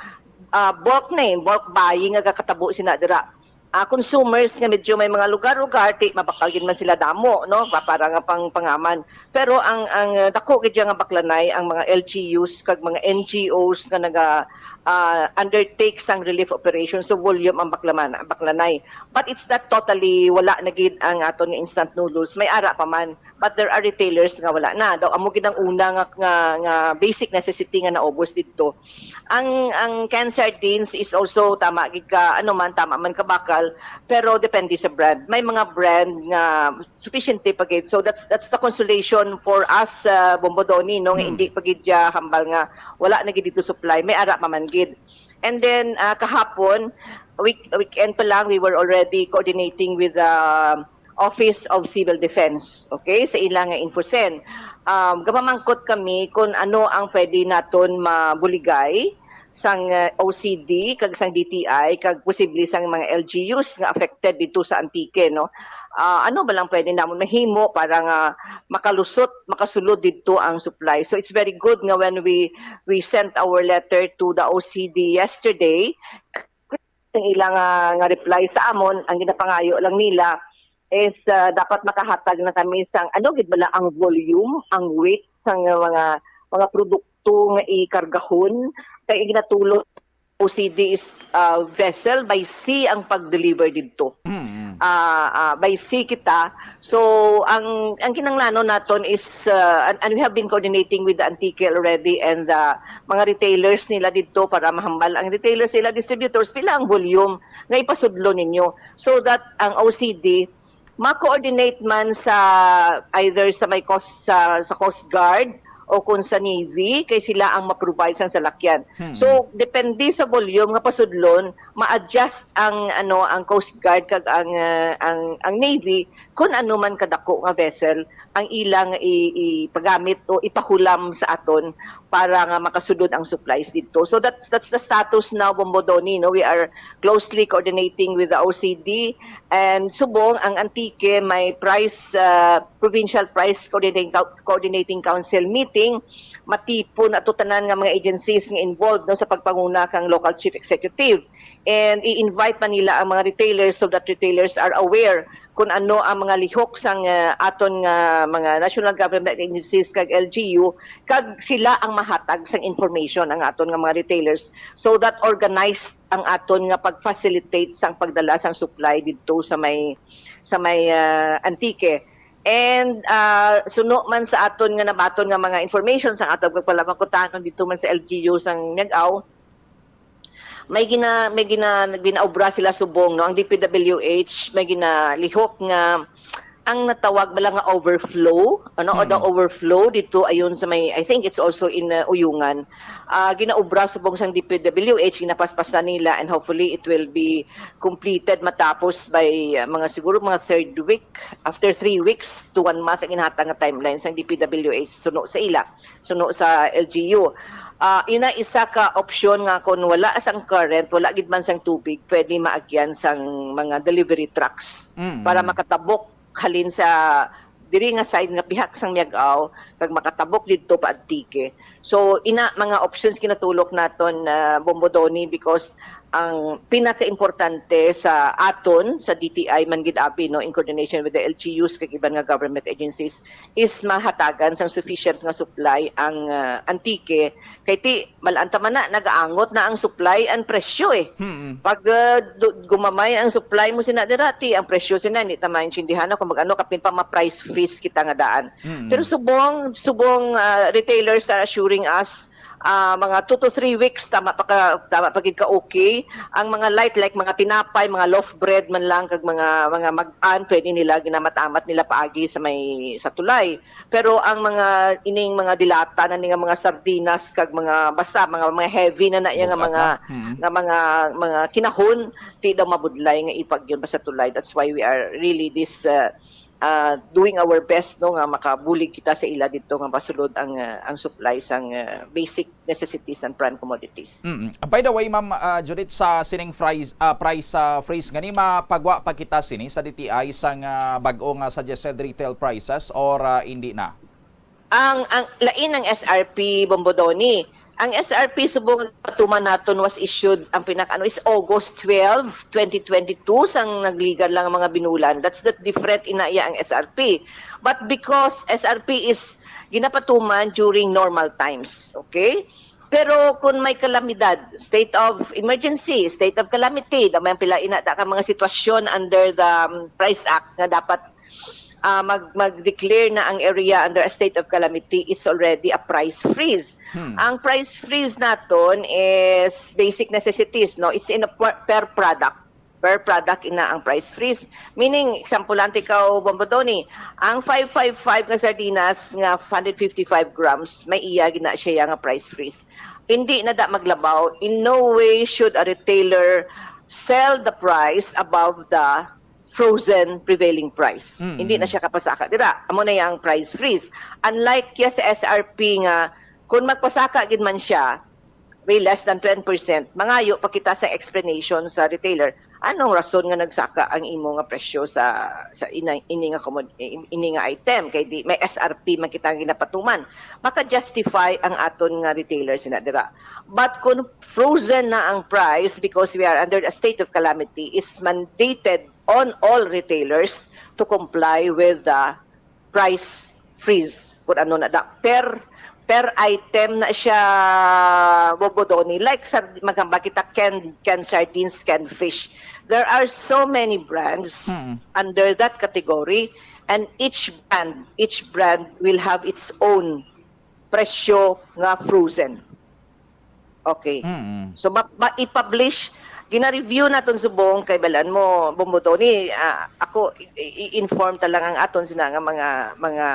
ah, bulk na, eh, bulk buying nga gakatabo sina dira. Ah, consumers nga medyo may mga lugar-lugar, ti mabakal gid man sila damo, no? Pa-, para nga pang pangaman. Pero ang ang, uh, dako gid nga baklanay ang mga L G Us kag mga N G Os nga naga, ah, undertake sang relief operation. So volume ang baklaman, baklanay. But it's not totally wala na gid ang aton nga instant noodles. May ara pa man. But there are retailers nga wala na. Daw amo gid ang una nga nga, nga basic necessity nga naubos didto. Ang ang canned sardines is also tama gid ka, ano man, tama man ka bakal, pero depende sa brand. May mga brand nga sufisyente pa gid. So that's that's the consolation for us, uh, Bombo Donny, no, nga Hmm. hindi pa gid siya hambal nga wala na gid dito supply. May ara pa man gid. And then, uh, kahapon, week weekend pa lang, we were already coordinating with the Office of Civil Defense, okay, sa ilang nga InfoCen. Um, gapamangkot kami kung ano ang pwede naton mabuligay sang, uh, O C D kag sang D T I kag posible sang mga L G Us nga affected dito sa Antique, no? Ah, ano ba lang pwede namon mahimo para nga makalusot, makasulod dito ang supply? So it's very good nga when we we sent our letter to the O C D yesterday, ang ilang, ah, nga reply sa amon, ang ginapangayo lang nila is, ah, dapat makahatag na kami sang, ano gid bala ang volume, ang weight sang mga, mga produkto nga ikargahon. Kay ginatulod, O C D is, ah, vessel, by sea ang pag-deliver didto. Mm. Ah, ah, by sea kita. So, ang, ang kinahanglanon naton is, ah, and, and we have been coordinating with the Antique already and the mga retailers nila didto para mahambal ang retailers nila, distributors, pila ang volume nga ipasudlo ninyo, so that ang O C D ma-coordinate man sa, either sa may coast, sa, sa Coast Guard o kung sa Navy, kay sila ang ma-provide sang salakyan. Hmm. So, depende sa volume nga pasudlon, ma-adjust ang, ano, ang Coast Guard kag ang, ah, ang, ang Navy kung ano man kadako nga vessel ang ilang i-, ipagamit o ipahulam sa aton para nga makasulod ang supplies didto. So that's, that's the status now, Bombo Donny, no? We are closely coordinating with the O C D and subong ang Antique may price, ah, provincial price coordinating, coordinating council meeting. Matipon ato tanan nga mga agencies nga involved, no, sa pagpanguna kang local chief executive, and i-invite man nila ang mga retailers so that retailers are aware kung ano ang mga lihok sang, ah, aton nga mga national government agencies kag L G U, kag sila ang mahatag sang information ang aton nga mga retailers, so that organized ang aton nga pag-facilitate sang pagdala sang supply didto sa may, sa may, ah, Antique. And, ah, suno man sa aton nga nabaton nga mga information sang aton pagpalabakutanon didto man sa L G U sang Miag-ao, may gina-, may gina-, ginaobra sila subong, no? Ang D P W H may ginalihok nga ang natawag bala nga overflow, ano, o the Mm. overflow dito ayon sa may, I think it's also in, uh, Uyungan. Ah, ginaobra subong sang D P W H, ginapaspasan nila, and hopefully it will be completed matapos by, uh, mga, siguro mga third week, after three weeks to one month ang ginhatag nga timeline sang D P W H suno sa ila, suno sa L G U. Ah, ina isa ka opsyon nga kung wala sang current, wala gid man sang tubig, pwede maagyan sang mga delivery trucks Mm. para makatabok halin sa diri nga side nga pihak sang Miag-ao kag makatabok didto pa Antique. So, ina mga options kinatulok naton, ah, Bombo Donny, because ang pinakaimportante sa aton sa D T I man gid abi, no, in coordination with the L G Us kag iban nga government agencies, is mahatagan sang sufficient nga supply ang, ah, Antique. Kay ti, malaan ta man na, nagaangot na ang supply and presyo, eh. Mm-mm. Pag, ah, du-, gumamay ang supply mo sina dira, ti ang presyo sina, hindi ta maintindihan na kung mag-ano, kapin pa ma-price freeze kita nga daan. Mm-mm. Pero subong, subong, ah, retailers are assuring us, ah, mga two to three weeks, tama pa ka, tama pa gid ka okay. Ang mga light, like mga tinapay, mga loaf bread man lang, kag mga, mga mag-an, pwede nila, ginamat-amat nila paagi sa may, sa tulay. Pero ang mga, ining mga dilata na ni nga mga sardinas, kag mga, basta mga, mga heavy na na iya nga Bugat mga, na. Mm. nga mga, mga kinahon, ti daw mabudlay nga ipagyon pa sa tulay. That's why we are really this, uh, uh, doing our best, no, nga makabulig kita sa ila dito nga masulod ang, uh, ang supply sang, uh, basic necessities and prime commodities. Mm. By the way, Ma'am, uh, Judith, sa sining price, uh, price, uh, freeze gani, mapagwa pa kita sini sa D T I sang, uh, bag-o nga suggested retail prices or, uh, hindi na? Ang, ang lain ang S R P, Bombo Donny. Ang S R P subong patuman naton was issued, ang pinaka-ano is August twelve, twenty twenty-two, sang nagligan lang ang mga binulan. That's the different inaya ang S R P. But because S R P is ginapatuman during normal times, okay? Pero kung may kalamidad, state of emergency, state of calamity, na may pila ina ka mga sitwasyon under the, um, Price Act nga dapat, ah, mag-, mag-declare na ang area under a state of calamity, it's already a price freeze. Hmm. Ang price freeze naton is basic necessities, no? It's in a per, per product. Per product ina ang price freeze. Meaning, example lang ikaw, Bombo Donny, ang five five five nga sardinas nga hundred fifty-five grams, may iya gina siya nga price freeze. Hindi na da maglabaw. In no way should a retailer sell the price above the frozen prevailing price. Mm. Hindi na siya kapasaka dira. Amo na yang price freeze. Unlike ya sa S R P nga, kung magpasaka gid man siya, way less than ten percent, mangayo pa kita sa explanation sa retailer. Anong rason nga nagsaka ang imo nga presyo sa sa ina-, ini nga komod-, ini nga item? Kay di may S R P man kita nga ginapatuman. Maka-justify ang aton nga retailer sina dira. But kung frozen na ang price because we are under a state of calamity, is mandated on all retailers to comply with the price freeze, kung ano na da. Per, per item na siya, Bobo Donny. Like, sa, maghambal kita, canned, canned sardines, canned fish. There are so many brands Mm. under that category, and each brand, each brand will have its own presyo nga frozen. Okay. Mm. So, ma-, ma-, i-publish, gina-review naton subong kay balan mo, Bombo Tony, ah, ako, i-, i-, i-inform ta lang ang aton sina nga mga, mga,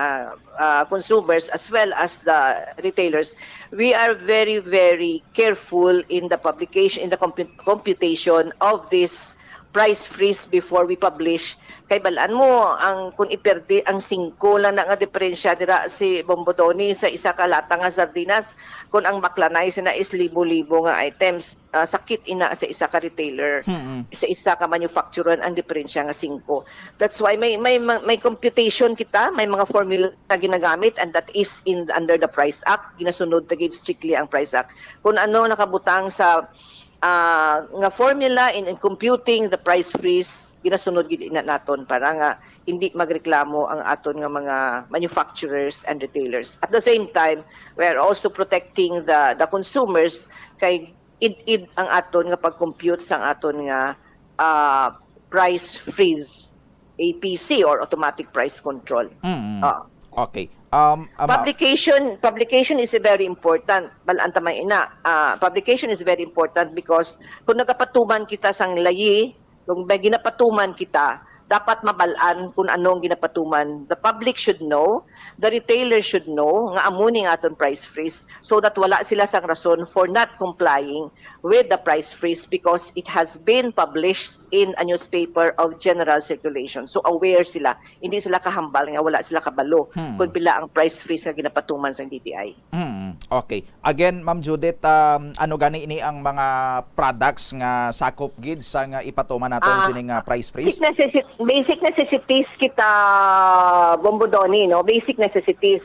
ah, consumers as well as the retailers. We are very, very careful in the publication, in the compu-, computation of this price freeze before we publish. Kay balan mo, ang, kung iperdi ang singko lang na nga diferensya dira si Bombo Tony sa isa ka lata nga sardinas, kung ang baklanay sina is libo-libo nga items, ah, sakit ina sa isa ka retailer, Mm-mm. sa isa ka manufacturer ang diferensya nga singko. That's why may, may, may computation kita, may mga formula na ginagamit, and that is in, under the Price Act. Ginasunod ta gid strictly ang Price Act. Kung ano nakabutang sa, ah, nga formula in, in computing the price freeze, ginasunod gid ina naton para nga hindi magreklamo ang aton nga mga manufacturers and retailers. At the same time, we are also protecting the, the consumers kay id-id ang aton nga pag-compute sang aton nga, ah, price freeze, A P C, or automatic price control. Mm. Ah. Okay. Um, um, Publication, publication is very important. Bal-an ta man ina. Ah, publication is very important because kung nagapatuman kita sang layi, kung may ginapatuman kita, dapat mabal-an kung anong ginapatuman. The public should know, the retailer should know nga amo ni nga aton price freeze, so that wala sila sang rason for not complying with the price freeze because it has been published in a newspaper of general circulation. So, aware sila. Hindi sila kahambal nga wala sila kabalo Hmm. kung pila ang price freeze nga ginapatuman sang D T I. Hmm. Okay. Again, Ma'am Judith, um, ano gani ini ang mga products nga sakop gid sa nga ipatuman naton Ah, sining, ah, price freeze? Basic necessi-, basic necessities kita, Bombo Donny, no? Basic necessities.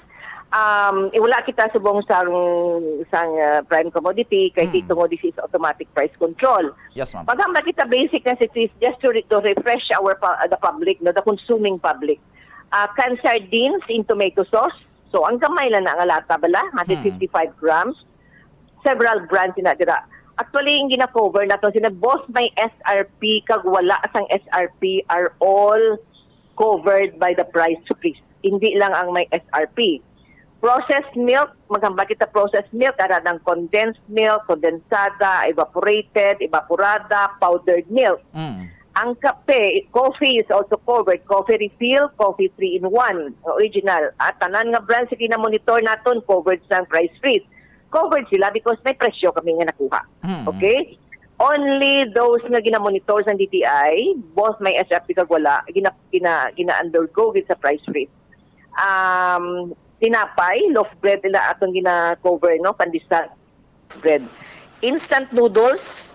Um, wala kita subong sang, sang, ah, prime commodity kay Hmm. tungod this is automatic price control. Yes, ma'am. Maghambal kita basic necessities just to re-, to refresh our pu-, the public, no, the consuming public. Ah, canned sardines in tomato sauce. So, ang gamay lang na nga lata bala, nga Hmm. fifty-five grams. Several brands na dira. Actually, yung gina-cover naton sina both may S R P kag wala sang S R P are all covered by the price freeze. Hindi lang ang may S R P. Processed milk, maghambal kita processed milk, ara ng condensed milk, condensada, evaporated, evaporada, powdered milk. Mm. Ang kape, coffee is also covered. Coffee refill, coffee three-in-one, original. At tanan nga brands nga gina-monitor naton, covered sa price freeze. Covered sila because may presyo kami nga nakuha. Mm. Okay? Only those nga gina-monitor sa D T I, both may S R P kag wala, gina-, gina-, gina-undergo gid sa price freeze. Um, tinapay, loaf bread nila atong gina-cover, no? Pandesal bread. Instant noodles,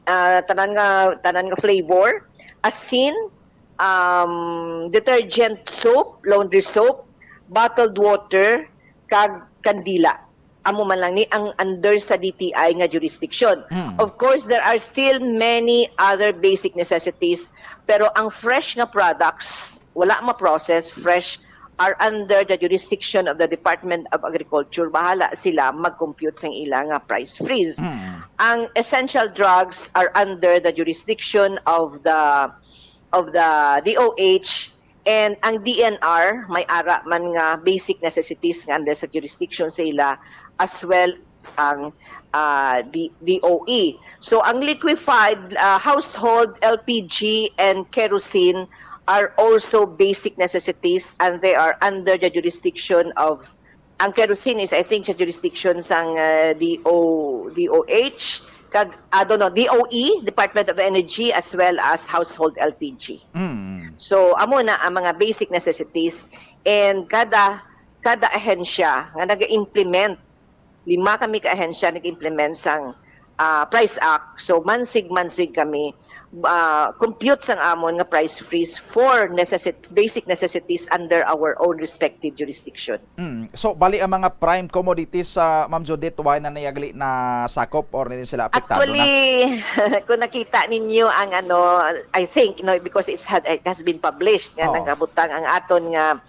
ah, tanan nga, tanan nga flavor, asin, um, detergent soap, laundry soap, bottled water, kag kandila. Amo man lang ni ang under sa D T I nga jurisdiction. Hmm. Of course, there are still many other basic necessities, pero ang fresh nga products, wala ma-process, fresh, are under the jurisdiction of the Department of Agriculture. Bahala sila mag-compute sang ila nga price freeze. Hmm. Ang essential drugs are under the jurisdiction of the, of the D O H, and ang D N R may ara man nga basic necessities nga under sa jurisdiction sa ila, as well as ang, ah, D-, D O E. So, ang liquefied, ah, household L P G and kerosene are also basic necessities, and they are under the jurisdiction of, ang kerosene is, I think, sa jurisdiction sang, ah, D O, D O H, kag, I don't know, D O E, Department of Energy, as well as household L P G. Mm. So, amo na ang mga basic necessities, and kada, kada ahensya nga naga-implement lima kami ka ahensya nag-implement sang, ah, Price Act. So, mansig-mansig kami, ah, compute sang amon nga price freeze for necessit-, basic necessities under our own respective jurisdiction. Mm. So, bali ang mga prime commodities, ah, Ma'am Judith, wala na niya gali nasakop or hindi sila apektado na? Actually, kung nakita ninyo ang ano, I think, no, because it's had, it has been published nga Oo. nagabutang ang aton nga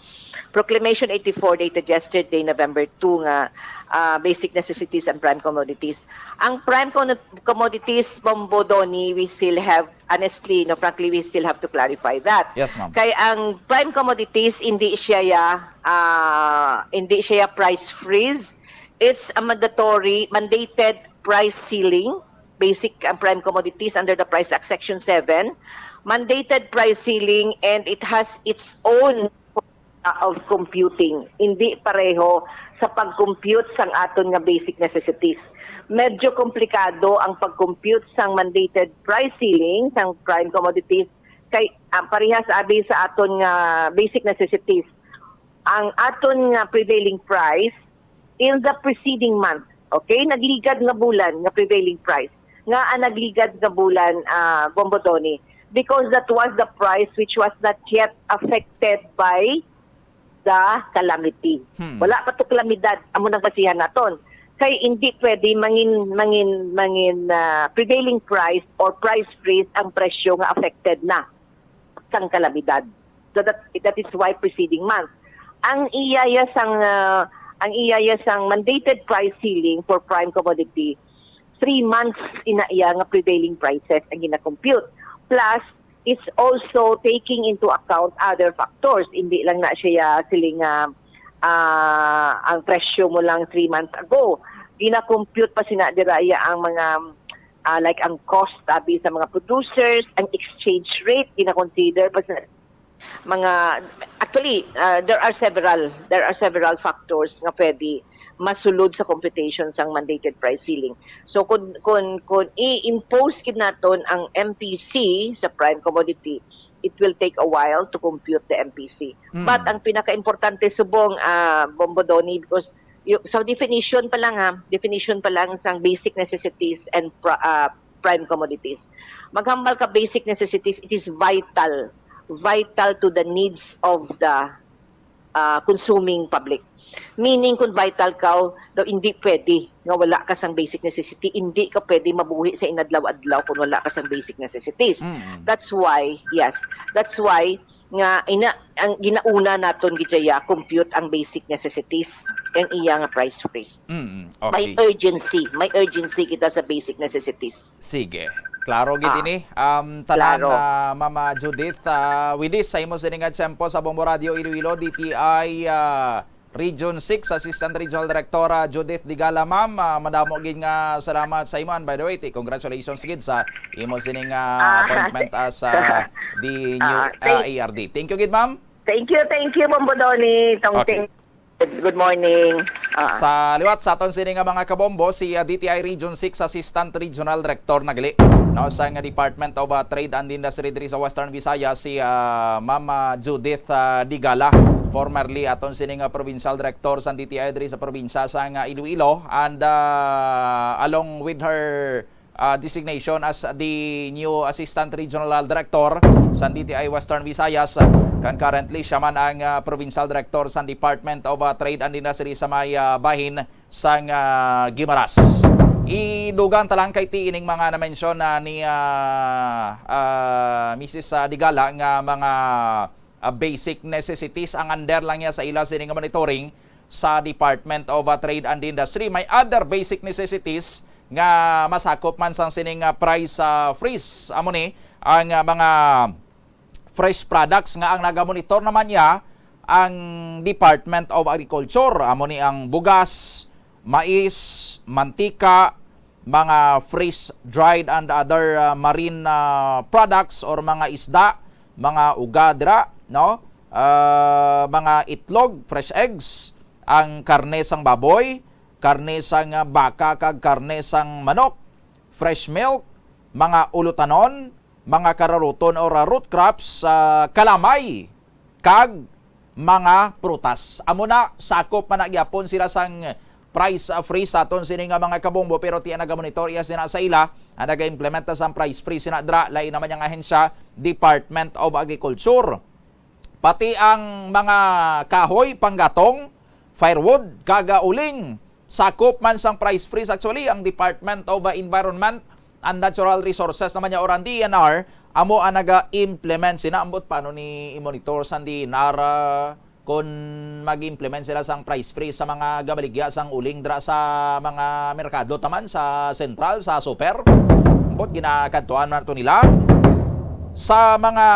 Proclamation eighty-four dated yesterday, November two, nga ah, basic necessities and prime commodities. Ang prime com-, commodities, Bombo Donny, we still have, honestly, no, frankly, we still have to clarify that. Yes, ma'am. Kay ang prime commodities, hindi siya ya, ah, hindi siya ya price freeze. It's a mandatory, mandated price ceiling. Basic ang prime commodities under the Price Act Section seven. Mandated price ceiling, and it has its own, ah, of computing. Hindi pareho sa pag-compute sang aton nga basic necessities. Medyo komplikado ang pag-compute sang mandated price ceiling sang prime commodities kay, ah, parehas abi sa aton nga basic necessities. Ang aton nga prevailing price in the preceding month, okay? Nagligad nga bulan nga prevailing price. Nga ang nagligad nga bulan, ah, Bombo Donny? Because that was the price which was not yet affected by the calamity. Hmm. Wala pa to kalamidad, amo nang basihan naton. Kay hindi pwede mangin, mangin, mangin, ah, prevailing price or price freeze ang presyo nga affected na sang kalamidad. So that, that is why preceding month. Ang iya ya sang, ah, ang iya ya sang mandated price ceiling for prime commodity, three months ina iya nga prevailing prices ang gina-compute. Plus, it's also taking into account other factors. Hindi lang na siya sila nga, ah, ang presyo mo lang three months ago. Gina-compute pa sina dira ya ang mga, ah, like ang cost abi sa mga producers, ang exchange rate, gina-consider pa sa mga, actually, ah, there are several, there are several factors nga pwede masulod sa computation sang mandated price ceiling. So kung, kung, kung i-impose gid naton ang M P C sa prime commodity, it will take a while to compute the M P C. Mm. But ang pinaka-importante subong, ah, Bombo Donny, because y-, sa definition pa lang ha, definition pa lang sang basic necessities and pra-, ah, prime commodities. Maghambal ka basic necessities, it is vital, vital to the needs of the, ah, consuming public. Meaning, kung vital ka, daw hindi pwede nga wala ka sang basic necessity, hindi ka pwede mabuhi sa inadlaw-adlaw kung wala ka sang basic necessities. Mm. That's why, yes, that's why nga ina, ang ginauna naton gid ya compute ang basic necessities, ang iya nga price freeze. Mm, May okay. urgency, may urgency kita sa basic necessities. Sige. Klaro gid Ah, ini. Um, tanan, klaro. ah, Mama Judith, ah, with this, sa imo sini nga tiyempo sa Bombo Radio Iloilo, D T I, ah, Region six, Assistant Regional Director, ah, Judith Digala, ma'am. Ah, madamo gid nga salamat sa imo. And by the way, ti, congratulations gid sa imo sining, ah, Ah, appointment as, ah, the new, ah, ah, thank- A R D. Thank you gid, ma'am. Thank you, thank you, Bombo Donny. Tong Okay. ting-, good morning. Ah. Sa liwat sa aton sini nga mga kabombo, si, ah, D T I Region six Assistant Regional Director na gali, no, sa nga Department of, ah, Trade and Industry diri sa Western Visayas, si, ah, Ma'am, ah, Judith, ah, Digala, formerly aton sini nga Provincial Director sa D T I diri sa probinsya sa nga Iloilo, and, ah, along with her, ah, designation as the new Assistant Regional Director sa D T I Western Visayas, kan currently siya man ang, ah, Provincial Director sa Department of, ah, Trade and Industry sa may, ah, bahin sang, ah, Guimaras. Idugang ta lang kay ti ining mga na-mention na ni, ah, ah, Missus, ah, Digala nga mga, ah, basic necessities ang under lang niya sa ila sini nga monitoring sa Department of, ah, Trade and Industry. May other basic necessities nga masakop man sang sining, ah, price, ah, freeze. Amo ni ang, ah, mga fresh products nga ang nagamonitor naman niya ang Department of Agriculture. Amo ni ang bugas, mais, mantika, mga freeze-dried and other, ah, marine, ah, products or mga isda, mga uga dira, no? Ah, mga itlog, fresh eggs, ang karne sang baboy, karne sang, ah, baka kag karne sang manok, fresh milk, mga ulutanon, mga kararuton or, ah, root crops, ah, kalamay, kag mga prutas. Amo na, sakop man na gyapon sila sang price, ah, freeze sa aton sini nga mga kabombo, pero ti ang nagamonitor iya sina sa ila, ang nagaimplementa sang price freeze sina dra, lain naman yang ahensya, Department of Agriculture. Pati ang mga kahoy, panggatong, firewood, kag, ah, uling, sakop man sang price freeze. Actually, ang Department of, ah, Environment and Natural Resources naman niya, or ang D E N R, amo ang naga-implement sina. Ambot paano ni i-monitor sang D E N R, ah, kung mag-implement sila sang price freeze sa mga gabaligya sang uling dra sa mga merkado taman, sa sentral, sa super. Ambot ginakadtuan man to nila sa mga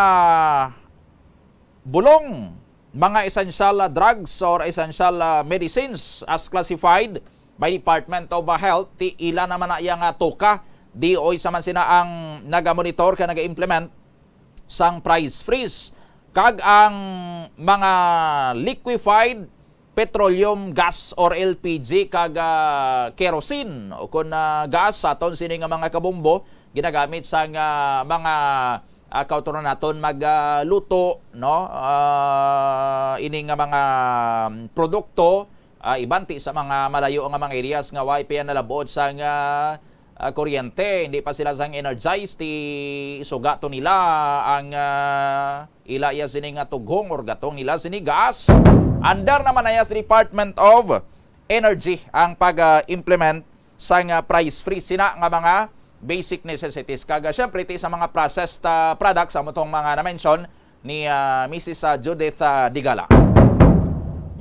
bulong, mga essential, ah, drugs or essential, ah, medicines as classified by Department of, ah, Health, ti ila naman na iya nga toka. D O H naman sina ang nagamonitor kag naga-implement sang price freeze, kag ang mga liquefied petroleum gas or L P G kag, ah, kerosene o kon, ah, gas sa aton sini nga mga kabombo ginagamit sang, ah, mga, ah, kautoran naton mag, ah, luto, no? Ah, ini nga mga, mm, produkto, ah, iban ti sa mga malayo nga mga areas nga way pa nalabot sang, ah, ah, kuryente, hindi pa sila sang energized, ti suga to nila ang, ah, ila iya sini nga tughong or gatong nila sini gas. Under naman na iya sa Department of Energy ang pag, ah, implement sang, ah, price freeze sina nga mga basic necessities. Kag, ah, syempre, ti sa mga processed, ah, products, amo tong mga na-mention ni, ah, Missus, ah, Judith, ah, Digala.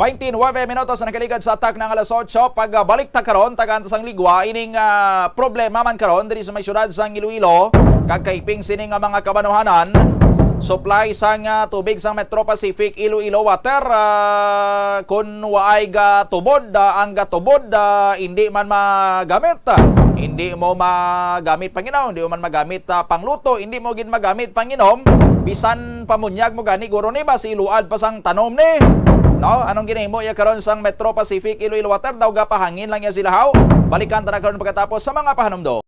Twenty-nine minutos na nakaligad sa atak ng alas otso. Pagbalik ta karon, tagaan ta sang ligwa ining, ah, problema man karon diri sa may syudad sang Iloilo, kag kaiping sini nga mga kabanuhanan. Supply sang, ah, tubig sang Metro Pacific Iloilo Water, ah, kun waay gatubod, ah, ang gatubod, ah, hindi man magamit, ah, hindi mo magamit panginom, hindi mo man magamit, ah, pangluto, hindi mo gid magamit panginom, bisan pamunyag mo gani, guro ni ba si iluad pa sang tanom ni? No, anong ginahimo iya karon sang Metro Pacific Iloilo Water? Daw gapahangin lang iya sila haw. Balikan ta na karon pagkatapos sa mga pahanumdo.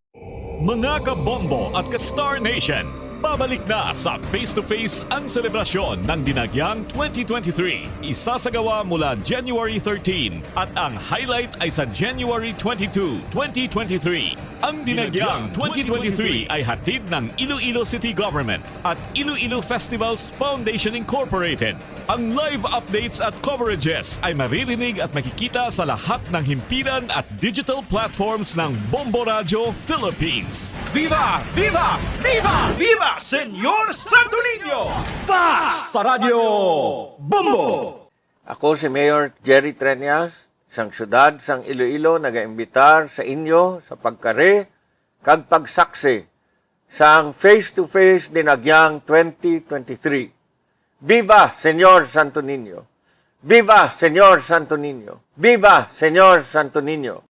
Mga kabombo at ka-Star Nation, pabalik na sa Face to Face ang selebrasyon ng Dinagyang twenty twenty-three. Isasagawa mula January thirteen at ang highlight ay sa January twenty-two, twenty twenty-three. Ang Dinagyang twenty twenty-three ay hatid ng Iloilo City Government at Iloilo Festivals Foundation Incorporated. Ang live updates at coverages ay maririnig at makikita sa lahat ng himpilan at digital platforms ng Bombo Radyo Philippines. Viva! Viva! Viva! Viva, Señor Santo Niño! Basta Radyo Bombo! Ako si Mayor Jerry Treñas, sang siyudad sang Iloilo, nagaimbitar sa inyo sa pagkari kag pagsaksi sang Face to Face Dinagyang twenty twenty-three. Viva, Señor Santo Niño! Viva, Señor Santo Niño! Viva, Señor Santo Niño!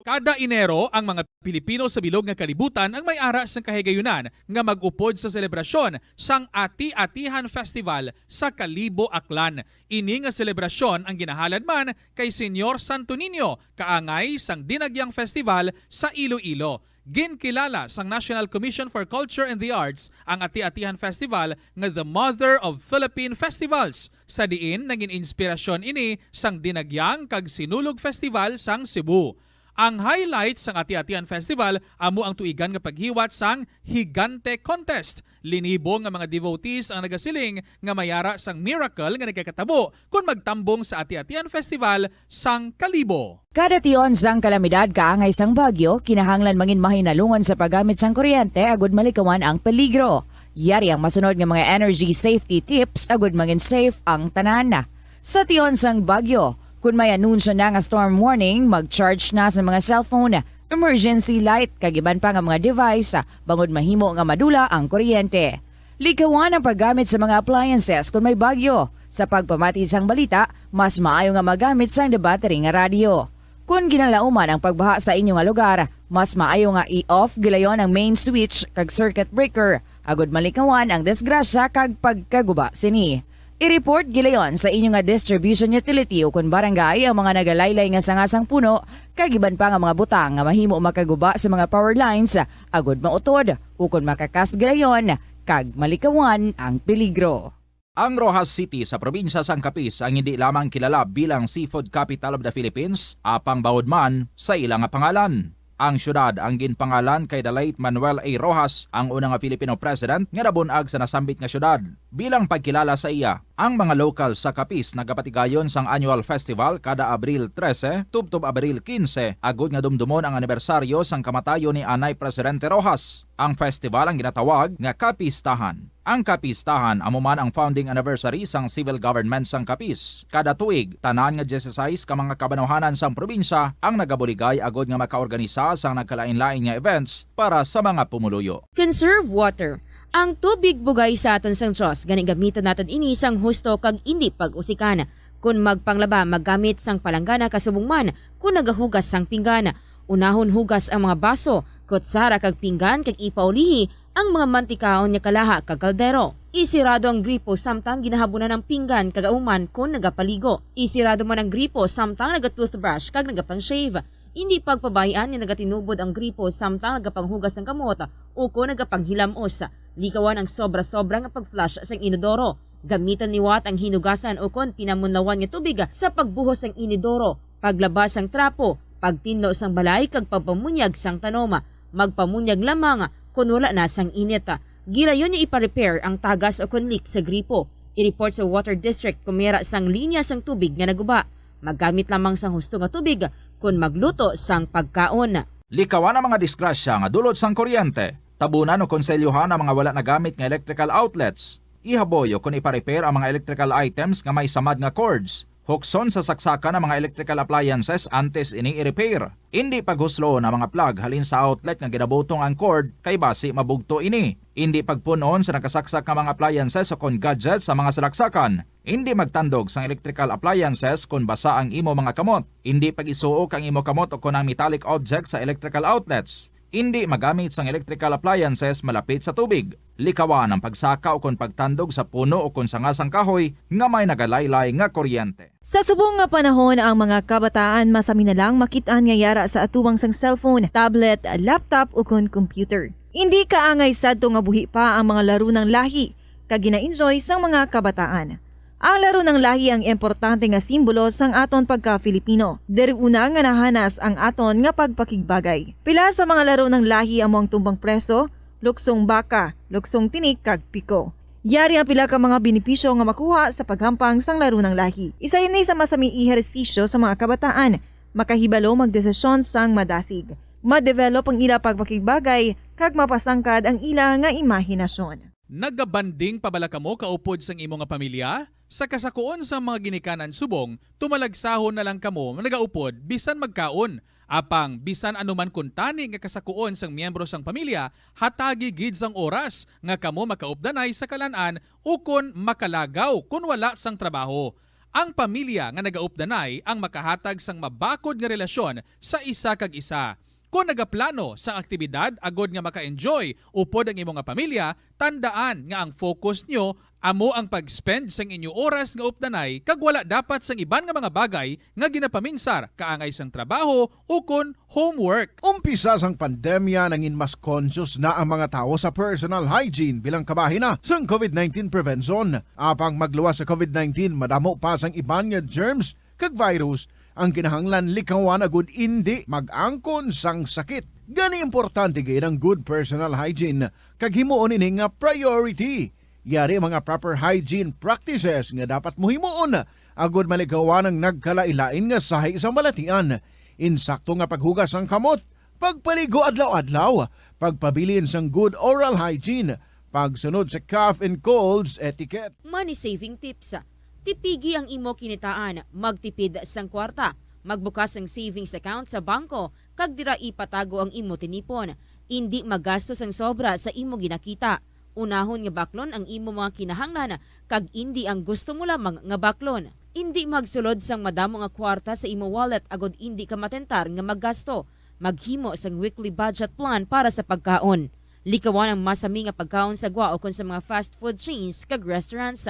Kada Enero, ang mga Pilipino sa bilog nga kalibutan ang may ara sang kahigayunan nga mag-upod sa selebrasyon sang Ati-Atihan Festival sa Kalibo, Aklan. Ini nga selebrasyon ang ginahalad man kay Señor Santo Niño, kaangay sang Dinagyang Festival sa Iloilo. Ginkilala sang National Commission for Culture and the Arts ang Ati-Atihan Festival nga the Mother of Philippine Festivals, sa diin nagin inspirasyon ini sang Dinagyang kag Sinulog Festival sang Cebu. Ang highlight sang Ati-Atihan Festival amo ang tuigan nga paghiwat sang Higante Contest. Linibo nga mga devotees ang nagasiling nga may ara sang miracle nga nagakatabo kon magtambong sa Ati-Atihan Festival sang Kalibo. Kada tion sang kalamidad kaangay sang bagyo, kinahanglan mangin mahinalungan sa paggamit sang kuryente agud malikawan ang peligro. Yari ang masunod nga mga energy safety tips agud mangin safe ang tanan. Sa tion sang bagyo, kun may anunsyo na nga storm warning, mag-charge na sa mga cellphone, emergency light, kag iban pa nga mga device, bangod mahimo nga madula ang kuryente. Likawan ang paggamit sa mga appliances kon may bagyo. Sa pagpamati sang balita, mas maayo nga magamit sang the battery nga radyo. Kon ginalauman ang pagbaha sa inyo nga lugar, mas maayo nga i-off gilayon ang main switch kag circuit breaker, agud malikawan ang disgrasya kag pagkaguba sini. I-report gilayon sa inyo nga distribution utility o kon barangay ang mga nagalaylay nga sanga sang puno kag iban pa nga mga butang nga mahimo makaguba sa mga power lines, agud mautod o kon makakas gilayon kag malikawan ang peligro. Ang Roxas City sa probinsya sang Capiz ang hindi lamang kilala bilang Seafood Capital of the Philippines, apang bawod man sa ila nga pangalan. Ang siyudad ang ginpangalan kay the late Manuel A. Roxas, ang una nga Filipino president nga nabun-ag sa nasambit nga siyudad. Bilang pagkilala sa iya, ang mga lokal sa Capiz nagapatigayon sang annual festival kada Abril trese tubtob Abril kinse, agod nga dumdumon ang anibersaryo sang kamatayon ni anay Presidente Roxas. Ang festival ang ginatawag nga Kapistahan. Ang Kapistahan amo man ang founding anniversary sang civil government sang Capiz. Kada tuig, tanan nga dieciséis ka mga kabanuhanan sang probinsya ang nagabuligay agod nga makaorganisa sang nagkalain-lain nga events para sa mga pumuluyo. Conserve water. Ang tubig bugay sa aton sang Dios, gani gamiton naton ini sang husto kag indi pag-usikan. Kon magpanglaba, maggamit sang palanggana ka subong man kon nagahugas sang pinggan. Unahon hugas ang mga baso, kutsara kag pinggan kag ipaulihi ang mga mantikaon nga kalaha kag kaldero. Isirado ang gripo samtang ginahabunan ang pinggan kag amo man kon nagapaligo. Isirado man ang gripo samtang naga-toothbrush kag nagapang-shave. Indi pagpabay-an nga nagatinubod ang gripo samtang nagapanghugas sang kamot ukon nagapanghilam-os. Likawan ang sobra-sobra nga pag-flush sang inodoro. Gamitan liwat ang hinugasan ukon pinamunlawan nga tubig sa pagbuhos sang inodoro, paglaba sang trapo, pagtinlo sang balay kag pagpamunyag sang tanom. Magpamunyag lamang kon wala na sang init. Gilayon nga ipa-repair ang tagas ukon leak sa gripo. I-report sa Water District kon may ara sang linya sang tubig nga naguba. Maggamit lamang sang husto nga tubig kon magluto sang pagkaon. Likawan ang mga disgrasya nga dulot sang kuryente. Tabunan o konselyohan ang mga wala nagamit nga electrical outlets. Ihaboy o kon ipa-repair ang mga electrical items nga may samad nga cords. Hukson sa saksakan ang mga electrical appliances antes ini i-repair. Indi paghusloon ang mga plug halin sa outlet nga ginabutong ang cord, kay basi mabugto ini. Indi pagpun-on sa nakasaksak nga mga appliances o kon gadgets sa mga salaksakan. Indi magtandog sang electrical appliances kon basa ang imo mga kamot. Indi pag-isuok ang imo kamot o kon ang metallic object sa electrical outlets. Indi magamit sang electrical appliances malapit sa tubig. Likawan ang pagsaka o kon pagtandog sa puno o kon sanga sang kahoy nga may nagalaylay nga kuryente. Sa subong nga panahon, ang mga kabataan masami na lang makit-an nga yara sa atubang sang cellphone, tablet, laptop, ukon computer. Indi kaangay sadto nga buhi pa ang mga laro nang lahi kag gina-enjoy sang mga kabataan. Ang laro nang lahi ang importante nga simbolo sang aton pagka-Filipino. Diri una nga nahanas ang aton nga pagpakigbagay. Pila sa mga laro nang lahi amo ang tumbang preso, luksong baka, luksong tinik, kag piko. Yari ang pila ka mga benepisyo nga makuha sa paghampang sang laro nang lahi. Isa ini sa masami ehersisyo sa mga kabataan, makahibalo magdesisyon sang madasig, ma-develop ang ila pagpakigbagay, kag mapasangkad ang ila nga imahinasyon. Nagabanding pa bala kamo kaupod sang imo nga pamilya? Sa kasakuon sang mga ginikanan subong, tumalagsahon na lang kamo nagaupod bisan magkaon. Apang bisan ano man kuntani nga kasakuon sang miyembro sang pamilya, hatagi gid sang oras nga kamo makaupdanay sa kalan-an ukon makalagaw kon wala sang trabaho. Ang pamilya nga nagaupdanay ang makahatag sang mabakod nga relasyon sa isa kag isa. Kon nagaplano sang aktibidad agod nga maka-enjoy upod ang imo nga pamilya, tandaan nga ang focus nyo amo ang pag-spend sang inyo oras nga updanay kag wala dapat sang iban nga mga bagay nga ginapaminsar kaangay sang trabaho ukon homework. Umpisa sang pandemya, nangin mas conscious na ang mga tawo sa personal hygiene bilang kabahin na sang covid nineteen prevention. Apang magluwas sa covid nineteen, madamo pa sang iban nga germs kag virus ang kinahanglan likawan agud indi mag-angkon sang sakit. Gani, importante gid ang good personal hygiene kag himuon ini nga priority. Yari ang mga proper hygiene practices nga dapat mo himuon agud malikawan ang nagkalain-lain nga sahi sang balatian. Insakto nga paghugas sang kamot, pagpaligo adlaw-adlaw, pagpabilin sang good oral hygiene, pagsunod sa cough and colds etiquette. Money saving tips. Tipigi ang imo kinitaan, magtipid sang kwarta, magbukas sang savings account sa bangko, kag dira ipatago ang imo tinipon. Indi magasto sang sobra sa imo ginakita. Unahon nga baklon ang imo mga kinahanglan kag indi ang gusto mo lamang nga baklon. Indi magsulod sang madamo nga kwarta sa imo wallet agod indi ka matentar nga maggasto. Maghimo sang weekly budget plan para sa pagkaon. Likawan ang masami nga pagkaon sa gwa ukon sa mga fast food chains kag restaurants.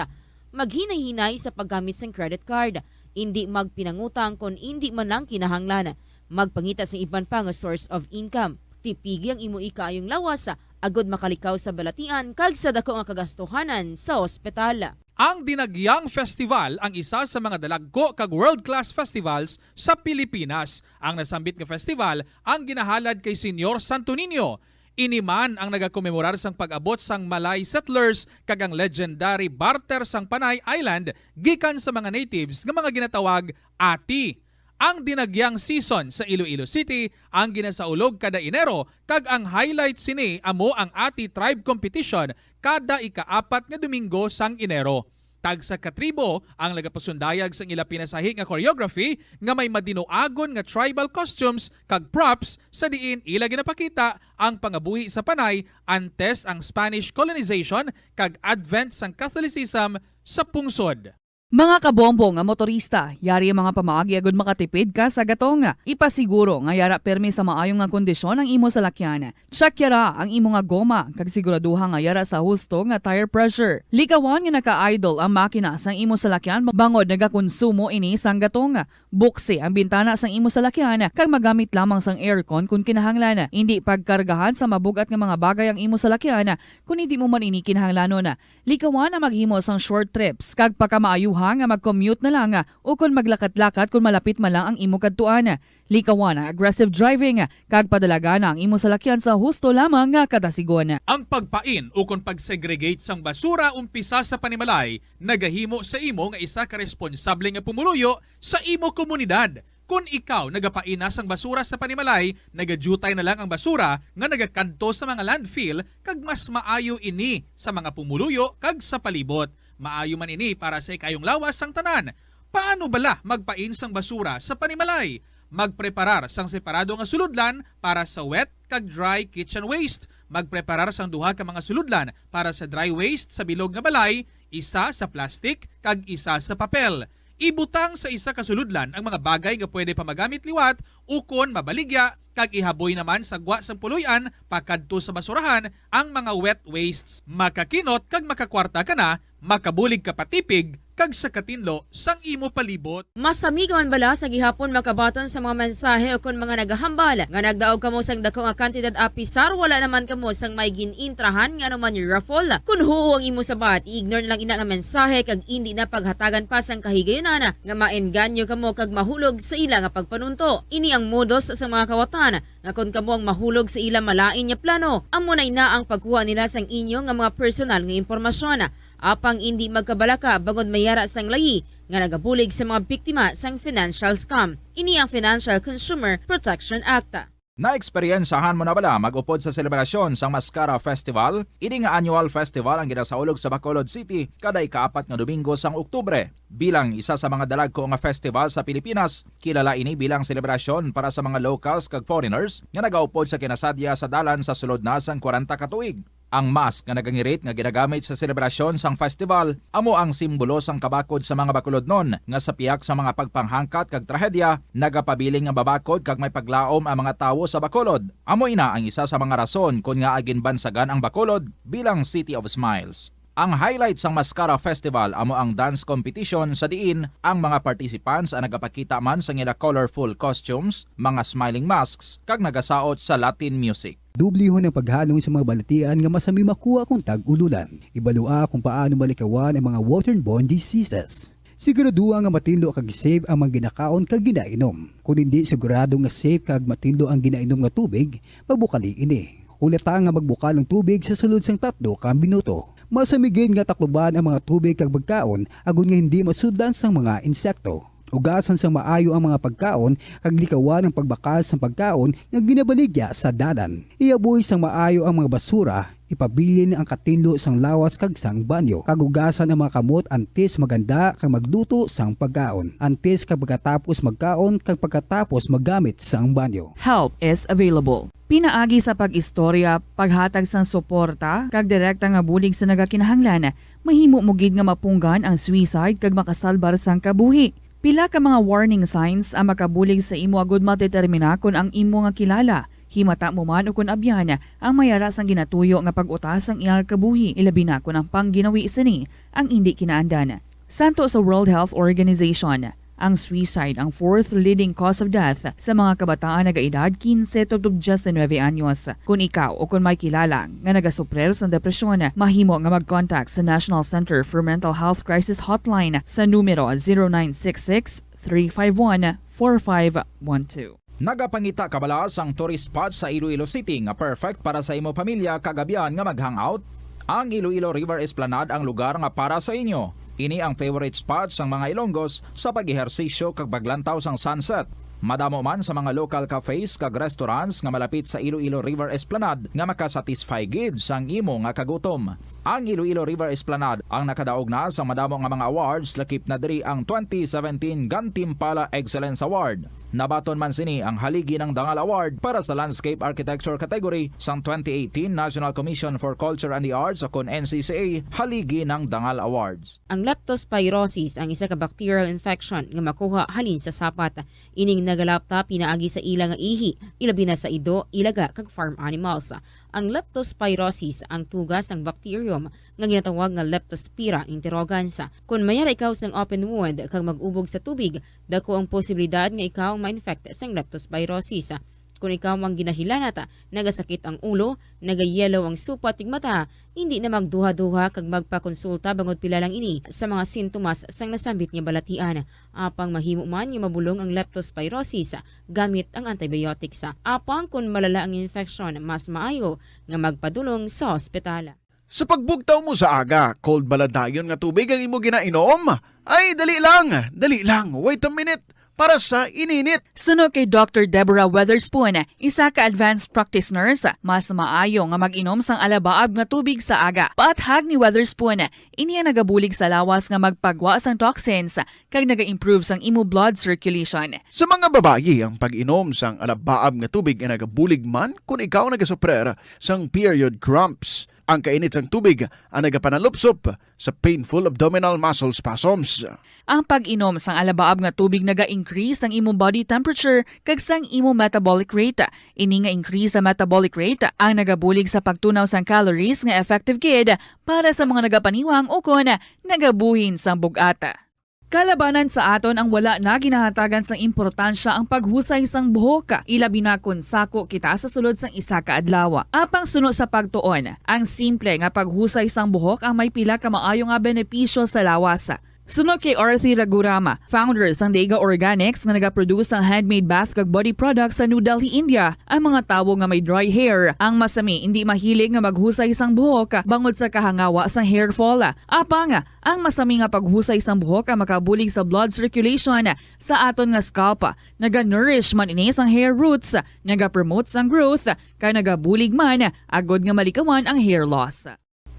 Maghinay-hinay sa paggamit sang credit card. Indi magpinangutang kon indi man lang kinahanglan. Magpangita sang iban pa nga source of income. Tipigi ang imo ikaayong lawas agod makalikaw sa balatian kag sa dako nga kagastuhanan sa ospital. Ang Dinagyang Festival ang isa sa mga dalagko kag world-class festivals sa Pilipinas. Ang nasambit nga festival ang ginahalad kay Señor Santo Niño. Ini man ang nagakomemorar sang pag-abot sang Malay settlers kag ang legendary barter sang Panay Island gikan sa mga natives nga mga ginatawag ati. Ang Dinagyang season sa Iloilo City ang ginasaulog kada Enero, kag ang highlight sini amo ang Ati Tribe Competition kada ikaapat nga Domingo sang Enero. Tagsa ka tribo ang nagapasundayag sang ila pinasahi nga choreography nga may madinuagon nga tribal costumes kag props, sa diin ila ginapakita ang pangabuhi sa Panay antes ang Spanish colonization kag advent sang Catholicism sa pungsod. Mga kabombo nga motorista, yari ang mga pamaagi agud makatipid ka sa gatong. Ipasiguro nga yara pirmi sa maayo nga kondisyon ang imo salakyan. Check yara ang imo nga goma, kag siguraduha nga yara sa husto nga tire pressure. Likawan nga naka-idle ang makina sang imo salakyan bangod nagakonsumo ini sang gatong. Buksi ang bintana sang imo salakyan kag magamit lamang sang aircon kon kinahanglan. Indi pagkargahan sa mabug-at nga mga bagay ang imo salakyan kon hindi mo man ini kinahanglanon. Likawan ang maghimo sang short trips, kag pakamaayuha nga mag-commute na lang, o kon maglakat-lakat kon malapit man lang ang imo kadtuan. Likawan ang aggressive driving, kag padalagan ang imo salakyan sa husto lamang nga kadasigon. Ang pagpain ukon pag-segregate sang basura umpisa sa panimalay nagahimo sa imo nga isa ka responsable nga pumuluyo sa imo komunidad. Kon ikaw nagapaina sang basura sa panimalay, nagadiutay na lang ang basura nga nagakadto sa mga landfill, kag mas maayo ini sa mga pumuluyo kag sa palibot. Maayo man ini para sa ikayong lawas sang tanan. Paano bala magpain sang basura sa panimalay? Magpreparar sang separado nga sulodlan para sa wet kag dry kitchen waste. Magpreparar sang duha ka mga sulodlan para sa dry waste sa bilog nga balay, isa sa plastic kag isa sa papel. Ibutang sa isa ka sulodlan ang mga bagay nga pwede pa magamit liwat ukon mabaligya, kag ihaboy naman sa gwa sang puloy-an pakadto sa basurahan ang mga wet wastes. Makakinot kag makakwarta ka na, makabulig ka patipig kag sa katinlo sang imo palibot. Masami ka man bala sa gihapon makabaton sa mga mensahe ukon mga nagahambal nga nagdaog kamo sang dako nga kantidad apisar wala naman kamo sang may gin-intrahan nga ano man raffle? Kon huo ang imo sabat, i-ignore na lang ina nga mensahe kag indi na paghatagan pa sang kahigayunan nga maengganyo kamo kag mahulog sa ila nga pagpanunto. Ini ang modus sa mga kawatan nga kon kamo ang mahulog sa ila malain nga plano, amo na ina ang pagkuha nila sang inyo nga mga personal nga impormasyon. Apang indi magkabalaka bangod may yara sang layi nga nagabulig sa mga biktima sang financial scam. Ini ang Financial Consumer Protection Act. Naeksperyensahan mo na bala mag-upod sa selebrasyon sang Mascara Festival? Ini nga annual festival ang ginasaulog sa Bacolod City kada ikaapat nga Domingo sang Oktubre. Bilang isa sa mga dalagko nga festival sa Pilipinas, kilala ini bilang selebrasyon para sa mga locals kag foreigners nga nagaupod sa kinasadya sa dalan sa sulod na sang kwarenta ka tuig. Ang mask nga nagangirit nga ginagamit sa selebrasyon sang festival amo ang simbolo sang kabakod sa mga Bacolodnon nga sa pihak sa mga pagpanghangkat kag trahedya nagapabilin nga mabakod kag may paglaom ang mga tawo sa Bacolod. Amo ina ang isa sa mga rason kon ngaa ginbansagan ang Bacolod bilang City of Smiles. Ang highlight sang Mascara Festival amo ang dance competition sa diin ang mga participants ang nagapakita man sang ila colorful costumes, mga smiling masks, kag nagasaot sa Latin music. Dublihon ang paghalong sa mga balatian nga masami makuha kon tag-ululan. Ibalua kung paano malikawan ang mga waterborne diseases. Siguraduha nga matinlo kag safe ang mga ginakaon kag ginainom. Kon indi sigurado nga safe kag matinlo ang ginainom nga tubig, pabukali ini. Hulata nga magbukal ang tubig sa sulod sang tatlo ka minuto. Masami gid nga takluban ang mga tubig kag pagkaon agod nga hindi masudlan sang mga insekto. Hugasan sang maayo ang mga pagkaon kag likawan ang pagbakal sang pagkaon nga ginabaligya sa dalan. Ihaboy sang maayo ang mga basura, ipabilin ang katinlo sang lawas kag sang banyo, kag hugasan ang mga kamot antes maghanda kag magluto sang pagkaon, antes kag pagkatapos magkaon, kag pagkatapos maggamit sang banyo. Help is available. Pinaagi sa pag-istorya, paghatag sang suporta, kag direkta nga bulig sa nagakinahanglan, mahimo mo gid nga mapunggan ang suicide kag makasalbar sang kabuhi. Pila ka mga warning signs ang makabulig sa imo agud madetermina kon ang imo nga kilala, himata mo man ukon abyan, ang may ara sang ginatuyo nga pag-utas sang iyang kabuhi, ilabi na kon ang pangginawi sini ang indi kinaandan. Santo sa World Health Organization, Ang suicide ang fourth leading cause of death sa mga kabataan nagaedad quince tubtob diyes nuebe anyos. Kon ikaw o kon may kilala nga nagasuprir sang depresyon, mahimo nga mag-contact sa National Center for Mental Health Crisis Hotline sa numero zero nine six six, three five one, four five one two. Nagapangita kabala sang tourist spot sa Iloilo City nga perfect para sa imo pamilya kag abyan nga mag-hangout? Ang Iloilo River Esplanade ang lugar nga para sa inyo. Ini ang favorite spot sang mga Ilonggos sa pag-ehersisyo kag paglantaw sang sunset. Madamo man sa mga local cafes kag restaurants nga malapit sa Iloilo River Esplanade nga makasatisfy gid sang imo nga kagutom. Ang Iloilo River Esplanade ang nakadaog na sa madamo nga mga awards, lakip na diri ang twenty seventeen Gantimpala Excellence Award. Nabaton man sini ang Haligi ng Dangal Award para sa Landscape Architecture category sang twenty eighteen National Commission for Culture and the Arts, o kon N C C A Haligi ng Dangal Awards. Ang leptospirosis ang isa ka bacterial infection nga makuha halin sa sapat. Ining nagalapta pinaagi sa ila nga ihi, ilabi na sa ido, ilaga, kag farm animals. Ang leptospirosis ang tuga sang bacterium nga ginatawag nga Leptospira interrogans. Kon mayara ikaw sang open wound kag mag-ubog sa tubig, dako ang posibilidad nga ikaw ang ma-infect sang leptospirosis. Kon ikaw ang ginahilanat, nagasakit ang ulo, nagayellow ang supat ug mata, hindi na magduha-duha kag magpakonsulta bangod pila lang ini sa mga sintomas sang nasambit nga balatian. Apang mahimo man nga mabulong ang leptospirosis gamit ang antibiotics. Apang kon malala ang infeksyon, mas maayo nga magpadulong sa ospital. Sa pagbugtaw mo sa aga, cold bala dayon nga tubig ang imo ginainom? Ay, dali lang, dali lang, wait a minute, para sa ininit. Suno kay Doctor Deborah Weatherspoon, isa ka advanced practice nurse, mas maayo nga mag-inom sang alabaab nga tubig sa aga. Paathag ni Weatherspoon, ini ang nagabulig sa lawas nga magpagwa sang toxins kag naga-improve sang imo blood circulation. Sa mga babayi, ang pag-inom sang alabaab nga tubig ay nagabulig man kon ikaw nagasuprer sang period cramps. Ang kainit sang tubig ang nagapanalupsop sa painful abdominal muscle spasms. Ang pag-inom sang alabaab nga tubig naga-increase sang imo body temperature kag sang imo metabolic rate. Ini nga increase sa metabolic rate ang nagabulig sa pagtunaw sang calories nga effective gid para sa mga nagapaniwang ukon nagabuhin sang bug-at. Kalabanan sa aton ang wala na ginahatagan sang importansya ang paghusay sang buhok, ilabi na kon sako kita sa sulod sang isa ka adlaw. Apang suno sa pagtuon, ang simple nga paghusay sang buhok ang may pila ka maayo nga benepisyo sa lawas. Suno kay Arthi Raghuram, founder sang Dega Organics nga nagaproduce sang handmade bath kag body products sa New Delhi, India, ang mga tawo nga may dry hair ang masami indi mahilig nga maghusay sang buhok bangod sa kahangawa sang hair fall. Apang ang masami nga paghusay sang buhok ang makabulig sa blood circulation sa aton nga scalp. Naga-nourish man ini sang hair roots, naga-promote sang growth, kag nagabulig man agod nga malikawan ang hair loss.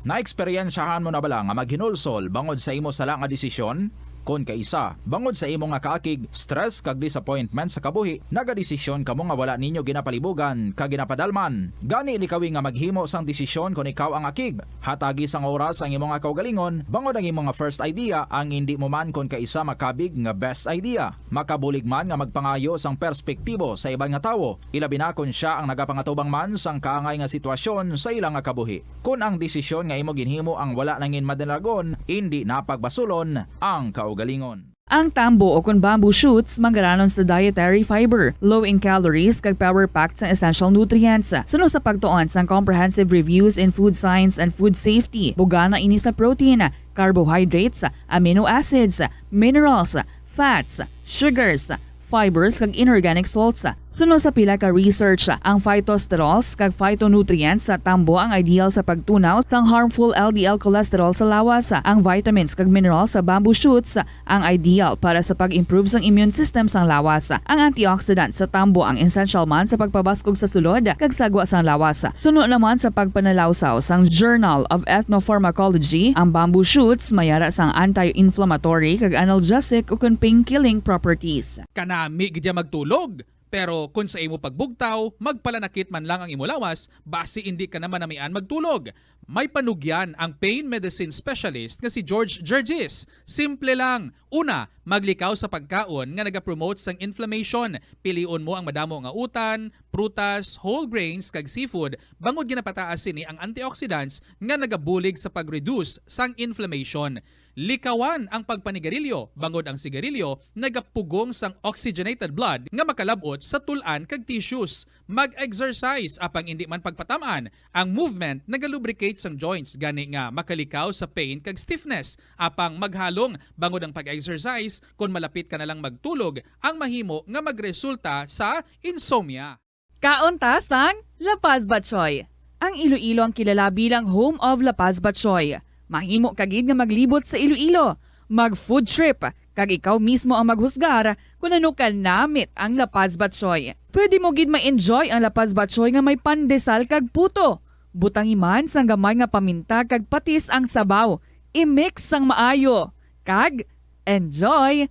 Naeksperyensyahan mo na bala nga maghinulsol bangod sa imo sala nga desisyon? Kon kaisa, bangod sa imo nga kaakig, stress, kag disappointment sa kabuhi, nagadesisyon kamo nga wala ninyo ginapalibugan kag ginapadalman. Gani, likawi nga maghimo sang desisyon kon ikaw ang akig. Hatagi sang oras ang imo nga kaugalingon, bangod ang imo nga first idea ang indi mo man kon kaisa makabig nga best idea. Makabulig man nga magpangayo sang perspektibo sa iban nga tawo, ilabi na kon sia ang nagapangatubang man sang kaangay nga sitwasyon sa ila nga kabuhi. Kon ang desisyon nga imo ginhimo ang wala nangin madalagon, indi na pagbasulon ang kaugalingon. Ang tambo o kon bamboo shoots manggaranon sa dietary fiber, low in calories, kag power-packed sang essential nutrients. Suno sa pagtuon sang Comprehensive Reviews in Food Science and Food Safety, bugana ini sa protein, carbohydrates, amino acids, minerals, fats, sugars, fibers, kag inorganic salts. Suno sa pila ka research, ang phytosterols kag phytonutrients sa tambo ang ideal sa pagtunaw sang harmful L D L cholesterol sa lawas. Ang vitamins kag minerals sa bamboo shoots ang ideal para sa pag-improve sang immune system sang lawas. Ang antioxidant sa tambo ang essential man sa pagpabaskog sa sulod kag sagwa sang lawas. Suno naman sa pagpanalawsaw sang Journal of Ethnopharmacology, ang bamboo shoots mayara sang anti-inflammatory kag analgesic ukon pain-killing properties. Kanami gid ya magtulog, pero kon sa imo pagbugtaw, magpalanakit man lang ang imo lawas, basi indi ka na manamian magtulog. May panugyan ang pain medicine specialist nga si George Gergis. Simple lang. Una, maglikaw sa pagkaon nga nagapromote sang inflammation. Pilion mo ang madamo nga utan, prutas, whole grains, kag seafood, bangod ginapataas sini ang antioxidants nga nagabulig sa pag-reduce sang inflammation. Likawan ang pagpanigarilyo, bangod ang sigarilyo nagapugong sang oxygenated blood nga makalab-ot sa tul-an kag tissues. Mag-exercise, apang indi man pagpatam-an. Ang movement nagalubricate sang joints, gani nga makalikaw sa pain kag stiffness. Apang maghalong, bangod ang pag-exercise, kon malapit ka na lang magtulog, ang mahimo nga magresulta sa insomnia. Kaon ta sang La Paz Batchoy. Ang Iloilo ang kilala bilang home of La Paz Batchoy. Mahimo ka gid nga maglibot sa Iloilo, mag-food trip, kag ikaw mismo ang maghusgar kon ano ka namit ang La Paz Batchoy. Pwede mo gid ma-enjoy ang La Paz Batchoy nga may pandesal kag puto. Butangi man sang gamay nga paminta kag patis ang sabaw. I-mix sang maayo. Kag enjoy!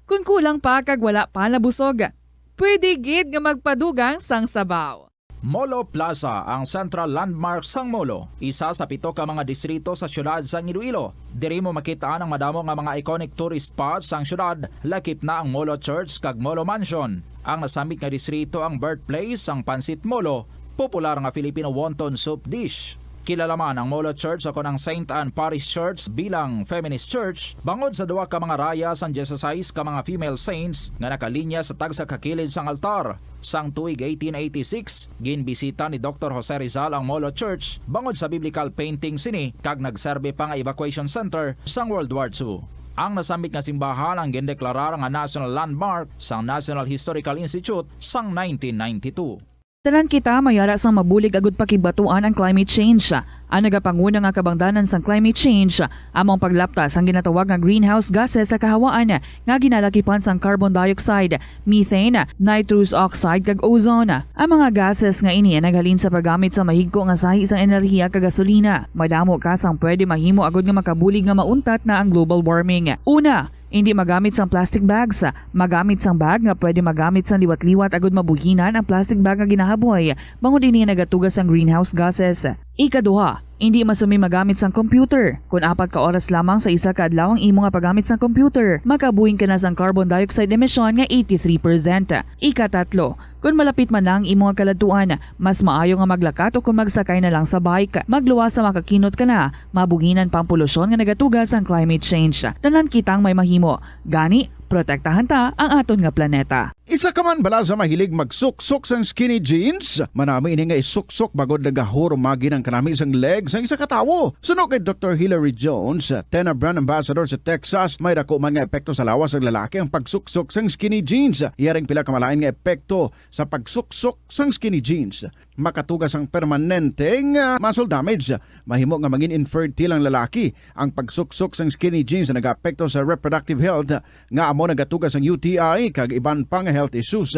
Kon kulang pa kag wala pa nabusog, pwede gid nga magpadugang sang sabaw. Molo Plaza, ang central landmark sang Molo, isa sa pito ka mga distrito sa siyudad sang Iloilo. Diri mo makit-an ang madamo nga mga iconic tourist spots sang siyudad, lakip na ang Molo Church kag Molo Mansion. Ang nasambit nga distrito ang birthplace sang Pancit Molo, popular nga Filipino wonton soup dish. Kilala man ang Molo Church ukon ang Saint Anne Parish Church bilang feminist church, bangod sa duha ka mga raya sang dieciséis ka mga female saints nga nakalinya sa tagsa ka kilid sang altar. Sang tuig eighteen eighty-six, ginbisita ni Doktor Jose Rizal ang Molo Church bangod sa biblical painting sini, kag nagserbi pa nga evacuation center sang World War Two. Ang nasambit nga simbahan ang gindeklarar nga national landmark sang National Historical Institute sang nineteen ninety-two. Tanan kita may ara sang mabulig agud pakigbatuan ang climate change. Ang nagapanguna nga kabangdanan sang climate change amo ang paglapta sang ginatawag nga greenhouse gases sa kahawaan nga ginalakipan sang carbon dioxide, methane, nitrous oxide, kag ozone. Ang mga gases nga ini naghalin sa paggamit sa mahigko nga sahi sang enerhiya kag gasolina. Madamo ka sang pwede mahimo agud nga makabulig nga mauntat na ang global warming. Una, indi magamit sang plastic bags. Magamit sang bag nga pwede magamit sang liwat-liwat agud mabuhinan ang plastic bag nga ginahaboy, bangod ini nagatuga sang greenhouse gases. Ikaduha, indi masumi magamit sang computer. Kon apat ka oras lamang sa isa ka adlaw ang imo nga paggamit sang computer, makabuhin ka na sang carbon dioxide emission nga eighty-three percent. Ikatatlo, kon malapit man na ang imo nga kaladtuan, mas maayo nga maglakat o kon magsakay na lang sa bike. Magluwas sa makakinot ka na, mabuhinan pa ang polusyon nga nagatuga sang climate change. Tanan kitang may mahimo. Gani, protektahan ta ang aton nga planeta. Isa ka man bala sa mahilig magsuksok sang skinny jeans? Madamo ini nga isuksok bangod nagahurumagi ang kanami sang leg sang isa ka tawo. Suno kay Doktor Hilary Jones, Tena brand ambassador sa Texas, may dako man nga epekto sa lawas sang lalaki ang pagsuksok sang skinny jeans. Iya ring pila ka malain nga epekto sa pagsuksok sang skinny jeans. Makatuga sang permanente nga muscle damage. Mahimo nga mangin infertile ang lalaki. Ang pagsuksok sang skinny jeans nagaapekto sa reproductive health, nga amo nagatuga sang U T I kag iban pa nga health issues.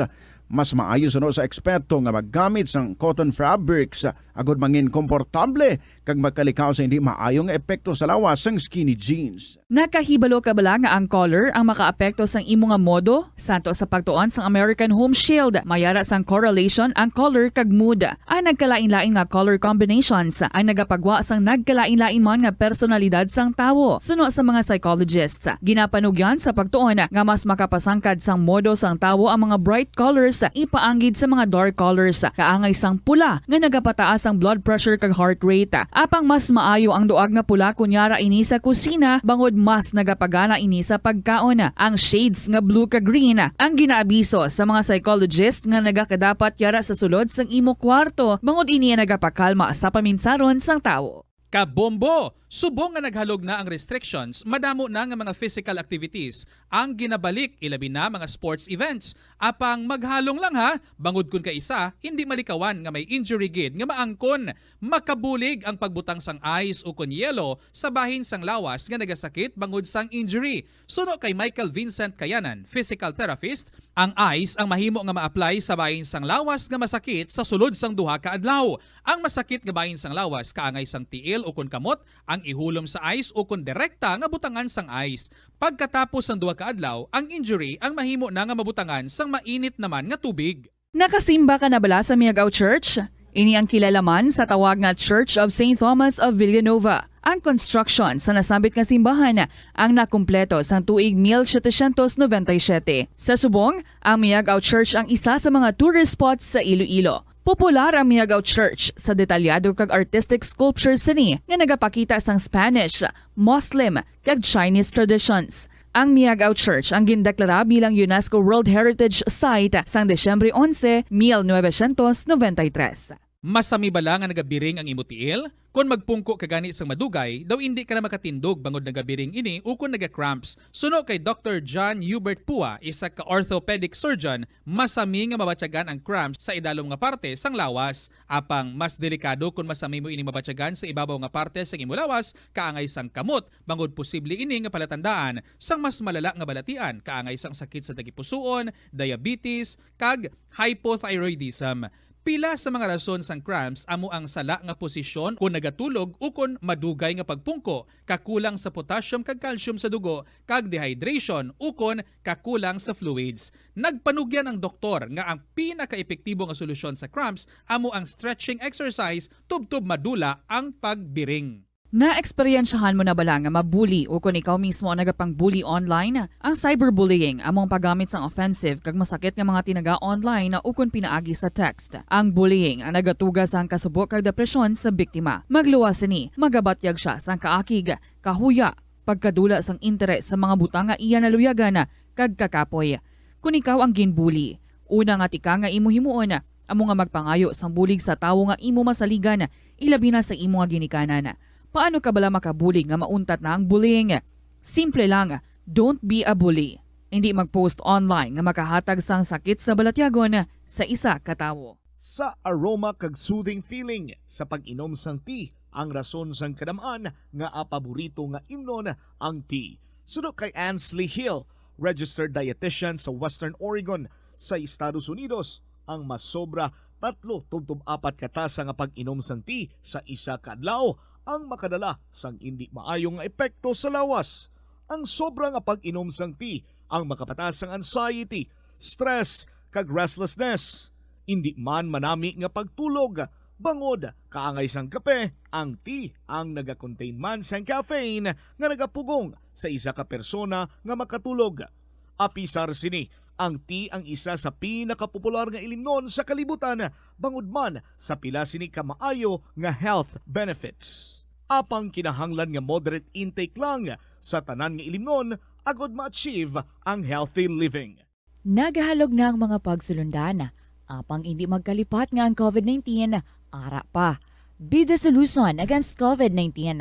Mas maayo suno sa eksperto nga maggamit sang cotton fabrics agud mangin komportable kag makalikaw sa hindi maayo nga epekto sa lawas sang skinny jeans. Nakahibalo ka bala nga ang color ang makaapekto sang imo nga modo? Santo sa pagtuon sang American Home Shield, may ara sang correlation ang color kag mood. Ang nagkalain-lain nga color combinations ang nagapagwa sang nagkalain-lain man nga personalidad sang tawo. Suno sa mga psychologists, ginapanugyan sa pagtuon nga mas makapasangkad sang modo sang tawo ang mga bright colors ipaanggid sa mga dark colors, kaangay sang pula nga nagapataas ang blood pressure kag heart rate. Apang mas maayo ang duag nga pula kon yara ini sa kusina, bangod mas nagapagana ini sa pagkaon. Ang shades nga blue kag green ang ginaabiso sa mga psychologist nga nagakadapat yara sa sulod sang imo kwarto, bangod ini ang nagapakalma sa paminsaron sang tawo. Kabombo! Subong nga naghalog na ang restrictions, madamo na nga mga physical activities ang ginabalik, ilabi na mga sports events. Apang maghalong lang ha, bangod kon kaisa, hindi malikawan nga may injury gid nga maangkon. Makabulig ang pagbutang sang ice ukon yelo sa bahin sang lawas nga nagasakit bangod sang injury. Suno kay Michael Vincent Kayanan, physical therapist, ang ice ang mahimo nga ma-apply sa bahin sang lawas nga masakit sa sulod sang duha ka adlaw. Ang masakit nga bahin sang lawas kaangay sang tiil ukon kamot ang ihulom sa ice ukon direkta nga butangan sang ice. Pagkatapos sang duha ka adlaw, ang injury ang mahimo na nga mabutangan sang mainit naman nga tubig. Nakasimba ka na bala sa Miagao Church? Ini ang kilala man sa tawag nga Church of Saint Thomas of Villanova. Ang construction sa nasambit nga simbahan ang nakumpleto sang tuig mil setecientos noventa y siete. Sa subong, ang Miagao Church ang isa sa mga tourist spots sa Iloilo. Popular ang Miagao Church sa detalyado kag artistic sculpture sini nga nagapakita sang Spanish, Muslim, kag Chinese traditions. Ang Miagao Church ang gindeklara bilang UNESCO World Heritage Site sang Disyembre onse, mil novecientos noventa y tres. Masami bala nga nagabiring ang imo tiil? Kon magpungko ka gani sang madugay, daw indi ka na makatindog bangod nagabiring ini ukon naga-cramps. Suno kay Doktor John Hubert Pua, isa ka orthopedic surgeon, masami nga mabatyagan ang cramps sa idalom nga parte sang lawas. Apang mas delikado kon masami mo ining mabatyagan sa ibabaw nga parte sang imo lawas, kaangay sang kamot, bangod posible ini nga palatandaan sang mas malala nga balatian, kaangay sang sakit sa tagipusoon, diabetes, kag hypothyroidism. Pila sa mga rason sang cramps amo ang sala nga posisyon kon nagatulog ukon madugay nga pagpungko, kakulang sa potassium kag calcium sa dugo, kag dehydration ukon kakulang sa fluids. Nagpanugyan ang doktor nga ang pinakaepektibo nga solusyon sa cramps amo ang stretching exercise tubtob madula ang pagbiring. Naeksperyensyahan mo na bala nga ma-bully ukon ikaw mismo ang nagapang-bully online? Ang cyberbullying amo ang paggamit sang offensive kag masakit nga mga tinaga online ukon pinaagi sa text. Ang bullying ang nagatuga sang kasubo kag depresyon sa biktima. Magluwas sini, magabatyag sia sang kaakig, kahuya, pagkadula sang interes sa mga butang nga iya naluyagan, kag kakapoy. Kon ikaw ang ginbully, una nga tikang nga imo himuon amo nga magpangayo sang bulig sa tawo nga imo masaligan, ilabi na sa imo nga ginikanan. Paano ka bala makabulig nga mauntat na ang bullying? Simple lang, don't be a bully. Indi mag-post online nga makahatag sang sakit sa balatyagon sa isa ka tawo. Sa aroma kag soothing feeling sa pag-inom sang tea ang rason sang kadam-an nga apaborito nga imnon ang tea. Suno kay Ansley Hill, registered dietitian sa Western Oregon sa Estados Unidos, ang masobra tatlo tubtob apat ka tasa nga pag-inom sang tea sa isa ka adlaw ang makadala sang indi maayo nga epekto sa lawas. Ang sobra nga pag-inom sang tea ang makapataas sang anxiety, stress, kag restlessness. Indi man manami nga pagtulog, bangod kaangay sang kape, ang tea ang naga-contain man sang caffeine nga nagapugong sa isa ka persona nga makatulog. Apisar sini, ang tea ang isa sa pinakapopular nga ilimnon sa kalibutan, bangod man sa pila sini ka maayo nga health benefits. Apang kinahanglan nga moderate intake lang sa tanan nga ilimnon agod ma-achieve ang healthy living. Nagahalog na ang mga pagsulundan, apang indi magkalipat nga ang covid nineteen ara pa. Be the solution against covid nineteen.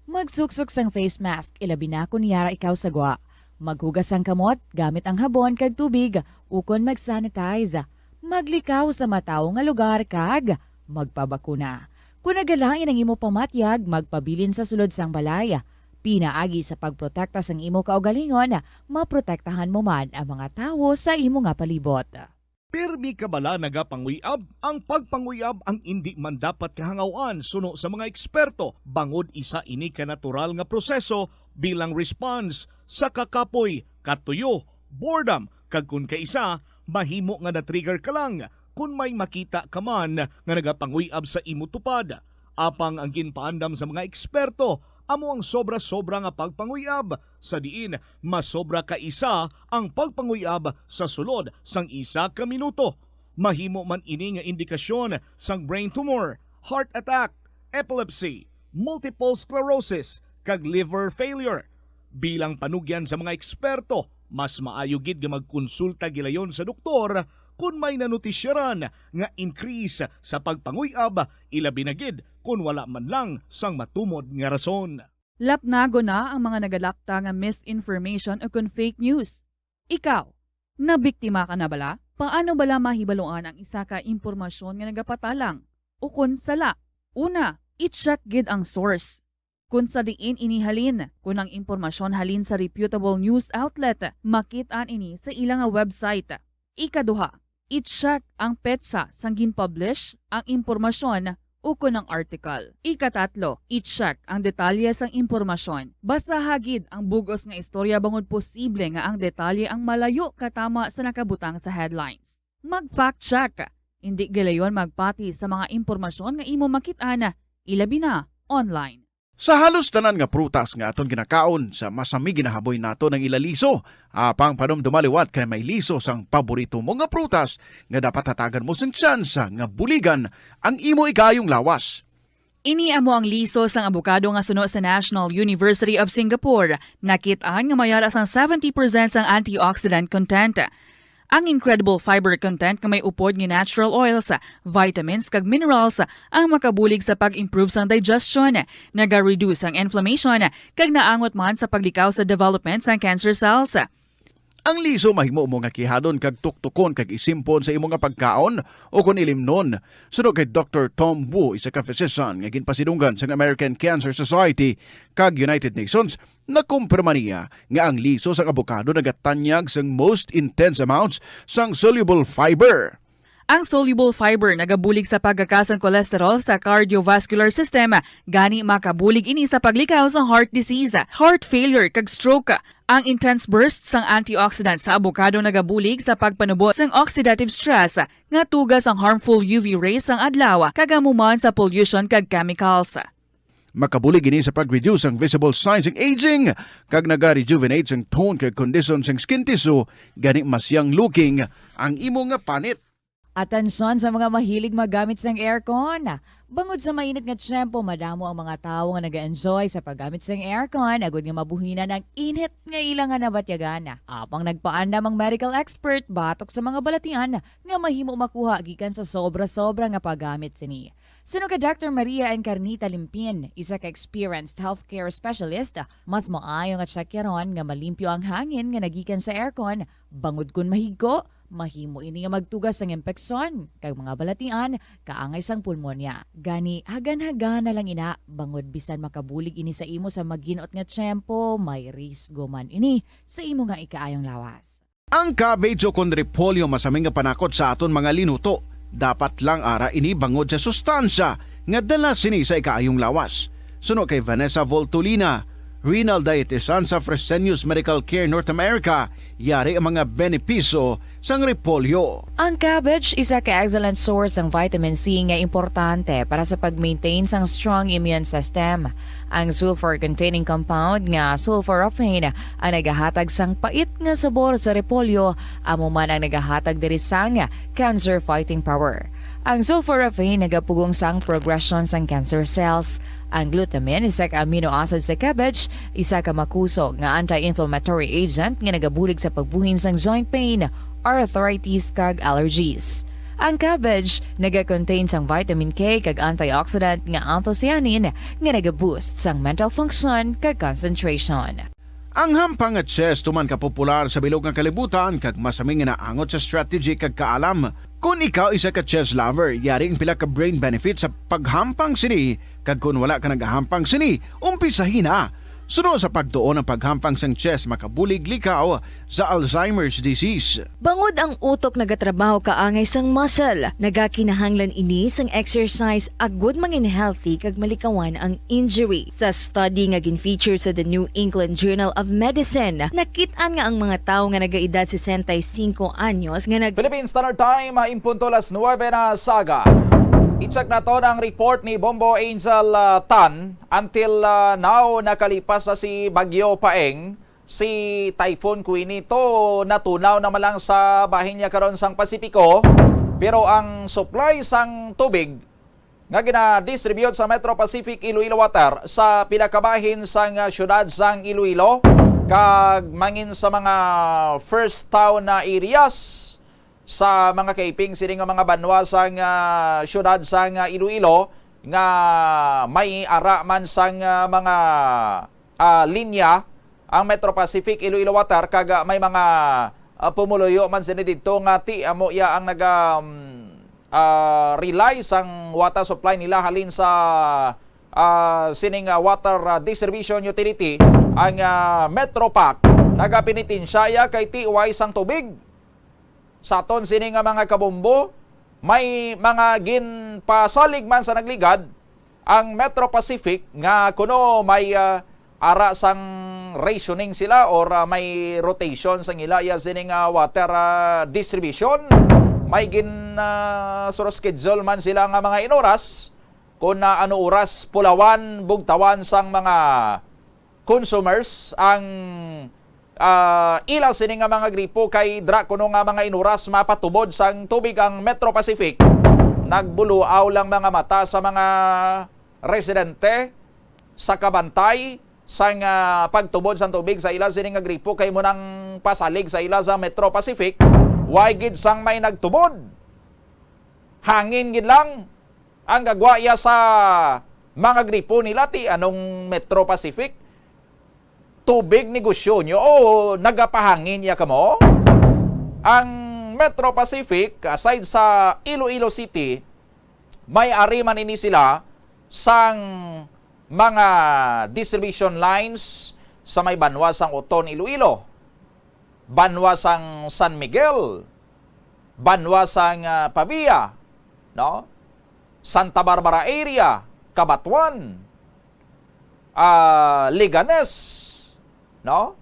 Magsuksok sang face mask, ilabi na kon yara ikaw sa gwa. Maghugas sang kamot gamit ang habon kag tubig, ukon mag-sanitize. Maglikaw sa matawo nga lugar kag magpabakuna. Kon nagalain ang imo pamatyag, magpabilin sa sulod sang balay. Pinaagi sa pagprotekta sang imo kaugalingon, maprotektahan mo man ang mga tawo sa imo nga palibot. Pirmi ka bala nagapanguy-ab? Ang pagpanguy-ab ang indi man dapat kahangaw-an suno sa mga eksperto, bangod isa ini ka natural nga proseso bilang response sa kakapoy, katuyo, boredom, kag kon kaisa, mahimo nga na-trigger ka lang kon may makita ka man nga nagapanguy-ab sa imo tupad. Apang ang ginpaandam sa mga eksperto amo ang sobra-sobra nga pagpanguy-ab, sa diin masobra ka isa ang pagpanguy-ab sa sulod sang isa ka minuto. Mahimo man ini nga indikasyon sang brain tumor, heart attack, epilepsy, multiple sclerosis, kag liver failure. Bilang panugyan sa mga eksperto, mas maayo gid nga magkonsulta gilayon sa doktor kon may nanotisyaran nga increase sa pagpanguy-ab, ilabi na gid kon wala man lang sang matumod nga rason. Lapnagon na ang mga nagalapta nga misinformation ukon fake news. Ikaw, nabiktima ka na bala? Paano bala mahibaluan ang isa ka impormasyon nga nagapatalang ukon sala? Una, i-check gid ang source. Kon sa diin ini halin, kon ang impormasyon halin sa reputable news outlet, makit-an ini sa ila nga website. Ikaduha, i-check ang petsa sang gin-publish ang impormasyon ukon ang article. Ikatatlo, i-check ang detalye sang impormasyon. Basaha gid ang bug-os nga istorya bangod posible nga ang detalye ang malayo katama sa nakabutang sa headlines. Mag-fact check. Indi gilayon magpati sa mga impormasyon nga imo makit-an, ilabi na online. Sa halos tanan nga prutas nga aton ginakaon, sa masami ginahaboy nato ang ila liso. Apang panumduma liwat kay may liso sang paborito mo nga prutas nga dapat hatagan mo sing tsansa nga buligan ang imo ikaayong lawas. Ini amo ang liso sang abokado nga suno sa National University of Singapore. Nakit-an nga may ara sang seventy percent sang antioxidant content. Ang incredible fiber content nga may upod nga natural oils, vitamins, kag minerals ang makabulig sa pag-improve sang digestion, naga-reduce ang inflammation, kag naangot man sa paglikaw sa development sang cancer cells. Ang liso mahimo mo nga kihadon kag tuktukon kag isimpon sa imo nga pagkaon, o kon ilimnon. Suno kay Doktor Tom Wu, isa ka physician nga ginpasidunggan sang American Cancer Society kag United Nations, nakumpirma niya nga ang liso sang abokado nagatanyag sang most intense amounts sang soluble fiber. Ang soluble fiber nagabulig sa pagkaka sang cholesterol sa cardiovascular system, gani makabulig ini sa paglikaw sa heart disease, heart failure, kag stroke. Ang intense burst sang antioxidant sa abokado nagabulig sa pagpanubo sang oxidative stress nga tuga sang harmful U V rays sang adlaw, kag amo man sa pollution kag chemicals. Makabulig ini sa pag-reduce sang visible signs sang aging, kag naga-rejuvenate sang tone kag kondisyon sang skin tissue, gani mas young looking ang imo nga panit. Atensyon sa mga mahilig magamit sang aircon. Bangod sa mainit nga tiyempo, madamo ang mga tawo nga nag-enjoy sa paggamit sang aircon agod nga mabuhinan ang init nga ila nga nabatyagan. Apang nagpaandam ang medical expert batok sa mga balatian nga mahimo makuha gikan sa sobra-sobra nga paggamit sini. Suno kay Doctor Maria Encarnita Limpin, isa ka experienced healthcare specialist, mas maayo nga tsakyaron nga malimpyo ang hangin nga nagikan sa aircon, bangod kon mahigko, mahimo ini nga magtuga sang impeksyon kag mga balatian kaangay sang pulmonya. Gani, hagan-hagan na lang ina, bangod bisan makabulig ini sa imo sa maginot nga tiyempo, may risgo man ini sa imo nga ikaayong lawas. Ang cabbage o kon repolyo masami nga panakot sa aton mga linuto. Dapat lang ara ini bangod sa sustansya nga dala sini sa ikaayong lawas. Suno kay Vanessa Voltolina, renal dietitian sa Fresenius Medical Care North America, yari ang mga benepisyo sang repolyo. Ang cabbage isa ka excellent source sang vitamin C nga importante para sa pag-maintain sang strong immune system. Ang sulfur-containing compound nga sulforaphane ang nagahatag sang pait nga sabor sa repolyo, amo man ang nagahatag diri sang cancer-fighting power. Ang sulforaphane nagapugong sang progression sang cancer cells. Ang glutamine, isa ka amino acid sa cabbage, isa ka makusog nga anti-inflammatory agent nga nagabulig sa pagbuhin sang joint pain, arthritis, kag allergies. Ang cabbage naga-contain sang vitamin K kag antioxidant nga anthocyanin nga naga-boost sang mental function kag concentration. Ang hampang nga chess tuman ka popular sa bilog nga kalibutan kag masami nga naangot sa strategy kag kaalam. Kon ikaw isa ka chess lover, yari ang pila ka brain benefits sa paghampang sini, kag kon wala ka nagahampang sini, umpisahi na. Suno sa pagtuon, ang paghampang sang chess makabulig likaw sa Alzheimer's disease. Bangod ang utok nagatrabaho kaangay sang muscle, nagakinahanglan ini sang exercise agud mangin healthy kag malikawan ang injury. Sa study nga gin-feature sa The New England Journal of Medicine, nakit-an nga ang mga tawo nga nagaedad sesenta y cinco anyos nga nag- Philippine Standard Time, ah, in punto las nuebe na sa aga. I-check naton ang report ni Bombo Angel, ah, Tan. Until, ah, now, nakalipas na si Bagyo Paeng, si Typhoon Quinito natunaw naman lang sa bahin niya karon sang Pasipiko, pero ang supply sang tubig nga gina-distribute sa Metro Pacific Iloilo Water sa pila ka bahin sang, ah, siyudad sang Iloilo kag mangin sa mga first town na areas sa mga kaiping sini nga mga banwa sang, ah, siyudad sang, ah, Iloilo nga may ara man sang, ah, mga, ah, linya ang Metro Pacific Iloilo Water kag, ah, may mga, ah, pumuluyo man sini didto nga ti amo iya ang naga, um, ah, rely sang water supply nila halin sa, ah, sining, ah, water, ah, distribution utility, ang, ah, Metropac. Nagapenitensya iya kay ti way sang tubig. Sa aton sini nga mga kabombo, may mga ginpasalig man sa nagligad ang Metro Pacific nga kuno may, ah, ara sang rationing sila or, ah, may rotation sang ila iya sining, ah, water, ah, distribution. May gin, ah, sort of schedule man sila nga mga inoras kung, ah, ano oras pulawan, bugtawan sang mga consumers ang, ah, ila sini nga mga gripo, kay dra kuno nga mga inuras mapatubod sang tubig ang Metro Pacific. Nagbuluaw lang mga mata sa mga residente sa kabantay sang, ah, pagtubod sang tubig sa ila sini nga gripo, kay mo nang pasalig sa ila sa Metro Pacific. Way gid sang may nagtubod. Hangin gid lang ang gagwa iya sa mga gripo nila ti anong Metro Pacific. Tubig negosyo nyo o nagapahangin iya kamo? Ang Metro Pacific, aside sa Iloilo City, may ari man ini sila sang mga distribution lines sa may banwa sang Oton, Iloilo, banwa sang San Miguel, banwa sang, ah, Pavia, no? Santa Barbara area, Cabatuan, ah, Leganes, no?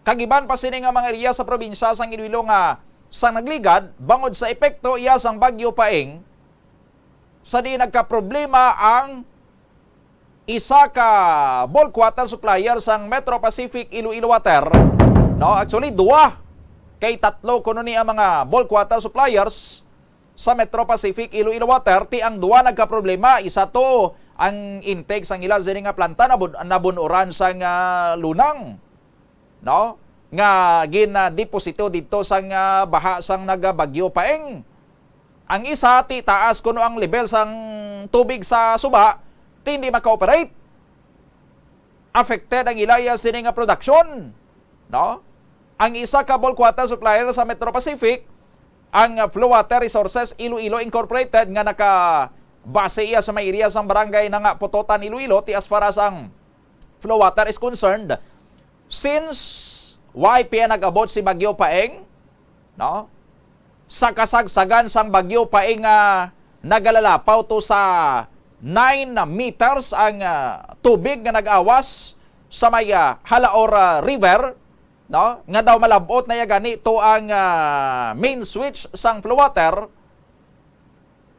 Kag iban pa sini nga mga area sa probinsya sang Iloilo nga sang nagligad bangod sa epekto iya sang Bagyo Paeng, sa di nagkaproblema ang isa ka bulk water supplier sang Metro Pacific Iloilo Water, no? Actually, duwa. Kay tatlo kuno ni ang mga bulk water suppliers sa Metro Pacific Iloilo Water, ti ang duwa nagkaproblema, isa to ang intake sang ila sini nga planta nabun-, nabunuran sang, ah, lunang, no? Nga ginadeposito didto sang, ah, baha sang nagabagyo Paeng. Ang isa, ti taas kuno ang level sang tubig sa suba, ti hindi maka-operate. Affected ang ilaya sini nga production, no? Ang isa ka bulk water supplier sa Metro Pacific, ang, ah, Flow Water Resources Iloilo Incorporated, nga nakabase iya sa may area sang barangay nga Pototan, Iloilo, ti as far as ang Flow Water is concerned, since way pa nag-abot si Bagyo Paeng, no? Sa kasagsagan sang Bagyo Paeng nga nagalalapaw to sa nine meters ang, ah, tubig nga nag-awas sa may, ah, Halaor, ah, River, no? Nga daw malab-ot na iya gani to ang, ah, main switch sang Flow Water,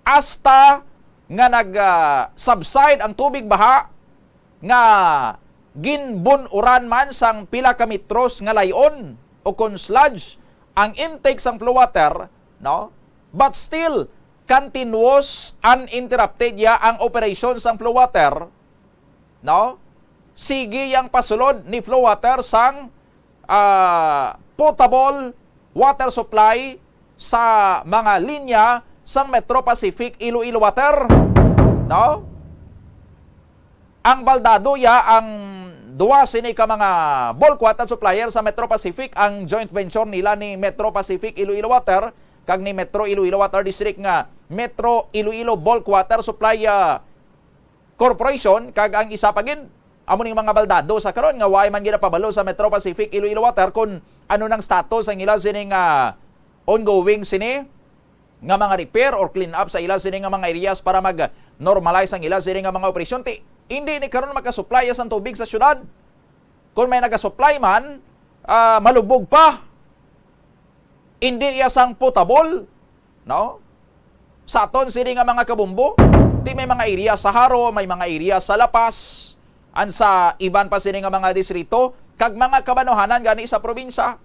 hasta nga nag, ah, subside ang tubig baha nga ginbun-uran man sang pila ka metros nga lay-on o kon sludge ang intake sang Flow Water, no? But still, continuous, uninterrupted ya ang operasyon sang Flow Water, no? Sige yang pasulod ni Flow Water sang, ah, potable water supply sa mga linya sang Metro Pacific Iloilo Water, no? Ang baldado ya ang duwa sini ka mga bulk water supplier sa Metro Pacific, ang joint venture nila ni Metro Pacific Iloilo Water kag ni Metro Iloilo Water District nga Metro Iloilo Bulk Water Supply, ah, Corporation, kag ang isa pa gid amo ning mga baldado sa karon nga way man gid napabalo sa Metro Pacific Iloilo Water kung ano nang status ang ila sini nga ongoing sini nga mga repair or clean up sa ila sini nga mga areas para mag-normalize ang ila sini nga mga operasyon. Ti, hindi ni karon makasuplay sang tubig sa syudad. Kung may nagasuplay man, ah, malubog pa. Hindi iya sang potable, no? Sa aton sini nga mga kabombo, ti may mga area sa Jaro, may mga area sa La Paz, and sa iban pa sini nga mga distrito, kag mga kabanuhanan gani sa probinsya,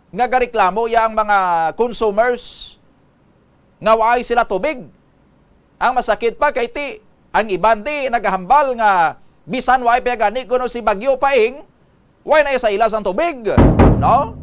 nga gareklamo ya ang mga consumers nga waay sila tubig. Ang masakit pa kay ti, ang iban ti nagahambal nga bisan waay pa gani kuno si Bagyo Paeng, way na sa ila sang tubig, no?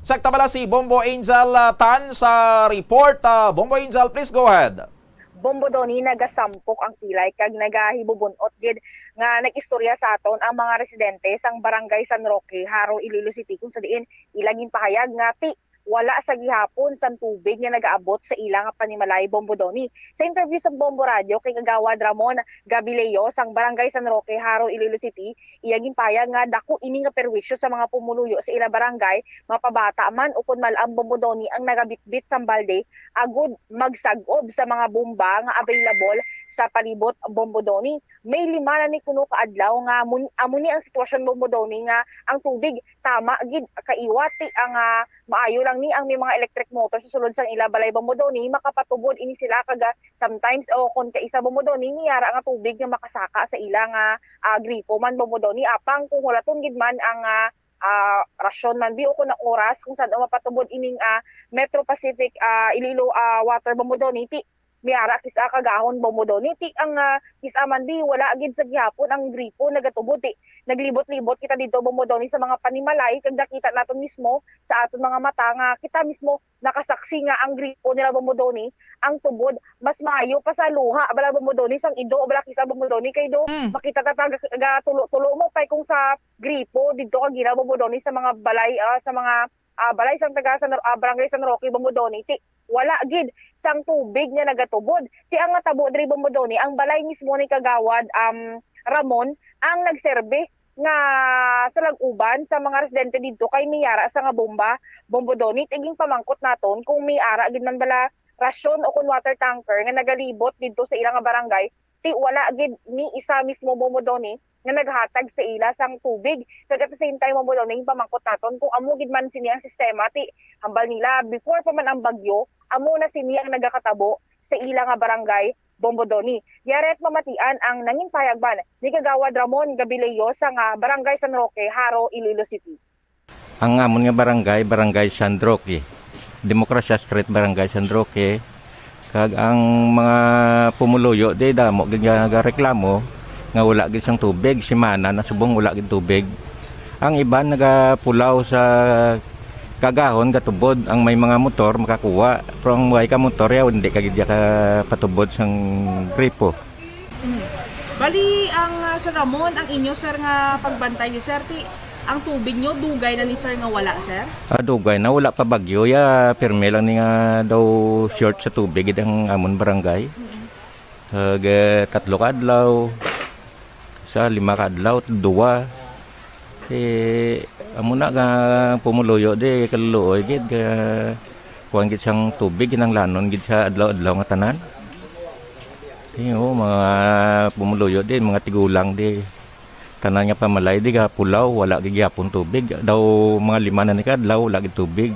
Sakta bala si Bombo Angel, ah, Tan sa report. Ah, Bombo Angel, please go ahead. Bombo Donny, nagasampok ang kilay kag nagahibubun-ot gid nga nag-istorya sa aton ang mga residente sang Barangay San Roque, Jaro, Iloilo City, kung sa diin ila ginpahayag nga ti wala sa gihapon sang tubig nga nagaabot sa ila nga panimalay, Bombo Donny. Sa interview sa Bombo Radio kay Kagawad Ramon Gabileo sang Barangay San Roque, Jaro, Iloilo City, iya ginpahayag nga dako ini nga perwisyo sa mga pumuluyo sa ila barangay, mapabata man ukon mal-am, Bombo Donny, ang nagabitbit sang balde agud magsag-ob sa mga bomba nga available sa palibot, Bombo Donny. May lima na ni kuno ka adlaw nga mun-, amo ni ang sitwasyon, Bombo Donny, nga ang tubig tama gid kaiwat ti ang, ah, maayo Ang ni ang may mga electric motor sa sulod sang ila balay, Bombo Donny, makapatubod ini sila kag, ah, sometimes o kon kaisa, Bombo Donny, may ara nga tubig nga makasaka sa ila nga, ah, gripo man, Bombo Donny. Apang kung hulaton gid man ang, ah, ah, rasyon man bi o kon ang oras kung san-o mapatubod ining, ah, Metro Pacific, ah, Iloilo, ah, Water, Bombo Donny, ti may ara kis-a ka gahon, Bombo Donny. Ti ang, ah, kis-a man bi, wala gid sa gihapon ang gripo nagatubod. Ti naglibot-libot kita didto, Bombo Donny, sa mga panimalay kag nakita naton mismo sa aton mga mata nga kita mismo nakasaksi nga ang gripo nila, Bombo Donny, ang tubod mas maayo pa sa luha bala, Bombo Donny, sang ido bala kis-a, Bombo Donny, kay do Mm. makita ta ta ga-, gatulo-tulo mo kay kung sa gripo didto ka gina, Bombo Donny, sa mga balay, ah, sa mga, ah, balay sang taga San, ah, Barangay San Roque, Bombo Donny, ti wala gid sang tubig nga nagatubod. Ti ang natabo diri, Bombo Donny, ang balay mismo ni Kagawad, um, Ramon ang nagserbi nga sa lag-uban sa mga residente didto kay may ara sa nga bomba, Bombo Donny. Ti ginpamangkot naton kung may ara gid man bala rasyon o kon water tanker nga nagalibot didto sa ila nga barangay. Ti wala gid ni isa mismo, Bombo Donny, nga naghatag sa ila sang tubig. Kag at the same time, Bombo Donny, ginpamangkot naton kung amo gid man sini ang sistema. Ti hambal nila, before pa man ang bagyo, amo na sini ang nagakatabo sa ila nga barangay, Bombo Donny. Yari at mamatian ang nangin pahayagman ni Kagawad Ramon Gabileo sa nga Barangay San Roque, Jaro, Iloilo City. Ang amon nga barangay, Barangay San Roque. Democracia Street, Barangay San Roque. Kag ang mga pumuluyo di damo gid nga gareklamo nga wala gid sang tubig, semana na subong wala gid tubig. Ang iban nagapulaw sa kagahon gatubod, ang may mga motor makakuha, pero ang way ka motor ya, hindi ka gid ya kapatubod sang gripo. Mm. Bali, ang, ah, Sir Ramon, ang inyo, sir, nga pagbantay, sir, ti, ang tubig nyo, dugay na ni, sir, nga wala, sir? Ah, dugay na, wala pa bagyo ya, pirmi lang ni nga daw short sa tubig gid ang amon barangay. Mm. Kag, eh, tatlo ka adlaw, sa lima ka adlaw, duwa. Eh, amo na nga pumuluyo di, kaluluoy gid, ka, kuwan gid sang tubig, kinahanglanon gid sa adlaw-adlaw nga tanan. Kay, oh, mga pumuluyo di, mga tigulang di, tanan nga pamalay di, gapulaw, wala gid gyapon tubig. Daw mga lima na ni ka adlaw, wala gid tubig.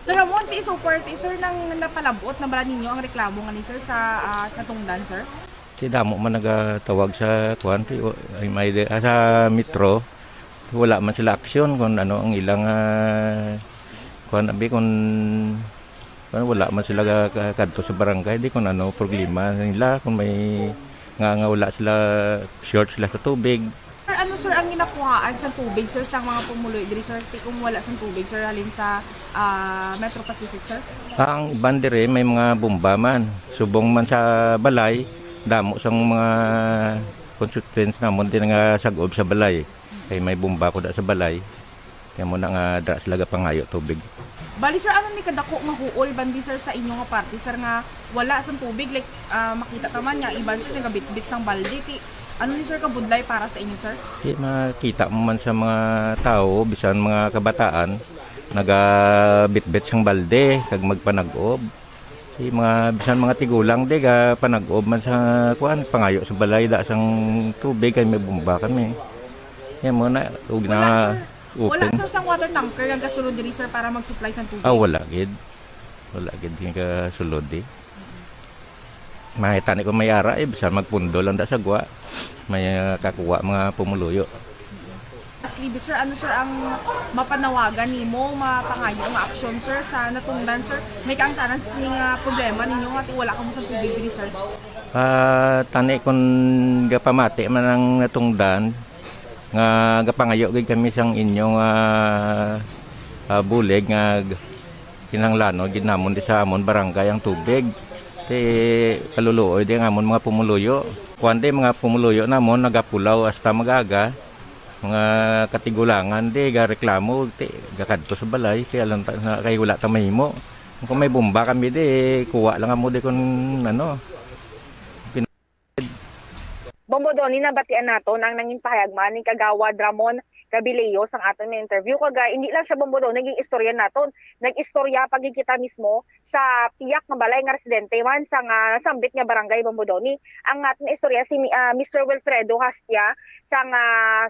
Sir Ramon, ti so far, ti, sir, nang napalabot na bala ninyo ang reklamo nga ni sir sa, ah, natungdan, sir? Ti damo man nagatawag sa kuwan, ti, o, ay, may de-, ah, sa Metro, wala man sila aksyon kung ano ang ilang, ah, kuwan, abi, kung, kung wala man sila ka-, ka-, kadto sa barangay, di kung ano problema nila, kung may nga, nga wala sila, short sila sa tubig. Sir, ano, sir, ang ginakuhaan sa tubig, sir, sa mga pumuluyo diri, sir, ti kung wala sa tubig, sir, halin sa, ah, Metro Pacific, sir? Ang iban diri may mga bomba man. Subong man sa balay, damo sang mga constituents namon din nga sag-ob sa balay. Kay may bomba ko da sa balay. Kaya mo na nga da sila gapangayo tubig. Bali, sir, ano ni kadako nga huol bandi, sir, sa inyo nga party, sir, nga wala sang tubig? Like, ah, makita ta man nga iban, sir, nagabitbit sang balde. Ti, ano ni, sir, kabudlay para sa inyo, sir? Di makita mo man sa mga tao, bisan mga kabataan, nagabitbit sang balde, kag magpanag-ob. Si mga, bisan mga tigulang di, gapanag-ob man sa, kuan, pangayo sa balay, da sang tubig, kay may bomba kami. Yan mo na, ug na, Wala, sir. Wala, open. Sir, sang water tanker nga gasulod diri, sir, para mag-supply sang tubig? Ah, wala gid. Wala gid nga gasulod di. Makita ni kung may ara, eh, bisan magpundo lang da sa gwa. May, ah, kakuha mga pumuluyo. Lastly, sir, ano, sir, ang mapanawagan nimo, mapangayo nga aksyon, sir, sa natungdan, sir? May kaangtanan sa sini nga problema ninyo nga ti wala kamo sa tubig diri, sir? Ah, tani kung gapamati man ang natungdan, nga gapangayo gid kami sang inyo nga, ah, bulig nga g-, kinahanglanon gid namon di sa amon barangay ang tubig. Ti kaluluoy di ang amon mga pumuluyo. Kuan di, mga pumuluyo namon nagapulaw hasta mag-aga. Mga katigulangan di gareklamo, ti gakadto sa balay, ti alam ta, na, kay wala ta mahimo. Kung may bomba kami di, kuha lang amo di kun ano. Bombo Donny, nabatian naton ang nangin pahayag man ni Kagawad Ramon Gabileo sang aton nga interview. Kag, ah, hindi lang siya, Bombo Donny, naging istorya naton. Nag-istorya pa gid kita mismo sa piyak nga balay nga residente man sa nga sambit nga barangay, Bombo Donny. Ang aton istorya si Mi-, ah, Mister Wilfredo Hastia sa nga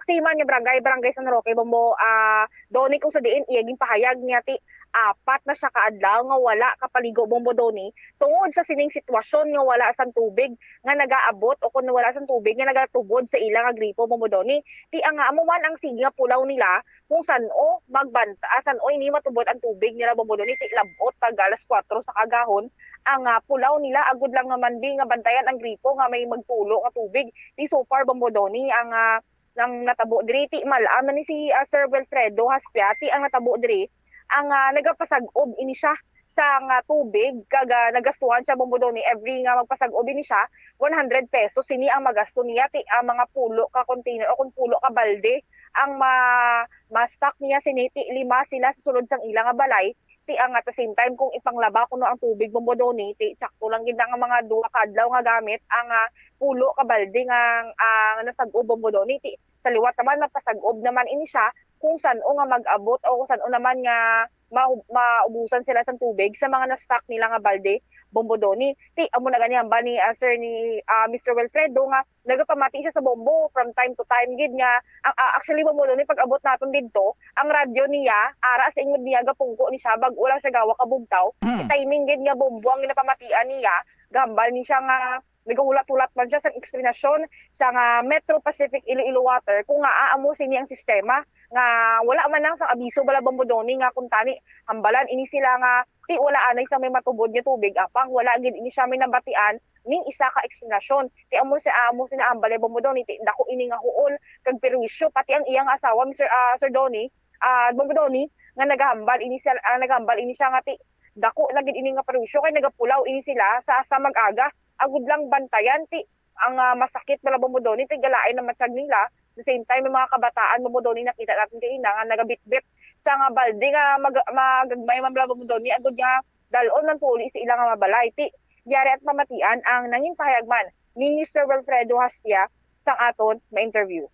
same man nga barangay, Barangay San Roque, Bombo, ah, Donny, kung sa diin iya ginpahayag niya ti apat na siya ka adlaw nga wala kapaligo, Bombo Donny, tungod sa sining sitwasyon nga wala sang tubig nga nagaabot o kung wala sang tubig nga nagatubod sa ila nga gripo, Bombo Donny. Ti ang amo man ang sige nga pulaw nila kung san-o magbanta, ah, san-o ini matubod ang tubig nila, Bombo Donny, ti labot tag alas kuwatro sa kaagahon ang, ah, pulaw nila, agud lang naman bi nga bantayan ang gripo nga may magtulo nga tubig. Ti so far, Bombo Donny, ang, ah, nang natabo diri, ti mal-am na ni si, ah, Sir Wilfredo Haspia, ti ang natabo diri, ang, ah, nagapasag-ob ini siya sa nga tubig, kag, ah, nagastuhan siya, Bombo Donny, every nga magpasag-ob ini siya, one hundred pesos sini ang magasto niya, ti ang mga pulo ka container o kung pulo ka balde ang ma-, ma-stock niya sini, ti lima sila sa sulod sang ila nga balay, ti ang at the same time kung ipanglaba kuno ang tubig, Bombo Donny, ti sakto lang gid na nga mga duha ka adlaw nga gamit ang, ah, pulo ka balde nga, ah, nasag-ob, Bombo Donny, ti sa liwat naman, mapasag-ob naman ini siya kung san-o nga mag-abot o kung san-o naman nga ma-, maubusan sila sang tubig sa mga na-stock nila nga balde, Bombo Donny. Ti, amo na gani hambal ni, ah, sir, ni, ah, Mister Wilfredo nga nagapamati siya sa Bombo from time to time gid nga, ang, ah, actually, Bombo Donny, pag-abot naton didto, ang radyo niya, ara sa ingod niya, gapungko ni siya, bag-o lang siya gawa kabugtaw. Hmm. Timing gid nga Bombo ang ginapamatian niya, gahambal ni siya nga nagahulat-hulat man siya sang eksplanasyon sa nga Metro Pacific Iloilo Water kung nga amo sini ang sistema nga wala man lang sang abiso bala, Bombo Donny, nga kung tani hambalan ini sila nga ti wala anay sa may matubod nga tubig, apang wala gid ini siya may nabatian ning isa ka eksplanasyon. Ti amo si, amo sina hambal ni Bombo Donny, ti dako ini nga huol kag perwisyo, pati ang iya nga asawa, Mister, ah, Sir Donny, ah, Bombo Donny, nga nagahambal ini siya, ah, nagahambal ini siya nga ti dako na gid ini nga perwisyo kay nagapulaw ini sila sa, sa mag-aga. Agud lang bantayan ti ang, ah, masakit bala, Bombo Donny, ti galain ang matsyag nila. The same time, may mga kabataan, Bombo Donny, nakita natin kanina nga nagabitbit sa nga balde nga mag-, magagmay man bala, Bombo Donny, agud nga dal-on man puli sa ila nga mga balay. Ti yari at pamatian ang nangin pahayag man ni Mister Wilfredo Hastia sang aton ma-interview.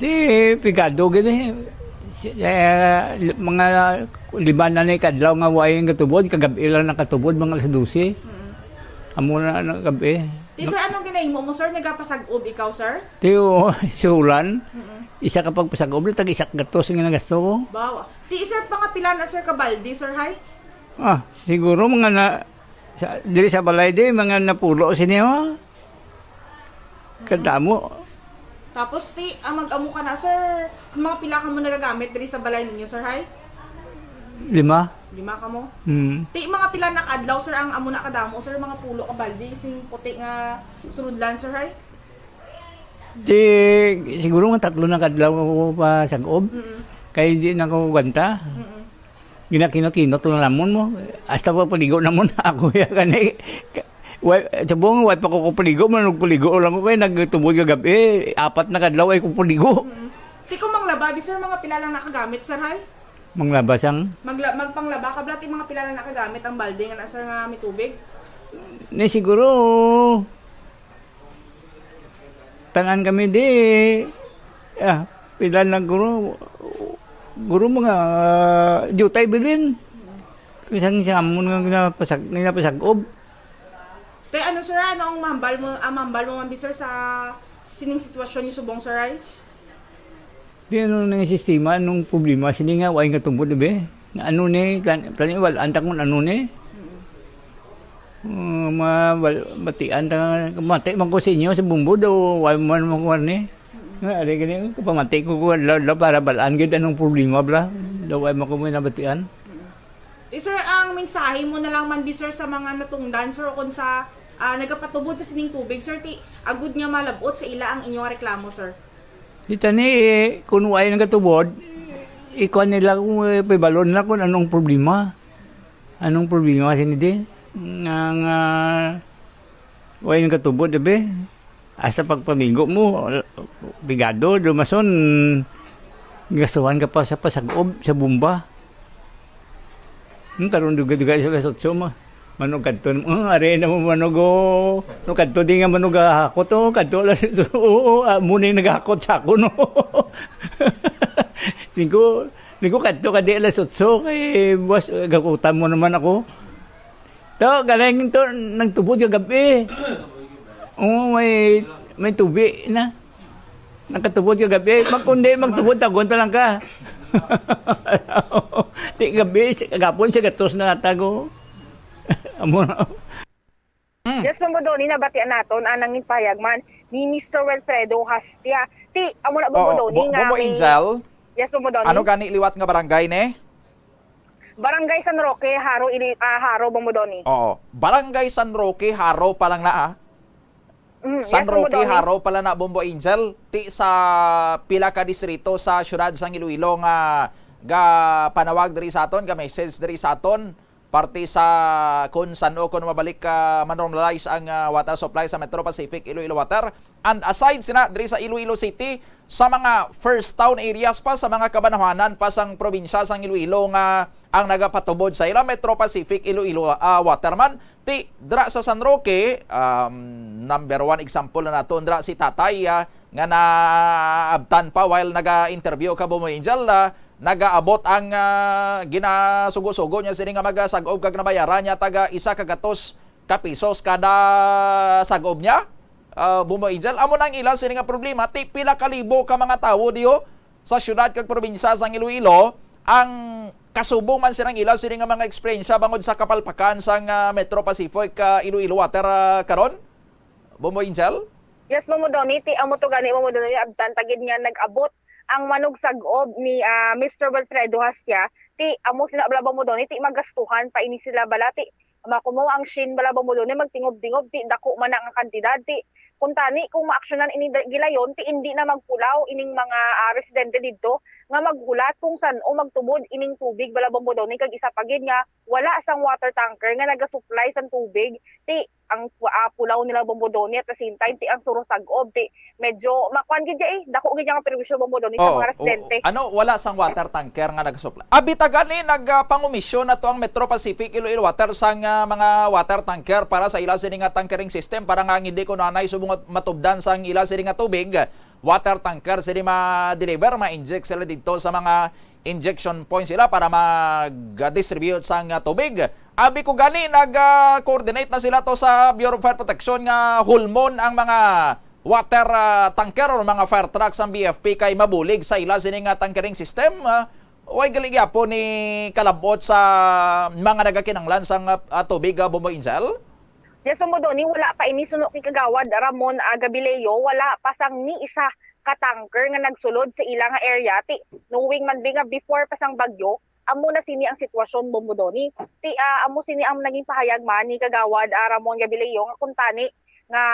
Ti pigado gid eh. Si, eh, li-, mga lima na ni kadlaw nga way nga tubod, kagab-i lang nakatubod, mga alas dose. Mm. Amo na, na gabi. Ti, sir, anong ginahimo mo, sir? Nagapasag-ob ikaw, sir? Ti, oo, sulan. Mm-mm. Isa ka pagpasag-ob, tag isa ka gatos nga nagasto ko. Bawa. Ti, sir, pangapila na, sir, kabaldi, sir, hay? Ah, siguro mga na, sa, diri sa balay di, mga napulo sini, oh. Kadamo. Tapos, ti, ah, mag-amo ka na, sir. Mga pila ka mo nagagamit diri sa balay ninyo, sir, hay? Lima. Lima ka mo? Hmm. Ti, mga pila na ka adlaw, sir, ang amo na kadamo, sir, mga pulo ka baldi, sing puti nga sulodlan, sir, hay? Ti, siguro nga tatlo na ka adlaw ako pa sag-ob. Mm-mm. Kay di na ko gwanta. Mm-mm. Ginakinot-kinot lang namon mo. Hasta pa paligo namon ako ya gani. Ka-, wa-, subong, wa pa ko paligo, man, nagpaligo lang ko kay nagtubod ka gabi. Apat na kadlaw ay ko paligo. Mm. Ti kung manglaba, bi, sir, mga pila lang nakagamit, sir, hay? Manglaba sang? Magla-, magpanglaba ka, bla, ti mga pila lang nakagamit ang balde nga na, sir, nga may tubig? Ni siguro, tanan kami di, ah, pila lang guro, guro mga, ah, jutay bilin. Isang, isang amon nga ginapasag-, ginapasag-ob. Kay ano, sir, ano ang mambal mo, ang mambal mo, mambi, sir, sa sining sitwasyon niyo subong, sir, ay? Di ano na yung sistema, anong problema? Sini nga, way nga tubod, be? Nga ano ni, kan-, kani, wal-, anta kung ano ni? Mm. Uh, ma-, wal-, batian ta, mati man ko sa inyo, sa bumbo, daw, way man mo kuwan ni. Mm. Nga, ari gani, kapamati ko, ko, la, la, para balaan gid anong problema, bla? Daw, way man ko may nabatian. Mm. Ti, sir, ang mensahe mo na lang man, bi, sir, sa mga natungdan, sir, o kung sa, ah, nagapatubod sa sining tubig, sir, ti, agud nga malabot sa ila ang inyong reklamo, sir. Kita ni, eh, kung way nagatubod, ikuan nila kung, eh, pibalo nila kung anong problema. Anong problema sini di? Nga, nga, way nagatubod, di ba? Hasta pagpaligo mo, pigado, dumason, gastuhan ka pa sa pasag-ob, sa bomba. Hmm, karon dugay-dugay sa alas otso mo. Manog kadto, hmm, ari na mo manog, oh. No, kadto di nga manog hakot, oh, kadto alas otso, oo, ah, mo na yung naghakot sa ako, no? Singko, singko kadto ka di alas otso, kay buwas, gakutan mo naman ako. To, galing to, nagtubod ka gabi. Oo, may, may tubi na. Nagkatubod ka gabi. Mag-, kundi magtubod, tagon ta lang ka. Gabi, si kagapon, si gatos na tago. Amo na. Yes, Bombo Donny, nabatian naton ang nangin pahayag man ni Mister Wilfredo Hastia. Ti, amo na, Bombo Oo, Donny, Bo- nga Bombo may- Angel, Yes, Bombo Donny. Ano gani liwat nga barangay ni? Barangay San Roque, Jaro, Ili, ah, Jaro, Bombo Donny. Oo. Barangay San Roque, Jaro pa lang na, ah. Mm, San yes, Bombo Roque, Donny. Jaro pala na, Bombo Angel. Ti sa pila ka distrito sa siyudad sang Iloilo nga ga panawag diri sa aton, ga message diri sa aton, parte sa kung san-o kuno mabalik ka ma-normalize ang ah, water supply sa Metro Pacific Iloilo Water. And aside sina diri sa Iloilo City, sa mga first town areas pa, sa mga kabanwahanan pa sang probinsya sang Iloilo nga ang nagapatubod sa ila Metro Pacific Iloilo ah, Water man, ti dra sa San Roque, um, number one example na nato dra si Tatay ah, nga naabtan pa while naga-interview ka, Bombo Angel, ah, nagaabot ang ah, ginasugo-sugo niya sini nga magasag-ob kag nabayaran niya taga isa ka gatos ka pisos kada sag-ob niya. Ah, Bombo Angel, amo nang ila sini nga problema, ti pila ka libo ka mga tawo diyo sa siyudad kag probinsya sang Iloilo ang kasubong man silang ila sini nga mga eksperyensya bangod sa kapalpakan sang ah, Metro Pacific ah, Iloilo Water ah, karon? Bombo Angel? Yes, Bombo Donny, ti amo to gani, Bombo Donny, abtan tagid nga nag-abot ang manugsag-ob ni ah, Mister Wilfredo Hastia. Ti amo sila bala, Bombo Donny, ti magastuhan pa ini sila bala, ti makumo ang shin bala, Bombo Donny, magtingob-tingob, ti dako man na nga kantidad, ti kung tani kung maaksyonan ini da- gilayon, ti indi na magpulaw ining mga ah, residente didto nga maghulat kung san-o magtubod ining tubig bala, Bombo Donny, kag isa pa gid nga wala sang water tanker nga nagasupply sang tubig, ti ang ah, pulaw nila, Bombo Donny, at the same time ti ang surusag-ob, ti medyo makuan gid siya eh, dako gid ang perwisyo, Bombo Donny, sa Oo, mga residente. oo. Ano, wala sang water tanker nga nagasupply? Abi ta gani nagpangumisyon na to ang Metro Pacific Iloilo Water sang ah, mga water tanker para sa ila sini nga tankering system para nga hindi ko nanay subong at matubdan sang ila sini nga tubig, water tanker sini ma-deliver, ma-inject sila dito sa mga injection point sila para mag-distribute sang ah, tubig. Abi ko gani nag-coordinate na sila to sa Bureau of Fire Protection nga hulmon ang mga water ah, tanker or mga fire truck sang B F P kay mabulig sa ila sini nga tankering system. Ah, way gali gyapon ni kalabot sa mga nagakinanglan sang ah, tubig, ah, Bombo Angel? Yes, Bombo Donny, wala pa ini, suno kay Kagawad Ramon ah, Gabileo, wala pa sang ni isa ka tanker nga nagsulod sa ila nga area. Ti, knowing man bi nga before pa sang bagyo, amo na sini ang sitwasyon, Bombo Donny. Ti, ah, amo sini ang naging pahayag man ni Kagawad ah, Ramon Gabileo nga kung tani nga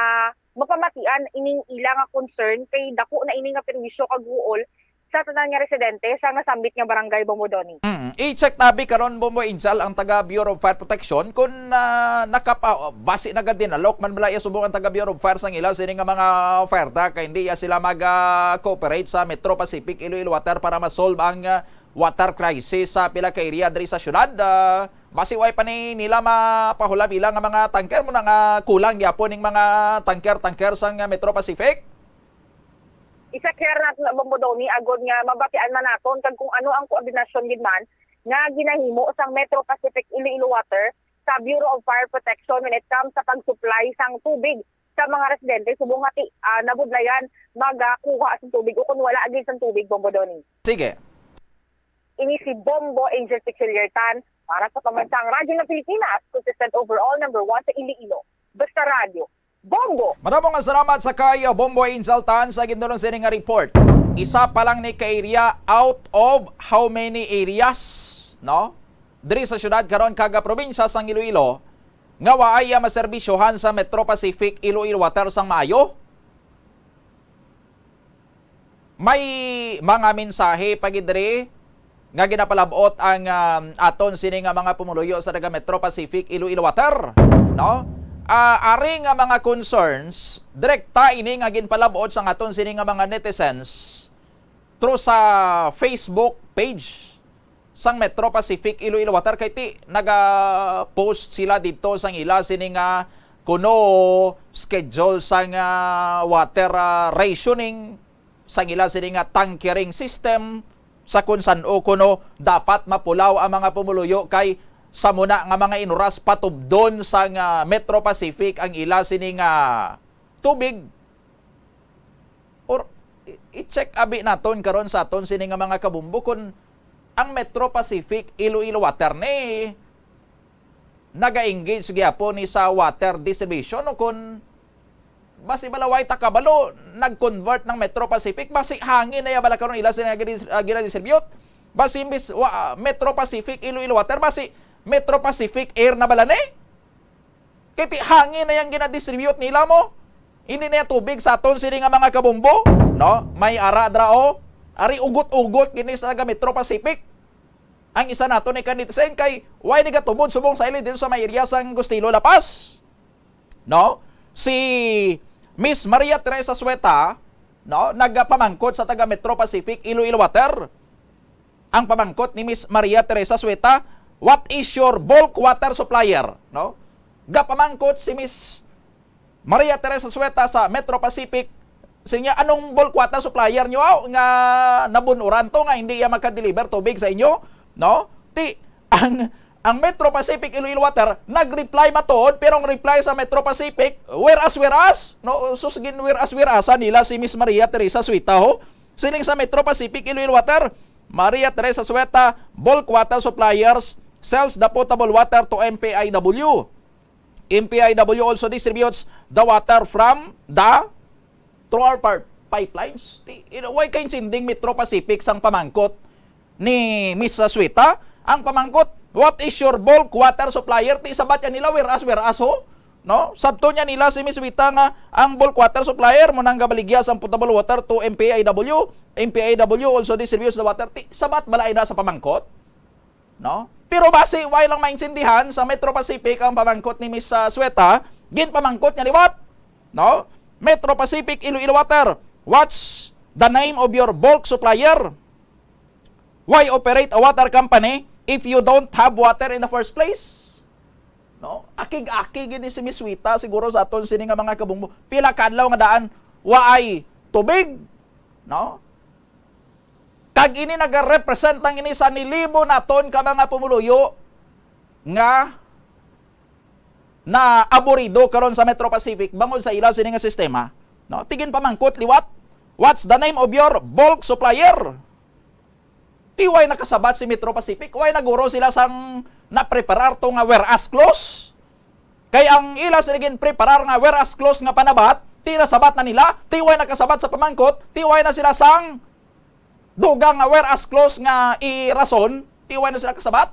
mapamatian ining ila nga concern kay dako na ini nga perwisyo kag huol sa tanan nga residente sa nasambit nga barangay, Bombo Donny. Mm. I-check tabi karon, Bombo Angel, ang taga Bureau of Fire Protection kung ah, nakapa basi nagadinalok man bala iya subong ang taga Bureau of Fire sang ila sini nga mga fire truck kay hindi iya sila mag-cooperate sa Metro Pacific Iloilo Water para ma-solve ang ah, water crisis sa pila ka area diri sa syudad. Ah, basi way pa ni nila mapahulab ila nga mga tanker mo na nga kulang gyapon ning mga tanker-tanker sang ah, Metro Pacific. Isa-share naton na, Bombo Donny, agod nga mabatian man naton kag kung ano ang koordinasyon gid man nga ginahimo sang Metro Pacific Iloilo Water sa Bureau of Fire Protection when it comes sa pag-supply sang tubig sa mga residente subong nga ti, ah, nabudlayan magakuha sa tubig o kung wala gid sang tubig, Bombo Donny. Sige. Ini si Bombo Angel Pichiliertan para sa Pambansang Radyo ng Pilipinas, consistent overall number one sa Iloilo. Basta Radyo, Bombo! Madamo nga salamat sa kay Bombo Angel Tan sa gindulong sini nga report. Isa pa lang ni ka area out of how many areas, no? Diri sa syudad karon kag probinsya sang Iloilo nga waay maserbisyohan sa Metro Pacific Iloilo Water sang maayo. May mga mensahe pa gid diri nga ginapalabot ang um, aton sini nga mga pumuluyo sa taga Metro Pacific Iloilo Water, no? Ah, ari nga mga concerns, direkta ini nga ginpalabot sa aton sini nga mga netizens through sa Facebook page sang Metro Pacific Iloilo Water kay ti naga-post sila dito sang ila sini nga kuno schedule sang ah, water ah, rationing sang ila sini nga tankering system sa kun san-o kuno dapat mapulaw ang mga pumuluyo kay sa muna nga mga inuras patubdon sang ah, Metro Pacific ang ila sini nga tubig. Or i- i-check abi naton karon sa aton sini nga mga kabumbo kung ang Metro Pacific Iloilo Water ni naga-engage gyapon ni sa water distribution, o kon basi bala way ta kabalo, nag-convert ng Metro Pacific, basi hangin na ya bala karon ila sini nga gina-, ah, ginadistribute. Basi mis-, wa-, ah, Metro Pacific Iloilo Water, basi Metro Pacific Air na bala ni? Kay ti hangin na yang ginadistribute nila mo. Hindi na ya tubig sa aton sini nga mga kabombo, no? May ara dra, o. Ari ugot-ugot gini sa taga Metro Pacific. Ang isa nato ni kandidato kay why di gatubod subong sa ili dito sa may area sang Gustilo, La Paz. No? Si Miss Maria Teresa Sueta, no, nagapamangkot sa taga Metro Pacific Iloilo Water. Ang pamangkot ni Miss Maria Teresa Sueta, "What is your bulk water supplier?" No? Gapamangkot si Miss Maria Teresa Sueta sa Metro Pacific, sinya, "Anong bulk water supplier nyo, aw, nga nabunuran to nga hindi iya makadeliver tubig sa inyo?" No? Ti, ang, ang Metro Pacific Iloilo Water nag-reply matuod, pero ang reply sa Metro Pacific, whereas, whereas, no? Sus, gin whereas, whereas nila si Miss Maria Teresa Sueta, ho. Siling sa Metro Pacific Iloilo Water, Maria Teresa Sueta, bulk water suppliers sells the potable water to M P I W. M P I W also distributes the water from the through our par-, pipelines. Ti, you know, why kaintinding Metro Pacific sang pamangkot ni Miss Sueta? Ang pamangkot, "What is your bulk water supplier?" Ti sabat ya nila, whereas, whereas, ho? No? Sabton ya nila si Miss Sueta nga ang bulk water supplier mo nang gabaligya sang potable water to M P I W. M P I W also distributes the water. Ti sabat bala ina sa pamangkot? No? Pero basi, way lang maintindihan sa Metro Pacific ang pamangkot ni Miss, ah, Sueta, ginpamangkot niya liwat, no? Metro Pacific Iloilo Water, what's the name of your bulk supplier? Why operate a water company if you don't have water in the first place? No? Akig-akig ini si Miss Sueta, siguro sa aton sini nga mga kabumbo. Pila ka adlaw nga daan, waay tubig, no? Kag ini nagarepresenta ini sa nilibo naton ka mga pumuluyo nga naaburido karon sa Metro Pacific bangod sa ila sini nga sistema. No? Ti ginpamangkot liwat, "What's the name of your bulk supplier?" Ti way nakasabat si Metro Pacific, way naguro sila sang napreparar to nga whereas clause. Kay ang ila sila ginpreparar nga whereas clause nga panabat, ti nasabat na nila, ti way nakasabat sa pamangkot, ti way na sila sang dugang nga whereas clause nga irason, ti way na sila kasabat,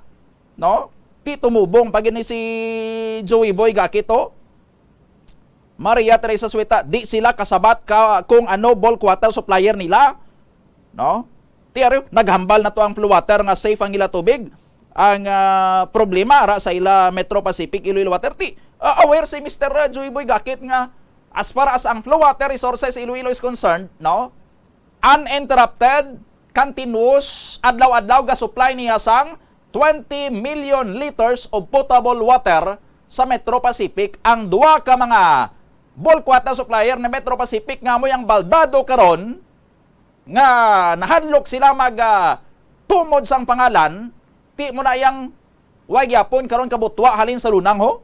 no? Ti tumubong pa gini si Joey Boy Gakit, oh. Maria Teresa Sueta, di sila kasabat ka kung ano bulk water supplier nila, no? Ti ari, naghambal na to ang Flow Water nga safe ang ila tubig. Ang, ah, problema ara sa ila Metro Pacific Iloilo Water, ti, ah, aware si Mister Joey Boy Gakit nga as far as ang Flow Water Resources Iloilo is concerned, no? Uninterrupted, continuous, adlaw-adlaw ga-supply niya sang twenty million liters of potable water sa Metro Pacific ang duha ka mga bulk water supplier ni Metro Pacific nga amo ang baldado karon nga nahadlok sila mag, ah, tumod sang pangalan, ti mo na yang way gyapon karon kabutwa halin sa lunang, ho?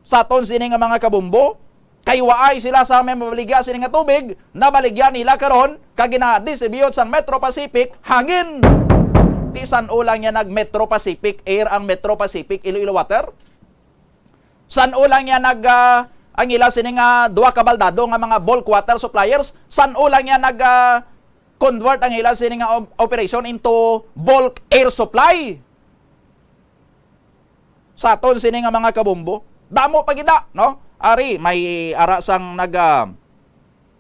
Sa aton sini nga mga kabumbo, kay waay sila sa may mabaligya sini nga tubig, nabaligya nila karon kag gina-distribute sang Metro Pacific hangin. Ti san-o lang niya nag Metro Pacific Air ang Metro Pacific Iloilo Water? San-o lang niya nag, ah, ang ila sini nga duha ka baldado nga mga bulk water suppliers? San-o lang niya nag, ah, convert ang ila sini nga op-, operation into bulk air supply? Sa aton sini nga mga kabumbo, damo pa gid na, no? Ari, may ara sang nag, ah,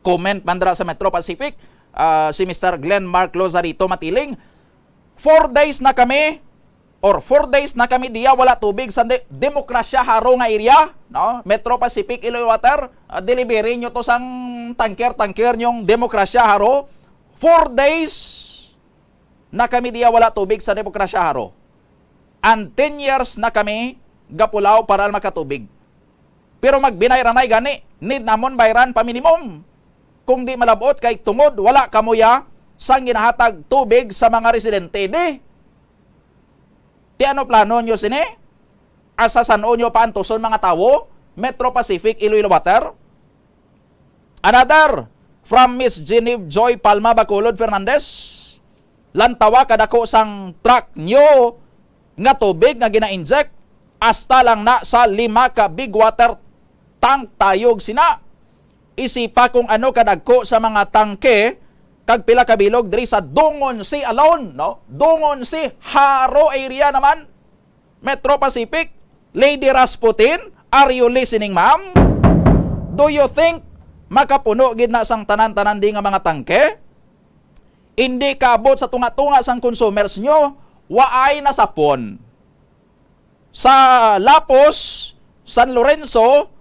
comment man dira sa Metro Pacific, ah, si Mister Glenn Mark Lozarito Matiling, "Four days na kami, or four days na kami diya wala tubig sa de-, Demokrasya Haro nga area, no? Metro Pacific Iloilo Water, ah, delivery nyo to sang tanker-tanker nyong Demokrasya Haro. Four days na kami diya wala tubig sa Demokrasya Haro. And ten years na kami gapulaw para makatubig. Pero magbinayran na gani, need namon bayran pa minimum. Kung di malabot kay tungod wala kamo ya sang ginahatag tubig sa mga residente." Di. Ti ano plano nyo sini? Asa san-o nyo paantuson mga tawo? Metro Pacific Iloilo Water? Another from Miss Genevieve Joy Palma Bacolod Fernandez. Lantawa kadako sang truck nyo nga tubig nga gina-inject, hasta lang na sa lima ka big water tank tayog sina. Isipa kung ano kadagko sa mga tangke kag pila ka bilog diri sa Dungon Sea alone, no? Dungon Sea, Jaro area naman. Metro Pacific, Lady Rasputin, are you listening, ma'am? Do you think makapuno gid na sang tanan-tanan di nga mga tangke? Hindi kaabot sa tunga-tunga sang consumers nyo, waay na sapon. Sa Lapuz, San Lorenzo,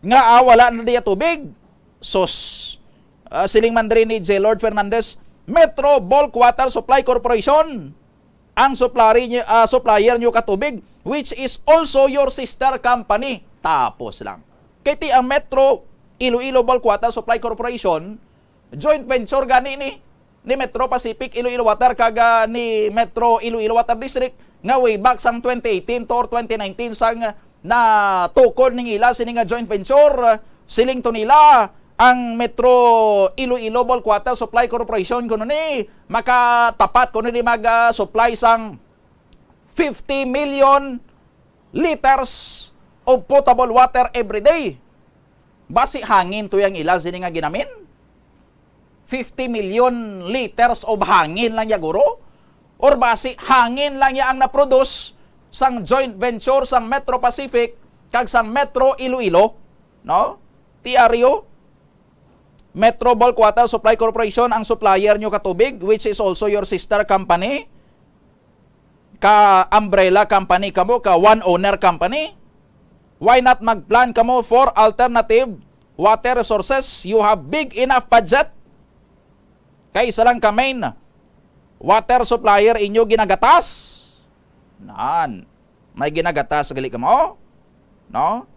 nga, ah, wala na diya tubig. Sus. Ah, siling man diri ni J Lord Fernandez, Metro Bulk Water Supply Corporation ang supplier niyo, ah, supplier niyo ka tubig, which is also your sister company. Tapos lang. Kay ti ang Metro Iloilo Bulk Water Supply Corporation, joint venture gani ni, ni Metro Pacific Iloilo Water kag, ah, ni Metro Iloilo Water District nga way back sang twenty eighteen to or twenty nineteen sang natukod ning ila sini nga joint venture. Siling to nila, ang Metro Iloilo Bulk Water Supply Corporation kuno ni makatapat kuno ni mag, ah, supply sang fifty million liters of potable water every day. Basi hangin to yang ila sini nga ginamin? Fifty million liters of hangin lang ya, guro? Or basi hangin lang ya ang naproduce sang joint venture sang Metro Pacific kag sang Metro Iloilo, no? T R U, Metro Bulk Water Supply Corporation ang supplier nyo ka tubig, which is also your sister company. Ka umbrella company kamo, ka one owner company. Why not mag-plan kamo for alternative water resources? You have big enough budget. Kay isa lang ka main water supplier inyo ginagatas. Nan, may ginagatas gali kamo, no?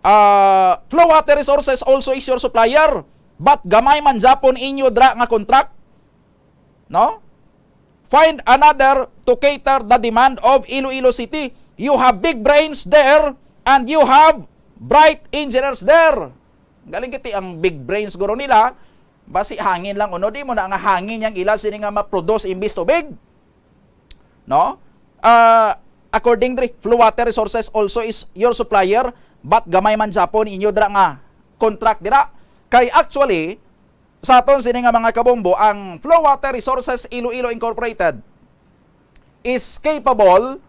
Ah, Flow Water Resources also is your supplier, but gamay man japon inyo dra nga contract, no? Find another to cater the demand of Iloilo City. You have big brains there and you have bright engineers there. Galing kiti ang big brains guro nila. Basi hangin lang, uno, di mo na nga hangin yang ila sini nga ma-produce imbis tubig. No? Ah, according diri, Flow Water Resources also is your supplier, but gamay man japon inyo dira nga contract dira. Kay actually, sa aton sini nga mga kabombo, ang Flow Water Resources Iloilo Incorporated is capable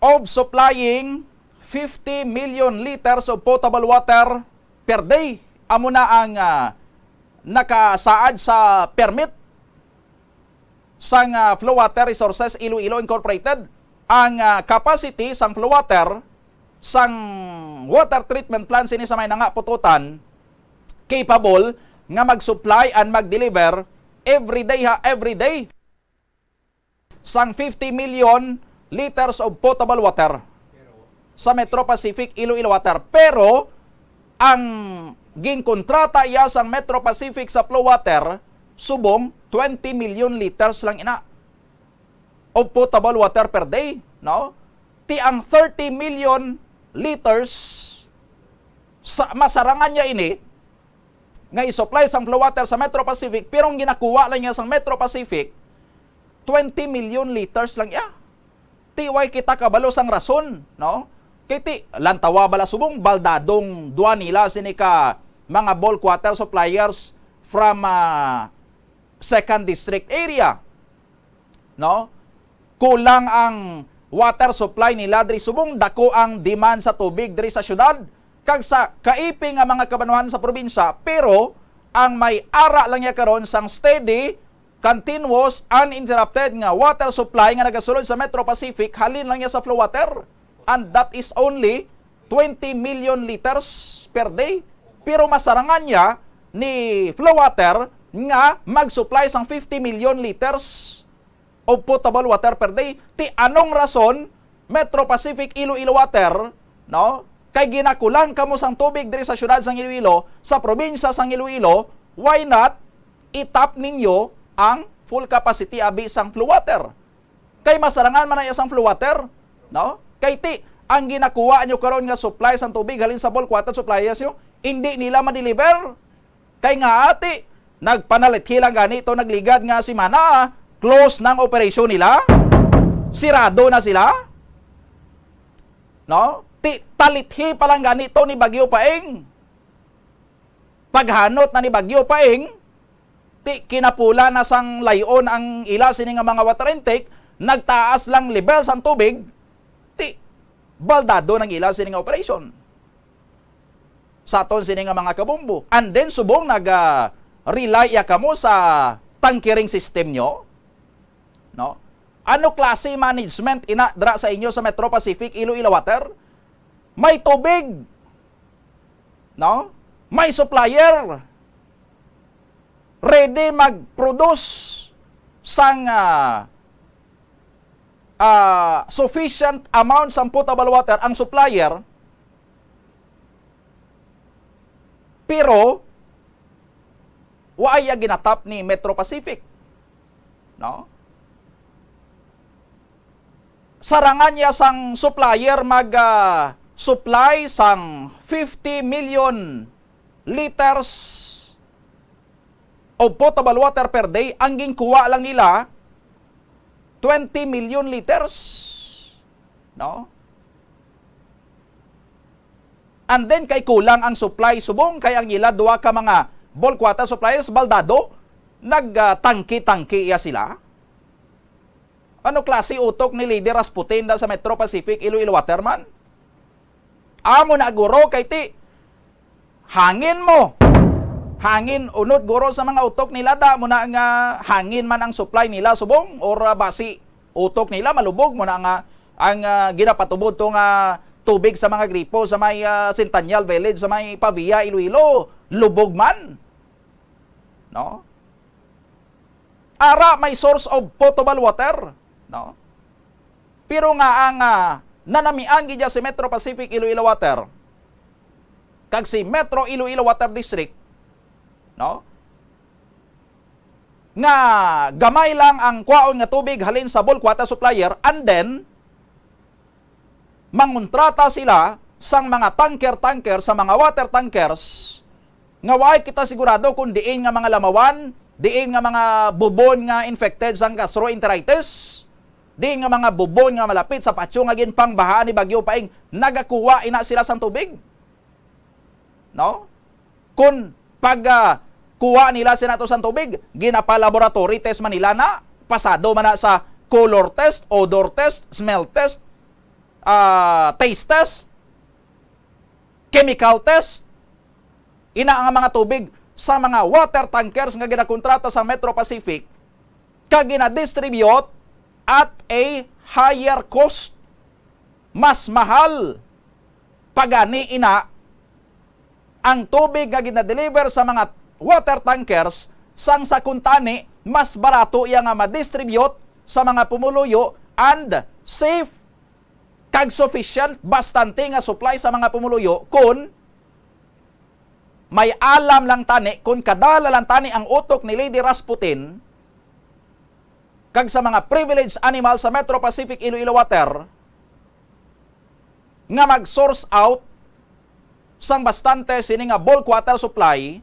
of supplying fifty million liters of potable water per day. Amo na ang, ah, nakasaad sa permit sang, ah, Flow Water Resources Iloilo Incorporated. Ang, ah, capacity sang Flow Water, sang water treatment plant sini sa may nanga Pututan, capable nga mag-supply and mag-deliver every day, ha, every day sang fifty million liters of potable water sa Metro Pacific Iloilo Water. Pero ang ginkontrata iya sang Metro Pacific sa Flow Water subong twenty million liters lang ina of potable water per day, no? Ti ang thirty million liters sa, masarangan niya ini nga i-supply sang Flow Water sa Metro Pacific, pero ang ginakuha lang niya sang Metro Pacific, twenty million liters lang iya. Ti way kita kabalo sang rason, no? Kay ti, lantawa bala subong, baldadong dua nila sini ka mga bulk water suppliers from, ah, second district area, no? Kulang ang water supply nila diri subong, dako ang demand sa tubig diri sa syudad kag sa kaipi nga mga kabanwahan sa probinsya, pero ang may ara lang niya karon sang steady, continuous, uninterrupted nga water supply nga nagasulod sa Metro Pacific halin lang niya sa Flow Water, and that is only twenty million liters per day. Pero masarangan niya ni Flow Water nga mag-supply sang fifty million liters of potable water per day. Ti anong rason, Metro Pacific Iloilo Water, no? Kay ginakulang kamo sang tubig diri sa siyudad sang Iloilo, sa probinsya sang Iloilo, why not i-tap ninyo ang full capacity abi sang Flow Water? Kay masarangan man na iya sang Flow Water, no? Kay ti, ang ginakuha nyo karon nga supply sang tubig halin sa bulk water suppliers nyo, hindi nila ma-deliver. Kay nga ati, nagpanalithi lang gani to nagligad nga semana, ah. Close na ang operasyon nila. Sirado na sila. No? Ti, talithi pa lang gani to ni Bagyo Paeng. Paghanot na ni Bagyo Paeng, ti kinapula na sang lay-on ang ila sini nga mga water intake, nagtaas lang level sang tubig, ti baldado nang ila sini nga operasyon. Sa aton sini nga mga kabombo. And then, subong naga-rely ya kamo sa tankering system nyo, no? Ano klase management ina dra sa inyo sa Metro Pacific, Iloilo Water? May tubig, no? May supplier ready mag-produce sang, ah, ah, sufficient amount sang potable water ang supplier, pero waay ya ginatap ni Metro Pacific, no? Sarangan niya sang supplier mag, ah, supply sang fifty million liters of potable water per day, ang ginkuha lang nila twenty million liters, no? And then, kay kulang ang supply, subong kay ang ila duha ka mga bulk water suppliers, baldado, nagtangki-tangki iya sila. Ano klase utok ni Lady Rasputin da sa Metro Pacific, Iloilo Water man? Amo na guro kay ti hangin mo. Hangin unod guro sa mga utok nila da mo na nga hangin man ang supply nila subong or, ah, basi utok nila malubog mo na nga ang, ah, ginapatubod to nga tubig sa mga gripo sa may, ah, Centennial Village, sa may Pavia, Iloilo, lubog man. No? Ara may source of potable water, no? Pero nga ang, ah, nanamian gid si Metro Pacific Iloilo Water kag si Metro Iloilo Water District, no? Nga gamay lang ang kwaon nga tubig halin sa bulk water supplier, and then mangontrata sila sang mga tanker-tanker, sa mga water tankers, nga waay kita sigurado kung diin nga mga lamawan, diin nga mga bubon nga infected sang gastroenteritis, diin nga mga bubon nga malapit sa patio nga ginpangbahaan ni Bagyo Paeng, nagakuha ina sila sang tubig. No? Kung pag, ah, kuha nila sina to sang tubig, ginapa-laboratory test man nila na, pasado man na sa color test, odor test, smell test, ah, taste test, chemical test, ina nga mga tubig sa mga water tankers nga ginakontrata sa Metro Pacific, kag ginadistribute at a higher cost. Mas mahal pa gani ina ang tubig nga ginadeliver sa mga water tankers sang sa kuntani mas barato iya nga ma-distribute sa mga pumuluyo and safe kag sufficient, bastante nga supply sa mga pumuluyo kon may alam lang tani, kon kadala lang tani ang utok ni Lady Rasputin kag sa mga privileged animal sa Metro Pacific Iloilo Water nga mag-source out sang bastante sini nga bulk water supply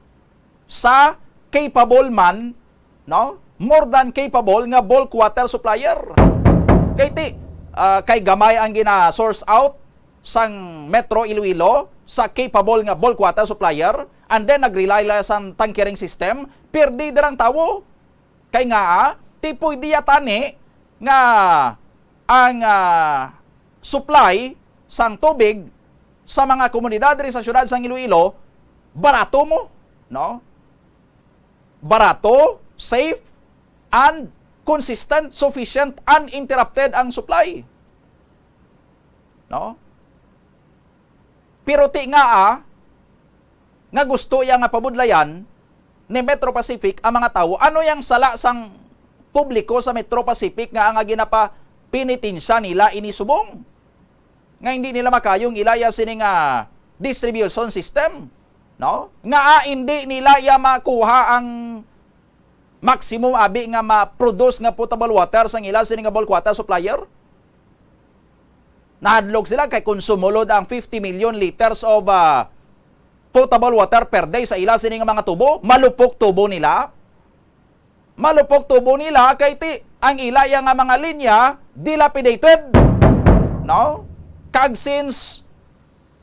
sa capable man, no? More than capable nga bulk water supplier. Kay ti, ah, kay gamay ang gina-source out sang Metro Iloilo sa capable nga bulk water supplier, and then nag-rely lang sang tankering system, pirdi dirang tawo. Kay nga, ah, ti pwede ya tani nga ang, ah, supply sang tubig sa mga komunidad diri sa siyudad sang Iloilo barato mo, no? Barato, safe, and consistent, sufficient, uninterrupted ang supply. No? Pero ti nga, ah, nga gusto iya nga pabudlayan ni Metro Pacific ang mga tawo, ano yang sala sang publiko sa Metro Pacific nga, nga ginapapinitensya nila ini subong nga hindi nila makayong ilaya sini nga distribution system, no? Nga, ah, hindi nila iya makuha ang maximum abi nga ma-produce nga potable water sang ila sini nga bulk water supplier? Nahadlok sila kay kung sumulod ang fifty million liters of, ah, potable water per day sa ila sini nga mga tubo, malupok tubo nila. Malupok tubo nila kay ti ang ila iya nga mga linya dilapidated. No? Kag since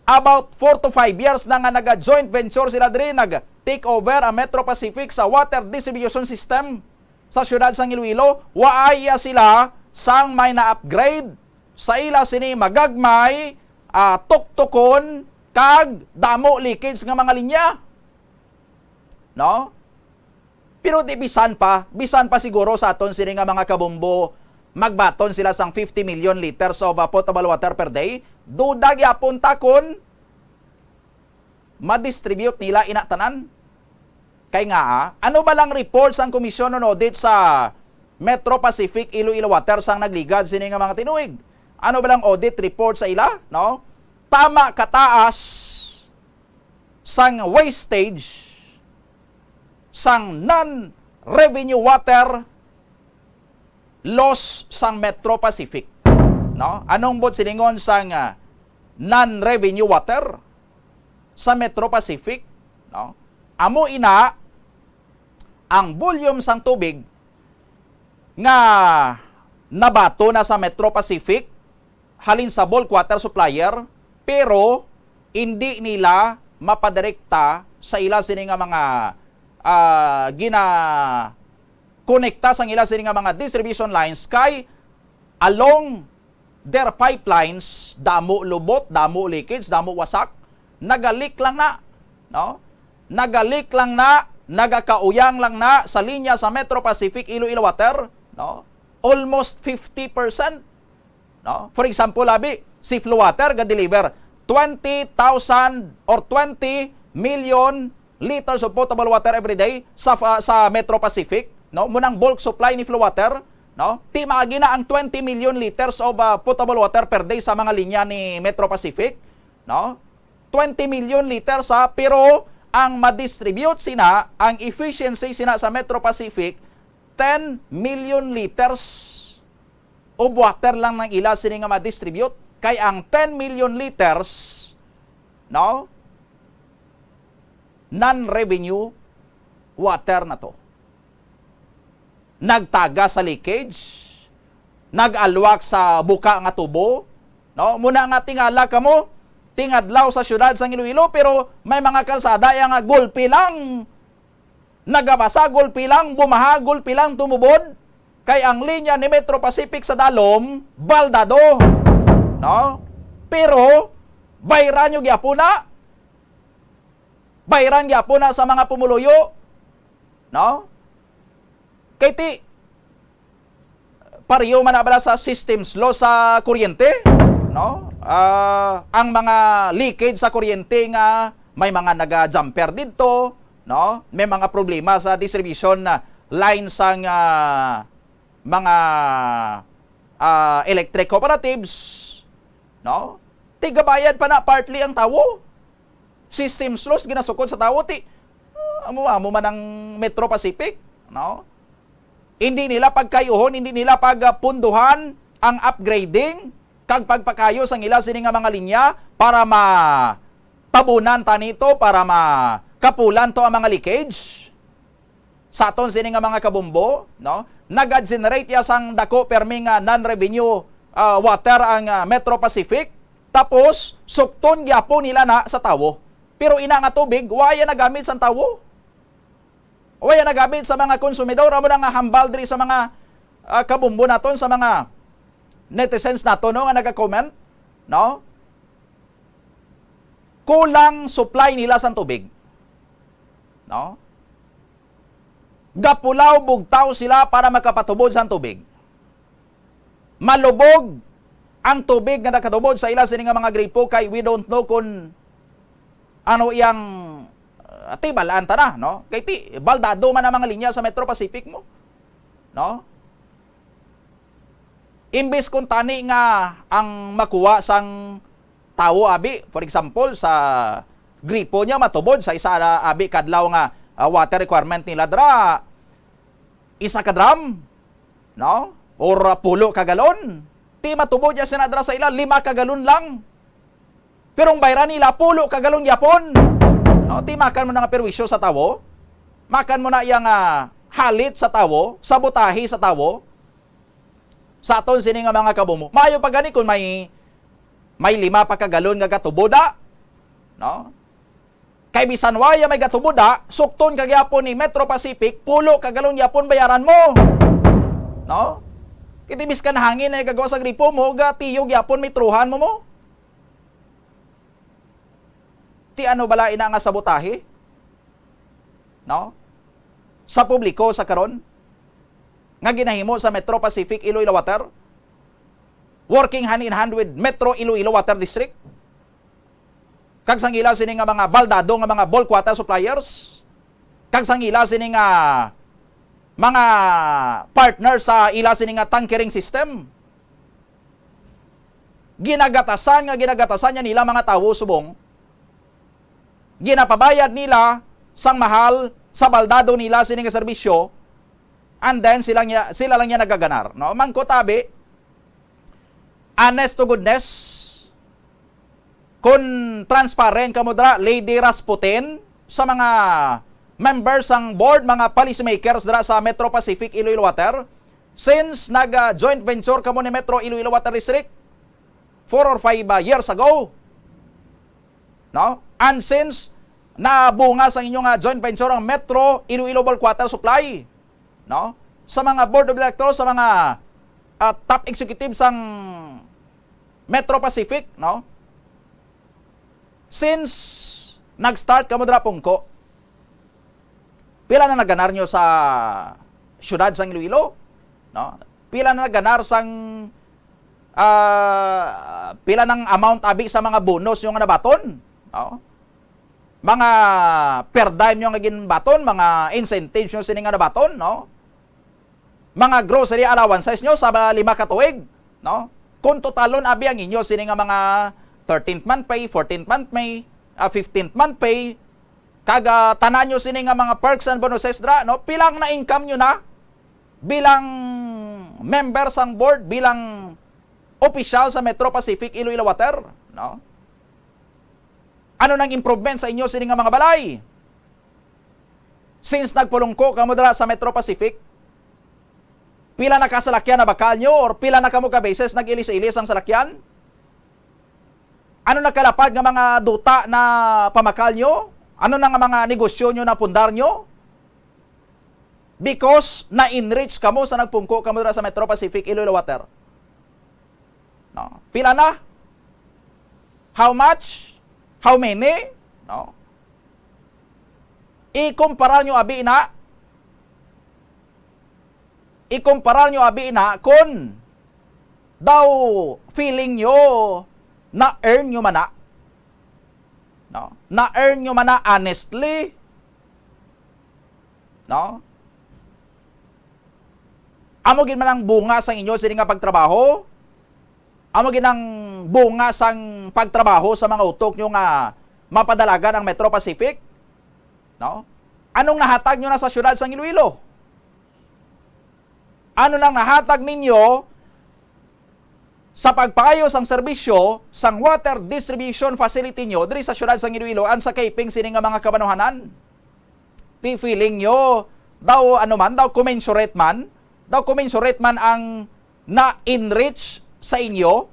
about four to five years na nga naga-joint venture sila diri, nag-take over ang Metro Pacific sa water distribution system sa siyudad sang Iloilo, waay iya sila sang may na-upgrade sa ila sini magagmay, ah, tuktukon kag damo leakage nga mga linya. No? Pero di bisan pa, bisan pa siguro sa aton sini nga mga kabombo, magbaton sila sang fifty million liters of, uh, potable water per day, duda gyapon ta kon ma-distribute nila ina tanan. Kay nga, ah, ano ba lang report sang Komisyon on Audit sa Metro Pacific Iloilo Water sang nagligad sini nga mga tinuig? Ano ba lang audit report sa ila, no? Tama kataas sang wastage sang non-revenue water loss sang Metro Pacific, no? Anong buot silingon sang, ah, non-revenue water sa Metro Pacific, no? Amo ina ang volume sang tubig nga nabato na sa Metro Pacific halin sa bulk water supplier, pero indi nila mapadirekta sa ila sini nga mga, ah, ginakonekta sang ila sini nga mga distribution lines kay along their pipelines, damo lubot, damo leakage, damo wasak, nagalik lang na, no? Nagalik lang na, nagakauyang lang na sa linya sa Metro Pacific Iloilo Water, no? Almost fifty percent. No? For example, abi, si Flowater ga-deliver twenty thousand or twenty million liters of potable water every day sa, sa Metro Pacific, no? Munang bulk supply ni Flowater, no? Ti maagi na ang twenty million liters of, ah, potable water per day sa mga linya ni Metro Pacific, no? Twenty million liters, ha, pero ang ma-distribute sina, ang efficiency sina sa Metro Pacific, ten million liters of water lang nang ila sini nga ma-distribute, kay ang ten million liters, no, non-revenue water na to. Nagtaga sa leakage, nag-alwak sa buka nga tubo, no? Muna nga tingala kamo, tingadlaw sa siyudad sang Iloilo, pero may mga kalsada ya nga gulpi lang nagabasa, gulpi lang bumaha, gulpi lang tumubod, kay ang linya ni Metro Pacific sa dalom, baldado. No? Pero, bayran nyo gyapon na. Bayran gyapon na sa mga pumuluyo. No? Kay ti, pareho man na bala sa system's law sa kuryente, no? Ah, ang mga leakage sa kuryente nga may mga naga-jumper didto, no? May mga problema sa distribution na line sang, ah, mga, ah, electric cooperatives, no? Tigabayad pa na partly ang tawo. System's laws ginasukod sa tawo, ti, ah, amo, amo man ang Metro Pacific, no? Hindi nila pagkayuhon, hindi nila pagpunduhan ang upgrading kag pagpakayo sang ila sini nga mga linya para matabunan ta nito, para makapulan to ang mga leakage sa aton sini nga mga kabombo, no? Naga-generate ya sang dako permi nga non-revenue, ah, water ang, ah, Metro Pacific, tapos sukton gyapon nila na sa tawo. Pero ina nga tubig, wa ya nagamit sang tawo. Wa ya nagamit sa mga konsumidor. Amo na nga hambal diri sa mga, ah, kabombo naton, sa mga netizens naton, no, nga naga-comment, no? Kulang supply nila sang tubig, no? Gapulaw bugtaw sila para makapatubod sang tubig. Malubog ang tubig nga nakatubod sa ila sini nga mga gripo, kay we don't know kung ano iyang, uh, tibalaan ta na, no? Kay ti, baldado man ang mga linya sa Metro Pacific mo, no? Imbis kung tani nga ang makuha sang tawo, abi, for example, sa gripo niya, matubod sa isa, abi, kadlaw nga, ah, water requirement nila dra, isa ka drum, no? Or, ah, pulo ka galon. Ti matubod ya sina dra sa ila, lima ka galon lang. Pero ang bayran nila, pulo ka galon gyapon. No? Ti makan mo na nga perwisyo sa tawo. Makan mo na iya nga halit sa tawo, sabotahe sa tawo, sa aton sini nga mga kabumo. Maayo pa gani kung may, may lima pa ka galon nga gatubo da, no? Kay bisan waya may gatubo da, sukton ka gyapon ni Metro Pacific, pulo ka galon gyapon bayaran mo. No? Kay ti biskan hangin na gagawa sa gripo mo, gatiyo gyapon, metrohan mo mo. Ti ano bala ina nga sabotahe? No? Sa publiko sa karon nga ginahimo sa Metro Pacific Iloilo Water, working hand in hand with Metro Iloilo Water District, kag sang ila sini nga mga baldado nga mga bulk water suppliers, kag sang ila sini nga mga partner sa ila sini nga tankering system. Ginagatasan nga ginagatasan niya nila mga tawo subong ginapabayad nila sang mahal sa baldado nila sini nga serbisyo, and then sila niya, sila lang niya nagaganar, no? Mangkutabi, honest to goodness, kung transparent kamo dira, Lady Rasputin, sa mga members sang board, mga policymakers dira sa Metro Pacific Iloilo Water, since nag, ah, joint venture kamo ni Metro Iloilo Water District four or five, ah, years ago, no? And since nabunga sa inyo nga joint venture ang Metro Iloilo Bulk Water Supply, no? Sa mga board of directors, sa mga, ah, top executive sang Metro Pacific, no? Since nag-start kamo dira pungko, pila na naganar nyo sa siyudad sang Iloilo? No? Pila na naganar sang, ah, pila nang amount abi sa mga bonus nyo nga nabaton? No? Mga per diem nyo nga ginbaton, mga incentives nyo sini nga nabaton, no? Mga grocery allowances nyo sa mga lima ka tuig, no? Kung totalon abi ang inyo sini nga mga thirteenth month pay, fourteenth month pay, ah, fifteenth month pay, kag, ah, tanan nyo sini nga mga perks and bonuses dra, no? Pila ang na-income nyo na bilang member sang board, bilang opisyal sa Metro Pacific Iloilo Water, no? Ano nang improvement sa inyo sini nga mga balay? Since nagpulungko kamo dira sa Metro Pacific, pila na ka salakyan nabakal nyo or pila na kamo ka beses nag-ilis-ilis ang salakyan? Ano na kalapad nga mga duta na pamakal nyo? Ano na nga mga negosyo nyo na pundar nyo? Because na-enrich kamo sa nagpungko kamo dira sa Metro Pacific Iloilo Water. No? Pila na? How much? How many? No? Ikumpara nyo abi na. Ikumpara nyo abi na kung daw feeling nyo na-earn nyo man na. No? Na-earn nyo man na honestly. No? Amo gid man ang bunga sang inyo sini nga pagtrabaho. Amo gid ang bunga sang pagtrabaho sa mga utok nyo nga mapadalagan ang Metro Pacific. No? Anong nahatag nyo na sa siyudad sang Iloilo? Ano nang nahatag ninyo sa pagpaayo sang serbisyo sang water distribution facility nyo diri sa siyudad sang Iloilo and sa kaping sini nga mga kabanuhanan? Ti feeling nyo daw, ano man, daw commensurate man, daw commensurate man ang na-enrich sa inyo,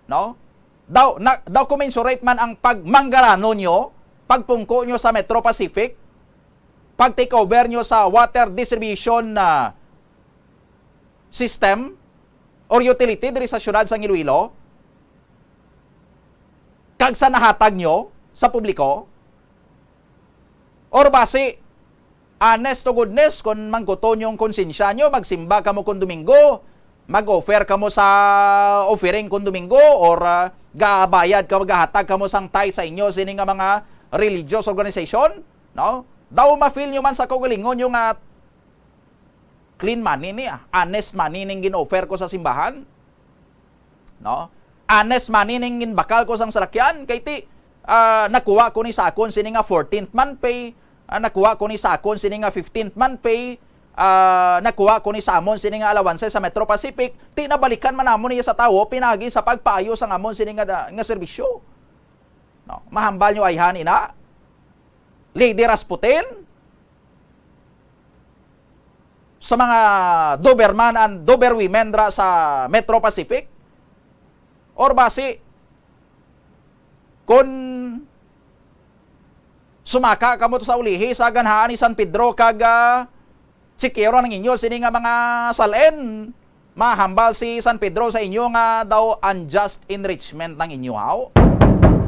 no? Daw, na, daw commensurate man ang pagmanggaranon nyo, pagpungko nyo sa Metro Pacific, pag-take over nyo sa water distribution na system or utility diri sa siyudad sang Iloilo, kag sa nahatag nyo sa publiko? Or basi, honest to goodness, kung mangkuton yung konsensya nyo, magsimba kamo kung Domingo, mag-offer kamo sa offering kung Domingo, or, ah, gabayad ka, gahatag kamo sang tithe sa inyo sini nga mga religious organization, no? Daw ma-feel nyo man sa kaugalingon nyo nga clean money ni, ah, honest money ning gin-offer ko sa simbahan. No? Honest money ning ginbakal ko sang salakyan, kay ti, ah, nakuha ko ni sa akon sini nga fourteenth month pay, ah, nakuha ko ni sa akon sini nga fifteenth month pay, ah, nakuha ko ni sa amon sini nga allowance sa Metro Pacific, ti nabalikan man namon niya sa tawo, pinagi sa pagpaayo sang amon sini nga, nga serbisyo. No? Mahambal nyo ayhan ina? Lady Rasputin? sa mga Doberman and Doberwomen dra sa Metro Pacific? Or basi, kun sumaka kamo to sa ulihi sa ganhaan ni San Pedro kag, ah, sikiro ang inyo sini nga mga sal-in, mahambal si San Pedro sa inyo nga daw unjust enrichment ang inyo haw.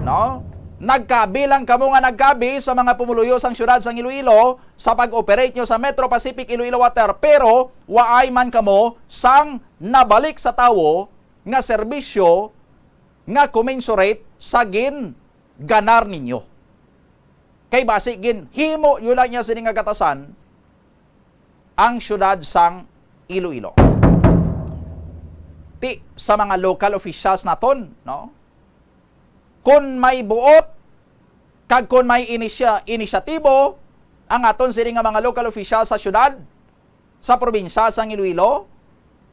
No? Nagkabi lang kamo nga nagkabi sa mga pumuluyo sang siyudad sang Iloilo sa pag-operate nyo sa Metro Pacific Iloilo Water, pero waay man kamo sang nabalik sa tawo nga serbisyo nga commensurate sa ginganar ninyo. Kay basi ginhimo nyo lang niya sini nga gatasan ang siyudad sang Iloilo. Ti sa mga local officials naton, no? Kun may buot kag kun may inisya-, inisyatibo ang aton sini nga mga local officials sa siyudad, sa probinsya sang Iloilo,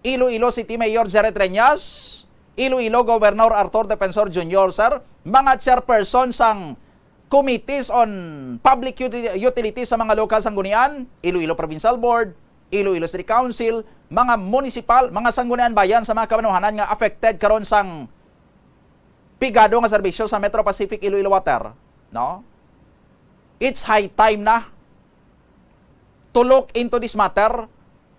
Iloilo City Mayor Jared Reñas, Iloilo Governor Arthur Defensor Junior, sir, mga chairperson sang Committees on Public Uti-, Utilities sa mga lokal sanggunian, Iloilo Provincial Board, Iloilo City Council, mga municipal, mga sanggunian bayan sa mga kamanuhanan nga affected karon sang pigado nga serbisyo sa Metro Pacific Iloilo Water, no? It's high time na to look into this matter,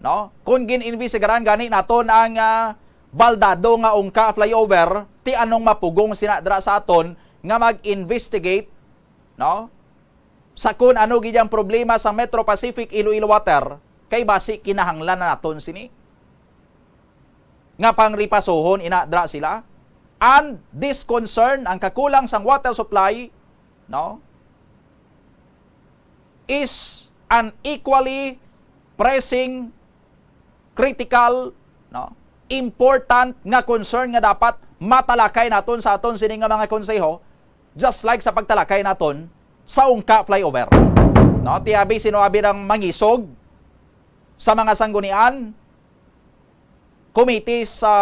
no? Kung gin-imbestigaran gani naton ang, ah, Baldado nga Ungka flyover, ti anong mapugong sina dira sa aton nga mag-investigate, no? Sa kun ano gid ang problema sa Metro Pacific Iloilo Water, kay basi kinahanglan na naton sini nga pangripasohon ina dira sila. And this concern, ang kakulang sang water supply, no, is an equally pressing, critical, no, important nga concern nga dapat matalakay naton sa aton sini nga mga konseho, just like sa pagtalakay naton sa Ungka flyover. No, ti abi sino abi ang mangisog sa mga sanggunian, committee sa,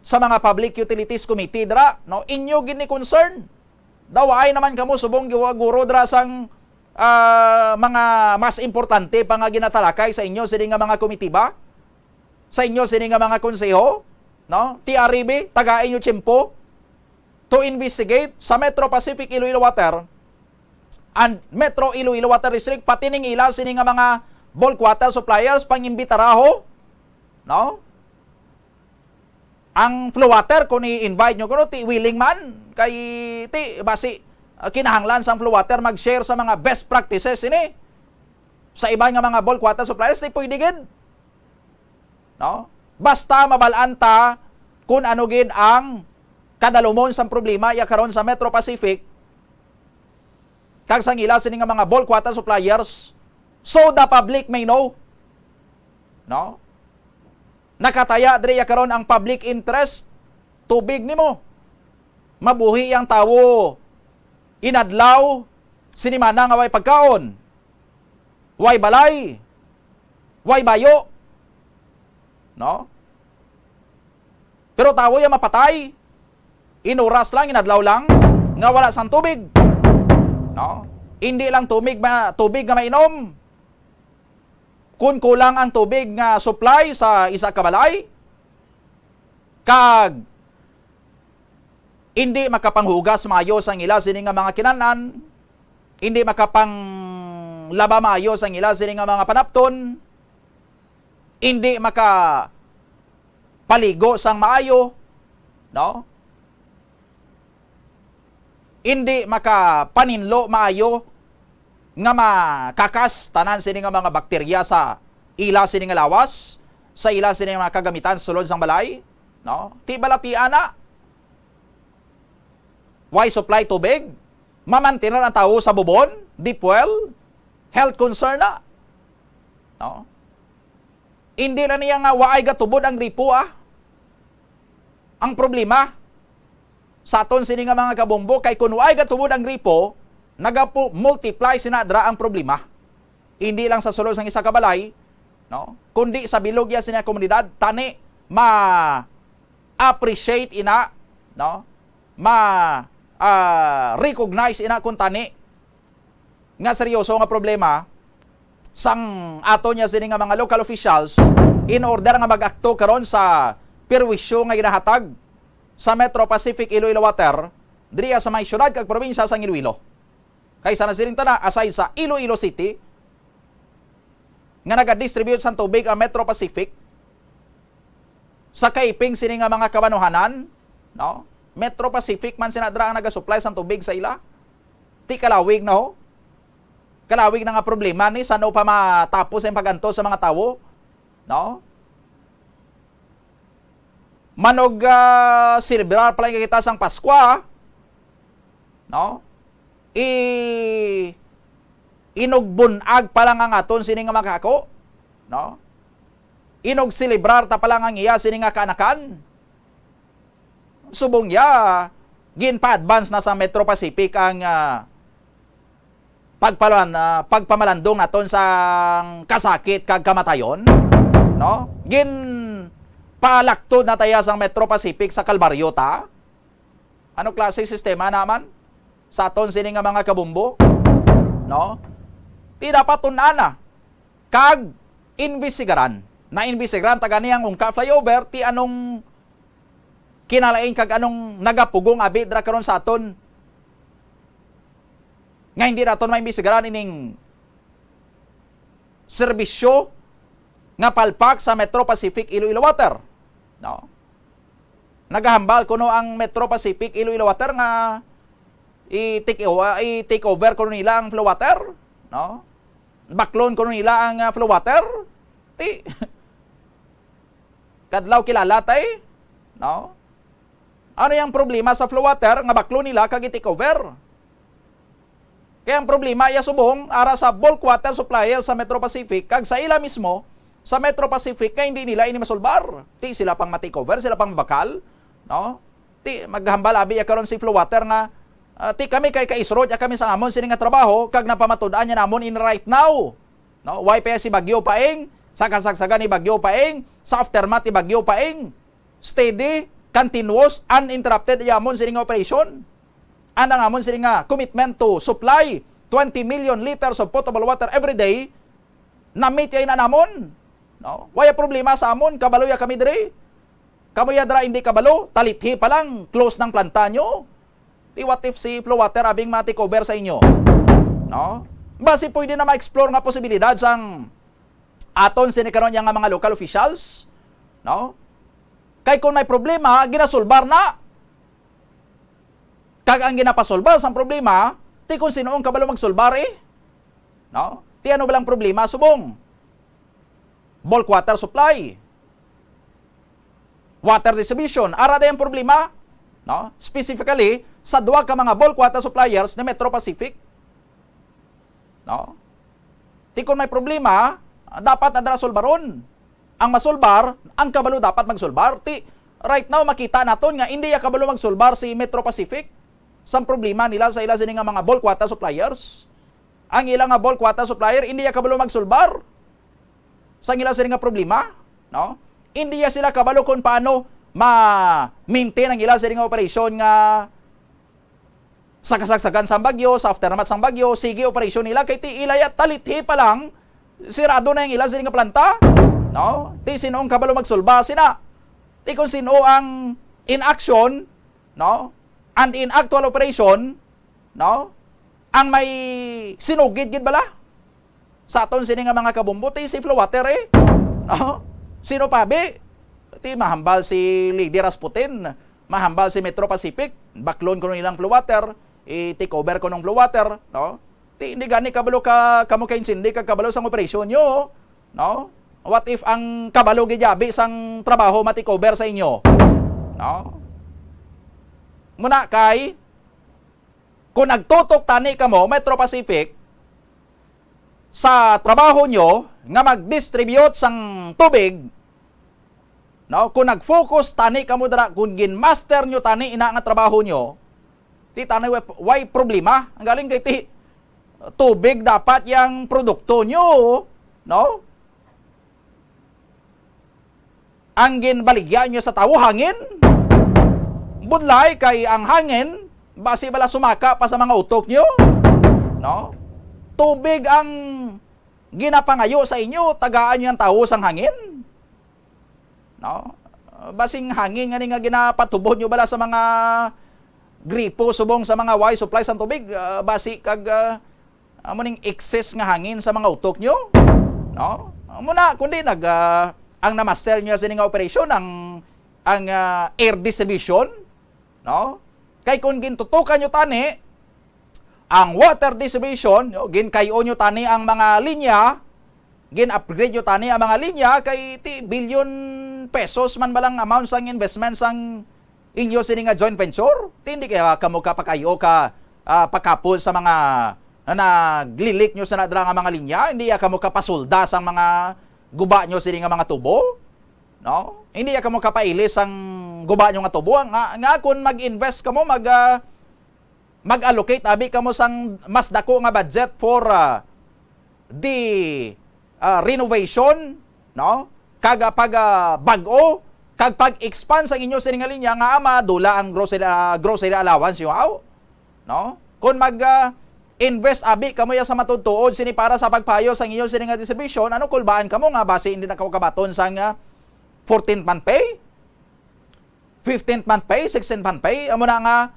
sa mga Public Utilities Committee dira, no? Inyo gid ni concern. Daw ay naman kamo subong giwa-, guro dira sang, ah, mga mas importante pa nga ginatalakay sa inyo sini nga mga komitiba, sa inyo sini nga mga konseho, no? Ti ari bi, tagai inyo tiyempo to investigate sa Metro Pacific Iloilo Water and Metro Iloilo Water District, pati ning ila sini nga mga bulk water suppliers, pangimbitaraho, no? Ang Flow Water, kung i-invite nyo kuno, ti willing man, kay ti basi, ah, kinahanglan sang Flow Water mag-share sa mga best practices ini sa iban nga mga bulk water suppliers, ti pwede gid. No? Basta mabal-an ta kung ano gid ang kadalumon sang problema iya karon sa Metro Pacific kag sang ila sini nga mga bulk water suppliers, so the public may know. No? Nakataya diri iya karon ang public interest, tubig nimo. Mabuhi ang tawo inadlaw, sinimana nga way pagkaon, way balay, way bayo. No? Pero tawo ya mapatay, inuras lang, inadlaw lang, nga wala sang tubig. No? Hindi lang tubig ma-, tubig nga mainom. Kun kulang ang tubig nga supply sa isa ka balay, kag hindi makapanghugas maayo sang ila sini nga mga kinan-an, hindi makapanglaba maayo sang ila sini nga mga panapton, hindi makapaligo sang maayo, no? Hindi makapaninlo maayo nga makakas tanan sini nga mga bakterya sa ila sini nga lawas, sa ila sini nga mga kagamitan sulod sang balay, no? Ti balatian na. Way supply tubig, mamantener ang tawo sa bubon, deep well, health concern na. No? Hindi na niya nga waay gatubod ang gripo, ah. Ang problema sa aton sini nga mga kabombo kay kun waay gatubod ang gripo, nagapu-, multiply sina dra ang problema. Hindi lang sa sulod sang isa ka balay, no? Kundi sa bilog ya sini nga komunidad, tani ma-appreciate ina, no? Ma, ah, recognize ina kung tani nga seryoso nga problema sang aton niya sini nga mga local officials in order nga mag-akto karon sa perwisyo nga ginahatag sa Metro Pacific Iloilo Water diriya sa may syudad kag probinsya sang Iloilo. Kay sa nasiring ta na, aside sa Iloilo City, nga naga-distribute sang tubig ang Metro Pacific, sa kaiping sini nga mga kabanuhanan, no? Metro Pacific man sina dira ang nagasupply sang tubig sa ila. Ti kalawig na ho. Kalawig na nga problema ni, san-o pa matapos ang pag-antos sa mga tawo, no? Manog, ah, celebrar pa lang kita sang Paskwa, no? I-, inugbunag pa lang ang aton sini nga mga kako, no? Inugselebrar ta pa lang ang iya sini nga kaanakan. Subong ya, ginpa-advance na sa Metro Pacific ang, ah, pagpalan-, ah, pagpamalandong naton sang kasakit kag kamatayon, no? Ginpalaktod na ta ya sang Metro Pacific sa kalbaryo ta. Ano klase sistema naman sa aton sini nga mga kabumbo? No? Ti dapat tun-an na kag imbestigaran. Naimbestigaran ta gani ang Ungka Flyover, ti anong kinalain kag anong nagapugong abi dira karon sa aton nga hindi naton maimbestigaran ining serbisyo nga palpak sa Metro Pacific Iloilo Water, no? Nagahambal kuno ang Metro Pacific Iloilo Water nga i-take o-, ah, i-take over kuno nila ang Flow Water, no? Baklon kuno nila ang, ah, Flow Water. Ti, kadlaw kilala tay, no? Ano yang problema sa Flow Water nga baklon nila kag i-take over? Kaya ang problema iya subong ara sa bulk water supplier sa Metro Pacific kag sa ila mismo sa Metro Pacific nga hindi nila ini masulbar. Ti sila pang ma-take over, sila pang mabakal, no? Ti maghambal abi ya karon si Flow Water nga, ah, ti kami kay kaisrod ya kami sa amon sini nga trabaho kag napamatud-an ya namon in right now. No? Why pa si Bagyo Paeng? Sa kasagsagan ni Bagyo Paeng, sa aftermath ni Bagyo Paeng, steady, continuous, uninterrupted ya amon sini nga operation. Ang amon sini nga commitment to supply twenty million liters of potable water every day, na-meet ya ina namon. No? Wala problema sa amon, kabalo ya kami diri. Kamo ya dira hindi kabalo, talithi pa lang, close ng planta nyo. Di what if si Flow Water abing ma-take over sa inyo? No? Basi pwede na ma-explore nga posibilidad sang aton sini karon ya nga mga local officials, no? Kay kung may problema, ginasulbar na. Kag ang ginapasulbar sang problema, ti kung sino ang kabalo magsulbar eh. No? Ti ano ba lang problema subong? Bulk water supply, water distribution. Ara day ang problema, no? Specifically sa duha ka mga bulk water suppliers ni Metro Pacific. No? Ti kon may problema, dapat na dira sulbaron. Ang masulbar, ang kabalo dapat magsulbar. Ti right now makita naton nga hindi ya kabalo magsulbar si Metro Pacific sang problema nila sa ila sini nga mga bulk water suppliers. Ang ila nga bulk water supplier hindi ya kabalo magsulbar sang ila sini nga problema, no? Hindi ya sila kabalo kung paano ma-maintain ang ila sini nga operasyon nga sa kasagsagan sang bagyo, sa aftermath sang bagyo, sige operasyon nila kay ti ila ya talithi pa lang sirado na ang ila sini nga planta, no? Ti sino ang kabalo magsulbar sina? Ti kung sino ang in action, no? And in actual operation, no? Ang may sinugid gid bala sa aton sini nga mga kabumbo, ti si Flow Water eh. No? Sino pa bi? Ti mahambal si Lady Rasputin, mahambal si Metro Pacific, baklon kuno nilang Flow Water, i-take over kuno ang Flow Water, no? Ti hindi gani kabalo ka, kamo ka-intindi kag kabalo sang operasyon nyo, no? What if ang kabalo gid abi sang trabaho ma-take over sa inyo? No? Muna kay, kung nagtutok tani kamo, Metro Pacific, sa trabaho nyo nga mag-distribute sang tubig, no? Kung nag-focus tani kamo dira, kung gin-master nyo tani ina nga trabaho nyo, ti tani way, way problema. Ang galing kay ti tubig dapat yang produkto nyo, no? Ang ginbaligya nyo sa tawo, hangin. Budlay kay ang hangin, basi bala sumaka pa sa mga utok nyo. No? Tubig ang Ginapangayo sa inyo, tagaan niyo ang tawo sang hangin. No? Basing hangin nga ni nga ginapatubod niyo bala sa mga gripo subong sa mga way supply sang tubig, ah, basi kag, ah, amo ning excess nga hangin sa mga utok niyo. No? Amo na, kundi nag, ah, ang namaster niyo sini nga operasyon ang, ang, ah, air distribution, no? Kay kung gintutukan niyo tani ang water distribution, no, ginkay-o niyo tani ang mga linya, gin-upgrade niyo tani ang mga linya, kay ti billion pesos man balang amount sang investment sang inyo sini nga joint venture. Ti hindi kaya kamo kapakay-o ka, ah, pakapol sa mga na naglilik niyo sa nadra nga mga linya? Hindi ya kamo kapasulda sang mga guba niyo sini nga mga tubo? No? Hindi ya kamo kapailis sang guba niyo nga tubo? Nga, nga kung mag-invest kamo, mag, ah, mag-allocate abi kamo sang mas dako nga budget for, ah, the, ah, renovation, no? Kag, ah, pag, ah, bag-o, kag pag-expand sang inyo sini nga linya nga madula ang grocery, ah, grocery allowance niyo, aw? No? Kung mag, ah, invest abi kamo ya sa matuod-tuod sini para sa pagpayo sang inyo sini nga distribution, ano kulbaan kamo nga basi hindi na kamo kabaton sang, ah, fourteenth month pay? Fifteenth month pay, sixteenth month pay, amo na nga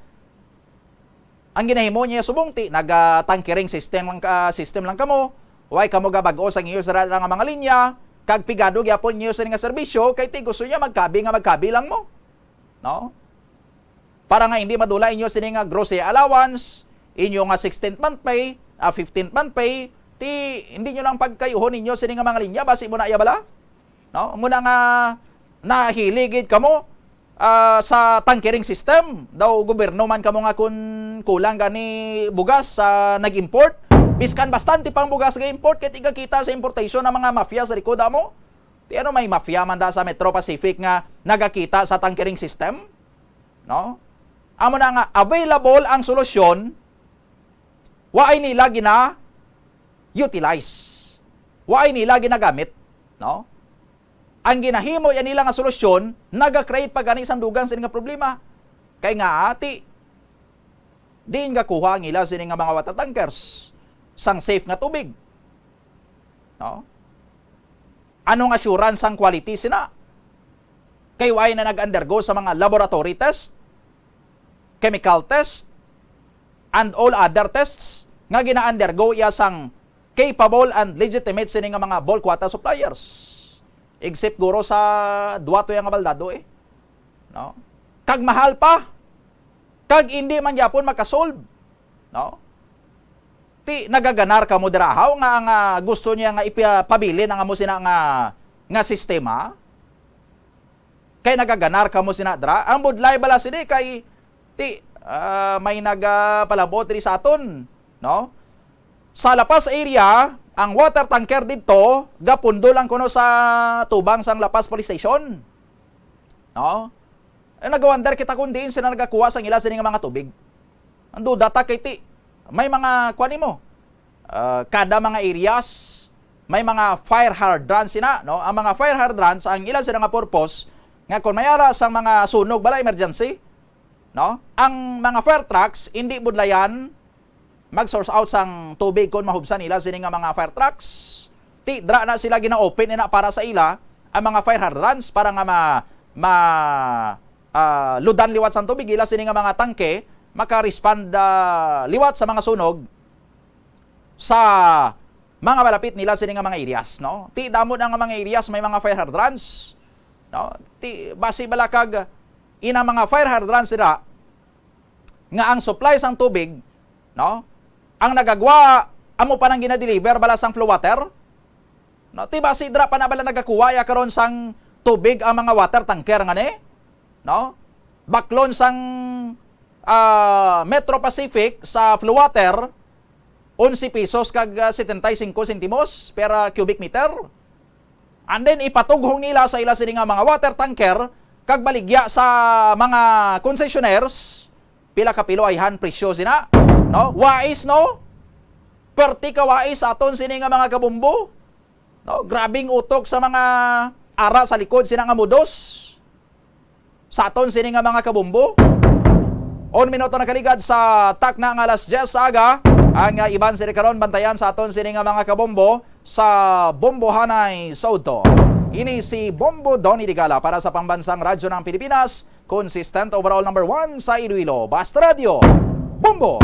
ang ginahimo niya subong ti naga-tankering system lang ka, system lang kamo. Way kamo gabag-o sa inyo sira nga mga linya, kag pigado gyapon niyo sini nga serbisyo, kay ti gusto niya magkabi nga magkabi lang mo. No? Para nga hindi madula inyo sini nga grocery allowance, inyo nga sixteenth month pay, ah, fifteenth month pay, ti hindi nyo lang pagkayuhon ninyo sini nga mga linya, basi mo na iya bala? No? Muna nga nahiligid kamo, ah, sa tankering system. Daw gobyerno man kamo nga kun kulang gani bugas sa nag-import. Biskan bastante pang bugas ga-import, kay tigakita sa importation ang mga mafia sa likod amo. Ti ano may mafia man da sa Metro Pacific nga nagakita sa tankering system? No? Amo na nga, available ang solusyon, waay nila gina-utilize. Waay nila ginagamit, no? Ang ginahimo ya nila nga solusyon, naga-create pa gani sang dugang sini nga problema. Kay nga, ati, diin gakuha ang ila sini nga mga water tankers sang safe nga tubig? No? Ano nga assurance sang quality sina? Kay why na nag-undergo sa mga laboratory test, chemical test, and all other tests nga gina-undergo iya sang capable and legitimate sini nga mga bulk water suppliers. Except guro sa duwa to yang baldado eh. No? Kag mahal pa. Kag hindi man gyapon makasolve. No? Ti nagaganar kamo dira haw nga, nga gusto niya nga ipabilin ang amo sina nga, nga sistema? Kay nagaganar kamo sina dira? Ang budlay bala sini kay ti, ah, may nagapalabot diri sa aton, no? Sa La Paz area, ang water tanker didto gapundo lang kuno sa tubang sang La Paz Police Station. No? Eh, nagawonder kita kung diin sila nagakuha sang ila sini nga mga tubig. Ang duda ta kay ti, may mga, kuwan nimo, ah, kada mga areas, may mga fire hydrants sina, no? Ang mga fire hydrants, ang ila sila nga purpose, nga kung may ara sang mga sunog, bala emergency, no? Ang mga fire trucks, hindi budlayan mag-source out sang tubig kung mahubsan nila sini nga mga fire trucks. Ti, dra na sila gina-open ina para sa ila ang mga fire hydrants para nga ma, ma, ah, ludan liwat sang tubig ila sini nga mga tangke maka-respond, ah, liwat sa mga sunog sa mga malapit nila sini nga mga areas, no? Ti damo na nga mga areas may mga fire hydrants, no? Ti basi bala kag ina mga fire hydrants sila nga ang supply sang tubig, no? Ang nagagwa, amo pa nang ginadeliver bala sang flow water? No, ti basi dira pa na bala nagakuha ya karon sang tubig ang mga water tanker nga ni? No? Baklon sang, ah, Metro Pacific sa flow water, onse pesos kag, ah, setenta y cinco sentimos per, ah, cubic meter. And then ipatughong nila sa ila sini nga mga water tanker kag baligya sa mga concessionaires. Pila ka pilo ayhan presyo sina? No? Wais, no? Perti ka wais aton sini nga mga kabombo. No? Grabing utok sa mga ara sa likod sina nga mudos. Sa aton sini nga mga kabombo. Un minuto na kaligad sa takna nga alas diyes sa aga. Ang, ah, iban sini karon bantayan sa aton sini nga mga kabombo. Sa Bombohanay sa udto, ini si Bombo Donny Digala para sa Pambansang Radyo ng Pilipinas, consistent overall number one sa Iloilo. Basta Radyo, Bombo!